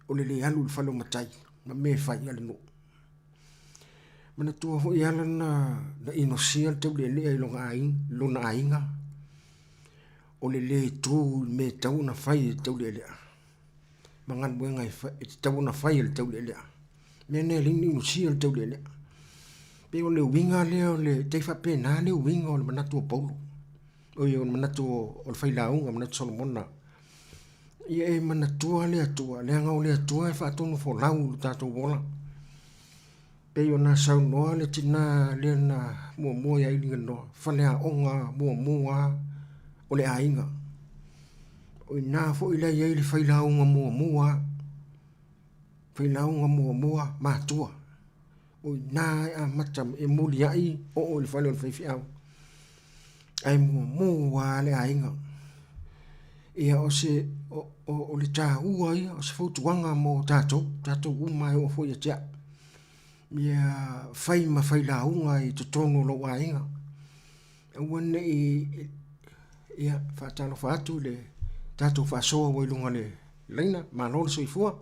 o le le alu i le fale o matai ma mea e fai a le nuu. Manatua foi e ala ona inosia le taulealea i lona aiga, lona aiga, o le le tu i le mea e tatau ona fai e le taulealea ma galuega e tatau ona fai e le taulealea. O le mea lena e ala ai ona inosia le taulealea. Pei o le uiga lea o le, tai faapena le uiga o le manatu o Paulo, oi o le manatu o le failauga, manatu o Solomona. Ia e manatua le Atua, leaga o le Atua e faatonufolau i lo tatou ola. Pei ona saunoa le tina lea na muamua ia Iliganoa, faleaoga muamua o le aiga. O i ina foi la e i ai le failauga muamua, failauga muamua matua. O i ina e amata e muliai oo i le fale o le faifeau. Ae muamua lava le aiga. Ia o se, o, o, o le taua ia, o se fautuaga mo tatou, tatou uma e oo foi ia te au. Ia fai ma failauga i totonu o lou aiga. Aua ne i, ia, faatalofa atu i le tatou faasoa ua i luga o le laina. Malo le soifua.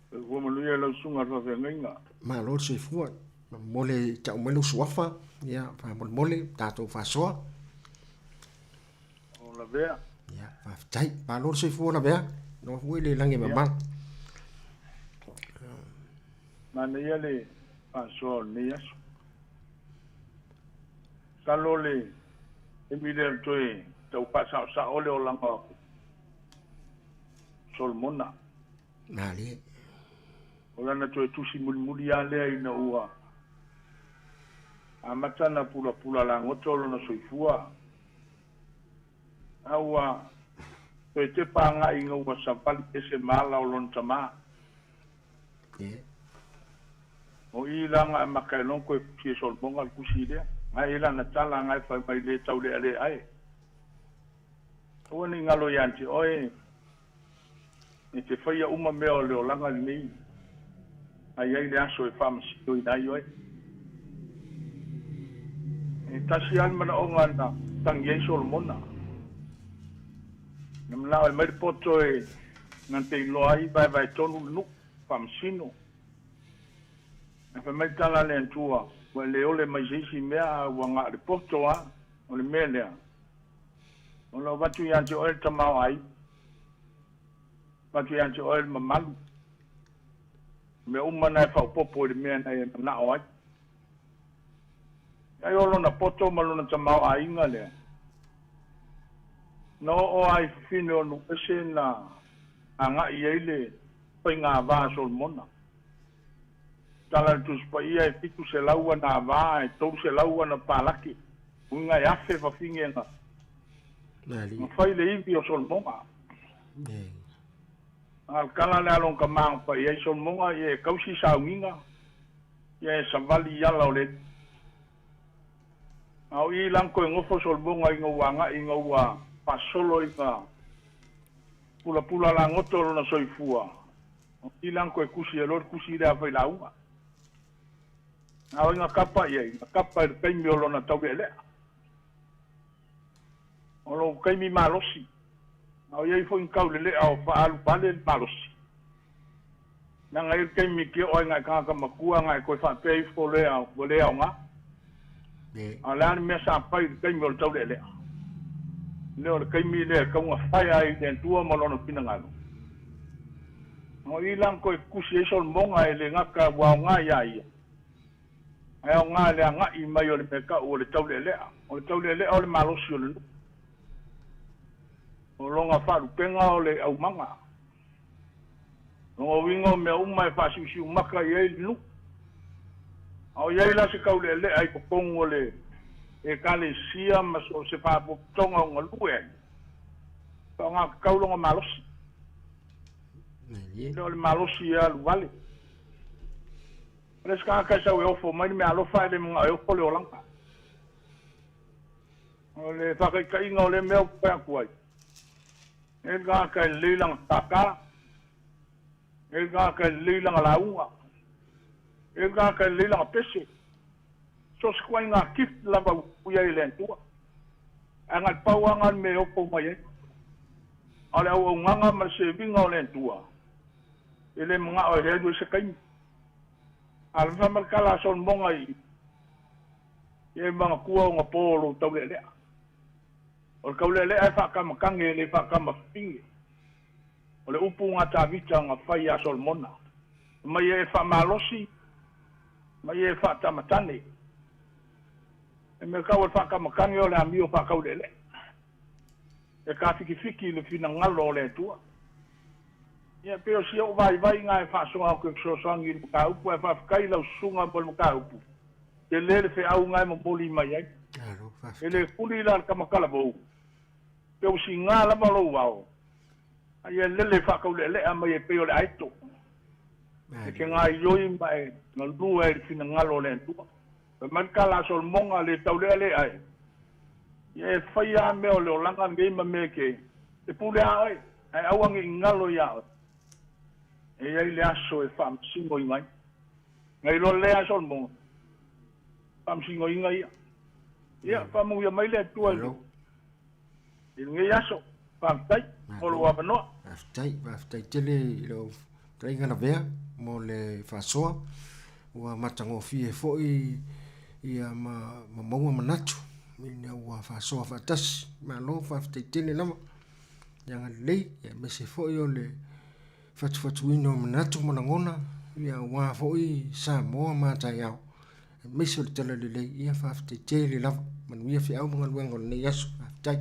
Soifua manuia lau susuga i le faafeagaiga. Malo le soifua. Momole tau mai lou suafa, ia faamolemole tatou faasoa. O Lavea. Ia, faafetai. Malo le soifua Lavea. No foi le lagi e mamala. Manaia le faasoa o lenei aso. Masalo le taimi lea toe tau faasaosao le olaga o Solomona. Malie. O lana toe tusi mulimuli lava lea ina ua amata ona pulapula lagoto o lona soifua, a ua toe tepa agai ina ua savali ese ma ala o lona tama. O i la nga e maka e lon koe kusi e Solomona le kusi lea. Nga e lana tala nga e fai mai le tau lealea e. Aua ne i galo ia te oe e te faia uma mea o le olaga lenei, a i ai le aso e faamasinoina ai oe. E tasi lava le manaoga na tagi ai Solomona. Na manao e mai le poto e na te iloa ai vaevaetonu le nuu, faamasino. Ae fai mai le tala a le Atua, ua e le ole mai se isi mea, a ua na o le poto lava o le mea lea. O lo o avatu ia te oe le tamaoaiga, avatu ia te oe le mamalu, mea uma na e faaopoopo i le mea na e manao ai. Ai o lona poto ma lona tamaoaiga lea, na oo lava i fafine o nuu ese na agai i ai le faiga va a Solomona. Tala a le Tusi Paia e 700 ana ava ae 300 ana palaki, uiga e 1000 fafine na na fai le ivi o Solomona. A o le tala lea a lona tama na fai ai Solomona, ia e tausi sauniga, ia e savali i ala o le Alii. A o i la na toe nofo Solomona ina ua agai ina ua faasolo ina pulapula lagoto lona soifua, O i la na toe tusi ai loa le tusi lea a Failauga. A o ai na tapa i ai? Na tapa i le taimi o lona taulealea. O lou taimi malosi, a o i ai foi ni taulelea o faaalu vale le malosi. Leaga e i ai le taimi e te oo ai na e tagata matua na e toe faapea ifo lea ua le aoga. A o le a le mea sa fai i le taimi o le taulealea? Lea o le taimi lea e tatau ona faia ai i le Atua ma Lona finagalo. O i la na toe tusi ai Solomona e le gata ua aoga iā ia, ae aoga i le agai mai o le mea tau o le taulealea. O le taulealea o le malosi o le nuu. O lona faalupega o le aumaga. Lona uiga o mea uma e faasiusiumaka i ai le nuu. A o i ai la se taulealea i totonu o le Ekalesia ma so o se faapotopotoga o galue ai, e faaaogatatau lona malosi. E le o le malosi e alu vale. O le isi tagata e sau e ofo mai le meaalofa ae le manao e ofo le olaga. O le faataitaiga o lea mea ou te fai atu ai, e i ai le tagata e lelei lana kākā, e i ai le tagata e lelei lana lauga, e i ai le tagata e lelei lana pese. So o se ituaiga gift lava ua tuu i ai e le Atua. Ae na o le pau lava lena o le mea e ofo mai ai. A o le auaunaga ma le seviga o le Atua, e le manao e alu ai se taimi. A fai mai le tala a Solomona i i e manatua ona po o lou taulealea. O le taulealea e faatamatage e le faatamafafine. O le upu na Tavita na fai ia Solomona, Mai e faamalosi, mai e faatamatane. E mea tau o le faatamatane o le amio faataulealea. E tafitifiti i le finagalo o le Atua. Ia, pei o si ou vaivaiga e faasoa atu e fesoasoani i le mataupu, ae faafetai i lau susuga mo le mataupu, tele le feau na e momoli mai ai. E le kuli la le tama talavou, pe ua siga lava lou ao, a ia lele faataulealea mai e pei o le aeto, e te gaoioi ma e galue ai i le finagalo o le Atua. Fai mai le tala a Solomona, le taulealea e, ia e fai lava mea o le olaga lenei ma mea e te, e pule lava oe, ae aua ne i galo iā oe. E i ai le aso e faamasinoina ai. Na iloa lelei lava e Solomona, faamasinoina ia. Ia, faamanuia mai le Atua i lenei aso. Faafetai mo lou avanoa. Faafetai, faafetai tele i lau fetalaiga Lavea mo le faasoa. Ua matagofie foi ia ma, ma maua manatu ina ua faasoa faatasi. Malo, faafetai tele lava. Ia agalelei, aemaise foi o le fatufatuina o manatu ma lagona, ia aua foi Samoa ma taeao, aemaise o le Talalelei, ia faafetai tele lava. Manuia feau ma galuega o lenei aso. Faafetai.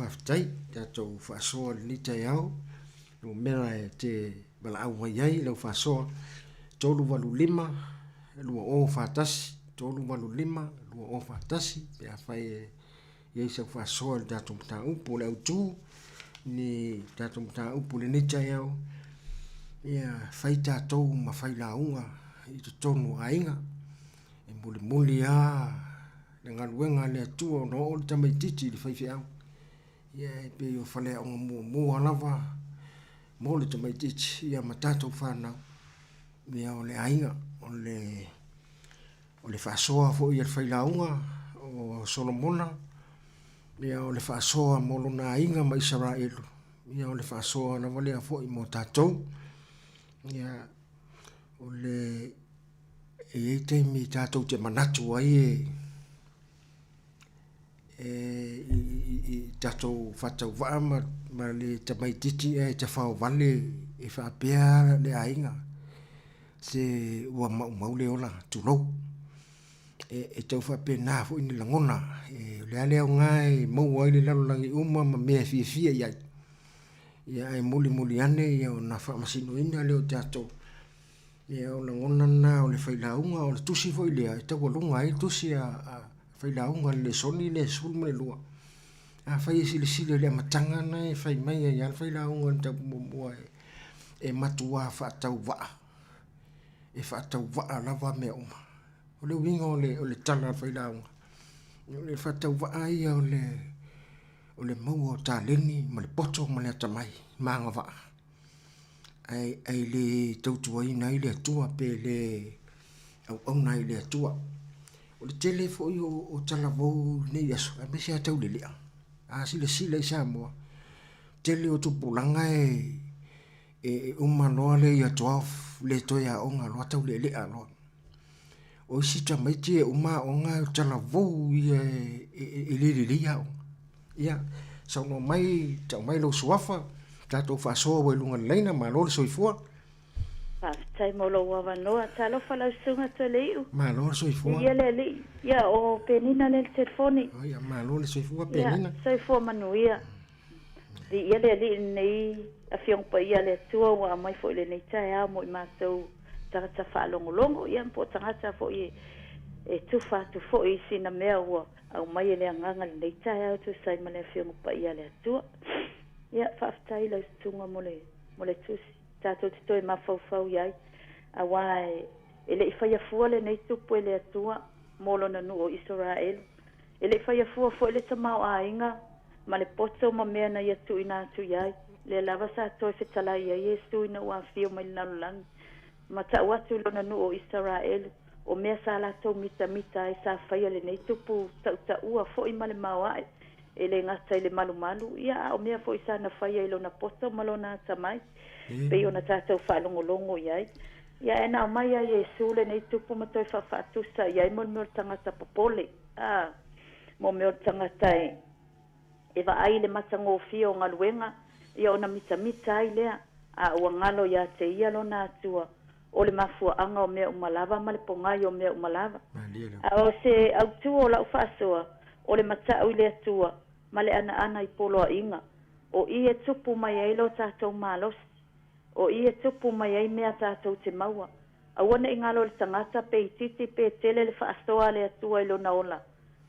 Faafetai tatou faasoa i lenei taeao. Numera e te valaau mai ai lau faasoa 385 2041 385 2041 pe afai e i ai sau faasoa i le tatou mataupu o le autu ni tatou mataupu i lenei taeao ia fai tatou ma failauga i totonu o aiga e mulimuli lava le galuega a le Atua ona oo le tamaitiiti i le faifeau. Ia e pei o faleaoga muamua lava mo le tamaitiiti ia ma tatou fanau, ia o le aiga, o le o le faasoa foi a le failauga o Solomona, ia o le faasoa mo lona aiga ma Isaraelu, ia o le faasoa lava lea foi mo tatou. Ia o le e i ai taimi tatou te manatu ai e e i, i, i tatou faatauvaa ma, ma le tamaitiiti ae tafaovale e faapea le aiga se ua maumau le ola tulou. E, e tau faapena foi ni lagona e, o le a le aoga e maua ai le lalolagi uma ma mea e fiafia i ai. Ia ae mulimuli ane ia ona faamasinoina lea o tatou. Ia o lagona na o le failauga, o le tusi foi lea e taualuga ai le tusi a, a failauga le lesoni le 12. Afai e silasila i le amataga na e fai mai ai lava le failauga i le mataupu muamua e, e matuā faatauvaa, e faatauvaa lava mea uma. O le uiga o le, o le tala a le failauga, o le faatauvaa ia o le, o le maua o taleni ma le poto ma le atamai ma agavaa. Ae, ae le tautuaina ai le Atua pe le auauna ai i le Atua. O le tele foi o, o talavou i lenei aso, aemaise lava taulelea. A silasila i Samoa, tele o tupulaga e, e uma loa le Year 12, le toe aoga loa taulealea loa. O isi tamaiti e uma aoga o talavou ia e le lelei aoga. Ia, saunoa mai, tau mai lou suafa, tatou faasoa ua i luga o le laina, malo le soifua. Faafetai mo lou avanoa. Talofa lau susuga Toeleiu. Malo le soifua. Ia le alii. Ia o Penina lea i le telefoni. Ia malo le soifua Penina. Ia, soifua manuia. Viia le Alii i lenei Afioga Paia a le Atua ua aumai foi i lenei taeao mo i matou tagata faalogologo, ia po o tagata foi e tufa atu foi i sina mea ua aumai e le Agaga i lenei taeao e tusa ai ma le Afioga Paia a le Atua. Ia, faafetai i lau susuga mo le, mo le tusi tatou te toe mafaufau i ai, aua e le i faia fua lenei tupu e le Atua mo lona nuu o Isaraelu. E le i faia fua foi le tamaoaiga ma le poto ma mea na ia tuuina atu i ai. Lea lava sa toe fetalai i ai Iesu ina ua afio mai le lalolagi, ma tau atu i lona nuu o Isaraelu, o mea sa latou mitamita ai sa faia lenei tupu tautaua foi ma le maoae, e le gata i le malumalu, ia a o mea foi sa na faia i lona poto ma lona atamai, pei ona tatou faalogologo i ai. Ia ae na aumai a Iesu lenei tupu ma toe faafaatusa i ai mo le mea o le tagata popole, a, mo mea o le tagata e, e vaai i le matagofie o galuega, ia ona mitamita ai lea, a ua galo ia te ia lona Atua, o le mafuaaga o mea uma lava ma le pogai o mea uma lava. A o se autu o lau faasoa, o le matau i le Atua ma le anaana i poloaiga, o i e tupu mai ai lo tatou malosi. O i e tupu mai ai mea tatou te maua. Aua ne i galo i le tagata pe itiiti pe tele le faasoa a le Atua i lona ola.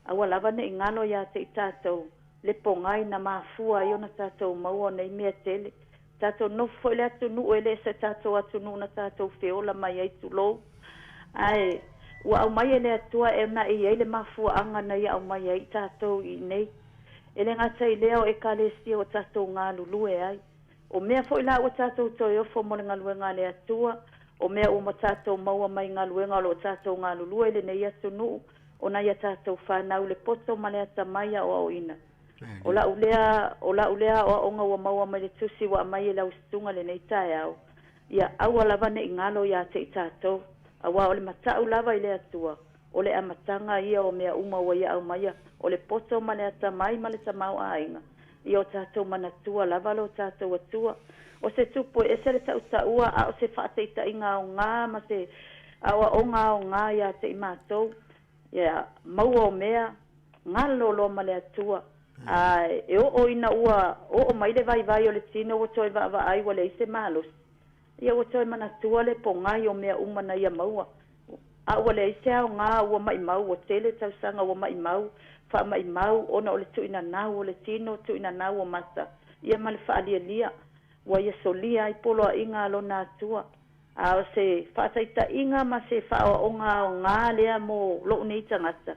Aua lava ne i galo ia te i tatou le pogai na mafua ai ona tatou maua o nei mea tele. Tatou nofo foi i le atunuu e le se tatou atunuu na tatou feola mai ai tulou. Ae ua aumai e le Atua e ona e i ai le mafuaaga na ia aumai ai i tatou i inei. E le gata i lea o Ekalesia ua tatou galulue ai. O mea foi la ua tatou toe ofo mo le galuega a le Atua, o mea uma tatou maua mai galuega o lo o tatou galulue i lenei atunuu, o nai a tatou fanau le poto ma le atamai aoaoina. O la'u lea, o la'u lea aoaoga ua maua mai le tusi ua aumai e lau susuga lenei taeao, ia aua lava ne i galo ia te i tatou, aua o le mata'u lava i le Atua, o le amataga ia o mea uma ua ia aumaia, o le poto ma le atamai ma le tamaoaiga. Ia o tatou manatua lava lo tatou Atua. O se tupu e ese le tautaua, a o se faataitaiga aoga ma se aoaoga aoga ia te i matou, ia maua o mea, galo loa ma le Atua. A e oo ina ua oo mai le vaivai o le tino ua toe vaavaai ua leai se malosi, ia ua toe manatua le pogai o mea uma na ia maua. A ua leai se aoga ua maimau, ua tele tausaga ua maimau, faamaimau ona o le tuuinanau o le tino, tuuinanau o mata, ia ma le faalialia ua ia solia ai poloaiga a lona Atua. A o se faataitaiga ma se faaoaoga aoga lea mo lou nei tagata,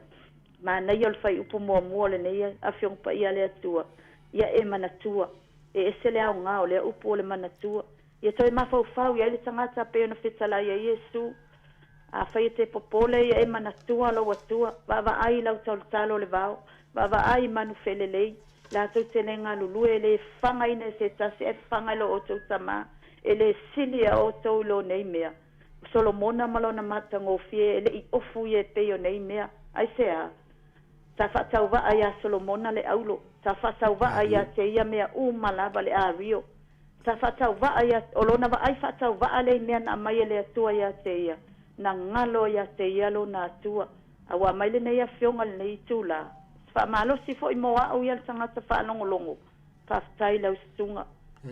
manaia o le fuaiupu muamua o lenei Afioga Paia a le Atua, Ia e manatua. E ese le aoga o lea upu o le manatua. Ia toe mafaufau i ai le tagata pei ona fetalai ai Iesu. Afai e te popole, ia e manatua lou Atua. Vaavaai i lau talotalo o le vao. Vaavaai i manu felelei. Latou te le galulue, e le fagaina e se tasi, ae faga e lo outou Tama. E le sili a outou i lo nei mea. O Solomona ma lona matagofie e le i ofu ia e pei o nei mea. Aisea? Sa faatauvaa iā Solomona le aulo. Sa faatauvaa iā te ia mea uma lava le ario. Sa faatauvaa ia, o lona vaai faatauvaa lea i mea na aumai e le Atua iā te ia, na galo iā te ia lona Atua. A ua aumai lenei afioga i lenei itulā, se faamalosi foi mo a'u ia le tagata faalogologo, faafetai i lau susuga.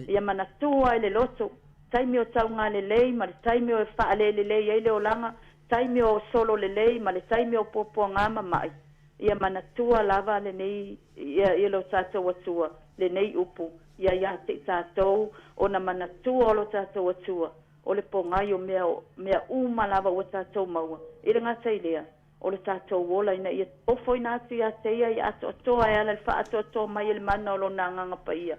Ia manatua i le loto, taimi o taugalelei ma le taimi o faalelelei ai le olaga, taimi o solo lelei ma le taimi o puapuagā ma ma'i, ia manatua lava lenei ia ia lo tatou Atua lenei upu, ia iā te i tatou ona manatua o lo tatou Atua, o le pogai o mea mea uma lava ua tatou maua, e le gata i lea, o le tatou ola ina ia ofoina atu iā te ia ia atoatoa e ala i le faaatoatoa mai e le mana o Lona Agaga Paia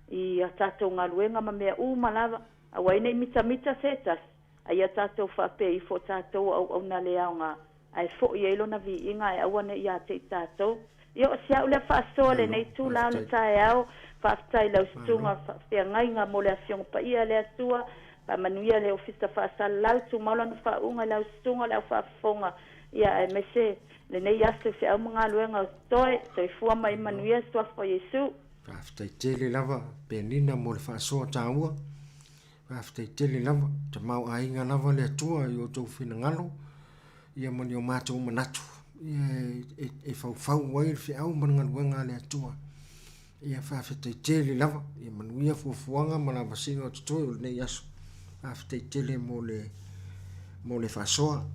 i a tatou galuega ma mea uma lava, aua ai ne i mitamita se tasi, a ia tatou faapea ifo o tatou o auauna le aoga, ae foi ai lona viiga ae aua ne i ia te i tatou. Ia o si au lea faasoa lenei itula o le taeao, faafetai i lau susuga faafeagaiga mo le Afioga Paia a le Atua, faamanuia le Ofisa Faasalalau, tumau lana faauuga i lau susuga o le au faafofoga, ia aemaise lenei aso i feau ma galuega o totoe, soifua ma ia manuia Suafa o Iesu. Faafetai tele lava Penina mo le faasoa taua. Faafetai tele lava, tamaoaiga lava le Atua i outou finagalo ia ma ni o matou manatu ia e, e faufau ai le feau ma le galuega a le Atua. Ia faafetai tele lava, ia manuia fuafuaga ma lavasiga o totoe o lenei aso. Faafetai tele mo le, mo le faasoa.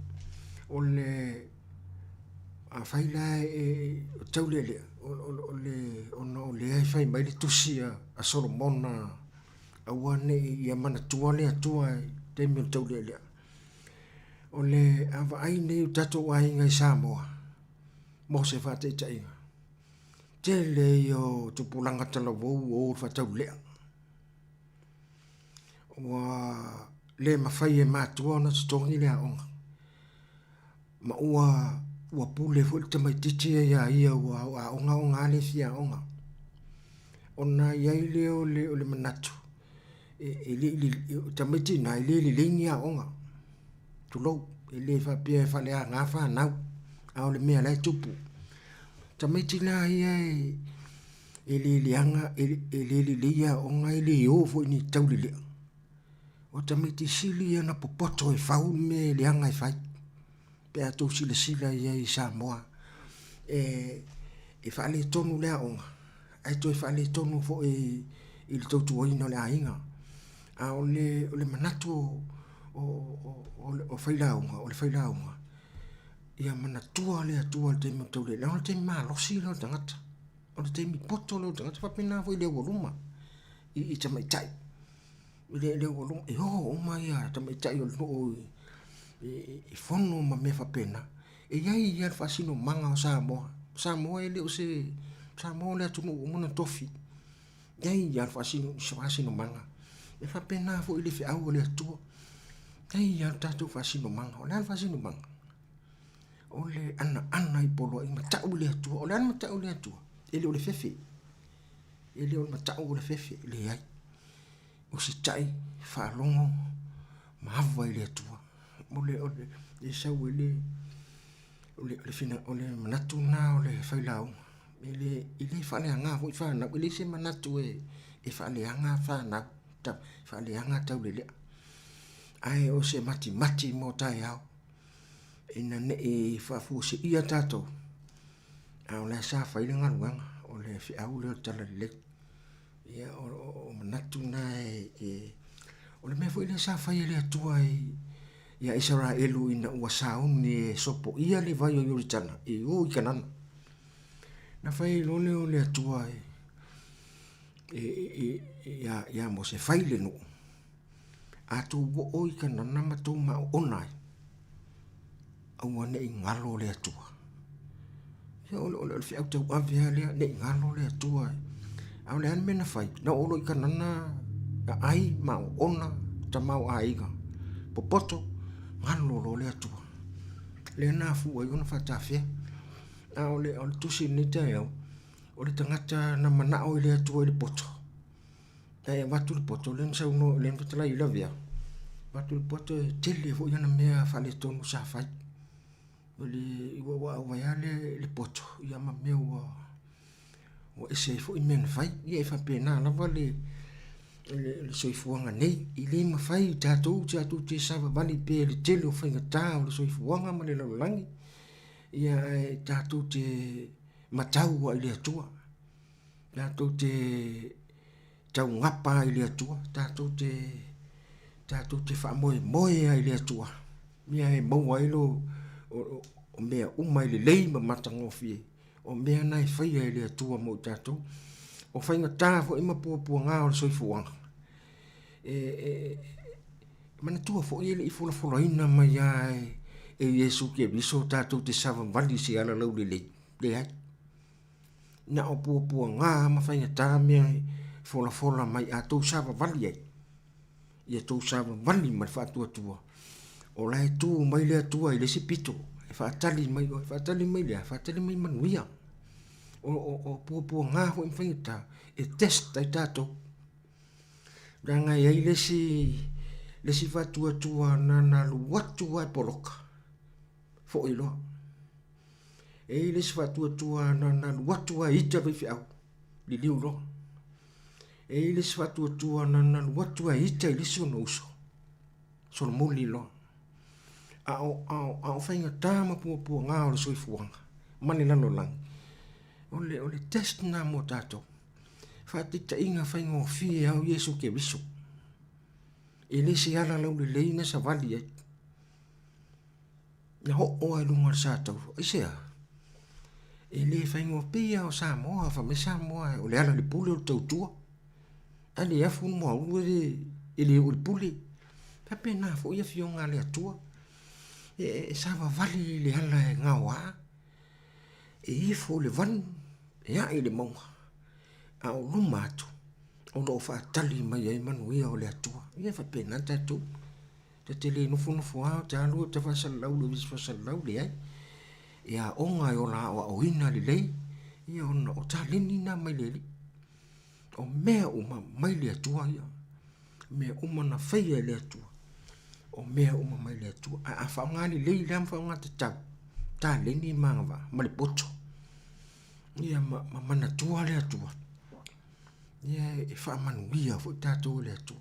O le, afai la e, e taulealea, o, o, o le, ona o lea e fai mai le tusi a, a Solomona Aua ne i ia manatua le Atua i taimi o le taulealea. O le a vaai nei o tatou aiga i Samoa mo se faataitaiga, tele ia o tupulaga talavou ua o i le faataulelea. Ua le mafai e matua ona totogi le aoga. Ma ua ua pule foi le tamaitiiti ia iā ia ua aoga aoga lava le fia aoga. Ona i ai lea o le o le manatu, e e le i o tamaiti na e le lelei ni aoga, tulou, e le faapea e faaleaga fanau, a o le mea la e tupu. Tamaiti la ia e e le leaga e le lelei aoga e le o foi i ni taulelea. O tamaiti sili ia na popoto e fau le mea e leaga e fai. Pe a tou silasila i ai i Samoa, e, e faaletonu le aoga, ae toe faaletonu foi i le tautuaina o le aiga. A o le, o le manatu o, o, o, o failauga, o le failauga, ia manatua le Atua i le taimi o le taulealea, o le taimi malosi lea o le tagata. O le taimi poto lea o le tagata, faapena foi i le aualuma i, i tamaitai. I le aualuma, e o uma ia tamaitai o le nuu i fono ma mea faapena. E i ai ia le faasinomaga o Samoa. O Samoa e le o se, Samoa o le atunuu ua uma ona tofi. E i ai ia le faasinomaga. E faapena foi i le feau a le Atua. E i ai ia le tatou faasinomaga. O le a le faasinomaga? O le anaana i poloaiga, matau i le Atua. O le a le matau i le Atua? E le o le fefe. E le o le matau o le fefe, leai. Usitai, faalogo ma ava i le Atua. O le, o le, e sau ai le, o le, o le manatu lena o le failauga. E le, e le faaleaga foi fanau, e leai se manatu e faaleaga fanau, faaleaga taulelea. Ae o se matimati mo taeao, ina ne i faafuaseia tatou, a o la e sa fai le galuega. le feau lea o le Talalelei. Ia, o, o, o manatu na e, e, o le mea foi lea sa fai e le Atua i, ia Isaraelu ina ua sauni e sopoia le vai o Ioritana e o i Kanana. Na fai ai loa lea o le Atua e, e, e, ia, ia Mose, fai le nuu. A tou oo i Kanana ma tou maoona ai, aua ne i galo le Atua. Ia, o le, o le, o le feau tauave lava lea, ne i galo le Atua. A o le a le mea na fai? Na oo loa i Kanana, na ai, maoona, tamaoaiga, popoto, galo loa le Atua. Lea na afua ai ona faatafea. A o le, o le tusi i lenei taeao, o le tagata na manao i le Atua i le poto, Ae avatu le poto, lea na saunoa, lea na fetalai i Lavea, avatu le poto e tele foi ana mea faaletonu sa fai. O le, ua, ua auai lava le, le poto, ia ma mea ua, ua ese ai foi mea na fai. Ia e faapena lava le, le, le soifuaga nei. E le mafai i tatou, tatou te savavali pea i le tele o faigata o le soifuaga ma le lalolagi, ia ae tatou te matau lava i le Atua. Tatou te taugapa ai i le Atua, tatou te, tatou te faamoemoe ai i le Atua, mea e maua ai lo, o, o mea uma e lelei ma matagofie, o mea na e faia e le Atua mo i tatou. O faigata foi ma puapuaga o le soifuaga, e, e, manatua foi e le i folafolaina mai lava e, e Iesu Keriso tatou te savavali i se ala laulelei, leai. Na o puapuaga ma faigata mea e folafola mai a tou savavali ai, ia tou savavali ma le faatuatua, o la e tu mai le Atua i le isi pito e faatali mai oe, faatali mai le a? Faatali mai manuia. O, o, o puapuaga foi ma faigata e test ai tatou. Leaga e i ai le isi, le isi faatuatua na na alu atu lava e poloka, foi loa. E i ai le isi faatuatua na na alu atu lava e ita le faifeau, liliu loa. E i ai le isi faatuatua na na alu atu lava e ita i le isi ona uso, solomuli loa. A o, a o, a o faigata ma puapuaga o le soifuaga ma le lalolagi, o le, o le test lena mo tatou. Faataitaiga faigofie lava o Iesu Keriso. E le se ala laulelei na savali ai. Na oo lava i luga o le Sataua. Aisea? E le faigofie lava o Samoa, fai mai Samoa o le ala i le pule o le tautua. A le afu le muaulu e le, e le oo i le pule. E faapena foi afioga a le Atua. E, e savavali i le ala e gaoa, e ifo i le vanu, e ae i le mauga, a o luma atu, o lo o faatali mai ai manuia o le Atua. Ia e faapena tatou. Ta te le nofonofo lava ta alu ta faasalalau i le Ofisa Faasalalau, leai. E aoga e ola aoaoina lelei, ia ona o taleni na mai le Alii. O mea uma mai le Atua ia. Mea uma na faia e le Atua. O mea uma mai le Atua. Ae a faaaoga lelei la ma faaaoga tatau, taleni ma agavaa ma le poto. Ia ma, ma manatua le Atua. Ia e faamanuia foi tatou e le Atua.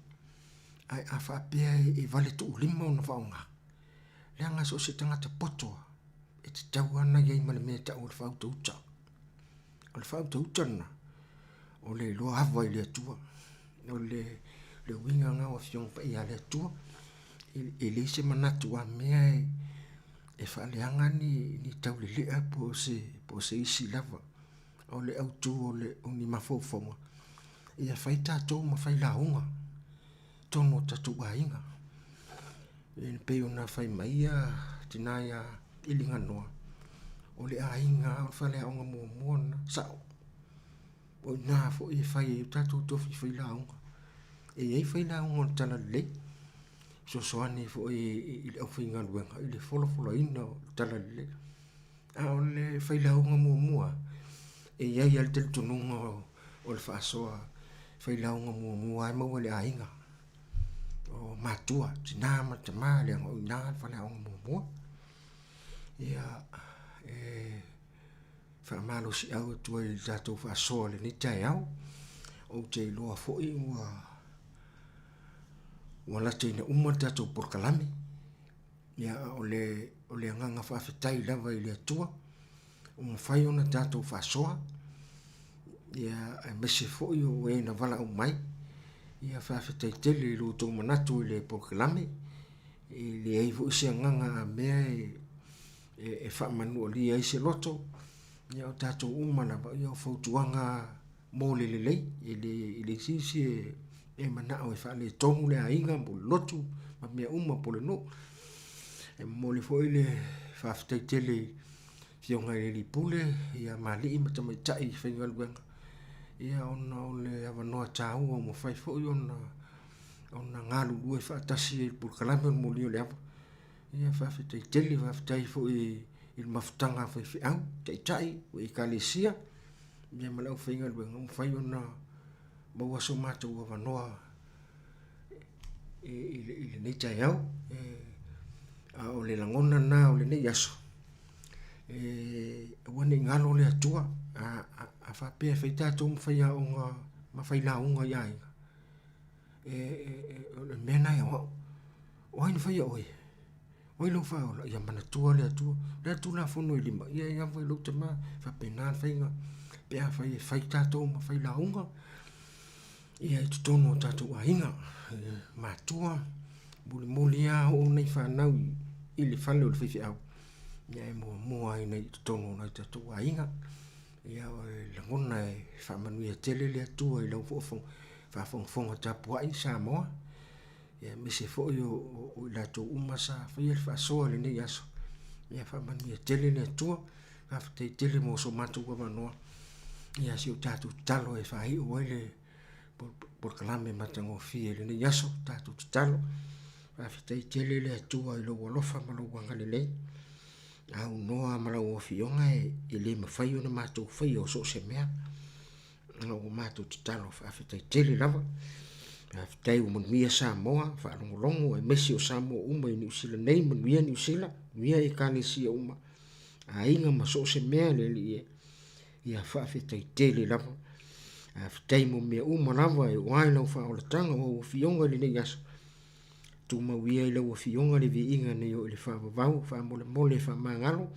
Ae a faapea e vale tuulima ona faaaoga, leaga so o se tagata poto lava, e tatau lava ona i ai ma le mea e tau o le faautauta. O le faautauta lena, o le iloa ava i le Atua. O le, le uiga lena o Afioga Paia a le Atua, e leai se manatu a mea e, e faaleaga ni, ni taulelea po o se, po o se isi lava. O le autu o, le, o ni mafaufauga, ia fai tatou ma fai lauga totonu o tatou aiga. E pei ona fai mai ia tina ia Iliganoa, o le aiga o le faleaoga muamua lena, sao. O i ina foi e fai ai o tatou tofi fai lauga. E i ai fai lauga o le Talalelei, fesoasoani foi i le aufaigaluega i le folafolaina o le Talalelei. A o le failauga muamua, e i ai lava le talitonuga o le faasoa failauga muamua lava e maua i le aiga. O matua, tina ma tama, leaga o i ina le faleaoga muamua. Ia, e faamalosiau atu ai i le tatou faasoa i lenei taeao. Ou te iloa foi ua ua lataina uma le tatou polokalame. Ia, a o le, o le agaga faafetai lava i le Atua, ua mafai ona tatou faasoa. Ia, aemaise foi o e na valaau mai. Ia, faafetai tele i lo outou manatu i le polokalame. E leai foi se agaga a mea e, e, e faamanualia ai se loto. Ia, o tatou uma lava, ia, o fautuaga mo le lelei, e le, e leai se isi e, e manao e faaletonu le aiga mo le lotu ma mea uma po o le nuu. E momoli foi le faafetai tele i Afioga i le Alii Pule, ia ma alii ma tamaitai faigaluega, ia ona o le avanoa taua ua mafai foi ona ona galulue faatasi ai i le polokalame o le Moli o le Ava. Ia faafetai tele, faafetai foi i le mafutaga a faifeau, taitai o ekalesia, ia ma le aufaigaluega ua mafai ona maua so matou avanoa i lenei taeao. A o le lagona lena o lenei aso, e aua ne i galo le Atua. A faapea e fai tatou ma faiaoga ma failauga i aiga, o le mea lena e aoao. O ai na faia oe? O ai lou faaola? Ia manatua le Atua. O le a le Tulafono i lima? Ia e ava i lou tama. E faapena le faiga pe afai e fai tatou ma failauga ia i totonu o tatou aiga. Matua, mulimuli lava oo nai fanau i le fale o le faifeau, ia e muamua ai i totonu o nai tatou aiga. Ia o le lagona e faamanuia tele le Atua i lau faafogafoga tapuai Samoa. Ia aemaise foi o i latou uma sa faia le faasoa i lenei aso. Ia faamanuia tele le Atua. Faafetai tele mo so matou avanoa. Ia si o tatou tatalo e faaiu ai le polokalame matagofie i lenei aso. Tatou tatalo. Faafetai tele le Atua i lou alofa ma lou agalelei. Aunoa ma lau afioga e le mafai ona matou faia o so o se mea. Ua matou tatalo faafetai tele lava. Faafetai ua manuia Samoa, faalogologo aemaise o Samoa uma i Niu Sila nei, manuia Niu Sila, manuia Ekalesia uma, aiga ma so o se mea le Alii e. Ia faafetai tele lava. Faafetai mo mea uma lava e oo ai lau faaolataga o au afioga i lenei aso. Tumau ia i lau Afioga le viiga nei oo i le faavavau, faamolemole, faamagalo,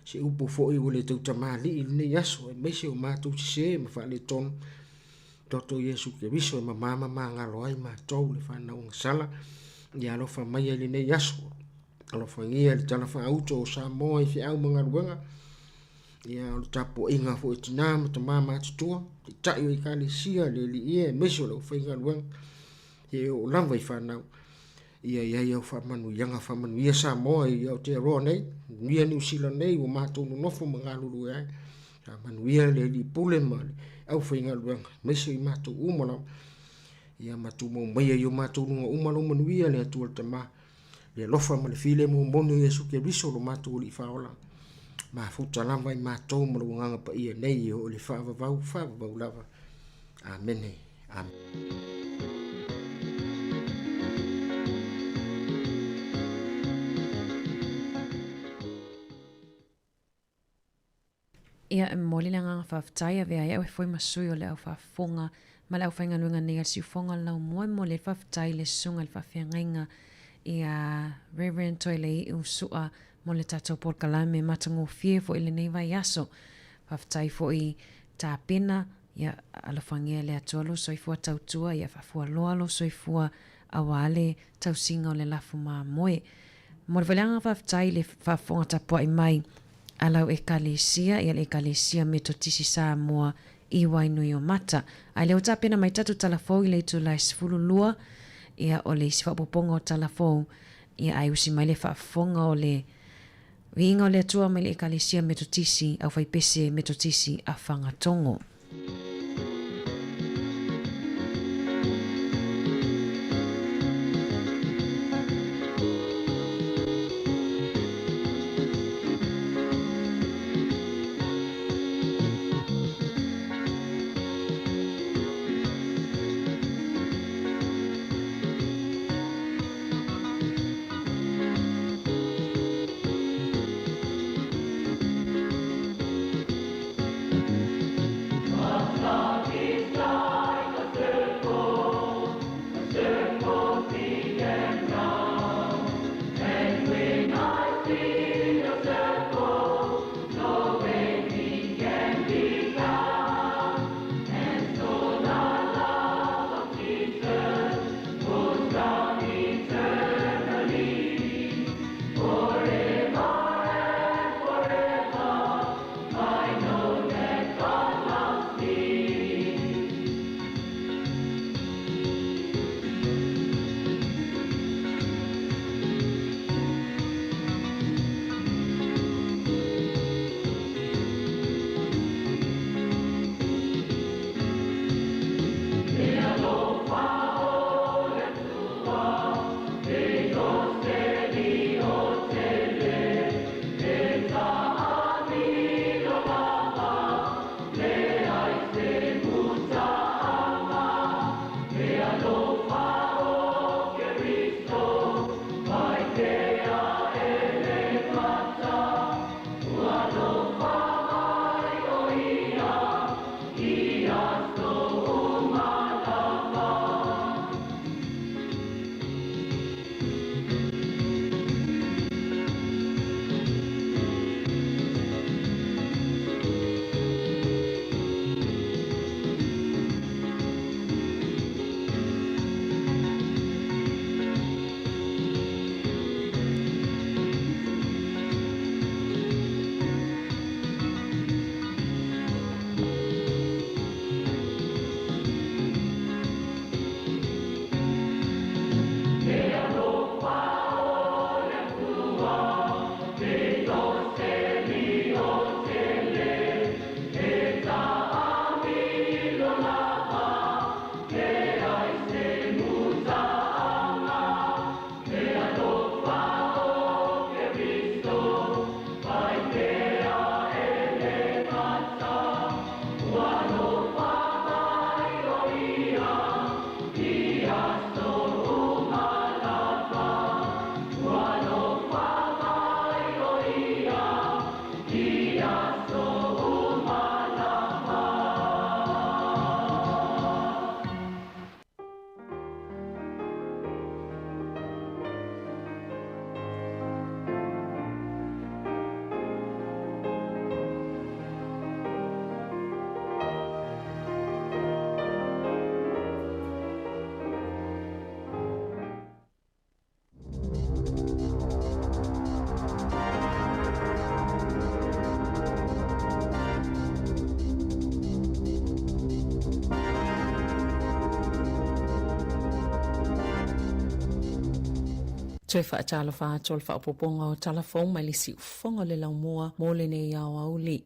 se upu foi ua le tautamalii i lenei aso, aemaise o matou sese ma faaletonu. Toto Iesu Keriso e mama ma magalo ai matou le fanau agasala, ia alofa maia i lenei aso. Alofagia le tala faauto o Samoa i feau ma galuega, ia o le tapuaiga foi a tina ma tama matutua, taitai o ekalesia, le Alii e, aemaise o le aufaigaluega. Ia e oo lava i fanau. Ia i ai au faamanuiaga, faamanuia Samoa i Aotearoa nei, manuia Niu Sila nei ua matou nonofo ma galulue ai. Faamanuia le Alii Pule ma le aufaigaluega, aemaise i matou uma lava. Ia ma tumau maia i o matou luga uma lou manuia le Atua le Tama, le alofa ma le filemu moni o Iesu Keriso lo matou Alii Faaola. Mafuta lava i matou ma lou Agaga Paia nei e oo i le faavavau, faavavau lava. Amene. Ia, e momoli le agaga faafetai avea ai au e foi ma sui o le au faafofoga ma le aufaigaluega nei a le Siufoga o le Laumua. E momoli ai le faafetai i le Susuga i le Faafeagaiga ia Reverend Toelei'u Su'a mo le tatou polokalame matagofie foi i lenei vaiaso. Faafetai foi tapena Ia alofagia le Atua lou soifua tautua, ia faafualoa lou soifua aua le tausiga o le lafo mamoe. Momoli foi le agaga faafetai i le faafofoga tapuai mai a lau Ekalesia, ia le Ekalesia Metotisi Samoa i Wainuiomata. A lea ua tapena mai tatou tala fou i le itula e 12, ia o le isi faaopoopoga o tala fou, ia ae usi mai le faafofoga o le Viiga o le Atua mai le Ekalesia Metotisi, Aufaipese Metotisi a Fagatogo. Toe faatalofa atu o le faaopoopoga o tala fou mai le siufofoga o le laumua mo lenei aoauli.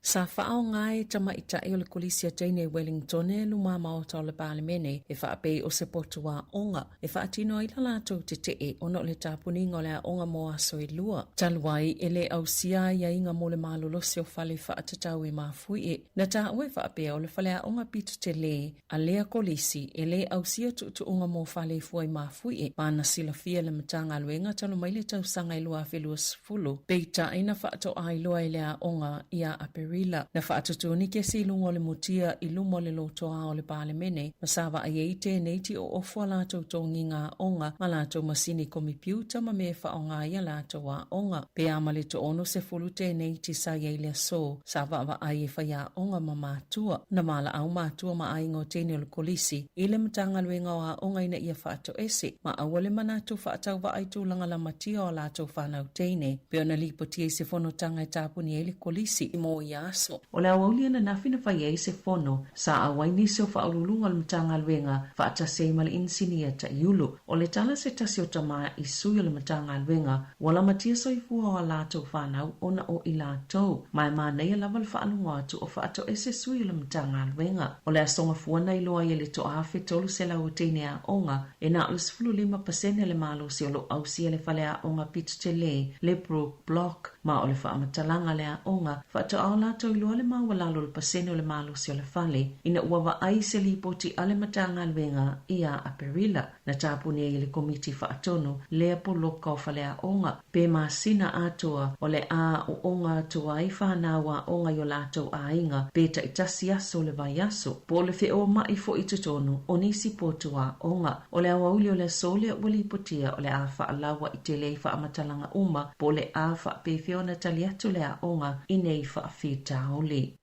Sa faaaoga e tamaitai o le Kolisi a Teine i Wellingtone luma maota o le Palemene e faapei o se potu aoga e faatino ai la latou tetee ona o le tapuniga o le aoga mo aso e lua. Talu ai e le ausia aiaiga mo le malolosi o fale faatatau i Mafuie, na taua e faapea o le faleaoga pito tele a lea kolisi e le ausia tuutuuga mo fale i fua i Mafuie ma na silafia e le Matagaluega talu mai le tausaga e 2020, peitai na faatoa iloa e le aoga ia Aperila. Na faatutū ni kesi i luga o le mutia i luma o le lotoā o le Palemene ma sa vaai ai tēneiti o ofu a latou togiga aoga ma latou masini komipiuta ma mea e faaaoga ai a latou aoga. Pe a ma le 60 tēneiti sa i ai i le aso, sa vaavaai e faiaoga ma matua. Na valaau matua ma aiga o teine o le kolisi i le Matagaluega o Aoga ina ia faatoese ma aua le manatu faatauvaa i tulaga lamatia o a latou fanau teine, pei ona lipotia i se fonotaga e tapuni ai le kolisi mo ia aso. O le aoauli ananafi na fai ai se fono, sa auai nisi o faauluuluga o le Matagaluega faatasi ai ma le Inisinia Taiulu. O le tala se tasi o tama i sui o le Matagaluega, Ua lamatia soifua o a latou fanau ona o i latou, ma e manaia lava le faalogo atu o faatoese sui o le Matagaluega. O le aso Gafua na iloa ai e le 1300 o teine aoga, e na o le 15% le malosi o lo o ausia le faleaoga pito tele, le Brooke Block, ma o le faamatalaga a le aoga, faatoa o latou iloa le maualalo o le pasene o le malosi o le fale, ina ua vaai se lipoti a le Matagaluega ia Aperila. Na tapuni ai e le Komiti Faatonu lea poloka o faleaoga pe masina atoa o le a aoaoga atu ai fanau aoga i o latou aiga pe taitasi aso o le vaiaso, po o le feomaʻi foi i totonu o nisi potu aoga. O le aoauli o le aso lea ua lipotia o le a faalauaʻi tele ai faamatalaga uma po o le a faapefea ona tali atu le aoga i nei faafitauli.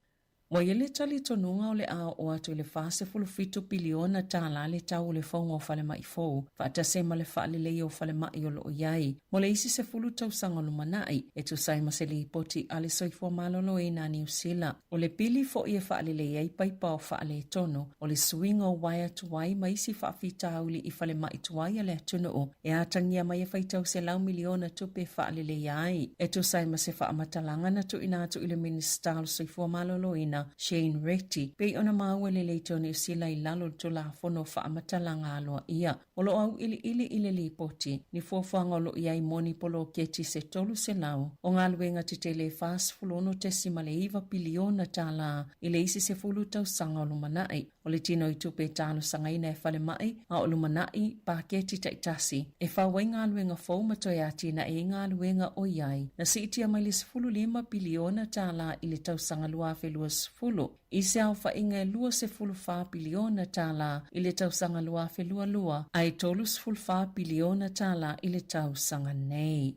Ua i ai le talitonuga o le a oo atu i le $47 piliona tālā le tau o le fouga o falemai fou, faatasi ai ma le faaleleia o falemai o lo o i ai mo le isi 10 tausaga o lumanai, e tusa ai ma se lipoti a le Soifua Maloloina a Niu Sila. O le pili foi e faaleleia ai paipa o faaletonu, o le suiga o uaea tuai ma isi faafitauli i falemai tuai a le atunuu, e atagia mai e faitau selau miliona tupe e faaleleia ai. E tusa ai ma se faamatalaga na tuuina atu i le Minisita o le Soifua Maloloina, Shane Reti, pei ona maua e le Leitio Niu Sila i lalo o le Tulafono o Faamatalaga Aloaia. O lo o auiliili i le lipoti ni fuafuaga o lo o i ai mo ni poloketi se 300 o galuega tetele e $46.9 piliona tālā i le isi 10 tausaga o lumanai. O le tino i tupe e talosagaina e falemai a o lumanai paketi taitasi e fau ai galuega fou ma toe atinae ai galuega o i ai. Na siitia mai le $15 piliona tālā i le tausaga 2020 i se aofaiga e $24 piliona tālā i le tausaga 2022 a e $34 piliona tālā i le tausaga nei.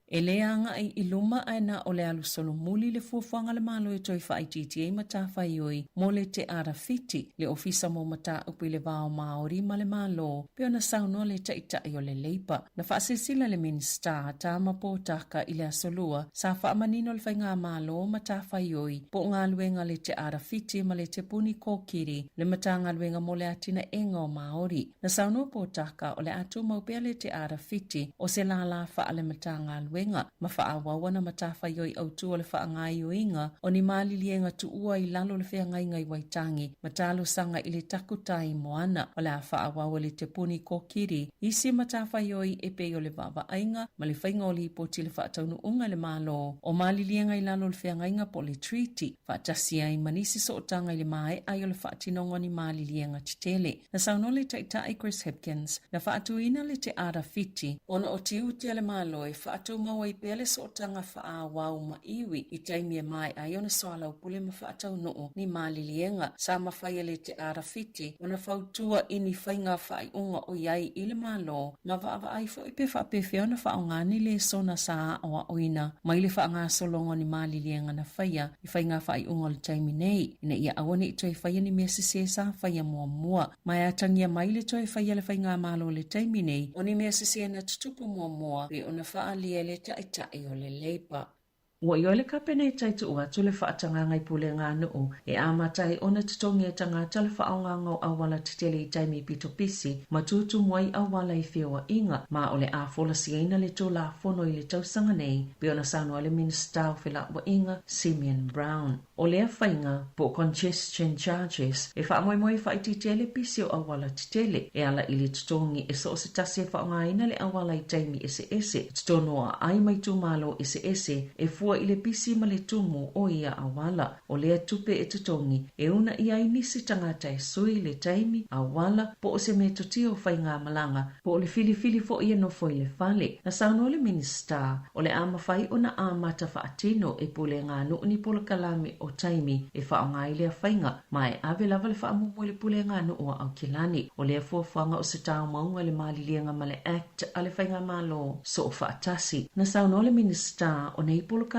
E le agai i luma ae na o le alu solomuli le fuafuaga a le Malo e toe faaitiiti ai matafaioi mo le Te Arawhiti, le Ofisa mo Mataupu i le Va o Māori ma le Malo, pei ona saunoa le Taitai o le Leipa. Na faasilasila le Minisita, Tama Potaka i le Aso Lua, sa faamanino le Faigamalo matafaioi po o galuega a le Te Arawhiti ma le Te Puni Kōkiri, le Matagaluega mo le Atinaega o Māori. Na saunoa Potaka o le a tumau pea le Te Arawhiti o se lālā faale-Matagaluega ma faaauau ana matafaioi autū o le faagaoioiga o ni maliliega tuua i lalo o le feagaiga i Waitangi ma talosaga i le takutai moana. O le a faaauau e le Te Puni Kōkiri isi matafaioi e pei o le vaavaaiga ma le faiga o lipoti i le faataunuuga e le Malo o maliliega i lalo o le feagaiga po o le Treaty faatasi ai ma nisi sootaga i le maea ai o le faatinoga o ni maliliega tetele. Na saunoa le Taitai Chris Hipkins, na faatuina le Te Arawhiti, ona o tiute a le Malo e faatumau ai pea le sootaga faaauau ma iwi i taimi e maea ai ona soalaupule ma faataunuu ni maliliega sa mafai e le Te Arawhiti ona fautua i ni faiga faaiuga o i ai i le Malo ma vaavaai foi pe faapefea ona faaaoga ni lesona sa aoaoina mai le faagasologa o ni maliliega na faia i faiga faaiuga o le taimi nei, ina ia aua ne i toe faia ni mea sesē sa faia muamua. Ma e atagia mai le toe faia le faigamalo o le taimi nei o ni mea sesē na tutupu muamua pei ona faaalia e le Taitai o le Labour. Ua ioe le Kapeneta e tuu atu le faatagaga i puleganuu e amata ai ona totogi e tagata le faaaogaga o auala tetele i taimi pito pisi ma tutumu ai auala i feoaiga, ma o le a folasiaina le Tulafono i le tausaga nei, pei ona saunoa ai le Minisita o Felauaiga, Simeon Brown. O lea faiga, po o congestion charges, e faamoemoe e faaitiitia ai le pisi o auala tetele e ala i le totogi e so o se tasi e faaaogaina le auala i taimi eseese i totonu o aai ma itumalo eseese e fua i le pisi ma le tumu o ia auala. O lea tupe e totogi e unaia ai nisi tagata e sui le taimi, auala, po o se metotia o faigamalaga, po o le filifili foi e nofo i le fale. Na saunoa le Minisita, o le a mafai ona amata faatino e puleganuu ni polokalame o taimi e faaaoga ai lea faiga, ma e ave lava le faamuamua i le puleganuu a Aukilani. O lea fuafuaga o se taumauga i le maliliega ma le Act a le Faigamalo Soofaatasi. Na saunoa le Minisita, o nei polokalame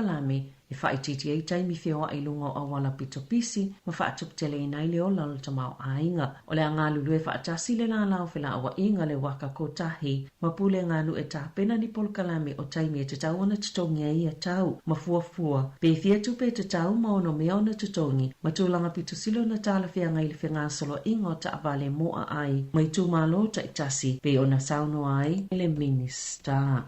e faaitiiti ai taimi feoai i luga o auala pito pisi ma faatuputeleina ai le ola o le tamaoaiga. O le a galulue faatasi le lala o felauaiga le Waka Kotahi ma Puleganuu e tapena ni polokalame o taimi e tatau ona totogi ai ia tau ma fuafua pe fia tupe e tatau ma ono mea ona totogi ma tulaga pito sili ona talafeagai i le fegasoloaiga o taavale mo aai ma itumalo taitasi pei ona saunoa ai le Minisita.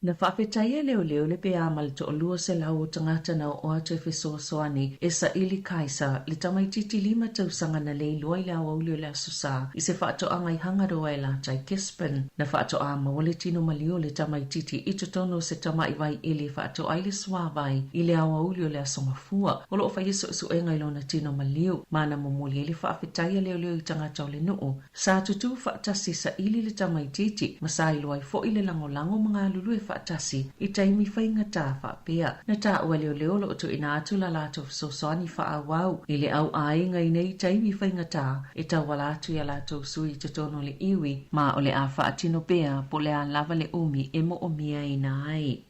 Na faafetaia e leoleo le peā ma le toalua selau o tagata na oo atu e fesoasoani e saili Kaiser, le tamaitiiti lima tausaga na leiloa i le aoauli o le Aso Sa i se faatoaga i Hangaroa e lata i Gisborne. Na faatoa maua le tino maliu o le tamaitiiti i totonu o se tama'i vai eli e faatoa ai le suāvai i le aoauli o le Aso Gafua. O lo o faia suesuega i lona tino maliu ma na momoli ai le faafetai a leoleo i tagata o le nuu. Sa tutū faatasi saili le tamaitiiti ma sa iloa ai foi le lagolago ma galulue faatasi i taimi faigata faapea. Na taua e leoleo o lo o tuuina atu la latou fesoasoani faaauau i le au aiga i nei taimi faigata e tauala atu i a latou sui i totonu o le iwi ma o le a faatino pea po o le a lava le umi e moomiaina ai.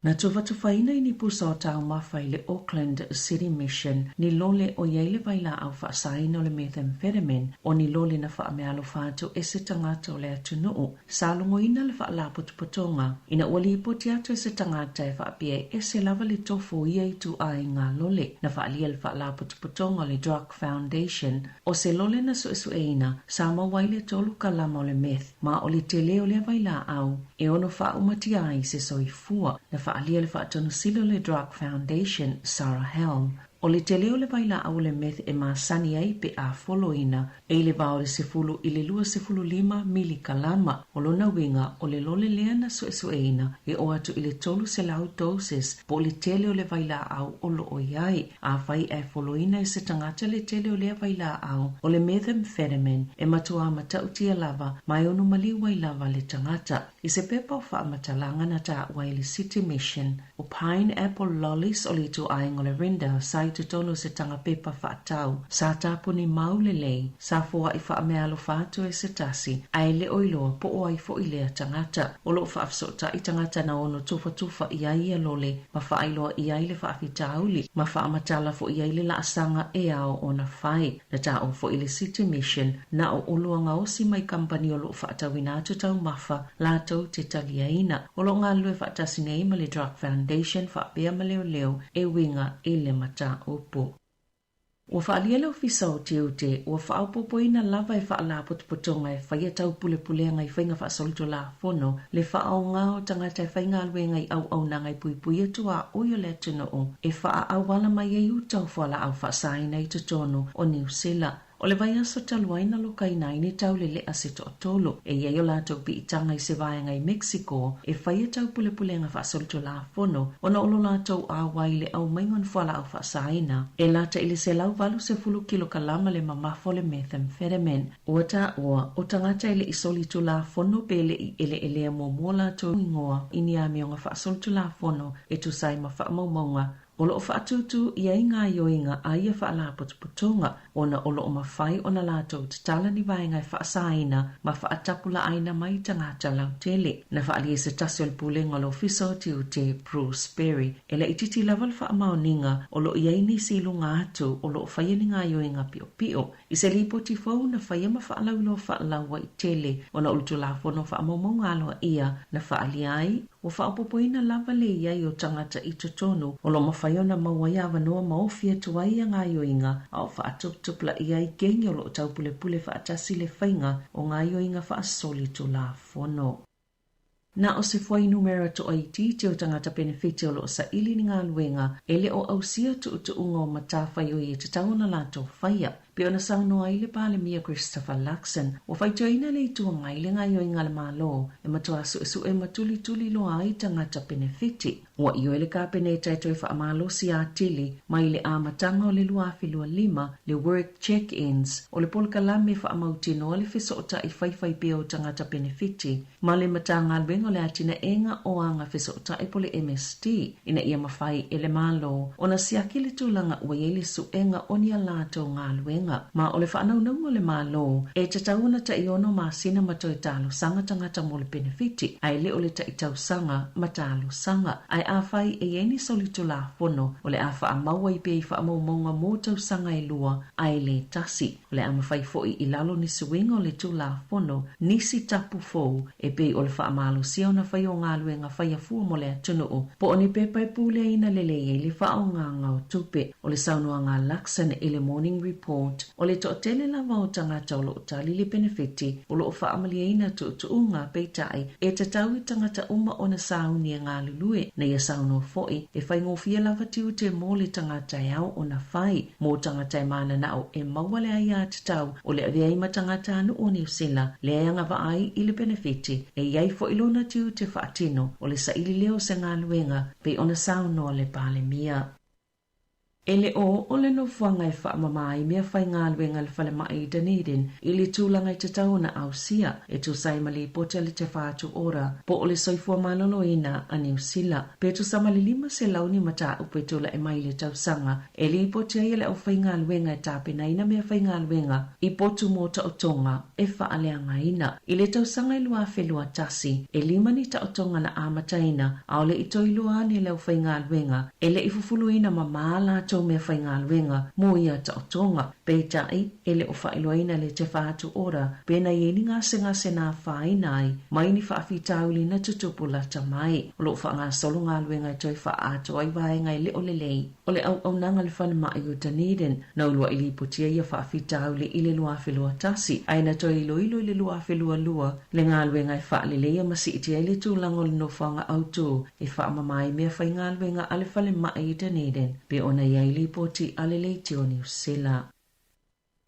Na tufatufaina i ni pusa o taumafa i le Auckland City Mission ni lole o i ai le vailaau faasaina o le methamphetamine, o ni lole na faameaalofa atu e se tagata o le atunuu. Sa logoina le faalapotopotoga ina ua lipoti atu e se tagata e faapea e ese lava le tofu o ia ituaiga lole. Na faaalia le faalapotopotoga o le Drug Foundation o se lole na suesueina sa maua ai le tolu kalama o le meth ma o le tele o lea vailaau e ono faaumatia ai se soifua. Na faaalia le faatonusili o le Drug Foundation, Sarah Helm, o le tele o le vailaau o le meth e masani ai pe a foloina e i le va o le 10 i le 25 milikalama. O lona uiga, o le lole lea na suesueina e oo atu i le 300 doses po o le tele o le vailaau o lo o i ai. Afai ae foloina e se tagata le tele o lea vailaau o le methamphetamine e matuā matautia lava ma e ono maliu ai lava le tagata. I se pepa o faamatalaga na taua ai le City Mission, o Pine Apple Lollies o le ituaiga o le Rinda sa i totonu o se taga pepa faatau, sa tapuni mau lelei, sa foai faameaalofa atu e se tasi, ae le o iloa po o ai foi lea tagata. O lo o faafesootai tagata na ono tufatufa i ai ia lole ma faailoa i ai le faafitauli ma faamatala foi i ai le laasaga e ao ona fai. Na taua foi le City Mission na o oloa gaosi mai kamupani o lo o faatauina atu taumafa latou te taliaina. O lo o galulue faatasi nei ma le Drug Foundation faapea ma leoleo e uiga i le mataupu. Ua faaalia le Ofisa o Tiute ua faaopoopoina lava e faalapotopotoga e faia taupulepulega i faiga faasolitulafono le faaaoga o tagata e faigaluega i auaunaga e puipuia tuaoi o le atunuu e faaauala mai ai uta o fualaau faasaina i totonu o Niu Sila. O le vaiaso talu ai na lokaina ai ni taulele'a se toatolu e i ai o latou piitaga i se vaega i Mexico e faia taupulepulega faasolitulafono ona o lo latou auai i le aumaiga o ni fualaau faasaina e lata i le 180 kilokalama le mamafa o le methamphetamine. Ua taua, o tagata e le i solitulafono pe le i eleelea muamua latou igoa i ni amioga faasolitulafono e tusa ai ma faamaumauga O lo o faatūtū i ai gaoioiga a ia faalapotopotoga ona o lo o mafai ona latou tatala ni vaega e faasaina ma faatapulaaina mai tagata lautele. Na faaalia e se tasi o le Pulega o le Ofisa o Tiute, Bruce Berry, e laitiiti lava le faamaoniga o lo o i ai nisi i luga atu o lo o faia ni gaoioiga piopio. I se lipoti fou na faia ma faalauiloa faalauaitele ona o le Tulafono Faamaumauga Aloaia na faaalia ai, Ua faaopoopoina lava le i ai o tagata i totonu o lo o mafai ona maua ai avanoa ma ofi atu ai ia gaoioiga a o faatuputupulaia ai kegi o lo o taupulepule faatasi le faiga o gaoioiga faasolitulafono. Na o se fuainumera toaitiiti o tagata penefiti o lo o saili ni galuega e le o ausia tuutuuga o matafaioi e tatau ona latou faia. Pei ona saunoa ai le Palemia Christopher Luxon, ua faitioina le Itu Agai le gaoioiga a le Malo e matuā suesue ma tulituli loa ai tagata penefiti. Ua ioe le Kapeneta e toe faamalosi atili mai le amataga o le 2025 le Work Check-ins o le polokalame e faamautinoa le fesootai faifai pea o tagata penefiti ma le Matagaluega o le Atinaega o Aga Fesootai po o le MSD ina ia mafai e le Malo ona siaki le tulaga ua i ai le suega o ni a latou galuega. Ma o le faanaunauga o le Malo, e tatau ona tai-ono masina ma toe talosaga tagata mo le penefiti, ae le o le tai-tausaga ma talosaga. Ae afai e i ai ni solitulafono, o le a faamau ai pea i faamaumauga mo tausaga e lua, ae le tasi. O le a mafai foi i lalo ni suiga o le Tulafono nisi tapu fou e pei o le faamalosia ona fai o galuega faia fua mo le atunuu po o ni pepa e puleaina lelei ai le faaaogaga o tupe. O le saunoaga a Luxon i le Morning Report, o le toatele lava o tagata o lo o tali le penefiti o lo o faamalieina tuutuuga, peitai, e tatau i tagata uma ona sauni e galulue. Na ia saunoa foi, e faigofie lava tiute mo le tagata e ao ona fai. Mō tagata e mananao e maua le aiatatau o le avea ai ma tagatanuu o Niu Sila, lea e agavaa ai i le penefiti, e i ai foi lona tiute faatino o le saili lea o se galuega, pei ona saunoa le Palemia. E le o oo le nofoaga e faamama ai meafaigaluega a le falemai i Dunedin i le tulaga e tatau ona ausia, e tusa ai ma lipoti a le Te Whatu Ora po o le Soifua Maloloina a Niu Sila, pe tusa ma le 500 ni mataupu e tulai mai i le tausaga E lipoti ai e le aufaigaluega e tapenaina meafaigaluega i potu mō taotoga e faaleagaina. I le tausaga e 2021, e lima ni taotoga na amataina, aole i toe iloa ane e le aufaigaluega e le i fufuluina mamā latou meafaigaluega mō ia taotoga. Peitai, e le o faailoaina le Te Whatu Ora pēnā i ai ni gasegase na afaina ai mai ni faafitauli na tutupu lata mai. O lo o faagasolo galuega e toe faaatoa ai vaega e le o lelei. O le auaunaga a le falemai o Dunedin, na uluaʻi lipotia ia faafitauli i le 2021, ae na toe iloilo i le 2022 le galuega e faaleleia ma siitia ai le tulaga o le nofoaga autū e faamama ai meafaigaluega a le falemai i Dunedin, pei ona i ai lipoti a le Leitio Niu Sila.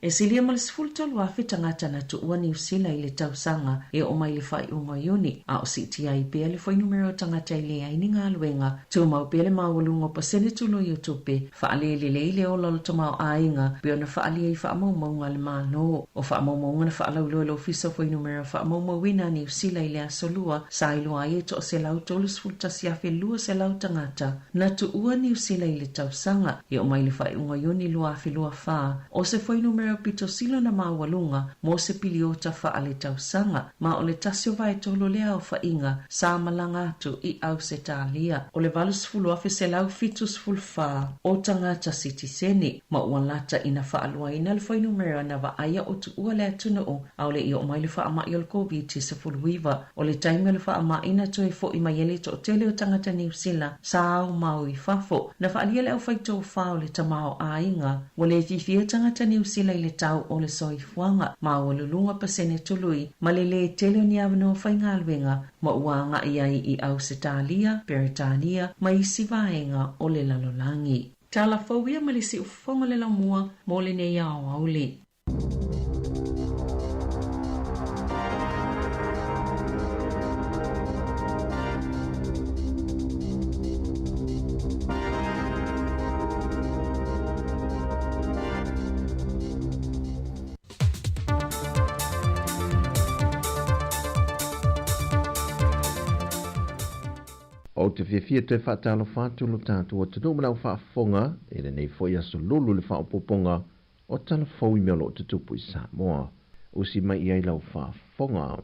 E silia ma le 13,000 tagata na tuua Niu Sila i le tausaga e oo mai i le faaiuga o Iuni, a o siitia ai pea le fuainumera o tagata e leai ni galuega, tumau pea le maualuga o pasene tului o tupe, faalelelei le ola o le tamaoaiga pei ona faaalia i faamaumauga a le Malo. O faamaumauga na faalauiloa e le Ofisa o Fuainumera Faamaumauina a Niu Sila i le Aso Lua, sa iloa ai e toa 131,200 tagata Na tuua Niu Sila i le tausaga e oo mai le faaiuga Iuni 2024, o se fuainumera pito sili ona maualuga mo se piliota faaletausaga, ma o le tasi o vaetolu lea aofaiga sa malaga atu i Ausetalia. O le 80,174 o tagata sitiseni, ma ua lata ina faaluaina le fuainumera na vaaia o tuua le atunuu Aole i oo mai le faamai o le Koviti-19. O le taimi o le faamai na toe foʻi mai ai le toatele o tagata Niu Sila sa ao mau i fafo. Na faaalia le aufaitofā o le tamaoaiga ua le fiafia tagata Niu Sila i le tau o le soifuaga maualuluga pasene tului ma le lē tele o ni avanoa faigaluega ma ua agai ai i Ausetalia, Peretania ma isi vaega o le lalolagi. Tala fou ia ma le siufofoga o le laumua mo lenei aoauli. Ou te fiafia toe faatalofa atu lo tatou atunuu ma lau faafofoga i lenei foi aso lulu i le faaopoopoga o tala fou i mea o lo o tutupu i Samoa. Usi mai i ai lau faafofoga.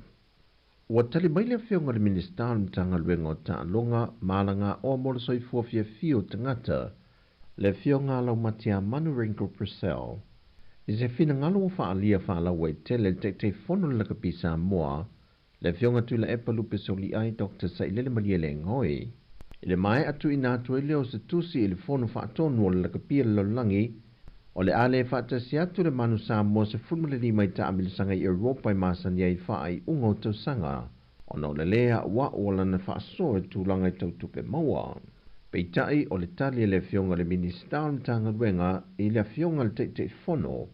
Ua tali mai le Afioga i le Minisita o le Matagaluega o Taaloga ma Alagaoa mo le Soifua Fiafia o Tagata, le Afioga a Laumatiamanu Ringo Purcell, i se finagalo ua faaalia faalauaitele e le Taitaifono o le Lakapi Samoa, Le Afioga Tuilaepa Lupesoliai Doctor Sailele Malielegaoi. I le maea tuuina atu ai lea o se tusi i le Fono Faatonu o le Lakapi a le Lalolagi, o le a le faatasi atu le Manu Samoa 15 i taamilosaga i Europa e masani ai i faaiuga o tausaga, ona o le lē a'ua'u o lana faasoa i tulaga i tau tupe maua. Peitai, o le tali a le Afioga i le Minisita o le Matagaluega i le Afioga i le Taitaifono,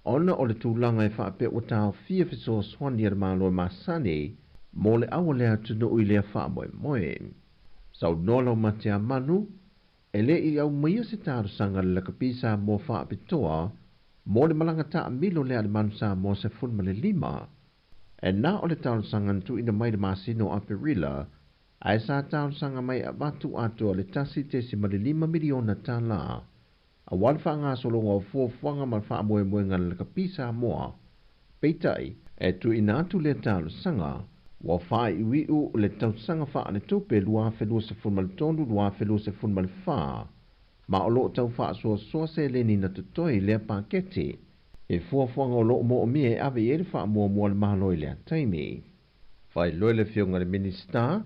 ona o le tulaga e faapea ua taofia fesoasoani a le Malo e masani mo le aua lea atunuu i lea faamoemoe. Saunoa Laumateamanu, e le i aumaia se talosaga a le Lakapi Samoa faapitoa mo le malaga taamilo lea a le Manu Samoa 15. E na o le talosaga na tuuina mai i le masina o Aperila, ae sa talosaga mai e avatu atoa le $1.5 miliona tala aua le faagasologa o fuafuaga ma le faamoemoega a le Lakapi Samoa. Peitai, e tuuina atu lea talosaga, ua faaiuiu le tausaga faaletupe 2023/2024, ma o lo o tau faasoasoa seleni na totoe i lea paketi, i fuafuaga o lo o moomia e ave i ai le faamuamua a le Malo i lea taimi. Faailoa le Afioga i le Minisita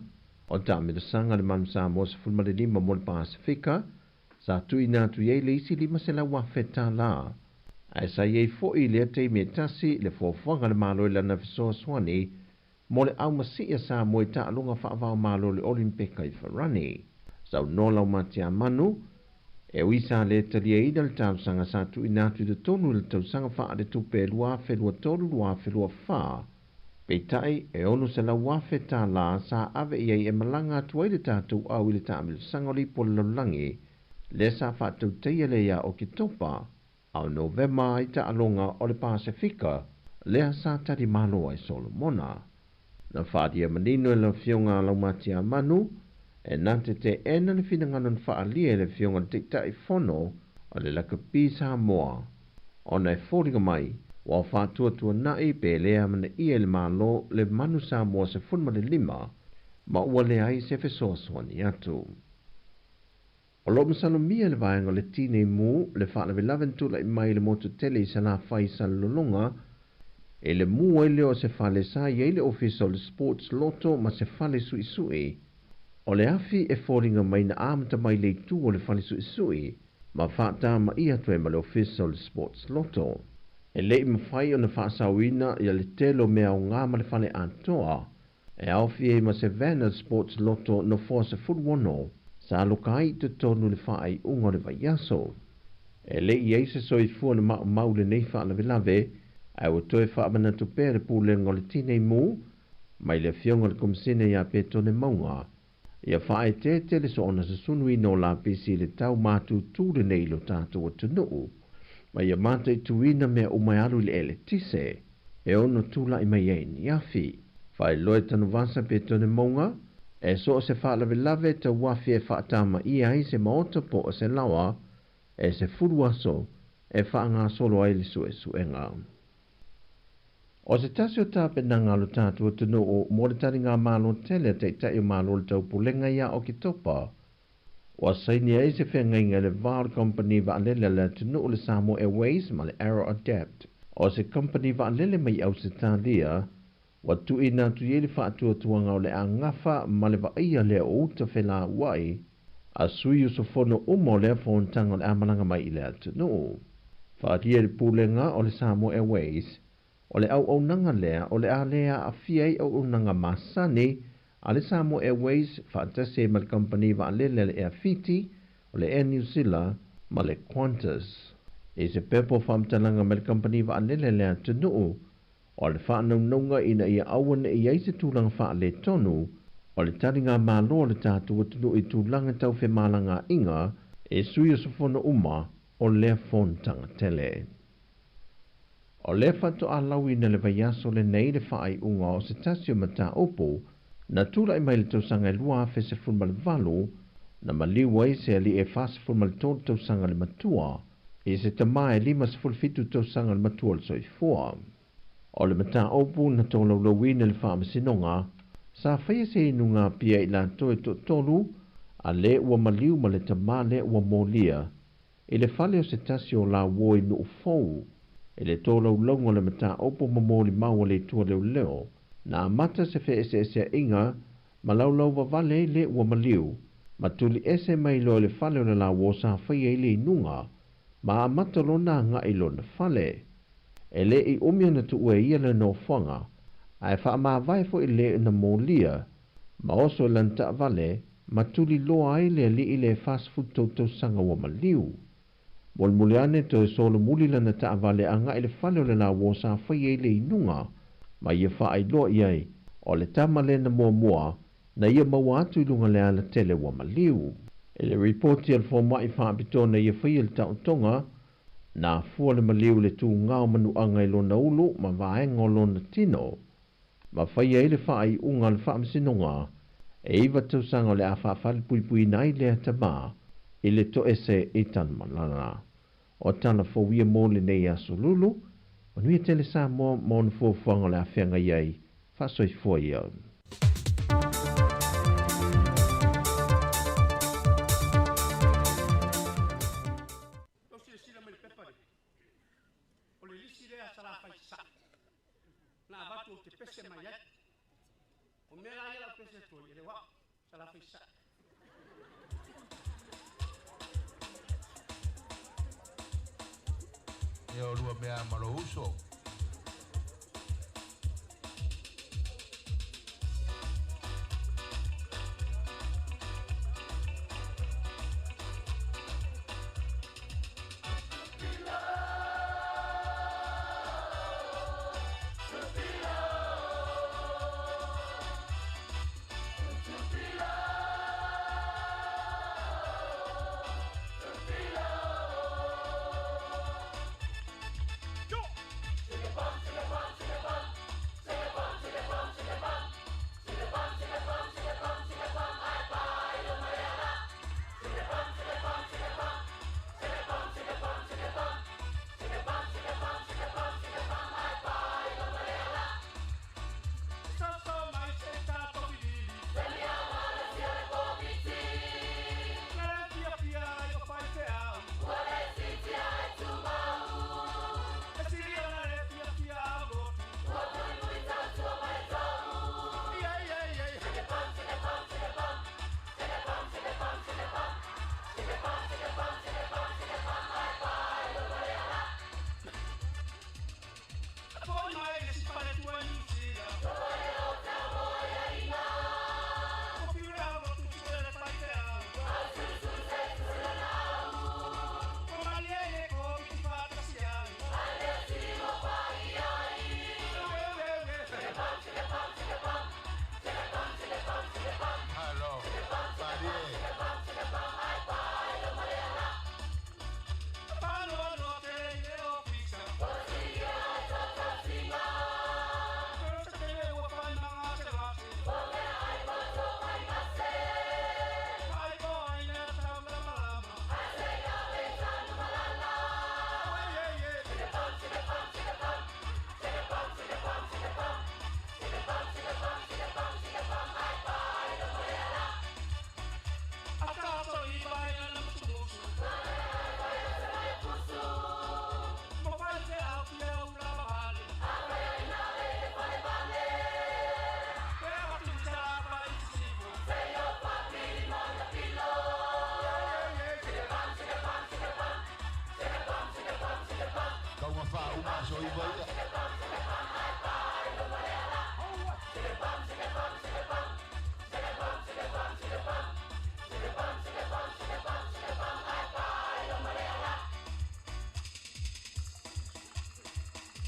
o Taamilosaga le Manu Samoa 15 mo le Pasefika, sa tuuina atu i ai le isi $500,000, ae sa i ai foi i lea taimi e tasi le fuafuaga a le Malo i lana fesoasoani mo le aumasii a Samoa i taaloga faava-o-Malo o le Olimpeka i Farani. Saunoa Laumateamanu, e ui sa le taliaina le talosaga sa tuuina atu i totonu i le tausaga faaletupe 2023/2024, Peitai, e $600,000 sa ave i ai e malaga atu ai le tatou au i le taamilosaga o le ipu o le lalolagi, lea sa faatautaia lea ia Oketopa, a o Novema i taaloga o le Pasefika, lea sa tali malo ai Solomona. Na faaalia manino e le Afioga a Laumatia-Manu, e na te teena le finagalo na faaalia e le Afioga i le Taitaifono o le Lakapi Samoa, ona e foliga mai ua faatuatuana'i pe le amanaia e le Malo le Manu Samoa 15 ma ua leai se fesoasoani atu. O lo o masalomia e le vaega o le Tinei Mu le faalavelave na tulai mai i le motu tele i Salafai i Salelologa i le mu ai lea o se fale sa i ai le ofisa o le Sports Lotto ma se fale suisui. O le afi e foliga mai na amata mai le itu o le fale suisui ma faatamaia atu ai ma le Ofisa o le Sports Lotto. E le i mafai ona faasaoina ia le tele o mea aoga ma le fale atoa e aofia ai ma se van a le Sports Lotto nofoa 16 sa aloka ai i totonu i le faaiuga o le vaiaso. E le i ai se soifua na maumau i lenei faalavelave, ae ua toe faamanatu pea le Pulega o le Tinei Mu mai le Afioga i le Komisene ia Petone Mauga Ia faaeteete le soona susunuina o lapisi i le tau matutu lenei i lo tatou atunuu, ma ia mataituina mea uma e alu i le eletise e ono tulai mai ai ni afi. Faailoa e Tanuvasa Petone Mauga, e so o se faalavelave tau afi e faatamaia ai se maota po o se laoa e 10 aso e faagasolo ai le suesuega. O se tasi o tapenaga a lo tatou atunuu mo le taligamalo tele a Taitai o Malo o le Taupulega ia Oketopa, ua saini ai se feagaiga i le va o le kamupani vaalele a le atunuu le Samoa Airways ma le Aero Adapt. O se kamupani vaalele mai Ausetalia, ua tuuina atu i ai le faatuatuaga o le a gafa ma le vaaia lea o uta felauai a sui usufono uma o lea fonotaga o le a malaga mai i le atunuu. Faaalia i le Pulega o le Samoa Airways, o le auaunaga lea o le a le aafia ai auaunaga masani a le Samoa Airways faatasi ai ma le kamupani vaalele a le Air Fiti, o le Air New Zealand ma le Qantas. I se pepa o faamatalaga mai le kamupani vaalele a le atunuu, O le faanaunauga ina ia aua ne i ai se tulaga faaletonu o le taligamalo a le tatou atunuu i tulaga tau femalagaaiga e sui usufono uma o lea fonotaga tele. O lea faatoa lauina le vaiaso lenei le faaiuga o se tasi o mataupu na tulai mai i le tausaga e 2018 na maliu ai se alii e 43 tausaga le matua i se tama e 57 tausaga le matua o le soifua. O le mataupu na tolaulauina i le Faamasinoga, sa faia se inuga pia i latou e toatolu, a le ua maliu ma le tama lea ua molia i le fale o se tasi o lauo i Nuufou. I le tolaulauga o le mataupu ma molimau a le Itu a Leoleo, Na amata se feeseeseaiga ma laulauvavale ai le ua maliu, ma tuliese mai loa i le fale o le lauo sa faia ai le inuga, ma amata lona agai i lona fale. E le i umi ona tuua e ia le nofoaga, ae faamavae foi le na molia, ma oso i lana taavale, ma tuliloa ai le alii le 43 tausaga ua maliu. Mulimuli ane toe solomuli lana taavale agai i le fale o le lauo sa faia ai le inuga, ma ia faailoa i ai, o le tama lea na muamua na ia maua atu i luga o le alatele ua maliu. I le ripoti a le fomai faapitoa na ia faia le taotoga, na afua le maliu i le tuga o manuaga i lona ulu ma vaega o lona tino, ma faia ai le faaiuga a le Faamasinoga e iva tausaga o le a faafalepuipuiina ai lea tama i le toese i Tanumalala. O tala fou ia mo lenei aso lulu. Manuia tele Samoa ma ona fuafuaga o le a feagai ai. Faasoifua ia. Tou silasila mai i le pepa lea, o le lisi lea a Salafai Sasae na avatu ou te pese mai ai. O mea la ia lau pese atu ai, e le o au, Salafai Sasae. Ia o lua mea ma lou uso.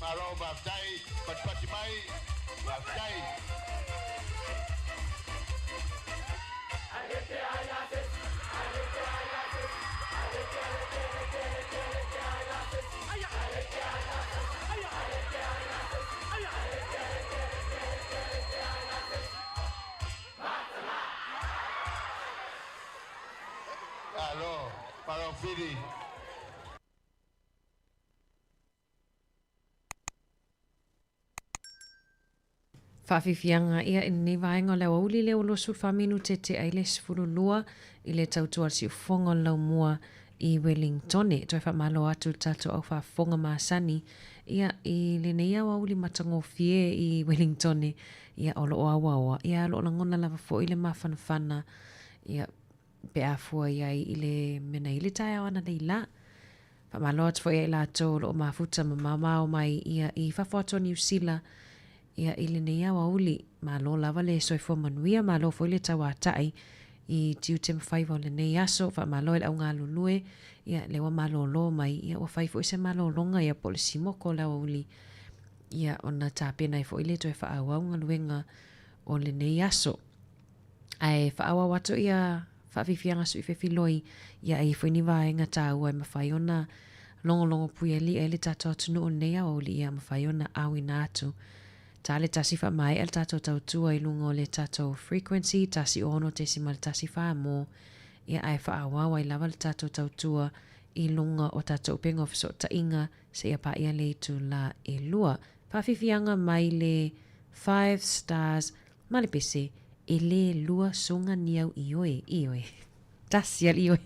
Malo faafetai, patipati mai, faafetai. Malo, malo Fili. Faafiafiaga ia i lenei vaega o le aoauli lea ua 24 minute tea ai le 12 i le tautua a le siufofoga o le laumua i Wellingtone. Toe faamalo atu i le tatou au faafofoga masani ia i lenei aoauli matagofie i Wellingtone. Ia, o lo o auaoa, ia, o lo o lagona lava foi le mafanafana, ia, pe a fua i ai i le mea na i le taeao ananei lā. Faamalo atu foi ia i latou o lo o mafuta ma maomao mai ia i fafo atu o Niu Sila ia i lenei aoauli. Malo lava le soifua manuia, malo foi le tauatai i tiute ma faiva o lenei aso. Faamalo i le au galulue, ia lea ua malolo mai, ia ua fai foi se malologa ia po o le simoko o le aoauli, ia ona tapena ai foi lea e toe faaauau galuega o lenei aso. Ae faaauau atu ia faafiafiaga sui fefiloi, ia e i ai foi ni vaega taua e mafai ona logologo puialii ai le tatou atunuu i lenei aoauli, ia mafai ona auina atu. Ta le tasi faamaea le tatou tautua i luga o le tatou frequency 106.14 mo, ia ae faaauau ai lava le tatou tautua i luga o tatou upega o fesootaiga seia paia le itula e lua. Faafiafiaga mai le Five Stars ma le pese e le lua soga ni au ioe, ioe. Tasi a le ioe.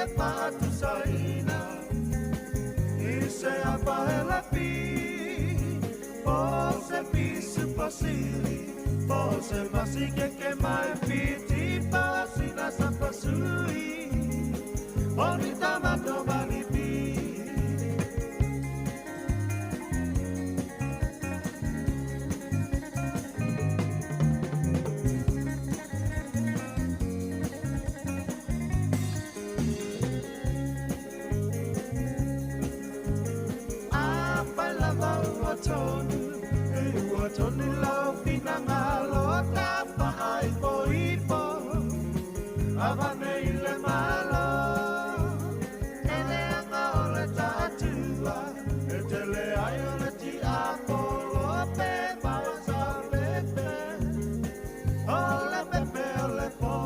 le faatusaina I se apaelapi Po se pisu pasili Po se masikeke mai fiti Pasina sa pasui O ni tamato malipi Afai lava ua tonu, e ua tonu lau finagalo tafaaipoipo, avane i le Malo. E leaga o le taatua, e tele ai o le tiapolo pe mausalepe, o le pepe o le po.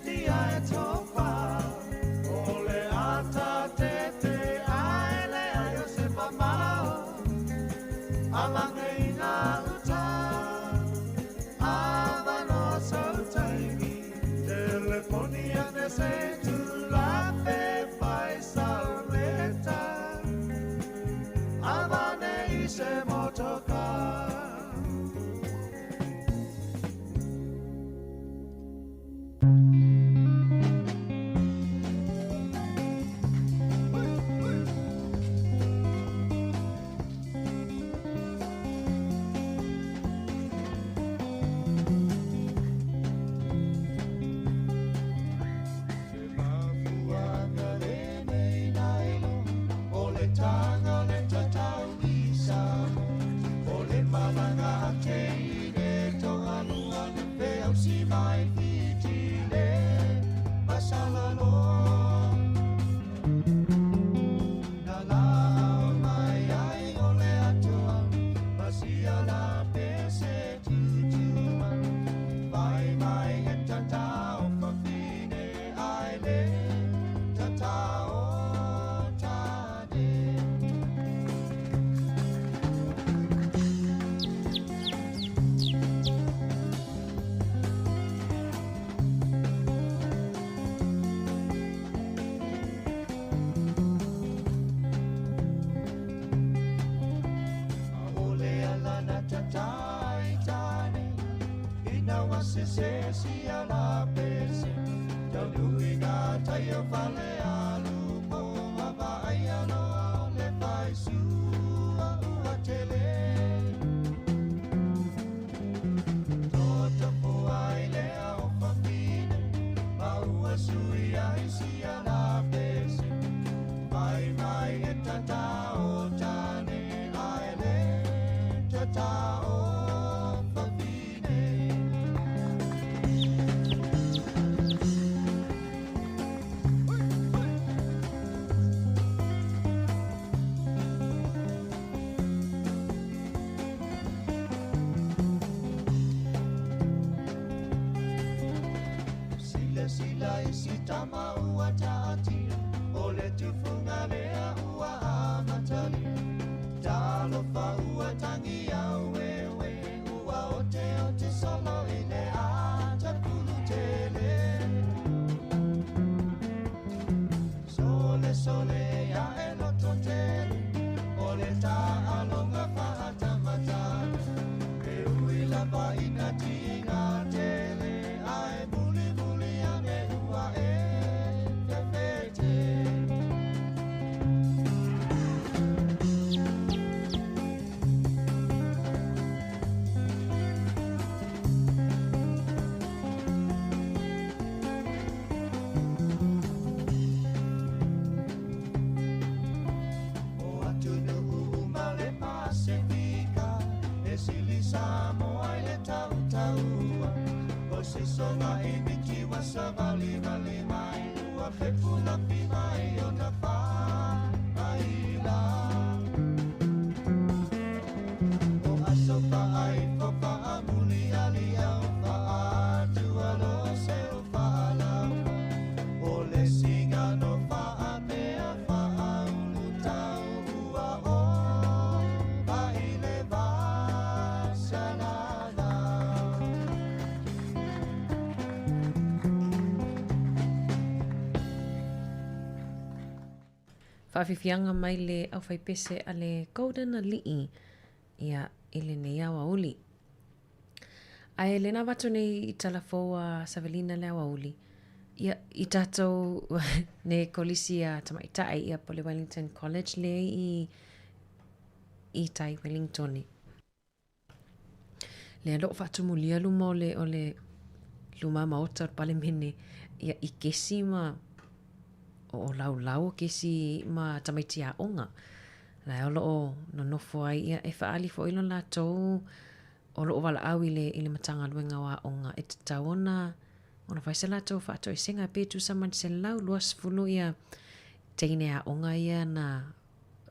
Tia e tofa, o le ata te te ae le ai o se mamao, a mange i ngā uta, a vanoa sau taimi, telefoni ane se tulape fai saleta, a vane i se motoka. Faafiafiaga mai le aufaipese a le Golden Alii ia i lenei aoauli. Ae le na avatu nei i tala fou a Savelina le aoauli, ia i tatou ne kolisi a tamaitai ia po le Wellington College le i i tai Wellingtone. Lea loo faatumulia luma o le o le luma maota o le Palemene ia i kesi ma o laulau o kesi ma tamaiti aoga. La o loo nonofo ai ia e faaali foi lo latou o loo valaau i le i le Matagaluega o Aoga e tatau ona ona fai se latou faatoesega pe tusa ma le 120 ia teine aoga ia na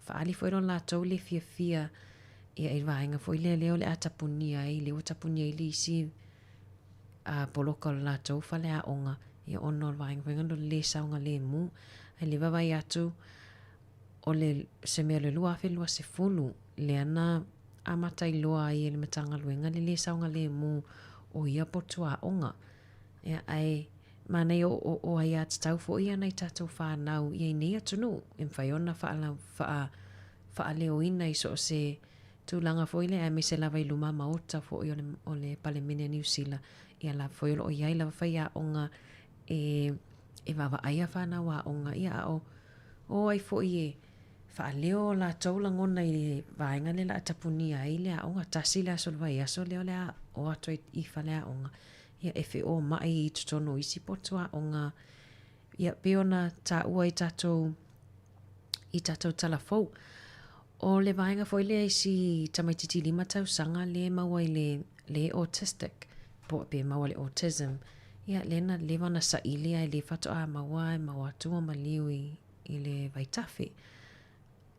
faaali foi lo latou le fiafia ia i le vaega foi lea lea o le a tapunia ai lea ua tapunia ai le isi a poloka o le latou faleaoga ia ona o le vaega foi lea o le le saogalemu ae le vaavaai atu o le se mea o le 2020 lea na amata iloa ai e le Matagaluega le lē saogalemu o ia potu aoga. Ia, ae manaia o, o, o aiātatau foi ia nai tātou whānau ia i nei atunuu e mawhai ona whaala, whaa, whaaleoina i so o se tulaga foi lea aemaise lava i luma maota foi o le, o le Palemene a Niu Sila ia lava foi o loo iai lava faiaoga e, e vaavaaia fanau aoga ia a o O ai foi e faaleo o latou lagona i le vaega lea o le a tapunia ai le aoga, tasi le aso o le vaiaso lea o le a o atu ai i faleaoga, ia e feomai i totonu o isi potu aoga, ia pei ona taua i tatou i tatou tala fou. O le vaega foi lea i si tamaitiiti 5 tausaga lea e maua i le le autistic, po pe maua i le autism, ia lea na leva ona saili ae le faatoa maua e maua atu ua maliu i, i le vaitafe.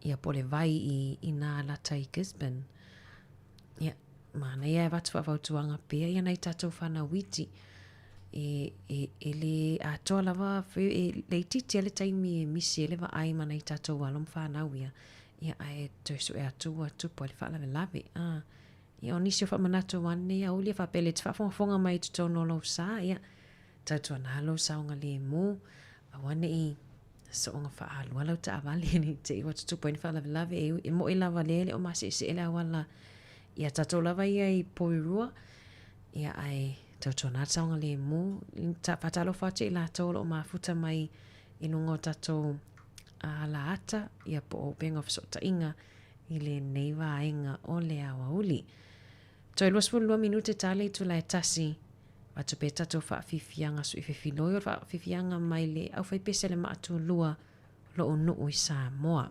Ia po o le vai i, i nā lata i Gisborne. Ia, manaia e avatu faafautuaga pea ia nai tatou whanau iti. E, e, e le atoa lava, e laitiiti lava le taimi e misi ai le vaai ma nai tatou alo ma whanau ia. Ia, ae toe sue atu ua tupu ai le faalavelave. Ah. Ia, o nisi o faamanatu aua lenei aoauli e faapea le te faafogafoga mai i totonu o lou sa, ia, tautuana lou saogalemu, aua ne i soonga faaalua lau taavale ne i te i ua tutupu ai ni faalavelave, e, e moe lava lea e le o maseesee le auala ia tatou lava ia i Porirua, ia, ae tautuana le saogalemu, faatalofa atu i latou o lo o mafuta mai i luga o tatou alaata, ia po o upega o fesootaiga, i lenei vaega o le aoauli. Toe 22 minute ta le itula e tasi, avatu pea tatou faafiafiaga suifefiloi o le faafiafiaga mai le aufaipese le maatulua lo'u nuu i Samoa.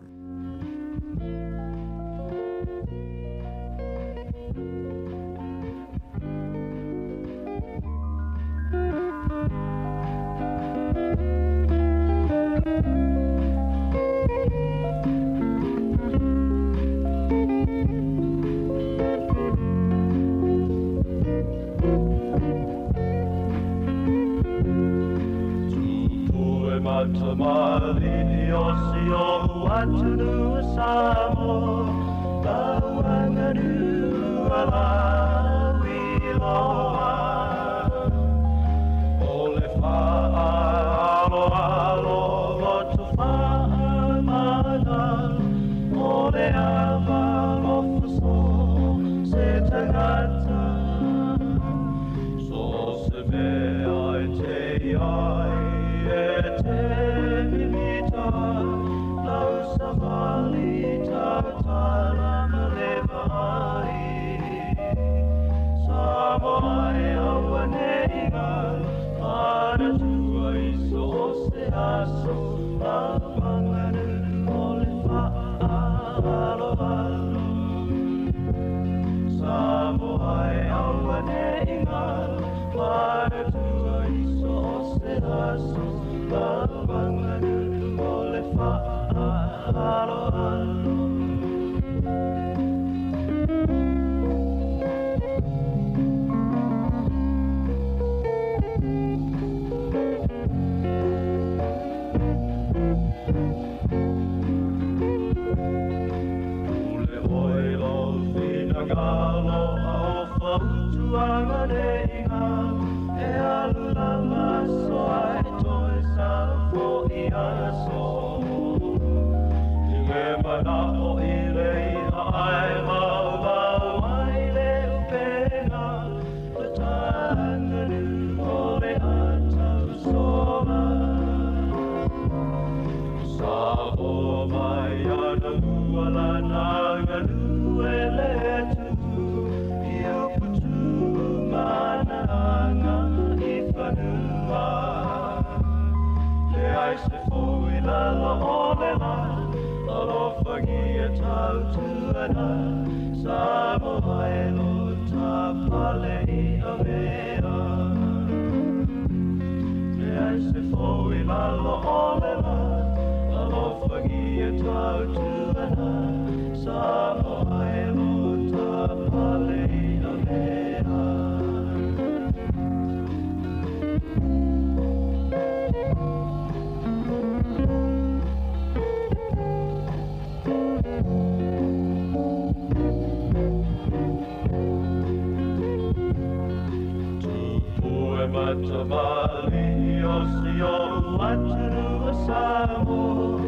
Matamali'i o si o'u atunuu o Samoa,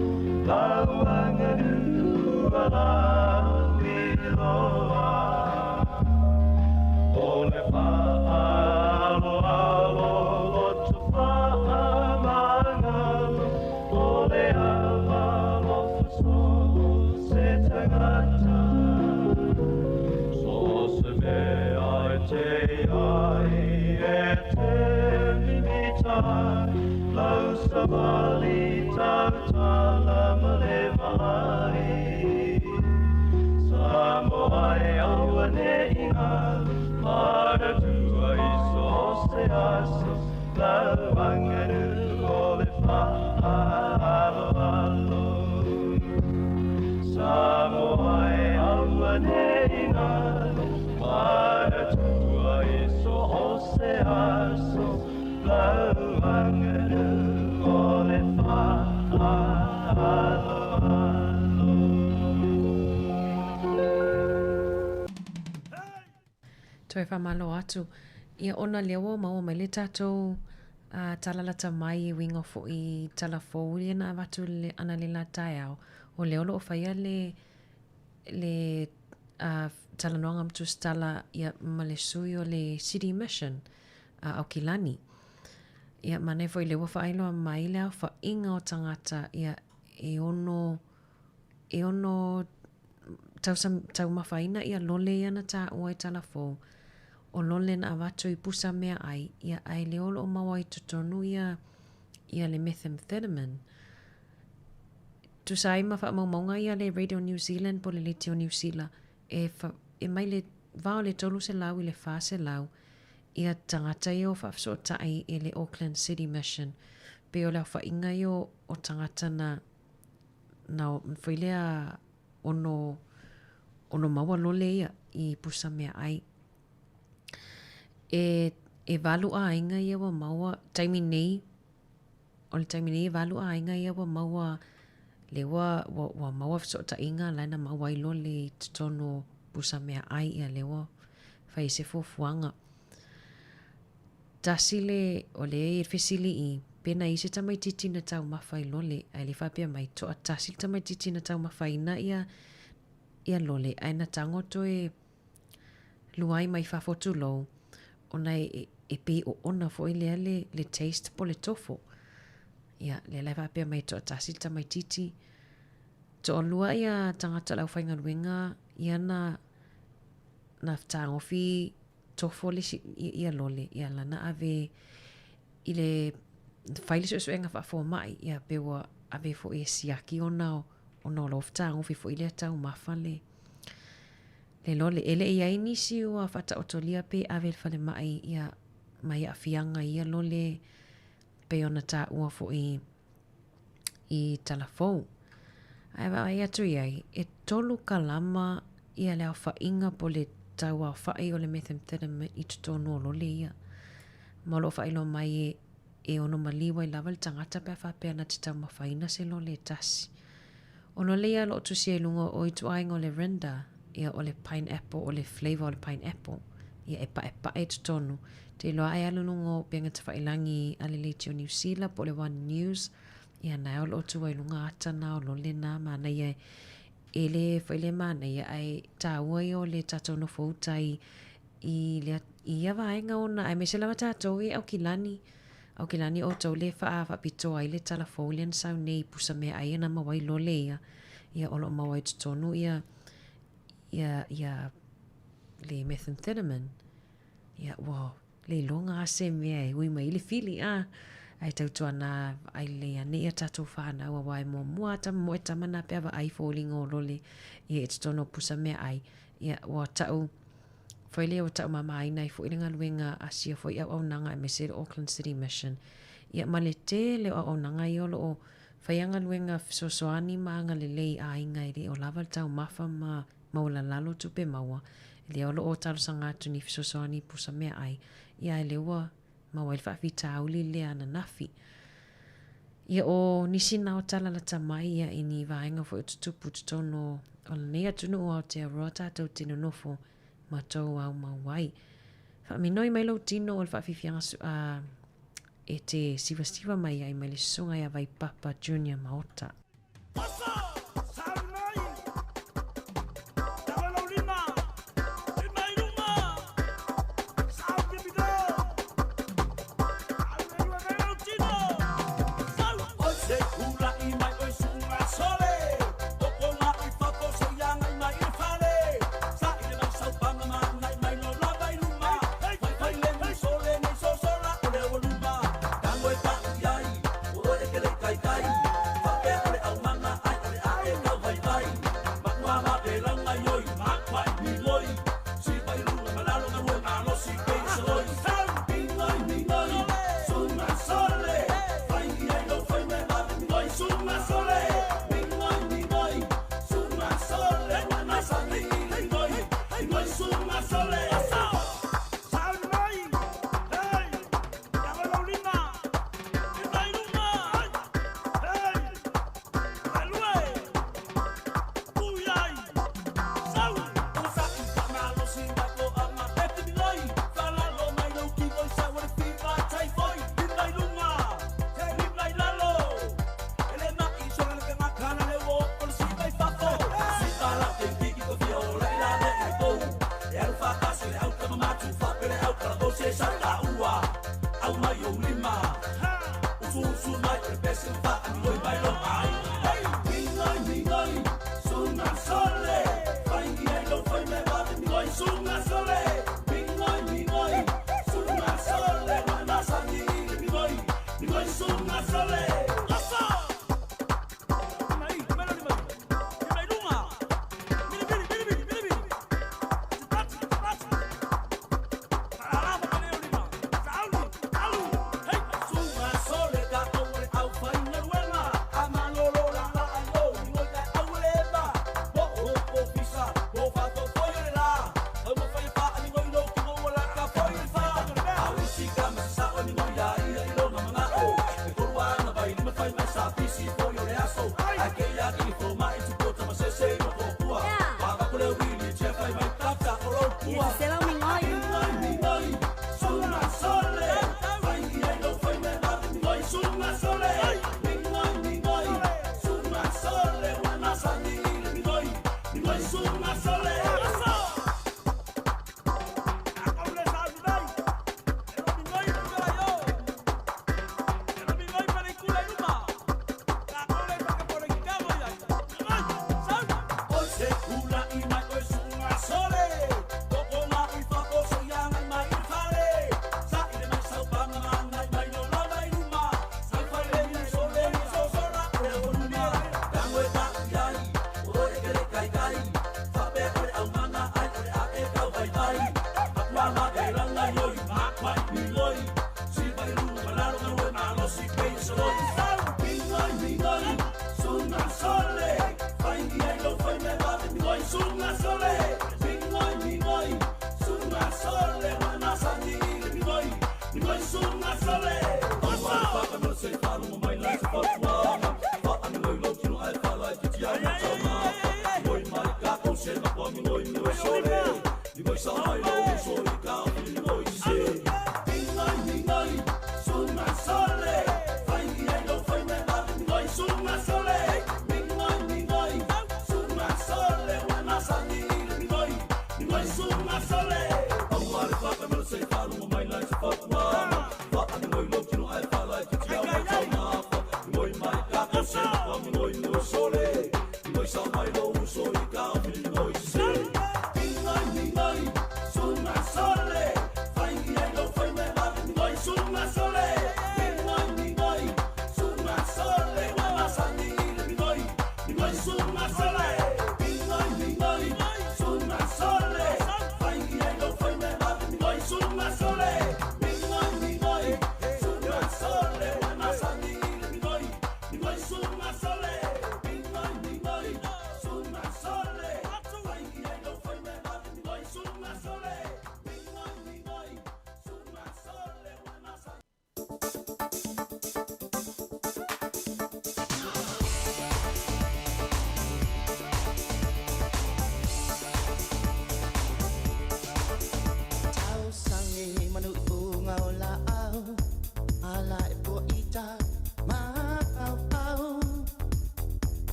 lau aganuu ma lau iloa. O le fa'aaloalo loto fa'amagalo, o le ava alofa so o se tagata. So o se mea e te ai e te mimita ai, lau savali tautala ma le vaai. Samoa e auane'i galu, manatua i so o se aso, lau aganuu o le fa'aaloalo. Samoa e auane'i galu, manatua i so o se aso, lau aganuu o le fa'aaloalo. Toe faamalo atu. Ia ona lea ua maua mai le tatou uh, tala lata mai e uiga foi i tala fou ia na avatu le ana le la taeao. O lea o lo o faia le, le uh, talanoaga ma tusitala ia ma le sui o le City Mission a uh, Aukilani. Ia manaia foi lea ua faailoa mai le aofaiga o tagata ia e ono e ono taumafaina ia lole ia na taua i Talafou, o lole na avatu i pusa meaai, ia ae le o loo maua i totonu ia ia le methamphetamine. Tusa ai ma faamaumauga ia le Radio New Zealand po le Leitio Niu Sila, e, fa, e mai le va o le 300 i le 400 ia tagata ia o faafesootai e le Auckland City Mission, pei o le aofaiga ia o, o tagata na na foi lea ono ono maua lole ia i pusa meaai. E e valu āiga ia ua maua taimi nei, o le taimi nei e valu āiga ia ua maua le ua ua ua maua fesootaiga la e na maua ai lole i totonu o pusa meaai ia lea ua fai ai se fuafuaga. Tasi le, o lea e fesili i, pena i se tamaititi na taumafa i lole, ae le faapea mai, toatasi le tamaititi na taumafaina ia, ia lole, ae na tago toe luai mai fafo tulou, ona e, e pei oona foi lea le, le taste po le tofo. Ia, lea la e faapea mai toatasi le tamaititi. Toalua ia tagata o le aufaigaluega ia na, na fetagofi tofo le isi ia lole, ia lana ave i le fai le suesuega faafomai, ia pe ua ave foi e siaki ona ona o lo fetagofi foi lea taumafa le le lole. E le i ai nisi ua faataotolia pe ave i le falemai ia mai aafiaga i ia lole pei ona taua foi i Talafou. Ae vaai atu i ai, e tolu kalama ia le aofaiga po le tau aofai o le methamphetamine i totonu o lole ia. Ma o lo o faailoa mai e, e ono maliu ai lava le tagata pe a faapea na te taumafaina se lole e tasi. O lole ia o lo o tusia i luga o ituaiga o le rinda, ia o le pineapple, o le flavour o le pineapple, ia e paepae i totonu. Te iloa ai alu luga o upega tafailangi a le Leitio Niu Sila po o le One News, ia na o lo o tua i luga ata na o lole na manaia e le foi le manaia ae tāua ia o le tātou nofo uta i, i, le, i ia vaega ona aemaise lava tātou e Aukilani. Aukilani outou le wha, whaapitoa ai le tala fou lea na sau nei pusa meaai ana maua ai lole ia, ia o lo o maua ai totonu ia, ia, ia le methamphetamine. Ia, ua le iloga a se mea e ui mai i le fili, a, ae tautuana ai lelei ane ia tātou whānau aua e muamua a tama mo e tama nā pea vaai foliga o lole ia i totonu o pusa meaai. Ia, ua ta'u, foi lea ua taumamāina ai foi le galuega a sia foi auaunaga aemaise le Auckland City Mission. Ia ma le tele o auaunaga ia o lo o faia galuega fesoasoani ma agalelei i aiga e le o lava le taumafa ma maualalalo tupe maua, lea o lo o talosaga atu ni fesoasoani i pusa meaai, ia ae lea ua maua ai le faafitauli lea ananafi. Ia o nisi na o tala lata mai ia i ni vaega foi o tutupu i totonu o lenei atunuu o Aotearoa tātou te nonofo ma tou ao mau ai. Faaminoi mai lou tino o le faafiafiaga su, a, e te siwasiwa mai ai mai le susuga ia Vaipapa Junior Maota.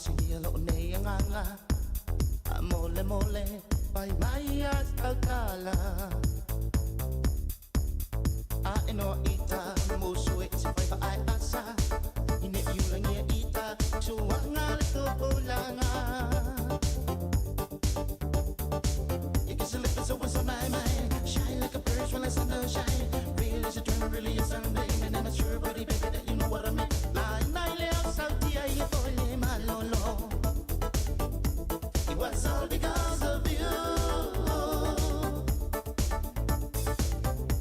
uasagia lo'u nei agaga faamolemole pai mai a tautala ae noa ita musu e se faiva ae asa ine i ulagia ita suaga le tupulaga. You kiss your lips so so my my shine like a bird when the sun don't shine. Real is a dream, really is Sunday, and I'm sure, buddy, baby, that you know what I mean. Lai nai le au sauti ai e pole malolo. It was all because of you.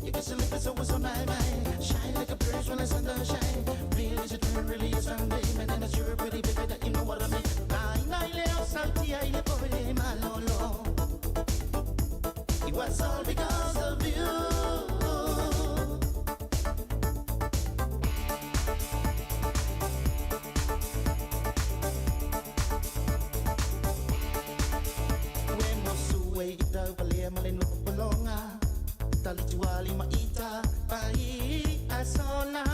You kiss your lips so so my my shine like a bird when the sun don't shine. Real is a dream, really is Sunday, and I'm sure, pretty baby, that you know what I mean. Lai nai le au sauti ai e pole malolo. It was all because of you. Ue mosu e ita upalea male no popolonga. Tali tuali ma ita pai asola.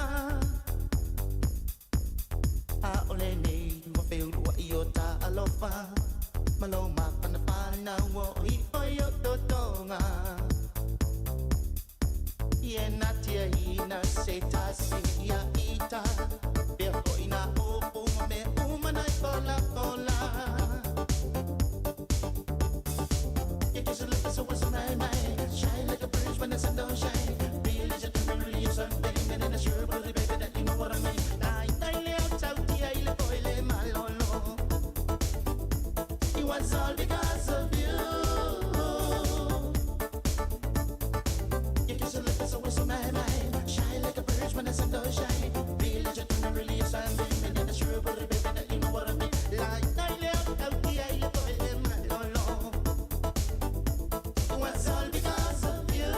A ole nei ua feulua i o ta alofa. Malo mapana pana ua o i o i o totonga. Ie na tia hina se tasi ia ita. Pea ko ina opu ma me umanai pola pola. You kiss your lips so so my my shine like a bird when the sun don't shine. Real is a dream, really is Sunday, and I'm sure, baby, that you know what I mean. Nai nai le au tauti ai le poi le malolo. It was all because of you. You kiss your lips so so my my shine like a bird when the sun don't shine. Real is a dream, really is Sunday, and I'm sure, baby, that you know what I mean. Nai nai le au tauti ai le poi le malolo. It was all because of you.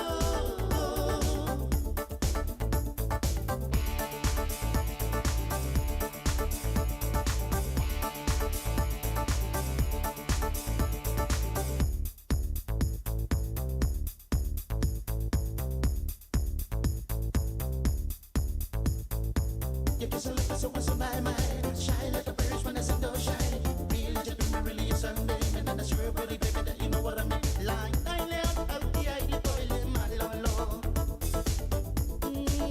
You kiss your lips so so my my shine like a bird when the sun don't shine. Real is a dream, really is Sunday, and I'm sure, pretty baby, that you know what I mean. Like nai le au tauti ai le poi le malolo.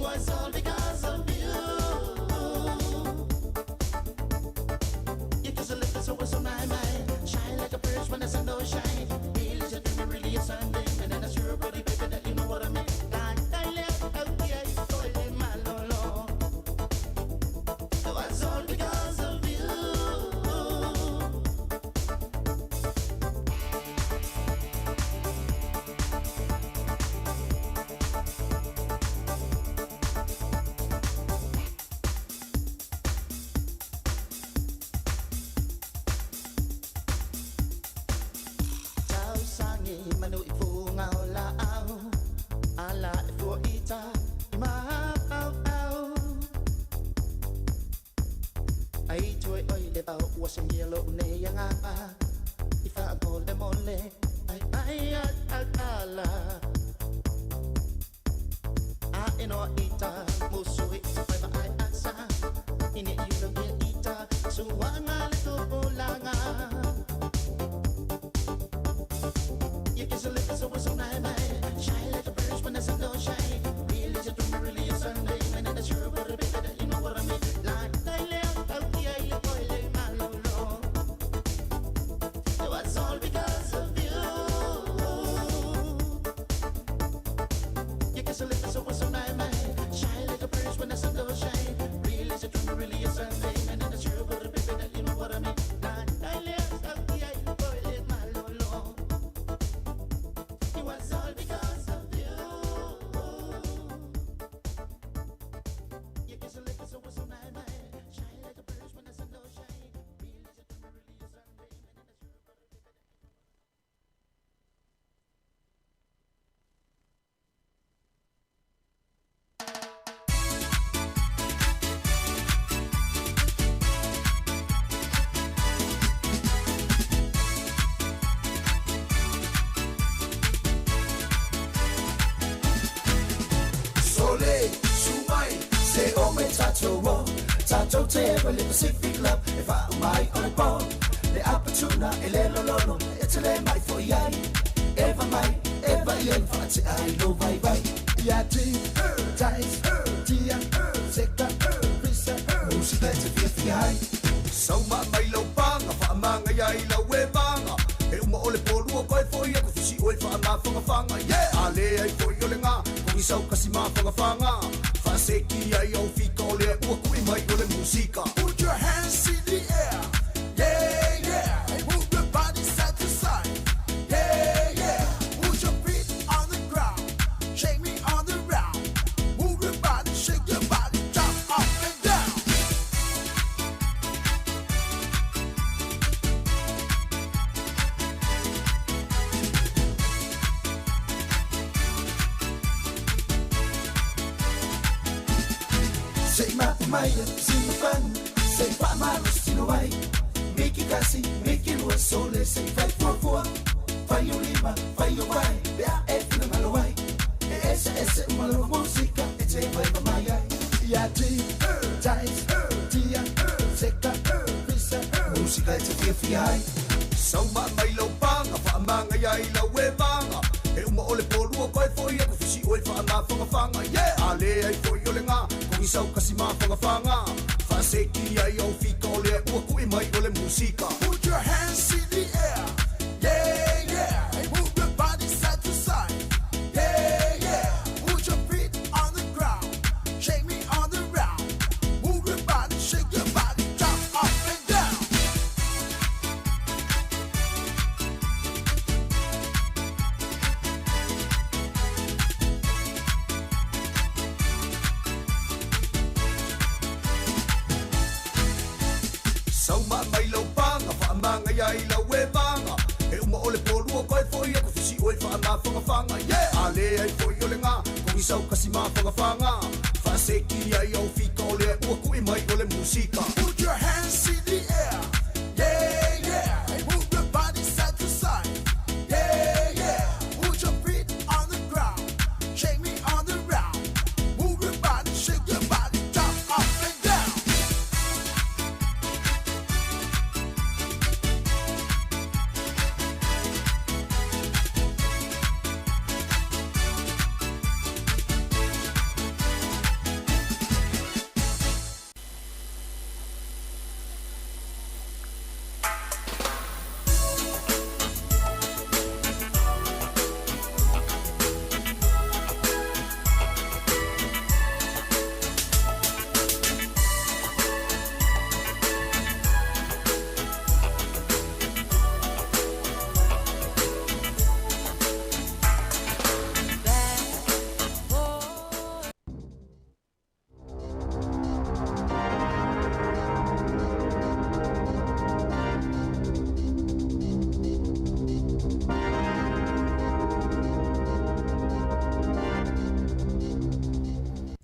Was all because of you. You kiss your lips so so my my shine like a bird when the sun don't shine. Real is a dream, really is Sunday, and I'm sure, pretty baby, that you know what I mean. Like nai le au tauti ai le poi le malolo. It was all because of you. Tausangi manu i funga o la au. Ala e fua ita i maau au. Ai toe oi le vau ua sengia lo nei angapa. I wha mole mole ai ai al al ala. A e noa ita musu i te whaiva ai asa. Ine i ulagia ita suanga le tupulaga. You kiss your lips so so my my shine like a bird when the sun don't shine. Real is a dream, really is Sunday, and I'm sure, but baby, that you know what I mean. Like nai le au tauti ai le poi le malolo. It was all because of you. Matou te eva i le Pacific Club e faauma ai o le po. Le apatuna e le lololo e te le mai foi ai. Eva mai, eva i ai faatea ai lou vaivai. Ia ti, tais, tia, seka, pisa, musika e te fiafia ai. Sauma mai lau paga, faamagaia ai lau evaga. E uma o le polua koe foi aku fisi oe faamafagafaga. Yeah! A leai foi o le ga, kogisau kasi mafagafaga. Faaseki ai au fika o lea ua kui mai o le musika. Put your hands in the air, yeah, yeah. And move your body side to side, yeah, yeah. Put your feet on the ground, shake me on the round. Move your body, shake your body, jump up and down. Se i mapu mai sina fanu, se i faamalosi tino ai. Miki kasi, miki lua, sole se i fai fuafua. Fai o lima, fai o vae, pe a e finagalo ai. E eseese uma lau musika e te vaeva mai ai. Ia ti, tais, tia, seka, pisa, musika e te fiafia ai. Sauma mai lau paga, faamagaia ai lau evaga. E uma o le polua koe foi aku fisi oe faamafagafaga. Yeah! A leai foi o le ga, kogisau kasi mafagafaga. Faaseki ai au fika o lea ua kui mai o le musika. Put your hands in the air, yeah, yeah. And move your body side to side, yeah, yeah. Put your feet on the ground, shake me on the round. Move your body, shake your body, jump up and down. Sauma mai lau paga, faamagaia ai lau evaga. E uma o le polua koe foi aku fisi oe faamafagafaga. Yeah! A leai foi o le ga, kogisau kasi mafagafaga. Faaseki ai au fika o lea ua kui mai o le musika. Put your hands in the air, yeah, yeah. And move your body side to side, yeah, yeah. Put your feet on the ground, shake me on the round. Move your body, shake your body, jump up and down.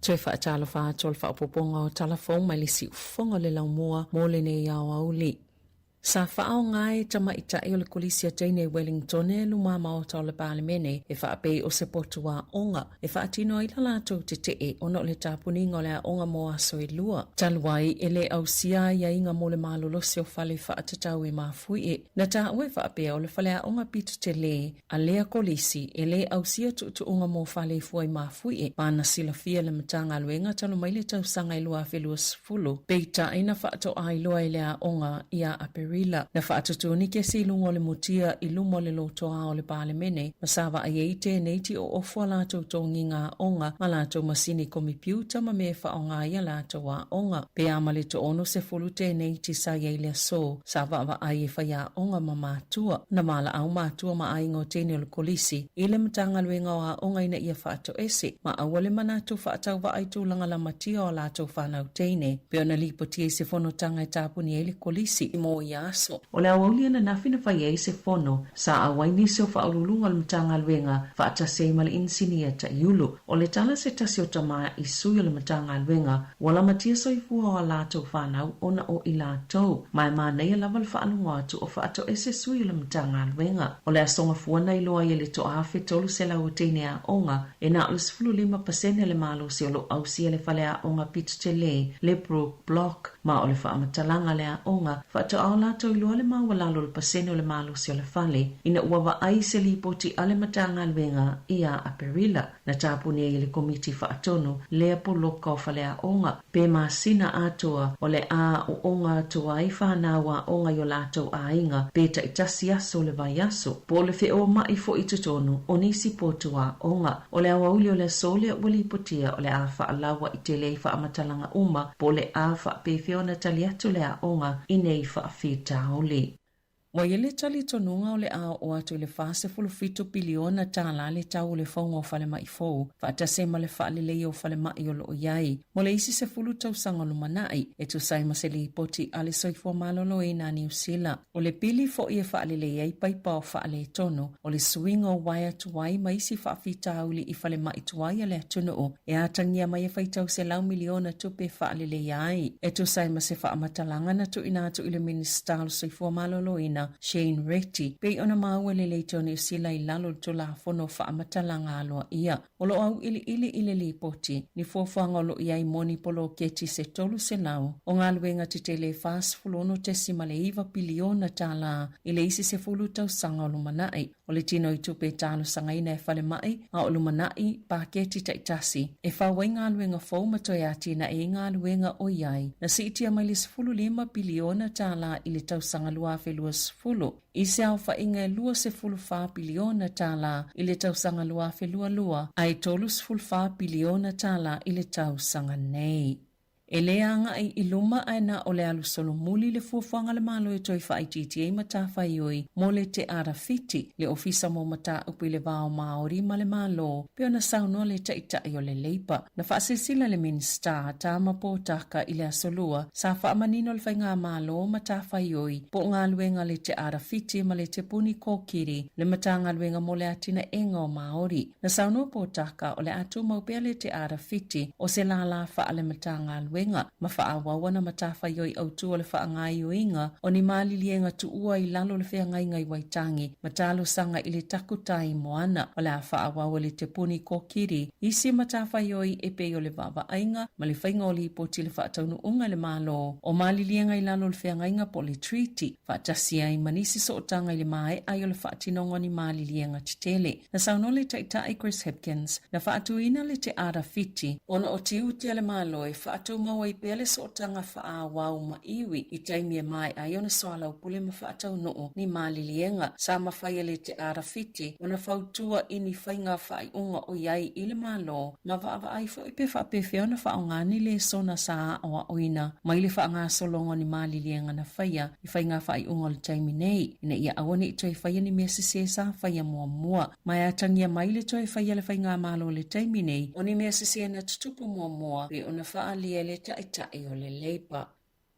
Toe faatalofa atu o le faaopoopoga o tala fou mai le siufofoga o le laumua mo lenei aoauli. Sa faaaoga e tamaitai o le Kolisi a Teine i Wellingtone luma maota o le Palemene e faapei o se potu aoga e faatino ai la latou tetee ona o le tapuniga o le aoga mo aso e lua. Talu ai e le ausia aiaiga mo le malolosi o fale faatatau e mafuie. Na taua e faapea o le faleaoga pito tele a lea Kolisi e le ausia tuutuuga mo fale i fua i Mafuie ma na silafia e le Matagaluega talu mai le tausaga e 2020, peitai na faatoa iloa e le aoga ia Aperila. Na faatutū ni kesi i luga o le mutia i luma o le lotoa o le Palemene ma sa vaai ai tēnei ti oofo a latou togiga aoga ma latou masini komipiuta ma mea e faaaoga ai a latou aoga. Pe a ma le toono sefulu tēnei ti sa i ai le aso sa vaavaai e faiaoga ma matua. Na valaau matua ma aiga o teine o le Kolisi i le Matagaluega o Aoga ina ia faatoese ma aua le manatu faatauvaa i tulaga lamatia o a latou fanau teine. Pei ona lipotia i se fonotaga e tapuni ai le Kolisi mo ia aso. O le aoauli ananafi na fai ai se fono, sa auai nisi o faauluuluga o le Matagaluega faatasi ai ma le Inisinia Taiulu. O le tala a se tasi o tama i sui o le Matagaluega, ua lamatia soifua o a latou fanau ona o i latou, ma e manaia lava le faalogo atu o faatoese sui o le Matagaluega. O le aso Gafua na iloa ai e le 1300 o teine aoga, e na o le 15% le malosi o lo o ausia le faleaoga pito tele, le Brooke Block, ma o le faamatalaga a le aoga, faatoa o latou iloa le maualalo o le pasene o le malosi o le fale, ina ua vaai se lipoti a le Matagaluega ia Aperila, na tapuni ai e le Komiti Faatonu lea poloka o faleaoga, pe masina atoa o le a aoaoga atu ai fanau aoga i o latou aiga pe taitasi aso o le vaiaso, po o le feomaʻi foi i totonu o nisi potu aoga. O le aoauli o le aso lea ua lipotia o le a faalauaʻi tele ai faamatalaga uma po o le a faapefea ona tali atu le aoga i nei faafitauli. Ua i ai le talitonuga o le a oo atu i le $47 piliona tālā le tau o le fauga o falemai fou, faatasi ai ma le faaleleia o falemai o lo o i ai mo le isi 10 tausaga o lumanai, e tusa ai ma se lipoti a le Soifua Maloloina a Niu Sila. O le pili foi e faalelei ai paipa o faaletonu, o le suiga o uaea tuai ma isi faafitauli i falemai tuai a le atunuu e atagia mai e faitau 100 miliona tupe e faaleleia ai. E tusa ai ma se faamatalaga na tuuina atu i le Minisita o le Soifua Maloloina, Shane Reti, pei ona maua e le Leitio Niu Sila i lalo o le Tulafono o Faamatalaga Aloaia. O lo o auiliili i le lipoti ni fuafuaga o lo o i ai mo ni poloketi se 300 o galuega tetele e $46.9 piliona tālā i le isi 10 tausaga o lumanai. O le tino i tupe e talosagaina e falemai a o lumanai paketi taitasi e fau ai galuega fou ma toe atinae ai galuega o i ai, na siitia mai le $15 piliona tālā i le tausaga 2020 i se aofaiga e $24 piliona tālā i le tausaga 2022 ae $34 piliona tālā i le tausaga nei. E le agai i luma ae na o le alu solomuli le fuafuaga a le Malo e toe faaitiiti ai matafaioi mo le Te Arawhiti, le Ofisa mo Mataupu i le Va o Māori ma le Malo, pei ona saunoa le Taitai o le Leipa. Na faasilasila le Minisita, Tama Potaka i le Aso Lua, sa faamanino le Faigamalo matafaioi po o galuega a le Te Arawhiti ma le Te Puni Kōkiri, le Matagaluega mo le Atinaega o Māori. Na saunoa Potaka o le a tumau pea le Te Arawhiti o se lālā faale-Matagaluega ma faaauau ana matafaioi autū o le faagaoioiga o ni maliliega tuua i lalo o le feagaiga i Waitangi ma talosaga i le takutai moana. O le a faaauau e le Te Puni Kōkiri isi matafaioi e pei o le vaavaaiga ma le faiga o lipoti i le faataunuuga e le Malo o maliliega i lalo o le feagaiga po o le Treaty faatasi ai ma nisi sootaga i le maea ai o le faatinoga o ni maliliega tetele. Na saunoa le Taitai Chris Hipkins, na faatuina le Te Arawhiti, ona o tiute a le Malo e faatumau ai pea le sootaga faaauau ma iwi i taimi e maea ai ona soalaupule ma faataunuu ni maliliega sa mafai e le Te Arawhiti ona fautua i ni faiga faaiuga o i ai i le Malo ma vaavaai foi pe faapefea ona faaaoga ni lesona sa aoaoina mai le faagasologa o ni maliliega na faia i faiga faaiuga o le taimi nei, ina ia aua ne i toe faia ni mea sesē sa faia muamua. Ma e atagia mai le toe faia le faigamalo o le taimi nei o ni mea sesē na tutupu muamua pei ona faaalia e le Taitai o le Labour.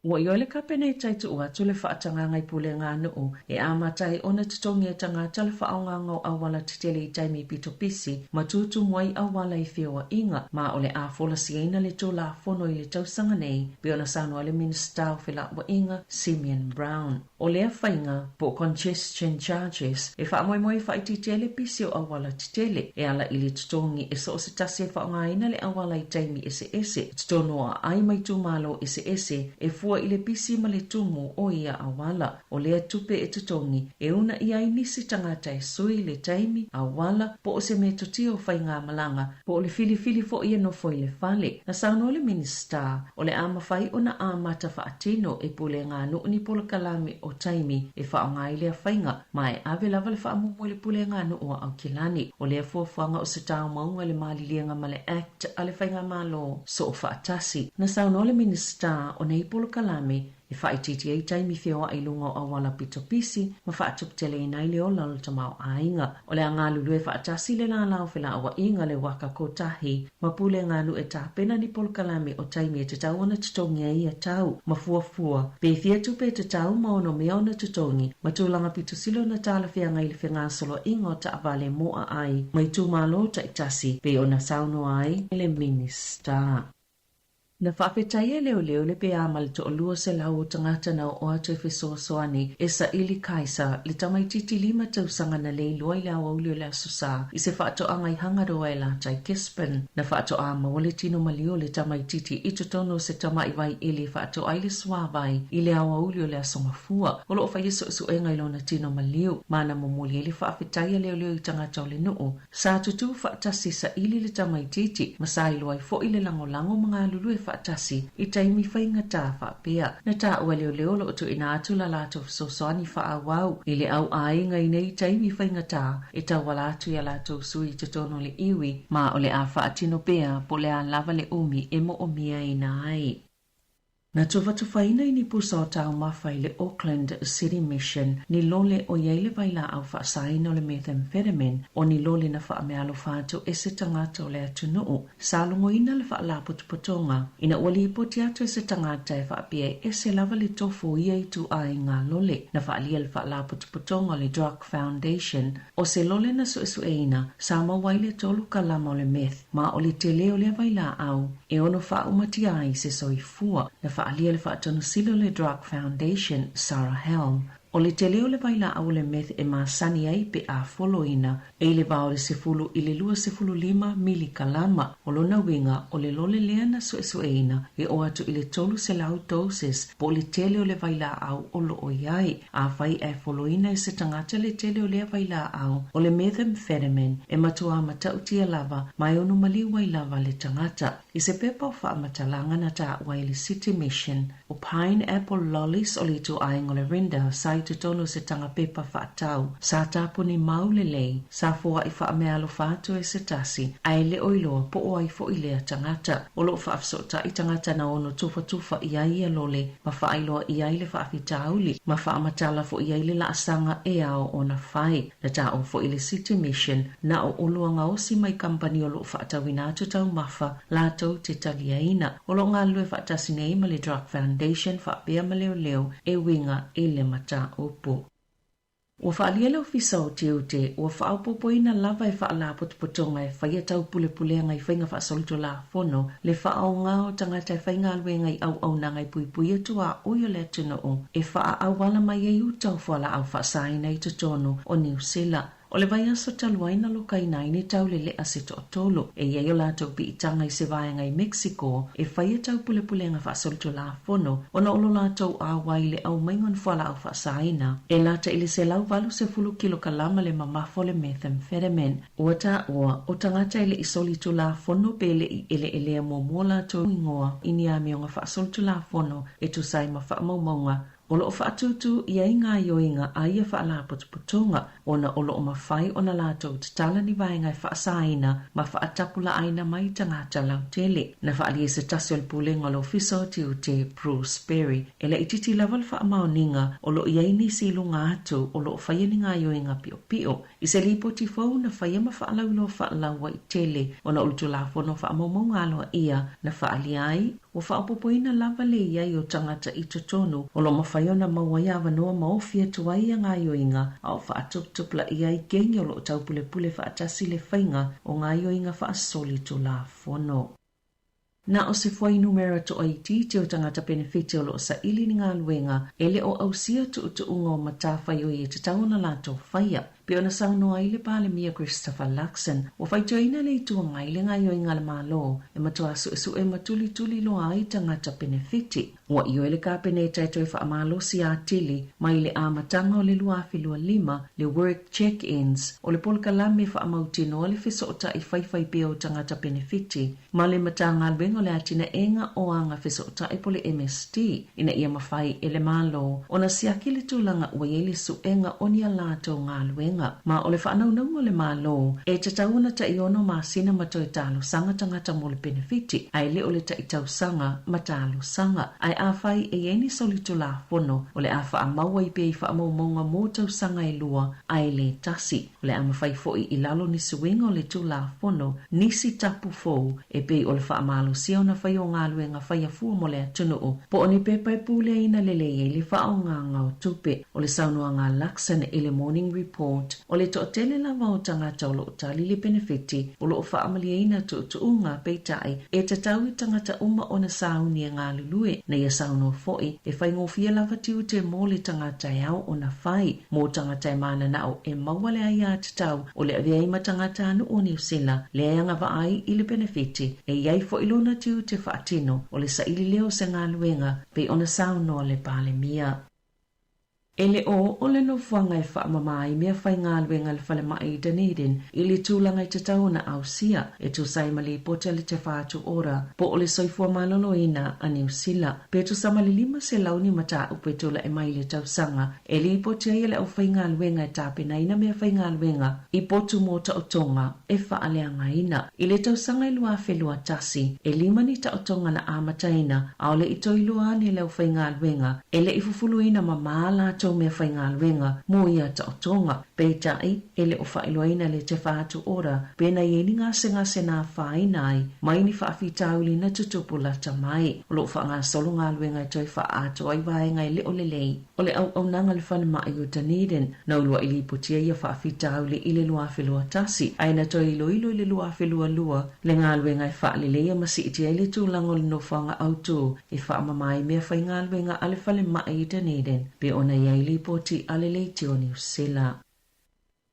Ua ioe le Kapeneta e tuu atu le faatagaga i pulega a nuu e amata ai ona totogi e tagata le faaaogaga o auala tetele i taimi pito pisi ma tutumu ai auala i feoaiga ma o le a folasiaina le Tulafono i le tausaga nei pei ona saunoa le Minisita o Felauaiga, Simeon Brown. O lea faiga, po o congestion charges, e faamoemoe e faaitiitia ai le pisi o auala tetele, e ala i le totogi e so o se tasi e faaaogaina le auala i taimi eseese, i totonu o aai ma itumalo eseese, e fua i le pisi ma le tumu o ia auala. O lea tupe e totogi, e unaia ai nisi tagata e sui le taimi, auala, po o se metotia o faigamalaga, Po o le filifili foi e nofo i le fale. Na saunoa le Minisita, o le a mafai ona amata faatino e pulega a nuu ni polokalame o taimi e faaaoga ai lea faiga, ma e ave lava le faamuamua i le pulega a nuu a Aukilani. O lea fuafuaga o se taumauga i le maliliega ma le Act a le Faigamalo Soofaatasi. Na saunoa le Minisita, o nei polokalame, e faaitiitia ai taimi feoai i luga o auala pitopisi ma faatuputeleina ai le ola o le tamaoaiga. O le a galulue faatasi le Lala o Felauaiga, le Waka Kotahi, ma Pulega Alu e tapena ni polokalame o taimi e tatau ona totogi ai ia tau ma fuafua pe fia tupe e tatau ma onomea ona totogi ma tulaga pito sili ona talafeagai i le fegasoloaiga o taavale mo aai ma itumalo taitasi pei ona saunoa ai le Minisita. Na faafetaia e leoleo le peā ma le toalua selau o tagata na oo atu e fesoasoani e saili Kaiser, le tamaitiiti lima tausaga na leiloa i le aoauli o le Aso Sa i se faatoaga i Hangaroa e lata i Gisborne. Na faatoa maua le tino maliu o le tamaitiiti i totonu o se tamai vai eli e faatoa ai le suāvai i le aoauli o le Aso Gafua. O lo o faia suesuega i lona tino maliu ma na momoli ai le faafetai a leoleo i tagata o le nuu. Sa tutū faatasi saili le tamaitiiti ma sa iloa ai foʻi le lagolago ma galulue faatasi i taimi faigata faapea. Na taua e leoleo o lo o tuuina atu la latou fesoasoani faaauau i le au aiga i nei taimi faigata e tauala atu i a latou sui i totonu o le iwi ma o le a faatino pea po o le a lava le umi e moomiaina ai. Na tufatufaina i ni pusa o taumafa i le Auckland City Mission ni lole o i ai le vailaau faasaina o le methamphetamine o ni lole na faameaalofa atu e se tagata o le atunuu. Sa logoina le faalapotopotoga ina ua lipoti atu e se tagata e faapea e ese lava le tofu o ia ituaiga lole. Na faaalia le faalapotopotoga o le Drug Foundation o se lole na suesueina sa maua ai le tolu kalama o le meth ma o le tele o lea vailaau e ono faaumatia ai se soifua. Na faaalia le faatonusili o le Drug Foundation, Sarah Helm, o le tele o le vailaau o le meth e masani ai pe a foloina e i le va o le 10 i le 25 milikalama. O lona uiga, o le lole lea na suesueina e oo atu i le 300 doses po o le tele o le vailaau o lo o i ai. Afai ae foloina e se tagata le tele o lea vailaau o le methamphetamine e matuā matautia lava ma e ono maliu ai lava le tagata. I se pepa o faamatalaga na taua ai le City Mission, o Pine Apple Lollies o le ituaiga o le Rinda sa i totonu o se taga pepa faatau, sa tapuni mau lelei, sa foai faameaalofa atu e se tasi, ae le o iloa po o ai foʻi lea tagata. O lo o faafesootai tagata na ono tufatufa i ai ia lole ma faailoa ʻia ai le faafitauli ma faamatala foʻi ai le laasaga e ao ona fai. Na taua foʻi le City Mission na o oloa gaosi mai kamupani o lo o faatauina atu taumafa latou te taliaina. O lo o galulue faatasi nei ma le Drug Foundation faapea ma leoleo e uiga i le mataupu. Ua faaalia le Ofisa o Tiute, ua faaopoopoina lava e faalapotopotoga e faia taupulepulega i faiga faasolitulafono le faaaoga o tagata e faigaluega i auaunaga e puipuia tuaoi o le atunuu e faaauala mai ai uta o fualaau faasaina i totonu o Niu Sila. O le vaiaso talu ai na lokaina ai ni taulele'a se toatolu e i ai o latou piitaga i se vaega i Mexico e faia taupulepulega faasolitulafono ona o lo latou auai i le aumaiga o ni fualaau faasaina e lata i le 180 kilokalama le mamafa o le methamphetamine. Ua taua, o tagata e le i solitulafono pe le i eleelea muamua latou igoa i ni amioga faasolitulafono e tusa ai ma faamaumauga O lo o faatūtū i ai gaoioiga a ia faalapotopotoga ona o lo o mafai ona latou tatala ni vaega e faasaina ma faatapulaaina mai tagata lautele. Na faaalia se tasi o le Pulega o le Ofisa o Tiute, Bruce Berry, e laitiiti lava le faamaoniga o lo o i ai nisi i luga atu o lo o faia ni gaoioiga piopio I se lipoti fou na faia ma faalauiloa faalauaitele ona o le Tulafono Faamaumauga Aloaia na faaalia ai, ua faaopoopoina lava le i ai o tagata i totonu o lo o mafai ona maua ai avanoa ma ofi atu ai ia gaoioiga a o faatuputupulaia ai kegi o lo o taupulepule faatasi le faiga o gaoioiga faasolitulafono. Na o se fuainumera toaitiiti o tagata penefiti o lo o saili ni galuega e le o ausia tuutuuga o matafaioi e tatau ona latou faia. Pei ona saunoa ai le Palemia Christopher Luxon, ua faitioina le Itu Agai le gaoioiga a le Malo e matuā suesue ma tulituli loa ai tagata penefiti. Ua ioe le Kapeneta e toe faamalosi atili mai le amataga o le 2025 le Work Check-ins o le polokalame e faamautinoa le fesootai faifai pea o tagata penefiti ma le Matagaluega o le Atinaega o Aga Fesootai po o le MSD ina ia mafai e le Malo ona siaki le tulaga ua i ai le suega o ni a latou galuega. galuega. Ma o le faanaunauga o le Malo, e tatau ona tai-ono masina ma toe talosaga tagata mo le penefiti, ae le o le tai-tausaga ma talosaga. Ae afai e i ai ni solitulafono, o le a faamau ai pea i faamaumauga mo tausaga e lua, ae le tasi. O le a mafai foi i lalo ni suiga o le Tulafono nisi tapu fou e pei o le faamalosia ona fai o galuega faia fua mo le atunuu po o ni pepa e puleaina lelei ai le faaaogaga o tupe. O le saunoaga a Luxon i le Morning Report, o le toatele lava o tagata o lo o tali le penefiti o lo o faamalieina tuutuuga, peitai, e tatau i tagata uma ona sauni e galulue, na ia saunoa foi, e faigofie lava tiute mo le tagata e ao ona fai. Mo tagata e mananao e maua le aiatatau o le avea ai ma tagatanuu o Niu Sila, lea e agavaa ai i le penefiti, e i ai foi lona tiute faatino o le saili lea o se galuega, pei ona saunoa le Palemia. E le o oo le nofoaga e faamama ai meafaigaluega a le falemai i Dunedin i le tulaga e tatau ona ausia, e tusa ai ma lipoti a le Te Whatu Ora po o le Soifua Maloloina a Niu Sila, pe tusa ma le 500 ni mataupu e tulai mai i le tausaga E lipoti ai e le aufaigaluega e tapenaina meafaigaluega i potu mō taotoga e faaleagaina. I le tausaga e 2021, e lima ni taotoga na amataina, ʻaʻole i toe iloa ane le aufaigaluega e le i fufuluina mamā latou meafaigaluega mo ia taotoga. Peitai, e le o faailoaina le Te Whatu Ora pēnā i ai ni gasegase na afaina ai mai ni faafitauli na tutupu lata mai. O lo o faagasolo galuega e toe faaatoa ai vaega e le o lelei o le auaunaga a le falemai o Dunedin. Na uluai lipotia ia faafitauli i le 2021, ae na toe iloilo i le 2022 le galuega e faaleleia ma siitia ai le tulaga o le nofoaga autū e faamama ai meafaigaluega a le falemai i Dunedin, pei ona i ai lipoti a le Leitio Niu Sila.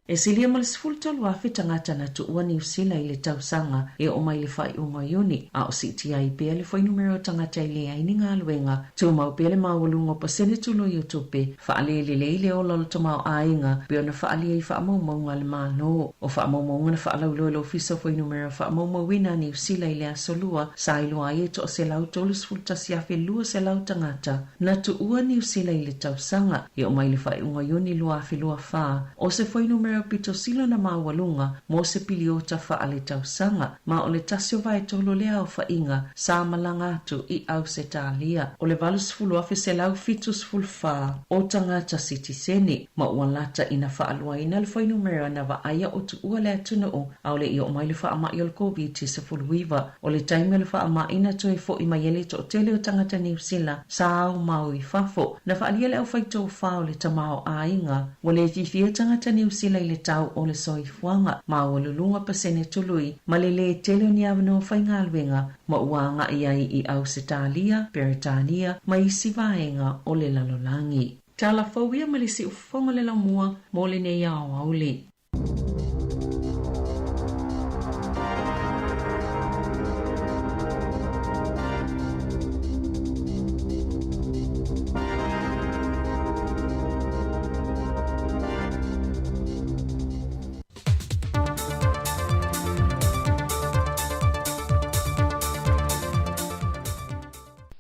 E silia ma le 13,000 tagata na tuua Niu Sila i le tausaga e oo mai i le faaiuga o Iuni, a o siitia ai pea le fuainumera o tagata e leai ni galuega. Tumau pea le maualuga o pasene tului o tupe, faalelelei le ola o le tamaoaiga pei ona faaalia i faamaumauga a le Malo. O faamaumauga na faalauiloa e le Ofisa o Fuainumera Faamaumauina a Niu Sila i le Aso Lua, sa iloa ai e toa 131,200 tagata na tuua Niu Sila i le tausaga e oo mai i le faaiuga o Iuni 2024, o se fuainumera pito sili ona maualuga mo se piliota faaletausaga, ma o le tasi o vaetolu o le aofaiga sa malaga atu i Ausetalia. O le 80,174 o tagata sitiseni, ma ua lata ina faaluaina le fuainumera na vaaia o tuua le atunuu ʻaʻole i oo mai le faamai o le Koviti-19. O le taimi o le faamai na toe foʻi mai ai le toatele o tagata Niu Sila sa aumau i fafo. Na faaalia le aufaitofā o le tamaoaiga ua le fiafia tagata Niu Sila i le tau o le soifuaga, maualuluga pasene tului, ma le lē tele o ni avanoa faigaluega ma ua agai ai i Ausetalia, Peretania ma isi vaega o le lalolagi. Tala fou ia ma le siufofoga o le laumua mo lenei aoauli.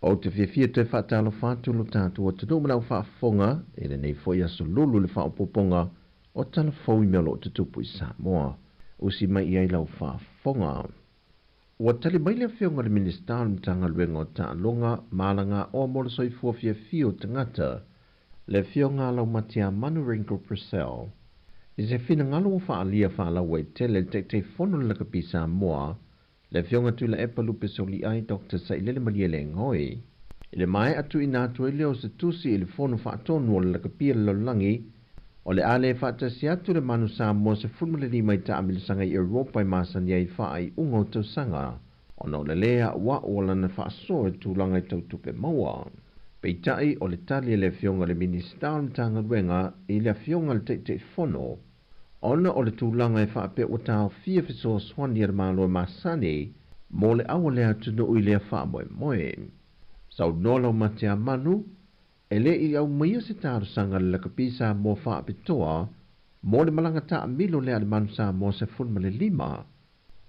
Ou te fiafia toe faatalofa atu lo tatou atunuu ma lau faafofoga i lenei foi aso lulu i le faaopoopoga o tala fou i mea o lo o tutupu i Samoa. Usi mai i ai lau faafofoga. Ua tali mai le Afioga i le Minisita o le Matagaluega o Taaloga ma Alagaoa mo le Soifua Fiafia o Tagata, le Afioga a Laumatiamanu Ringo Purcell, i se finagalo ua faaalia faalauaitele e le Taitaifono o le Lakapi Samoa, le Afioga Tuilaepa Lupe Soliai Doctor Sailele Malielegaoi. I le maea tuuina atu ai lea o se tusi i le Fono Faatonu o le Lakapi a le Lalolagi, o le a le faatasi atu le Manu Samoa 15 i taamilosaga i Europa e masani ai i faaiuga o tausaga, ona o le lē a'ua'u o lana faasoa i tulaga i tau tupe maua. Peitai, o le tali a le Afioga i le Minisita o le Matagaluega i le Afioga i le Taitaifono, Ona o le tulaga e faapea ua taofia fesoasoani a le Malo e masani mo le aua lea atunuu i lea faamoemoe. Saunoa Laumateamanu, e le i aumaia se talosaga a le Lakapi Samoa faapitoa mo le malaga taamilo lea a le Manu Samoa 15.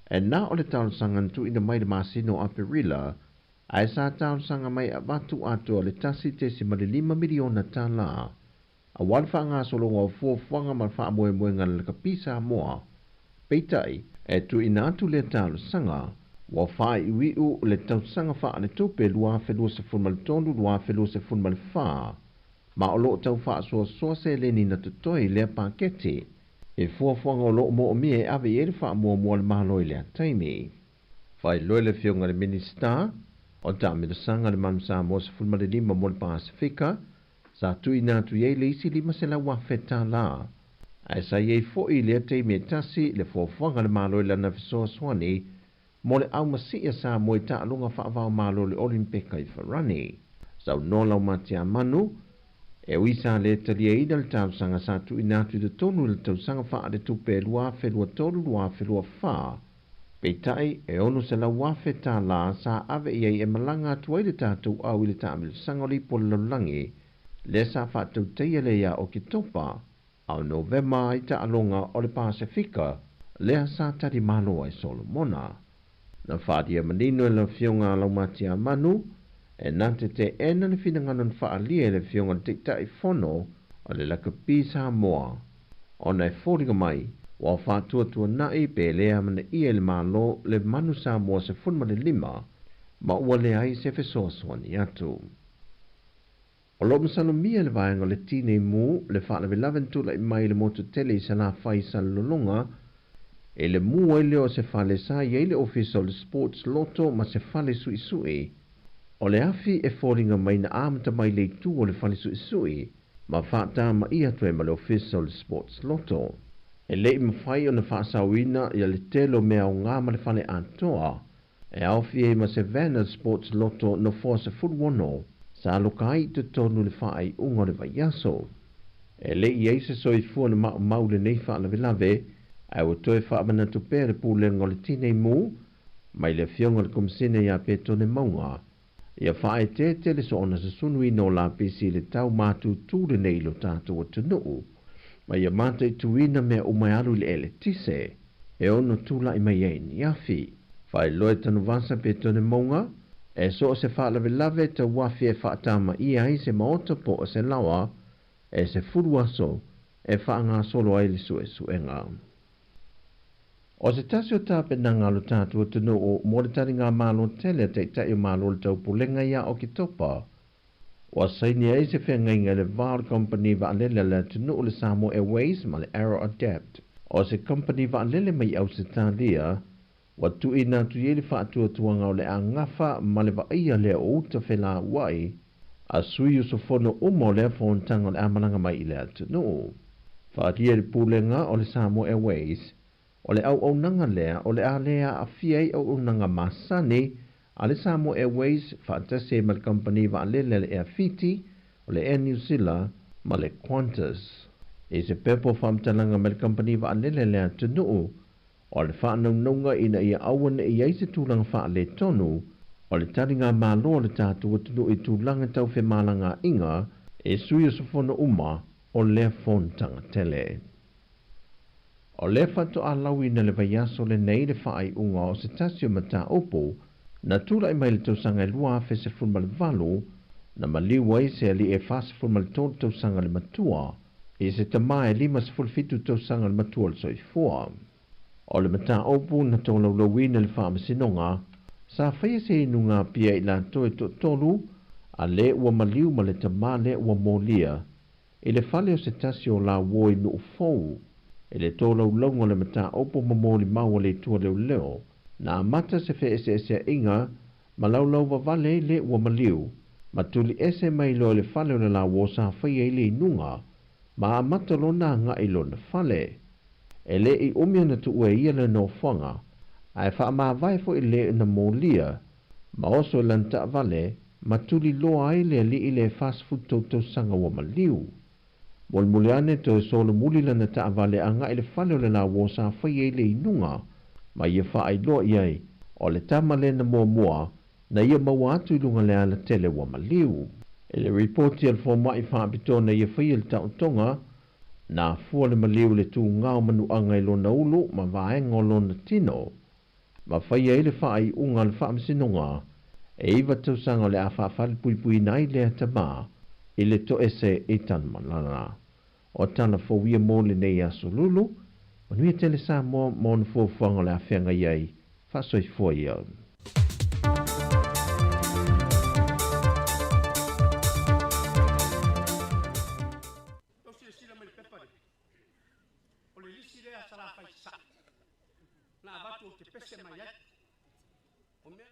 E na o le talosaga na tuuina mai i le masina o Aperila, ae sa talosaga mai e avatu atoa le $1.5 miliona. aua le faagasologa o fuafuaga ma le faamoemoega a le Lakapi Samoa. Peitai, e tuuina atu lea talosaga, ua faaiuiu le tausaga faaletupe 2023/2024, ma o lo o tau faasoasoa seleni na totoe i lea paketi, i fuafuaga o lo o moomia e ave i ai le faamuamua a le Malo i lea taimi. Faailoa e le Afioga i le Minisita o Taamilosaga le Manu Samoa 15 mo le Pasefika, sa tuuina atu i ai le isi $500,000, ae sa i ai foi i lea taimi e tasi le fuafuaga a le Malo i lana fesoasoani mo le aumasii a Samoa i taaloga faava-o-Malo o le Olimpeka i Farani. Saunoa Laumatia-Manu, e ui sa le taliaina le talosaga sa tuuina atu i totonu i le tausaga faaletupe 2023/2024, peitai e $600,000 sa ave i ai e malaga atu ai le tatou au i le taamilosaga o le Ipu o le Lalolagi lea sa faatautaia lea ia Oketopa a o Novema i taaloga o le Pasefika lea sa tali malo ai Solomona. Na faalia manino e le Afioga a Laumatia-Manu e na te teena le finagalo na faaalia e le Afioga i le Taitaifono o le Lakapi Samoa ona e foliga mai ua faatuatuanai pe le amanaia e le Malo le Manu Samoa 15 ma ua leai se fesoasoani atu. O lo o masalomia e le vaega o le Tinei Mu le faalavelave na tulai mai i le motu tele i Salafai i Salelologa, i le mu ai lea o se fale sa i ai le ofisa o le Sports Lotto ma se fale suisui. O le afi e foliga mai na amata mai le itu o le fale suisui ma faatamaia atu ai ma le ofisa o le Sports Lotto. E le i mafai ona faasaoina ia le tele o mea aoga ma le fale atoa E aofia ai ma se Vanna Sports Lotto nofoa 16 sa aloka ai i totonu i le faaiuga o le vaiaso. E le i ai se soifua na maumau i lenei faalavelave, ae ua toe faamanatu pea le Pulega o le Tinei Mu mai le Afioga i le Komesina ia Petone Mauga ia faaeteete le soona susunuina o lapisi i le tau matutu lenei i lo tatou atunuu ma ia mataituina mea uma e alu i le eletise e ono tulai mai ai ni afi. Faailoa e Tanuvasa Petone Mauga, e so o se faalavelave e tauafi e faatamaia ai se maota po o se laoa e 10 aso e faagasolo ai le suesuega. O se tasi o tapenaga a lo tatou atunuu mo le taligamalo tele a Taitai o Malo o le Taupulega ia Oketopa, ua saini ai se feagaiga i le va o le kamupani vaalele a le atunuu le Samoa Airways ma le Aero Adapt. O se kamupani vaalele mai Ausetalia, ua tuuina atu i ai le faatuatuaga o le a gafa ma le vaaia lea o uta felauai a sui usufono uma o lea fonotaga o le a malaga mai i le atunuu. Faaalia i le Pulega o le Samoa Airways, o le auaunaga lea o le a le aafia ai auaunaga masani a le Samoa Airways faatasi ai ma le kamupani vaalele a le Air Fiti, o le Air New Zeala ma le Qantas. I se pepa o faamatalaga mai le kamupani vaalele a le atunuu, o le faanaunauga ina ia aua ne i ai se tulaga faaletonu o le taligamalo a le tatou atunuu i tulaga tau femalagaaiga e sui usufono uma o lea fonotaga tele. O lea faatoa lauina le vaiaso lenei le faaiuga o se tasi o mataupu na tulai mai i le tausaga e 2018 na maliu ai se alii e 43 tausaga le matua i se tama e 57 tausaga le matua o le soifua. O le mataupu na tolaulauina e le Faamasinoga, sa faia se inuga pia i latou e toatolu a le ua maliu ma le tama lea ua molia i le fale o se tasi o lauo i Nuufou. I le tolaulauga o le mataupu ma molimau a le Itu a Leoleo, na amata se feeseeseaiga ma laulau vavale ai le ua maliu, ma tuli ese mai loa i le fale o le lauo sa faia ai le inuga, ma amata lona agai i lona fale. E le i umi ona tuua e ia le nofoaga, ae faamavae foi le na molia, ma oso i lana taavale, ma tuli loa ai le alii le 43 tausaga ua maliu. Mulimuli ane toe solomuli lana taavale agai i le fale o le lauo sa faia ai le inuga, ma ia faailoa i ai, o le tama lena muamua na ia maua atu i luga le alatele ua maliu. I le ripoti a le fomai faapitoa na ia faia le taotoga, na afua le maliu i le tugao manuaga i lona ulu ma vaega o lona tino, ma faia ai le faaiuga a le Faamasinoga e iva tausaga o le a faafalepuipuiina ai lea tama i le toese i Tanumalala. O tala fou ia mo lenei aso lulu. Manuia tele Samoa ma ona fuafuaga o le a feagai ai. Faasoifua ia. Tou silasila mai i le pepa lea, o le lisi lea a Salafai Sasae na avatu ou te pese mai ai. O mea.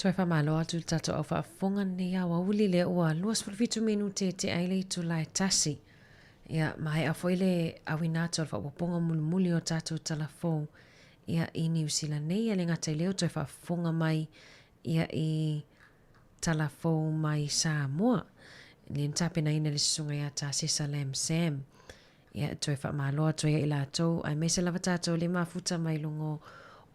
Toe faamalo atu i le tatou au faafofoga lenei aoauli lea ua 27 minute e tea ai le itula e tasi. Ia, maea foi le auina atu o le faaopoopoga mulimuli o tatou tala fou ia, i Niu Sila nei, e le gata i lea o toe faafofoga mai ia, i tala fou mai Samoa. Lea na tapenaina e le susuga ia Tasesa Lam Sam. Ia, e toe faamalo atu ai ia i latou, aemaise lava tatou le mafuta mai luga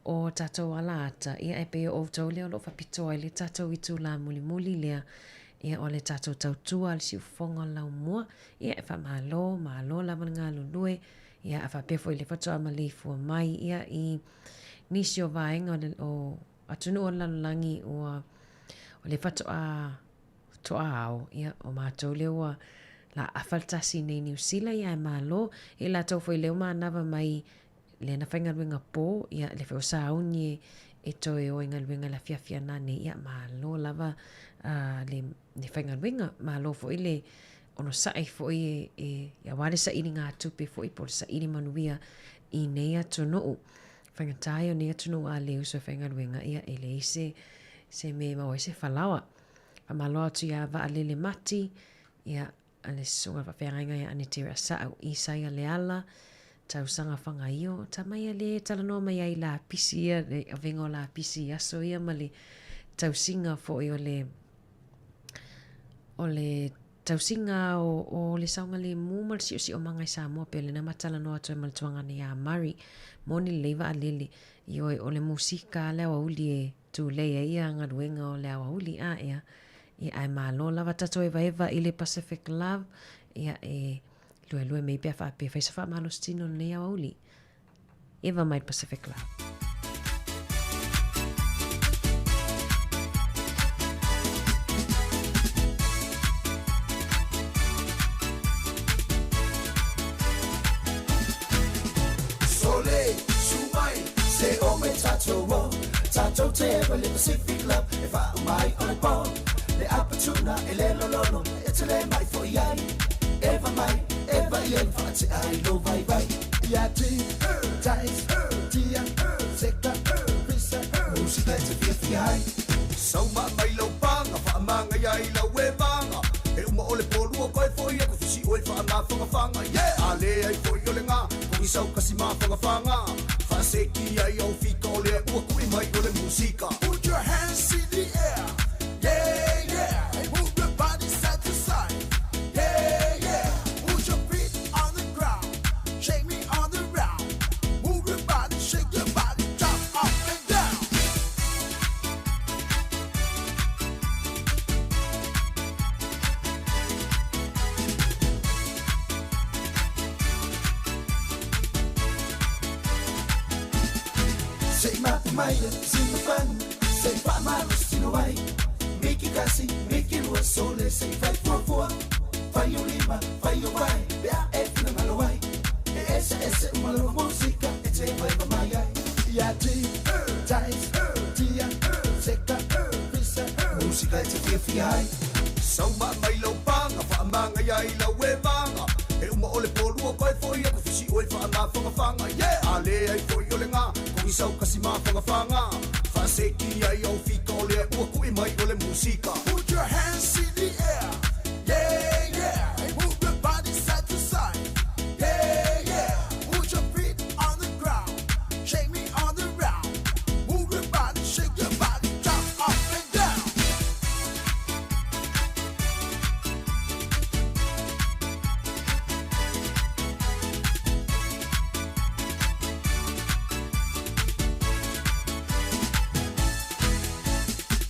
o tatou alaata, ia e pei o outou lea o lo o faapitoa ai le tatou itula mulimuli lea, ia o le tatou tautua a le siufofoga o le laumua, ia e faamalo, malo lava le galulue, ia a faapea foi le faatoa maleifua mai, ia i nisi o vaega o le, o atunuu o le lalolagi ua, o le faatoa toa ao, ia, o matou lea ua laafa le tasi nei Niu Sila, ia ae malo. I latou foi lea ua manava mai lea na faigaluega po, ia, lea foi ua sauni e, e toe o i galuega i le afiafi ana nei, ia, malo lava uh, le, le faigaluega, malo foi le onosai foi e, e, aua le sailiga tupe foi po o le saili manuia i nei atunuu. Faigata ia o nei atunuu a le uso e faigaluega, ia, e leai se, se mea e maua ai se falaoa. Faamalo atu iā Vaalele Mati, ia, a le Susuga Faafeagaiga ia Anetera Sa'u, Isaia Leala, Tausaga Fagaio, tama ia le talanoa mai ai i lapisi ia, le avega o lapisi i aso ia ma le tausiga foi o le, o le tausiga o, o le saogalemu ma le siosiomaga i Samoa pei o lena ma talanoa atu ai ma le tuagana iā Murray. Moni lelei Vaalele, ioe, o le musika a le aoauli e Tulei ai ia galuega o le aoauli a ea ia ae malo lava tatou evaeva i le Pacific Love ia e luelue mei pea faapea fai sa faamalositino lenei aoauli eva mai le Pacific Love. Sole, su mai, se o mai tatou o Tatou te ewa le Pacific Love E whaau mai o le pō Le apatuna e le lololo E te le mai fo i ai Ewa mai, ewa i ai Whaate ai lo vai vai Ia ti, tais, tia, seka, pisa Musika e te fia fia ai Sauma mai lau panga, whaamanga ia i lau e vanga E uma o le pōlua koe foi aku fisi oe whaamawhangawhanga Yeah! A le ai foi o le ngā, kogi sau kasi mawhangawhanga Whaaseki ai au fika o lea ua kui mai o le musika Put your hands in the air, yeah, yeah Move your body side to side, yeah, yeah Put your feet on the ground, shake me on the round Move your body, shake your body, jump up and down Se i mapu mai e sina fanu Se i faamalositino ai Miki kasi, miki lua sole Se i fai fuafua Fai o lima, fai o vae Pe a e finagalo ai E eseese uma lava musika E te evaeva mai ai Ia ti, tais, tia, seka, pisa Musika e te fiafia ai Sauma mai lau panga, whaamanga ia i lau e vanga E uma o le pōlua koe foi aku fisi oe whaamawhangawhanga Yeah! A le ai foi o le ngā, kogi sau kasi mawhangawhanga Whaaseki ai au fika o lea ua kui mai o le musika Put your hands in the air, yeah, yeah Move your body side to side, yeah, yeah Put your feet on the ground, shake me on the round Move your body, shake your body, jump up and down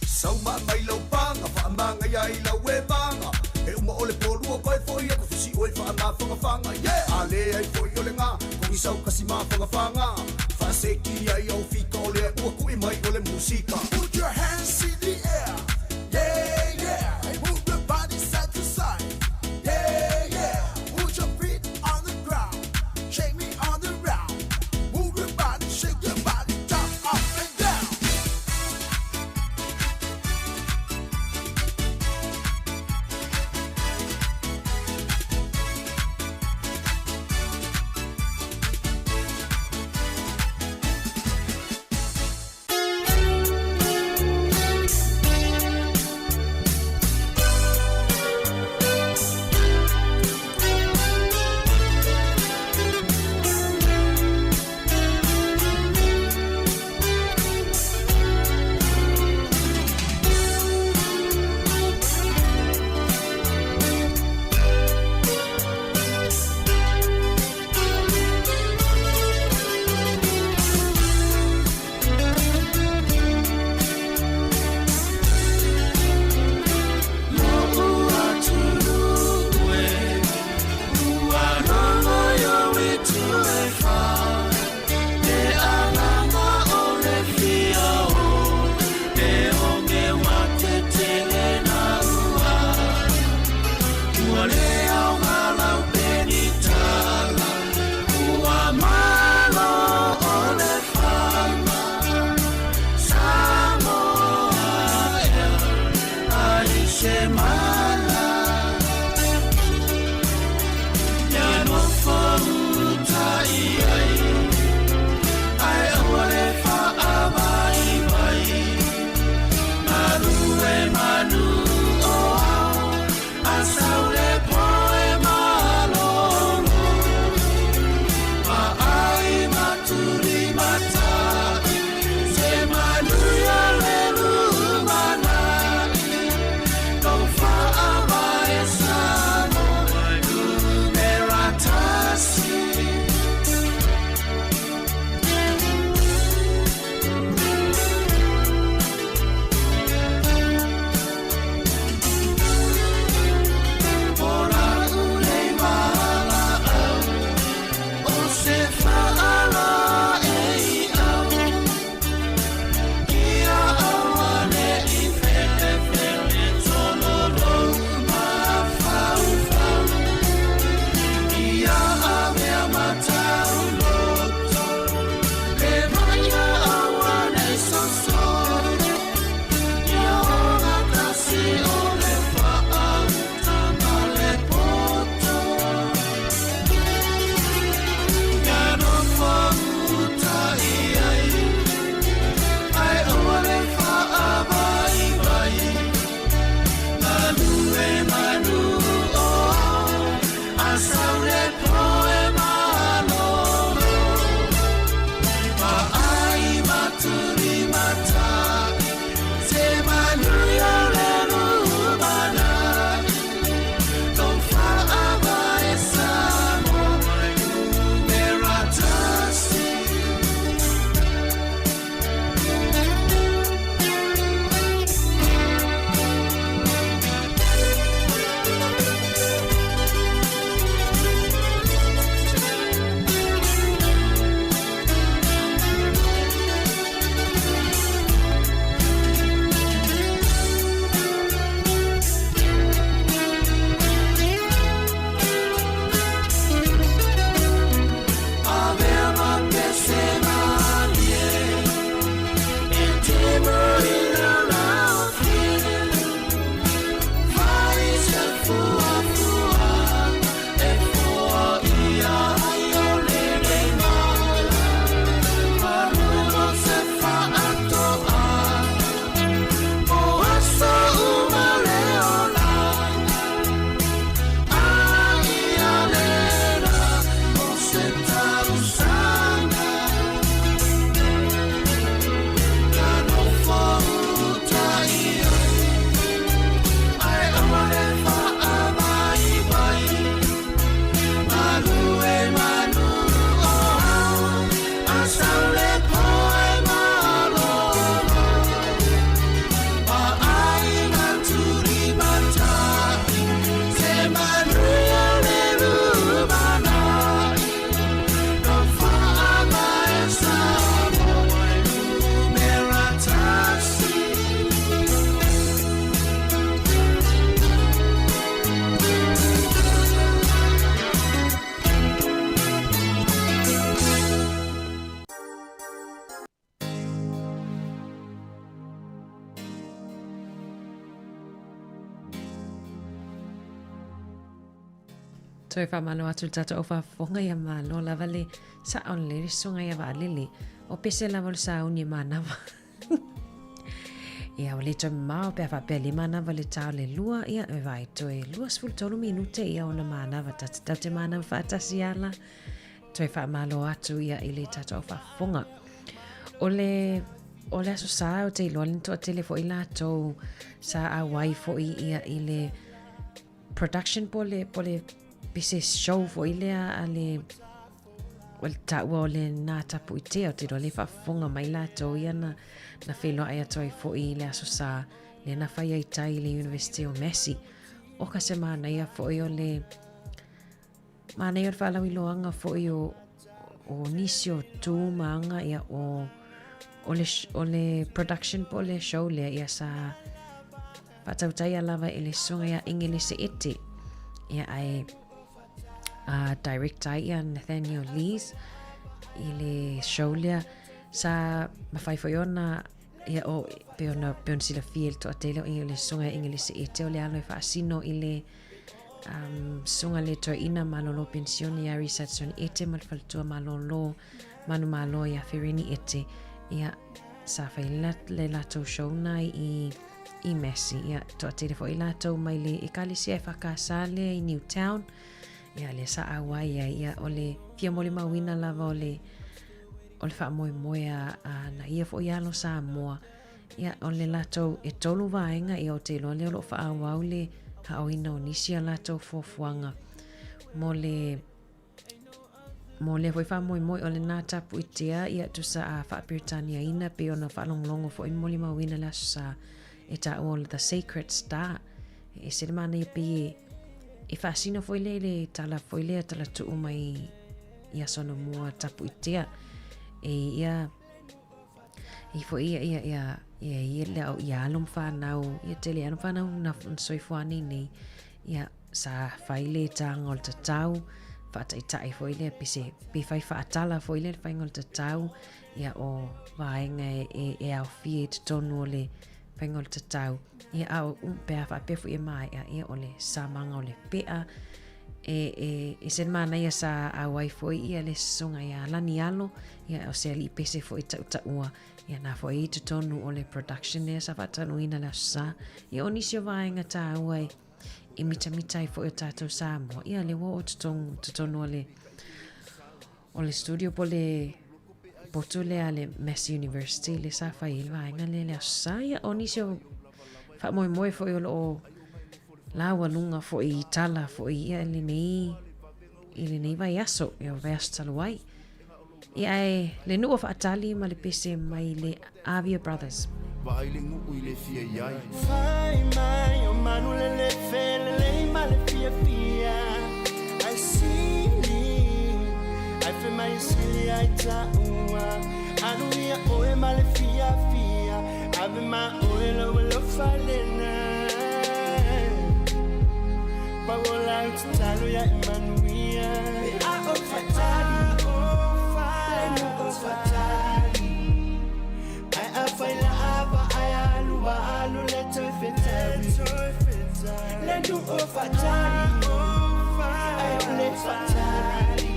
Sauma mai lau panga, whaamanga ia i lau e vanga E uma o le pōlua koe foi aku fisi oe whaamawhangawhanga Yeah! A le ai foi o le ngā, kogi sau kasi mawhangawhanga Whaaseki ai au fika o lea ua kui mai o le musika Put your hands in the air, yeah, yeah Move your body side to side, yeah, yeah Put your feet on the ground, shake me on the round Move your body, shake your body, jump up and down mala Ia nofo uta i ai Ae aua le faavaivai Malu e manu o ao A sau le po e malolo Ma ai maturi matai Se manuia le lumanai Tou faavae Samoa Numera tasi. O la'u nei valaau, o se faalāʻeiau, ia auaneʻi felefele tololou mafaufau, ia avea matauloto, le maia auanei soso, ia ogatasi o le faauta ma le poto. Ia nofo uta i ai, ae aua le faavaivai. Malu e manu o ao, a sau le po e malolo. Ma ai maturi matai, se manuia le lumanai. Tou faavae Samoa, numera tasi. Avea ma pese malie, e temo i laulaofie. Fai se fuafuaga e foaia ai o lenei mala. Malulo se faatoaga mo aso uma le olaga. A ia lena o se tausaga. Ia nofo uta i ai, ae aua le faavaivai. Malu e manu o ao, a sau le po e malolo. Ma ai maturi matai, se manuia le lumanai. Tou faavae Samoa, numera tasi. Toe faamalo atu i le tatou faafofoga ia malo lava le sao lelei le susuga ia Vaalele. O pese lava o le sauni e manava. Ia, ua le toe mamao pe a faapea le manava le tā o le lua, ia, e vaai toe 23 minute ia ona manava ta te tatou te manava faatasi ala. Toe faamalo atu ia i le tatou faafofoga. O le o le aso sa o te iloa le toatele foi latou sa auai foi ia i le production po le, po le pese show foi lea a le o le taua o le nā tapu i tea o te iloa le faafofoga mai latou ia na, na feiloai atu ai foi i le aso sa lea na fai ai tai i le University o Massey. O ka se manaia foi o le Manaia o le faalauiloaga foi o, o nisi o tu ma aga ia o, o, le, o le production po o le show lea ia sa faatautaia lava e le susuga ia Ingelese Ete ia ae direct ai ia Nathaniel Lees i le show lea sa mafai foi ona ia o pei ona pei ona silafia e le toatele o ia le susuga ia Engelese Ete o le alo e faasino i le um, susuga le toeaina malolo penisione ia Richardson Ete ma le faletua malolo manumalo ia Fereni Ete. Ia, sa fai le, le latou show na i i Massey. Ia, toatele foi latou mai le ekalesia e whakasa lea i Newtown. Ia, lea sa auai ai. Ia, o le fia molimauina lava o le o le faamoemoe a, a na ia foi alo Samoa. Ia, o le latou e tolu vaega, ia o te iloa lea o lo o faaauau le haoina o nisi a latou fuafuaga mo le mo lea foi faamoemoe o lenā tapuitea ia tusa a faaperetaniaina pei ona faalogologo foi ma molimauina le Aso Sa e taua o le The Sacred Star. E ese le manaia pei e, e faasino foi lea i le tala foi lea talatuu mai i aso anamua tapuitea e ia i foi ia ia ia ia ia le au ia alo ma whanau ia tele alo ma whanau na soifua nei nei ia sa fai le tānga o le tatau whaataitai foi lea pe se pe fai whaatala foi lea le whainga o le tatau ia o vaenga e, e, e aofia i totonu o le whainga o le tatau ia a o pe a whaapea foi e maea ia o le samanga o le pea e, e, e se manaia sa auai foi ia le susuga ia Lani Alo ia o se alii pese foi tautaua ia nā foi i totonu o le production lea sa faataunuuina le aso sa ia o nisi o vaega tāua e e mitamita ai foi o tātou Samoa ia le ua o totonu, totonu o le o le studio po le potu lea le Massey University le sa fai ai le vaega lea le aso sa ia o nisi o faamoemoe foi o loo laualuga foi i tala foi ia i lenei i lenei vaiaso ia o vaiaso talu ai ia ae le nuu o faatali ma le pese mai le Avia Brothers. Vaai le nuu i le fia i ai. Fai mai o manu lelefe lelei ma le fiafia Ai sili ai fe mai e sili ai taua Alu ia oe ma le fiafia Ave ma oe lau alofa lena Pau o lau tatalo ia e manuia Pe a o fatali Le nuu o fatali Ai a fai la ava ai alu a alu le toe fetawi Le nuu o fatali Ai o le fatali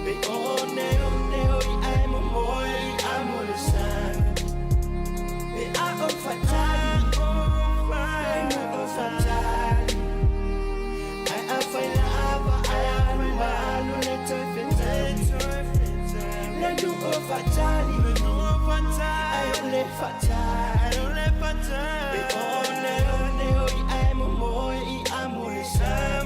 Pe o ne o ne o i ai mo moe i a mo le sami Pe a o fatali Le nuu o fatali Ai a fai la ava ai alu a alu le toe fetawi Le nuu o fatali Ai o le fatali Pe o ne o ne o i ai mo moe i a mo le sami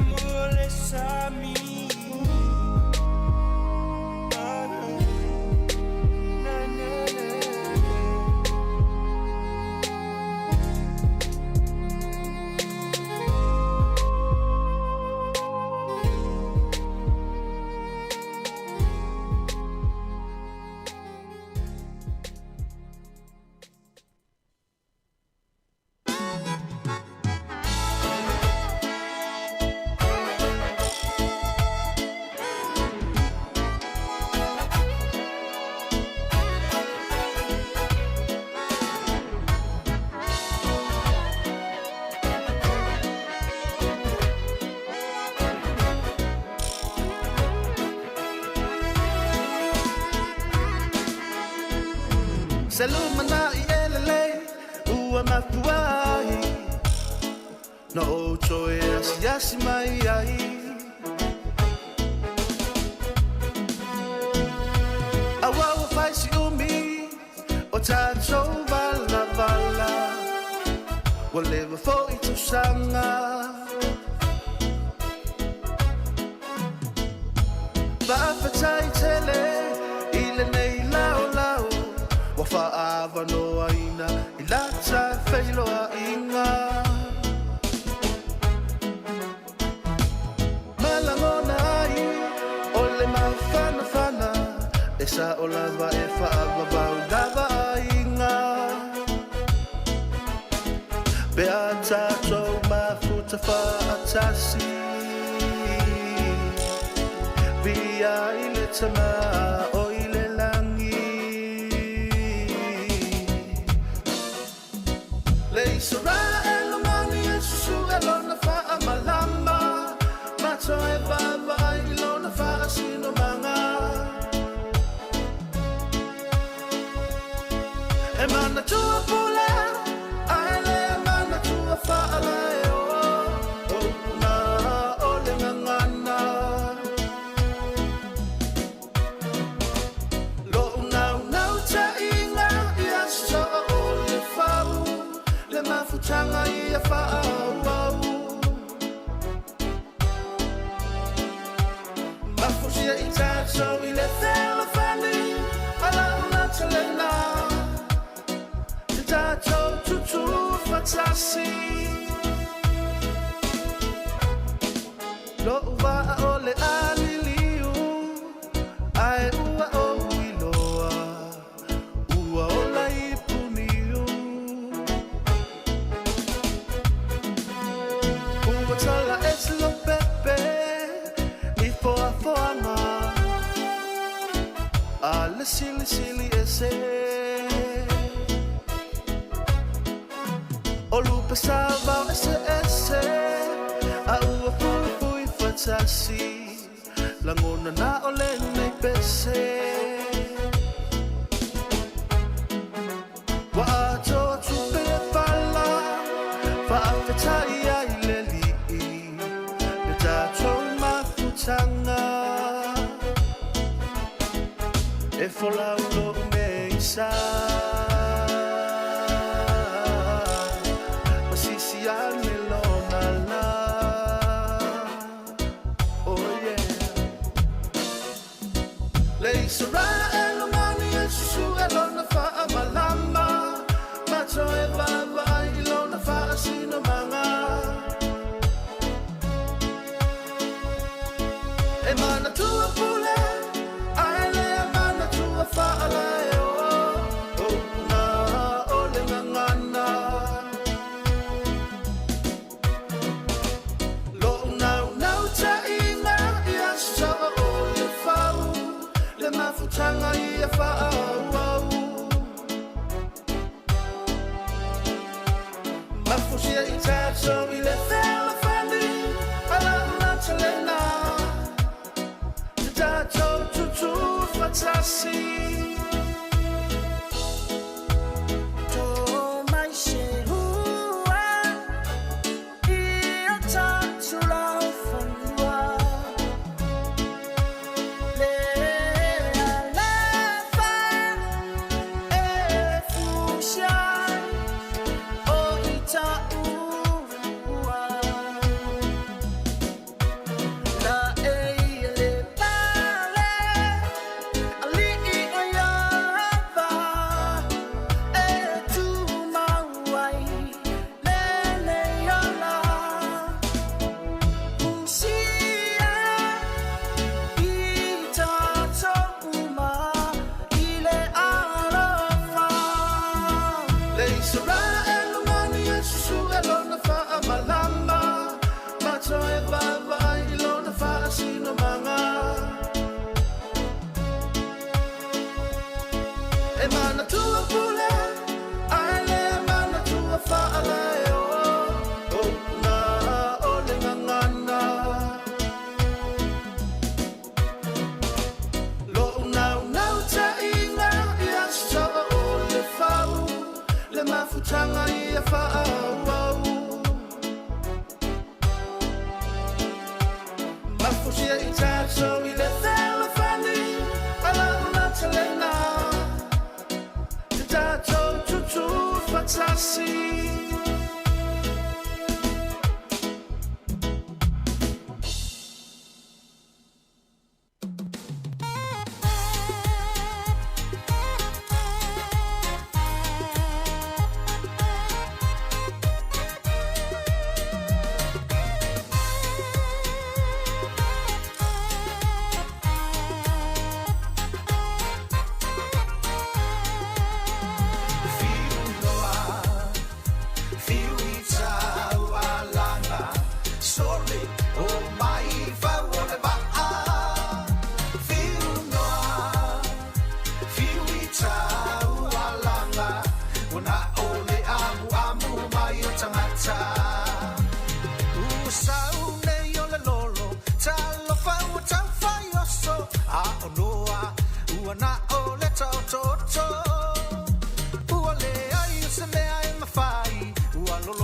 Se lumanai e lelei ua mafua ai Na ou toe asiasi mai ai Aua ua fai si umi o tatou valavala Ua leva foi tausaga Faafetai tele i lenei laolao Ua faaavanoaina i la ta feiloaiga Ma lagona ai o le mafanafana E sao lava e faavavau lava aiga Pe a tatou mafuta faatasi Via i le tama o i le lagi. Isaraele mani e susuʻe lona faamalama, ma toe vaavaai i lona faasinomaga. E manatua pule, ae le manatua faalaeo, o upu na o le gagana. Loʻu naunautaiga ia sosoo o le fau, le mafutaga ia faaauau. Mafusia i tatou i le fealofani a lau natalena, te tatou tutū fatasi. Loʻu vaa o le aliliu, ae ua ou iloa, ua ola i puniu. Ua tala ese Lopepe i foafoaga, a le silisili ese. O lupe sa vao ese ese, a ua fuifui fatasi, lagona na o lenei pese. Ua atoa tupe e pala, faafetai ai le Alii, le tatou mafutaga. E folau loʻu meisa, ma sisi ane lona la. Oh yeah. Le Isaraele mani e susuʻe lona faamalama, ma toe vaavaai i lona faasinomaga. E manatua pule, ae le manatua faalaeo, o upu na o le gagana. Loʻu naunautaiga ia sosoo o le fau, le mafutaga ia faaauau. Mafusia i tatou i le fealofani a lau natalena, te tatou tutū fatasi. To mai se hua i o tatou laufanua, le alofa e fusia o i taua. La e le pale, alii o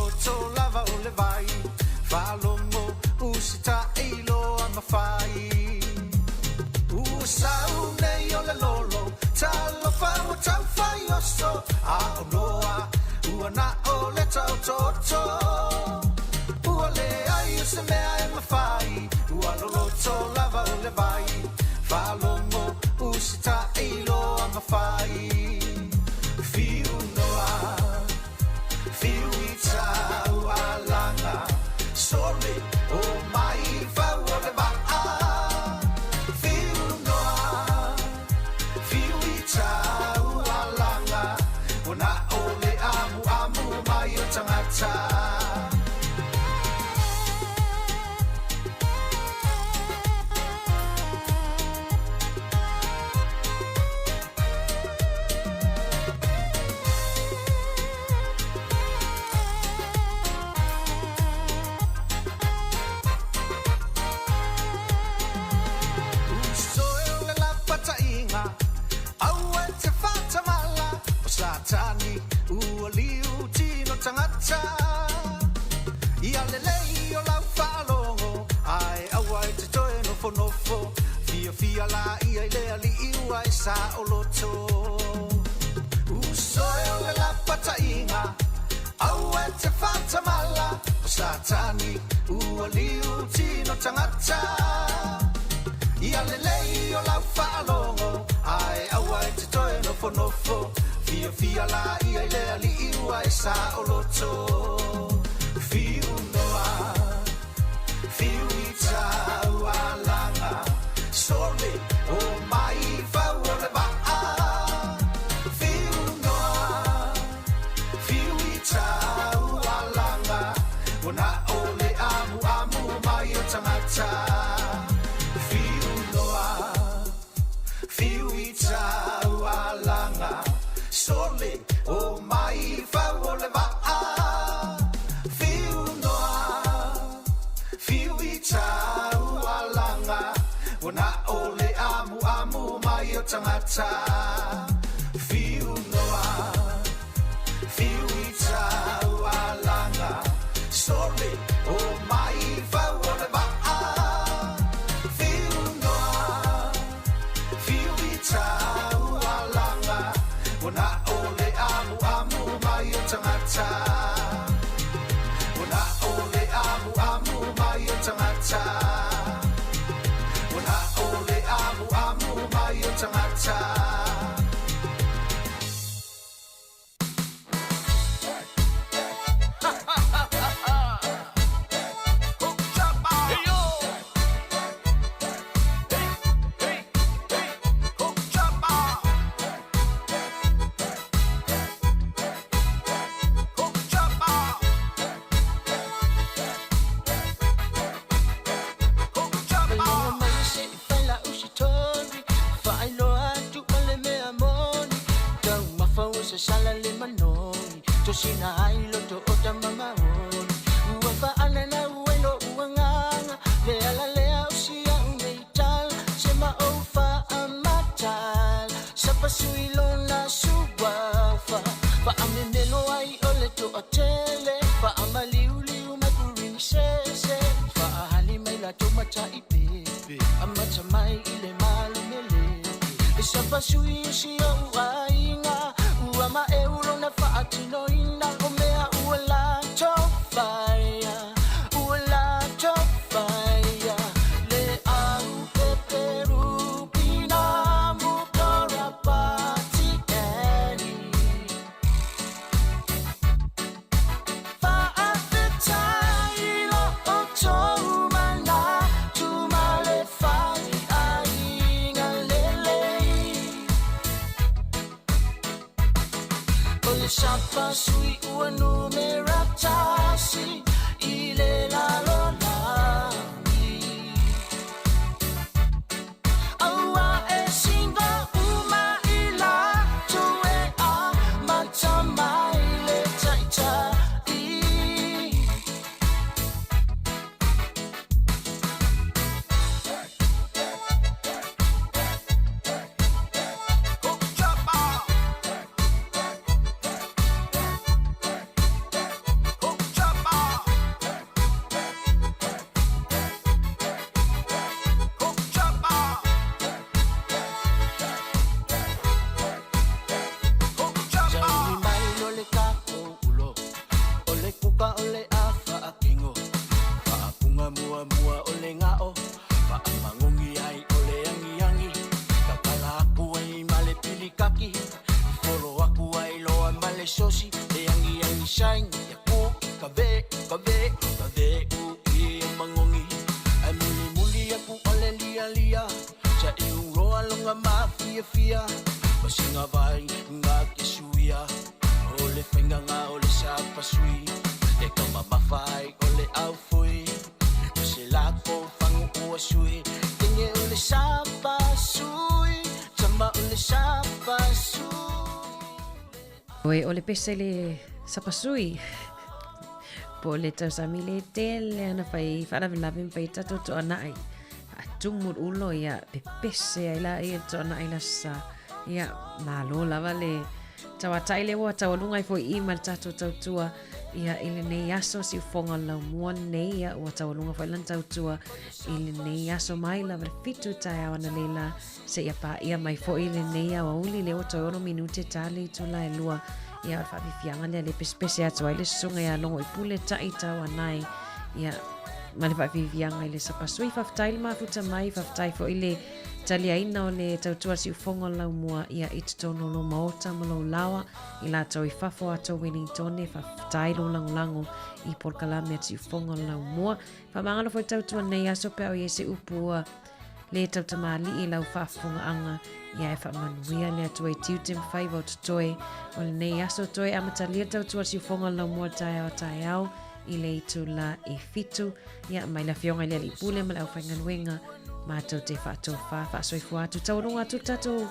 loloto lava o le vai Faalogo usitai loa ma fai Ua sau nei o le lolo Talofa ua tau fai oso A o noa ua na o le taotooto Ua leai o se mea e mafai Ua loloto lava o le vai Faalogo usitai loa ma fai Fiu noa Fiu i tau alaga Sole o mai fau o le vaa Fiu noa Fiu i tau alaga Ua na o le amuamu mai o tagata Usoe o le lapataiga Aua e te faatamala O Satani ua liu tino tagata Ia lelei o lau faalogo Ae aua e te toe nofonofo Fiafia laia i le alii ua e saoloto Usoe o le lapataiga Aua e te faatamala O Satani ua liu tino tagata Ia lelei o lau faalogo Ae aua e te toe nofonofo Fiafia laia i le alii ua e saoloto Fiu noa Fiu i tau alaga Sole o mai fau o le vaa Fiu noa Fiu i tau alaga Ua na o le amuamu mai o tagata Fiu noa Fiu i tau alaga Sole o mai fau o le vaa Fiu noa Fiu i tau alaga Ua na o le amuamu mai o tagata Fiu noa Fiu i tau alaga Sole o mai fau o le vaa Fiu noa Fiu i tau alaga Ua na o le amuamu mai o tagata Ua na o le amuamu mai o tagata Ua na o le amuamu mai o tagata Sala le manoni Tosina ai loto o tamamaoni Ua faanana ua lo ua nganga Le ala lea o sia unei tala Se ma o faamatal Sa pasui lona suafa Faamemelo ai o le toatele Faamaliuliu mai purinisese Faahali mai latou matai pepe Amata mai i le malumelele E sa pasui o si ou aiga Ua maeu lona faatinoina O mea ua latou faia Ua latou faia Le au peperu pina mukora pati eni Faafetai lo outou manatu ma le faiaiga lelei O le sapasui ua numera tasi i le lalolagi Aua e singa uma i latou e amata mai le taitai. Ka ve u i magogi Ae mulimuli aku o le lialia Sa i uloa loga mafiafia Pasiga vai ga ke suia O le faigaga o le sapasui E taumamafa ai o le aufui O se lako fagu ua sui Tege o le sapasui Tama o le sapasui Oi, o le pese le sapasui po o le tausami le tele ana fai faalavelave ma fai tatou toanai faatumu le ulo ia pepese ai la ia toanai la sa ia malo lava le tauatai le ua taualuga ai foi i ma le tatou tautua ia i lenei aso siufoga o le laumua lenei ia ua taualuga foi lana tautua i lenei aso mai lava le 7 taeao analeila Seia paia mai foi lenei aoauli lea ua toe 6 minute ta le itula e 2. Ia, o le faafiafiaga lea le pesepese atu ai le susuga ia Logoipule Ta'i Tauanai. Ia, ma le faafiafiaga i le sapasui. Faafetai le mafuta mai, faafetai foi le taliaina o le tautua siufogo o le laumua ia i totonu o lou maota ma lou laoa i latou i fafo atu o Wellingtone. Faafetai lou lagolago i polokalame a siufogo o le laumua. Faamagalo foi tautua nei aso pe a o i ai se upu ua lē tautamalii i lau faafofogaaga, ia e faamanuia le Atua i tiute ma faiva o totoe o lenei aso. Toe amatalia le tautua siufoga o le laumua taeao taeao i le itula e 7. Ia, mai le Afioga i le Alii Pule ma le aufaigaluega, matou te faatofā faasoifua atu taualuga atu le tatou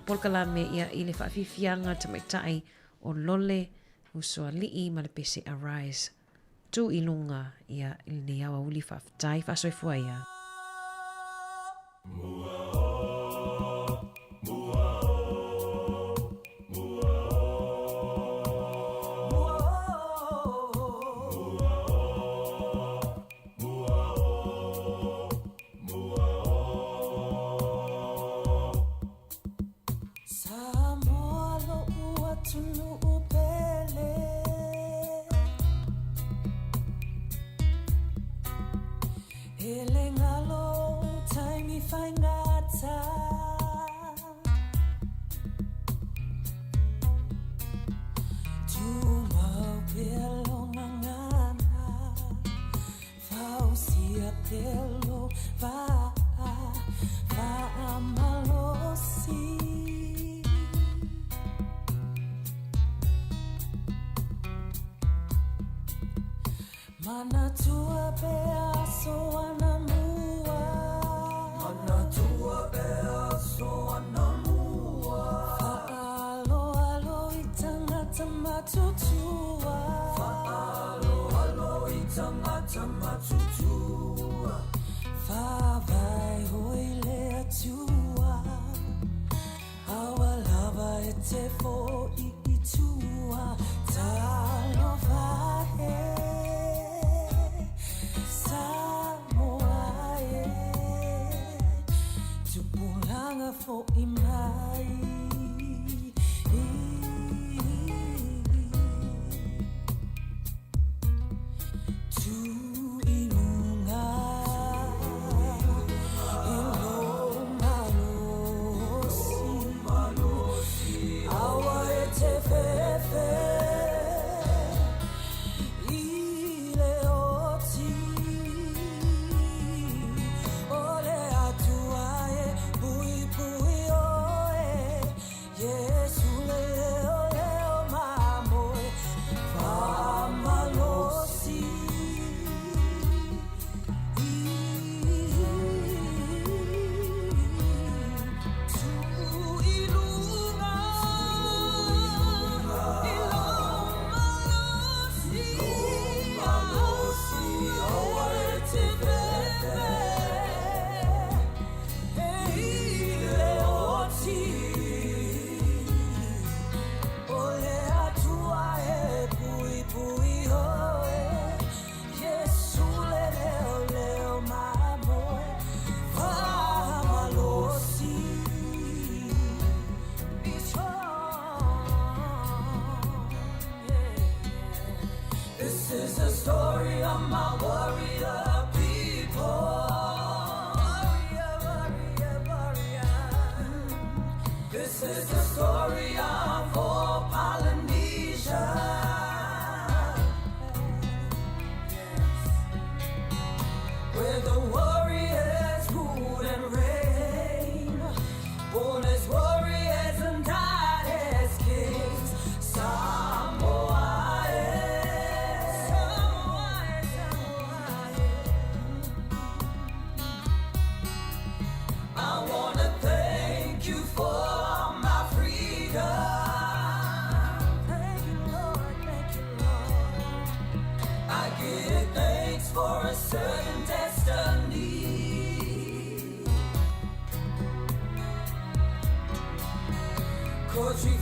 polokalame ia i le faafiafiaga tamaitai o Lole Usoalii ma le pese Arise. Tu i luga ia i lenei aoauli faafetai faasoifua ia. Samoa lo'u atunuu pele E le galo ou taimi faigata Tumau pea lou gagana Fausia pea lou vaa Faamalosi Manatua pea aso anamua Manatua pea aso anamua Faaaloalo i tagata matutua Faaaloalo i tagata matutua Faavae hoi le Atua Aua lava e te fo'i i tua Talofa e Samoa e Tupulaga fo'i mai Tu i luga i lou malosi Aua e te fefe i le oti O le Atua e puipui oe Iesu le leoleo mamoe Faamalosi Tu i luga i lou malosi Aua e te fefe e i le oti O le Atua e puipui oe Iesu le leoleo mamoe Faamalosi Be strong yeah. This is the story of my warrior people Warrior, warrior, warrior This is the story of all Polynesia. Give thanks for a certain destiny. Cause we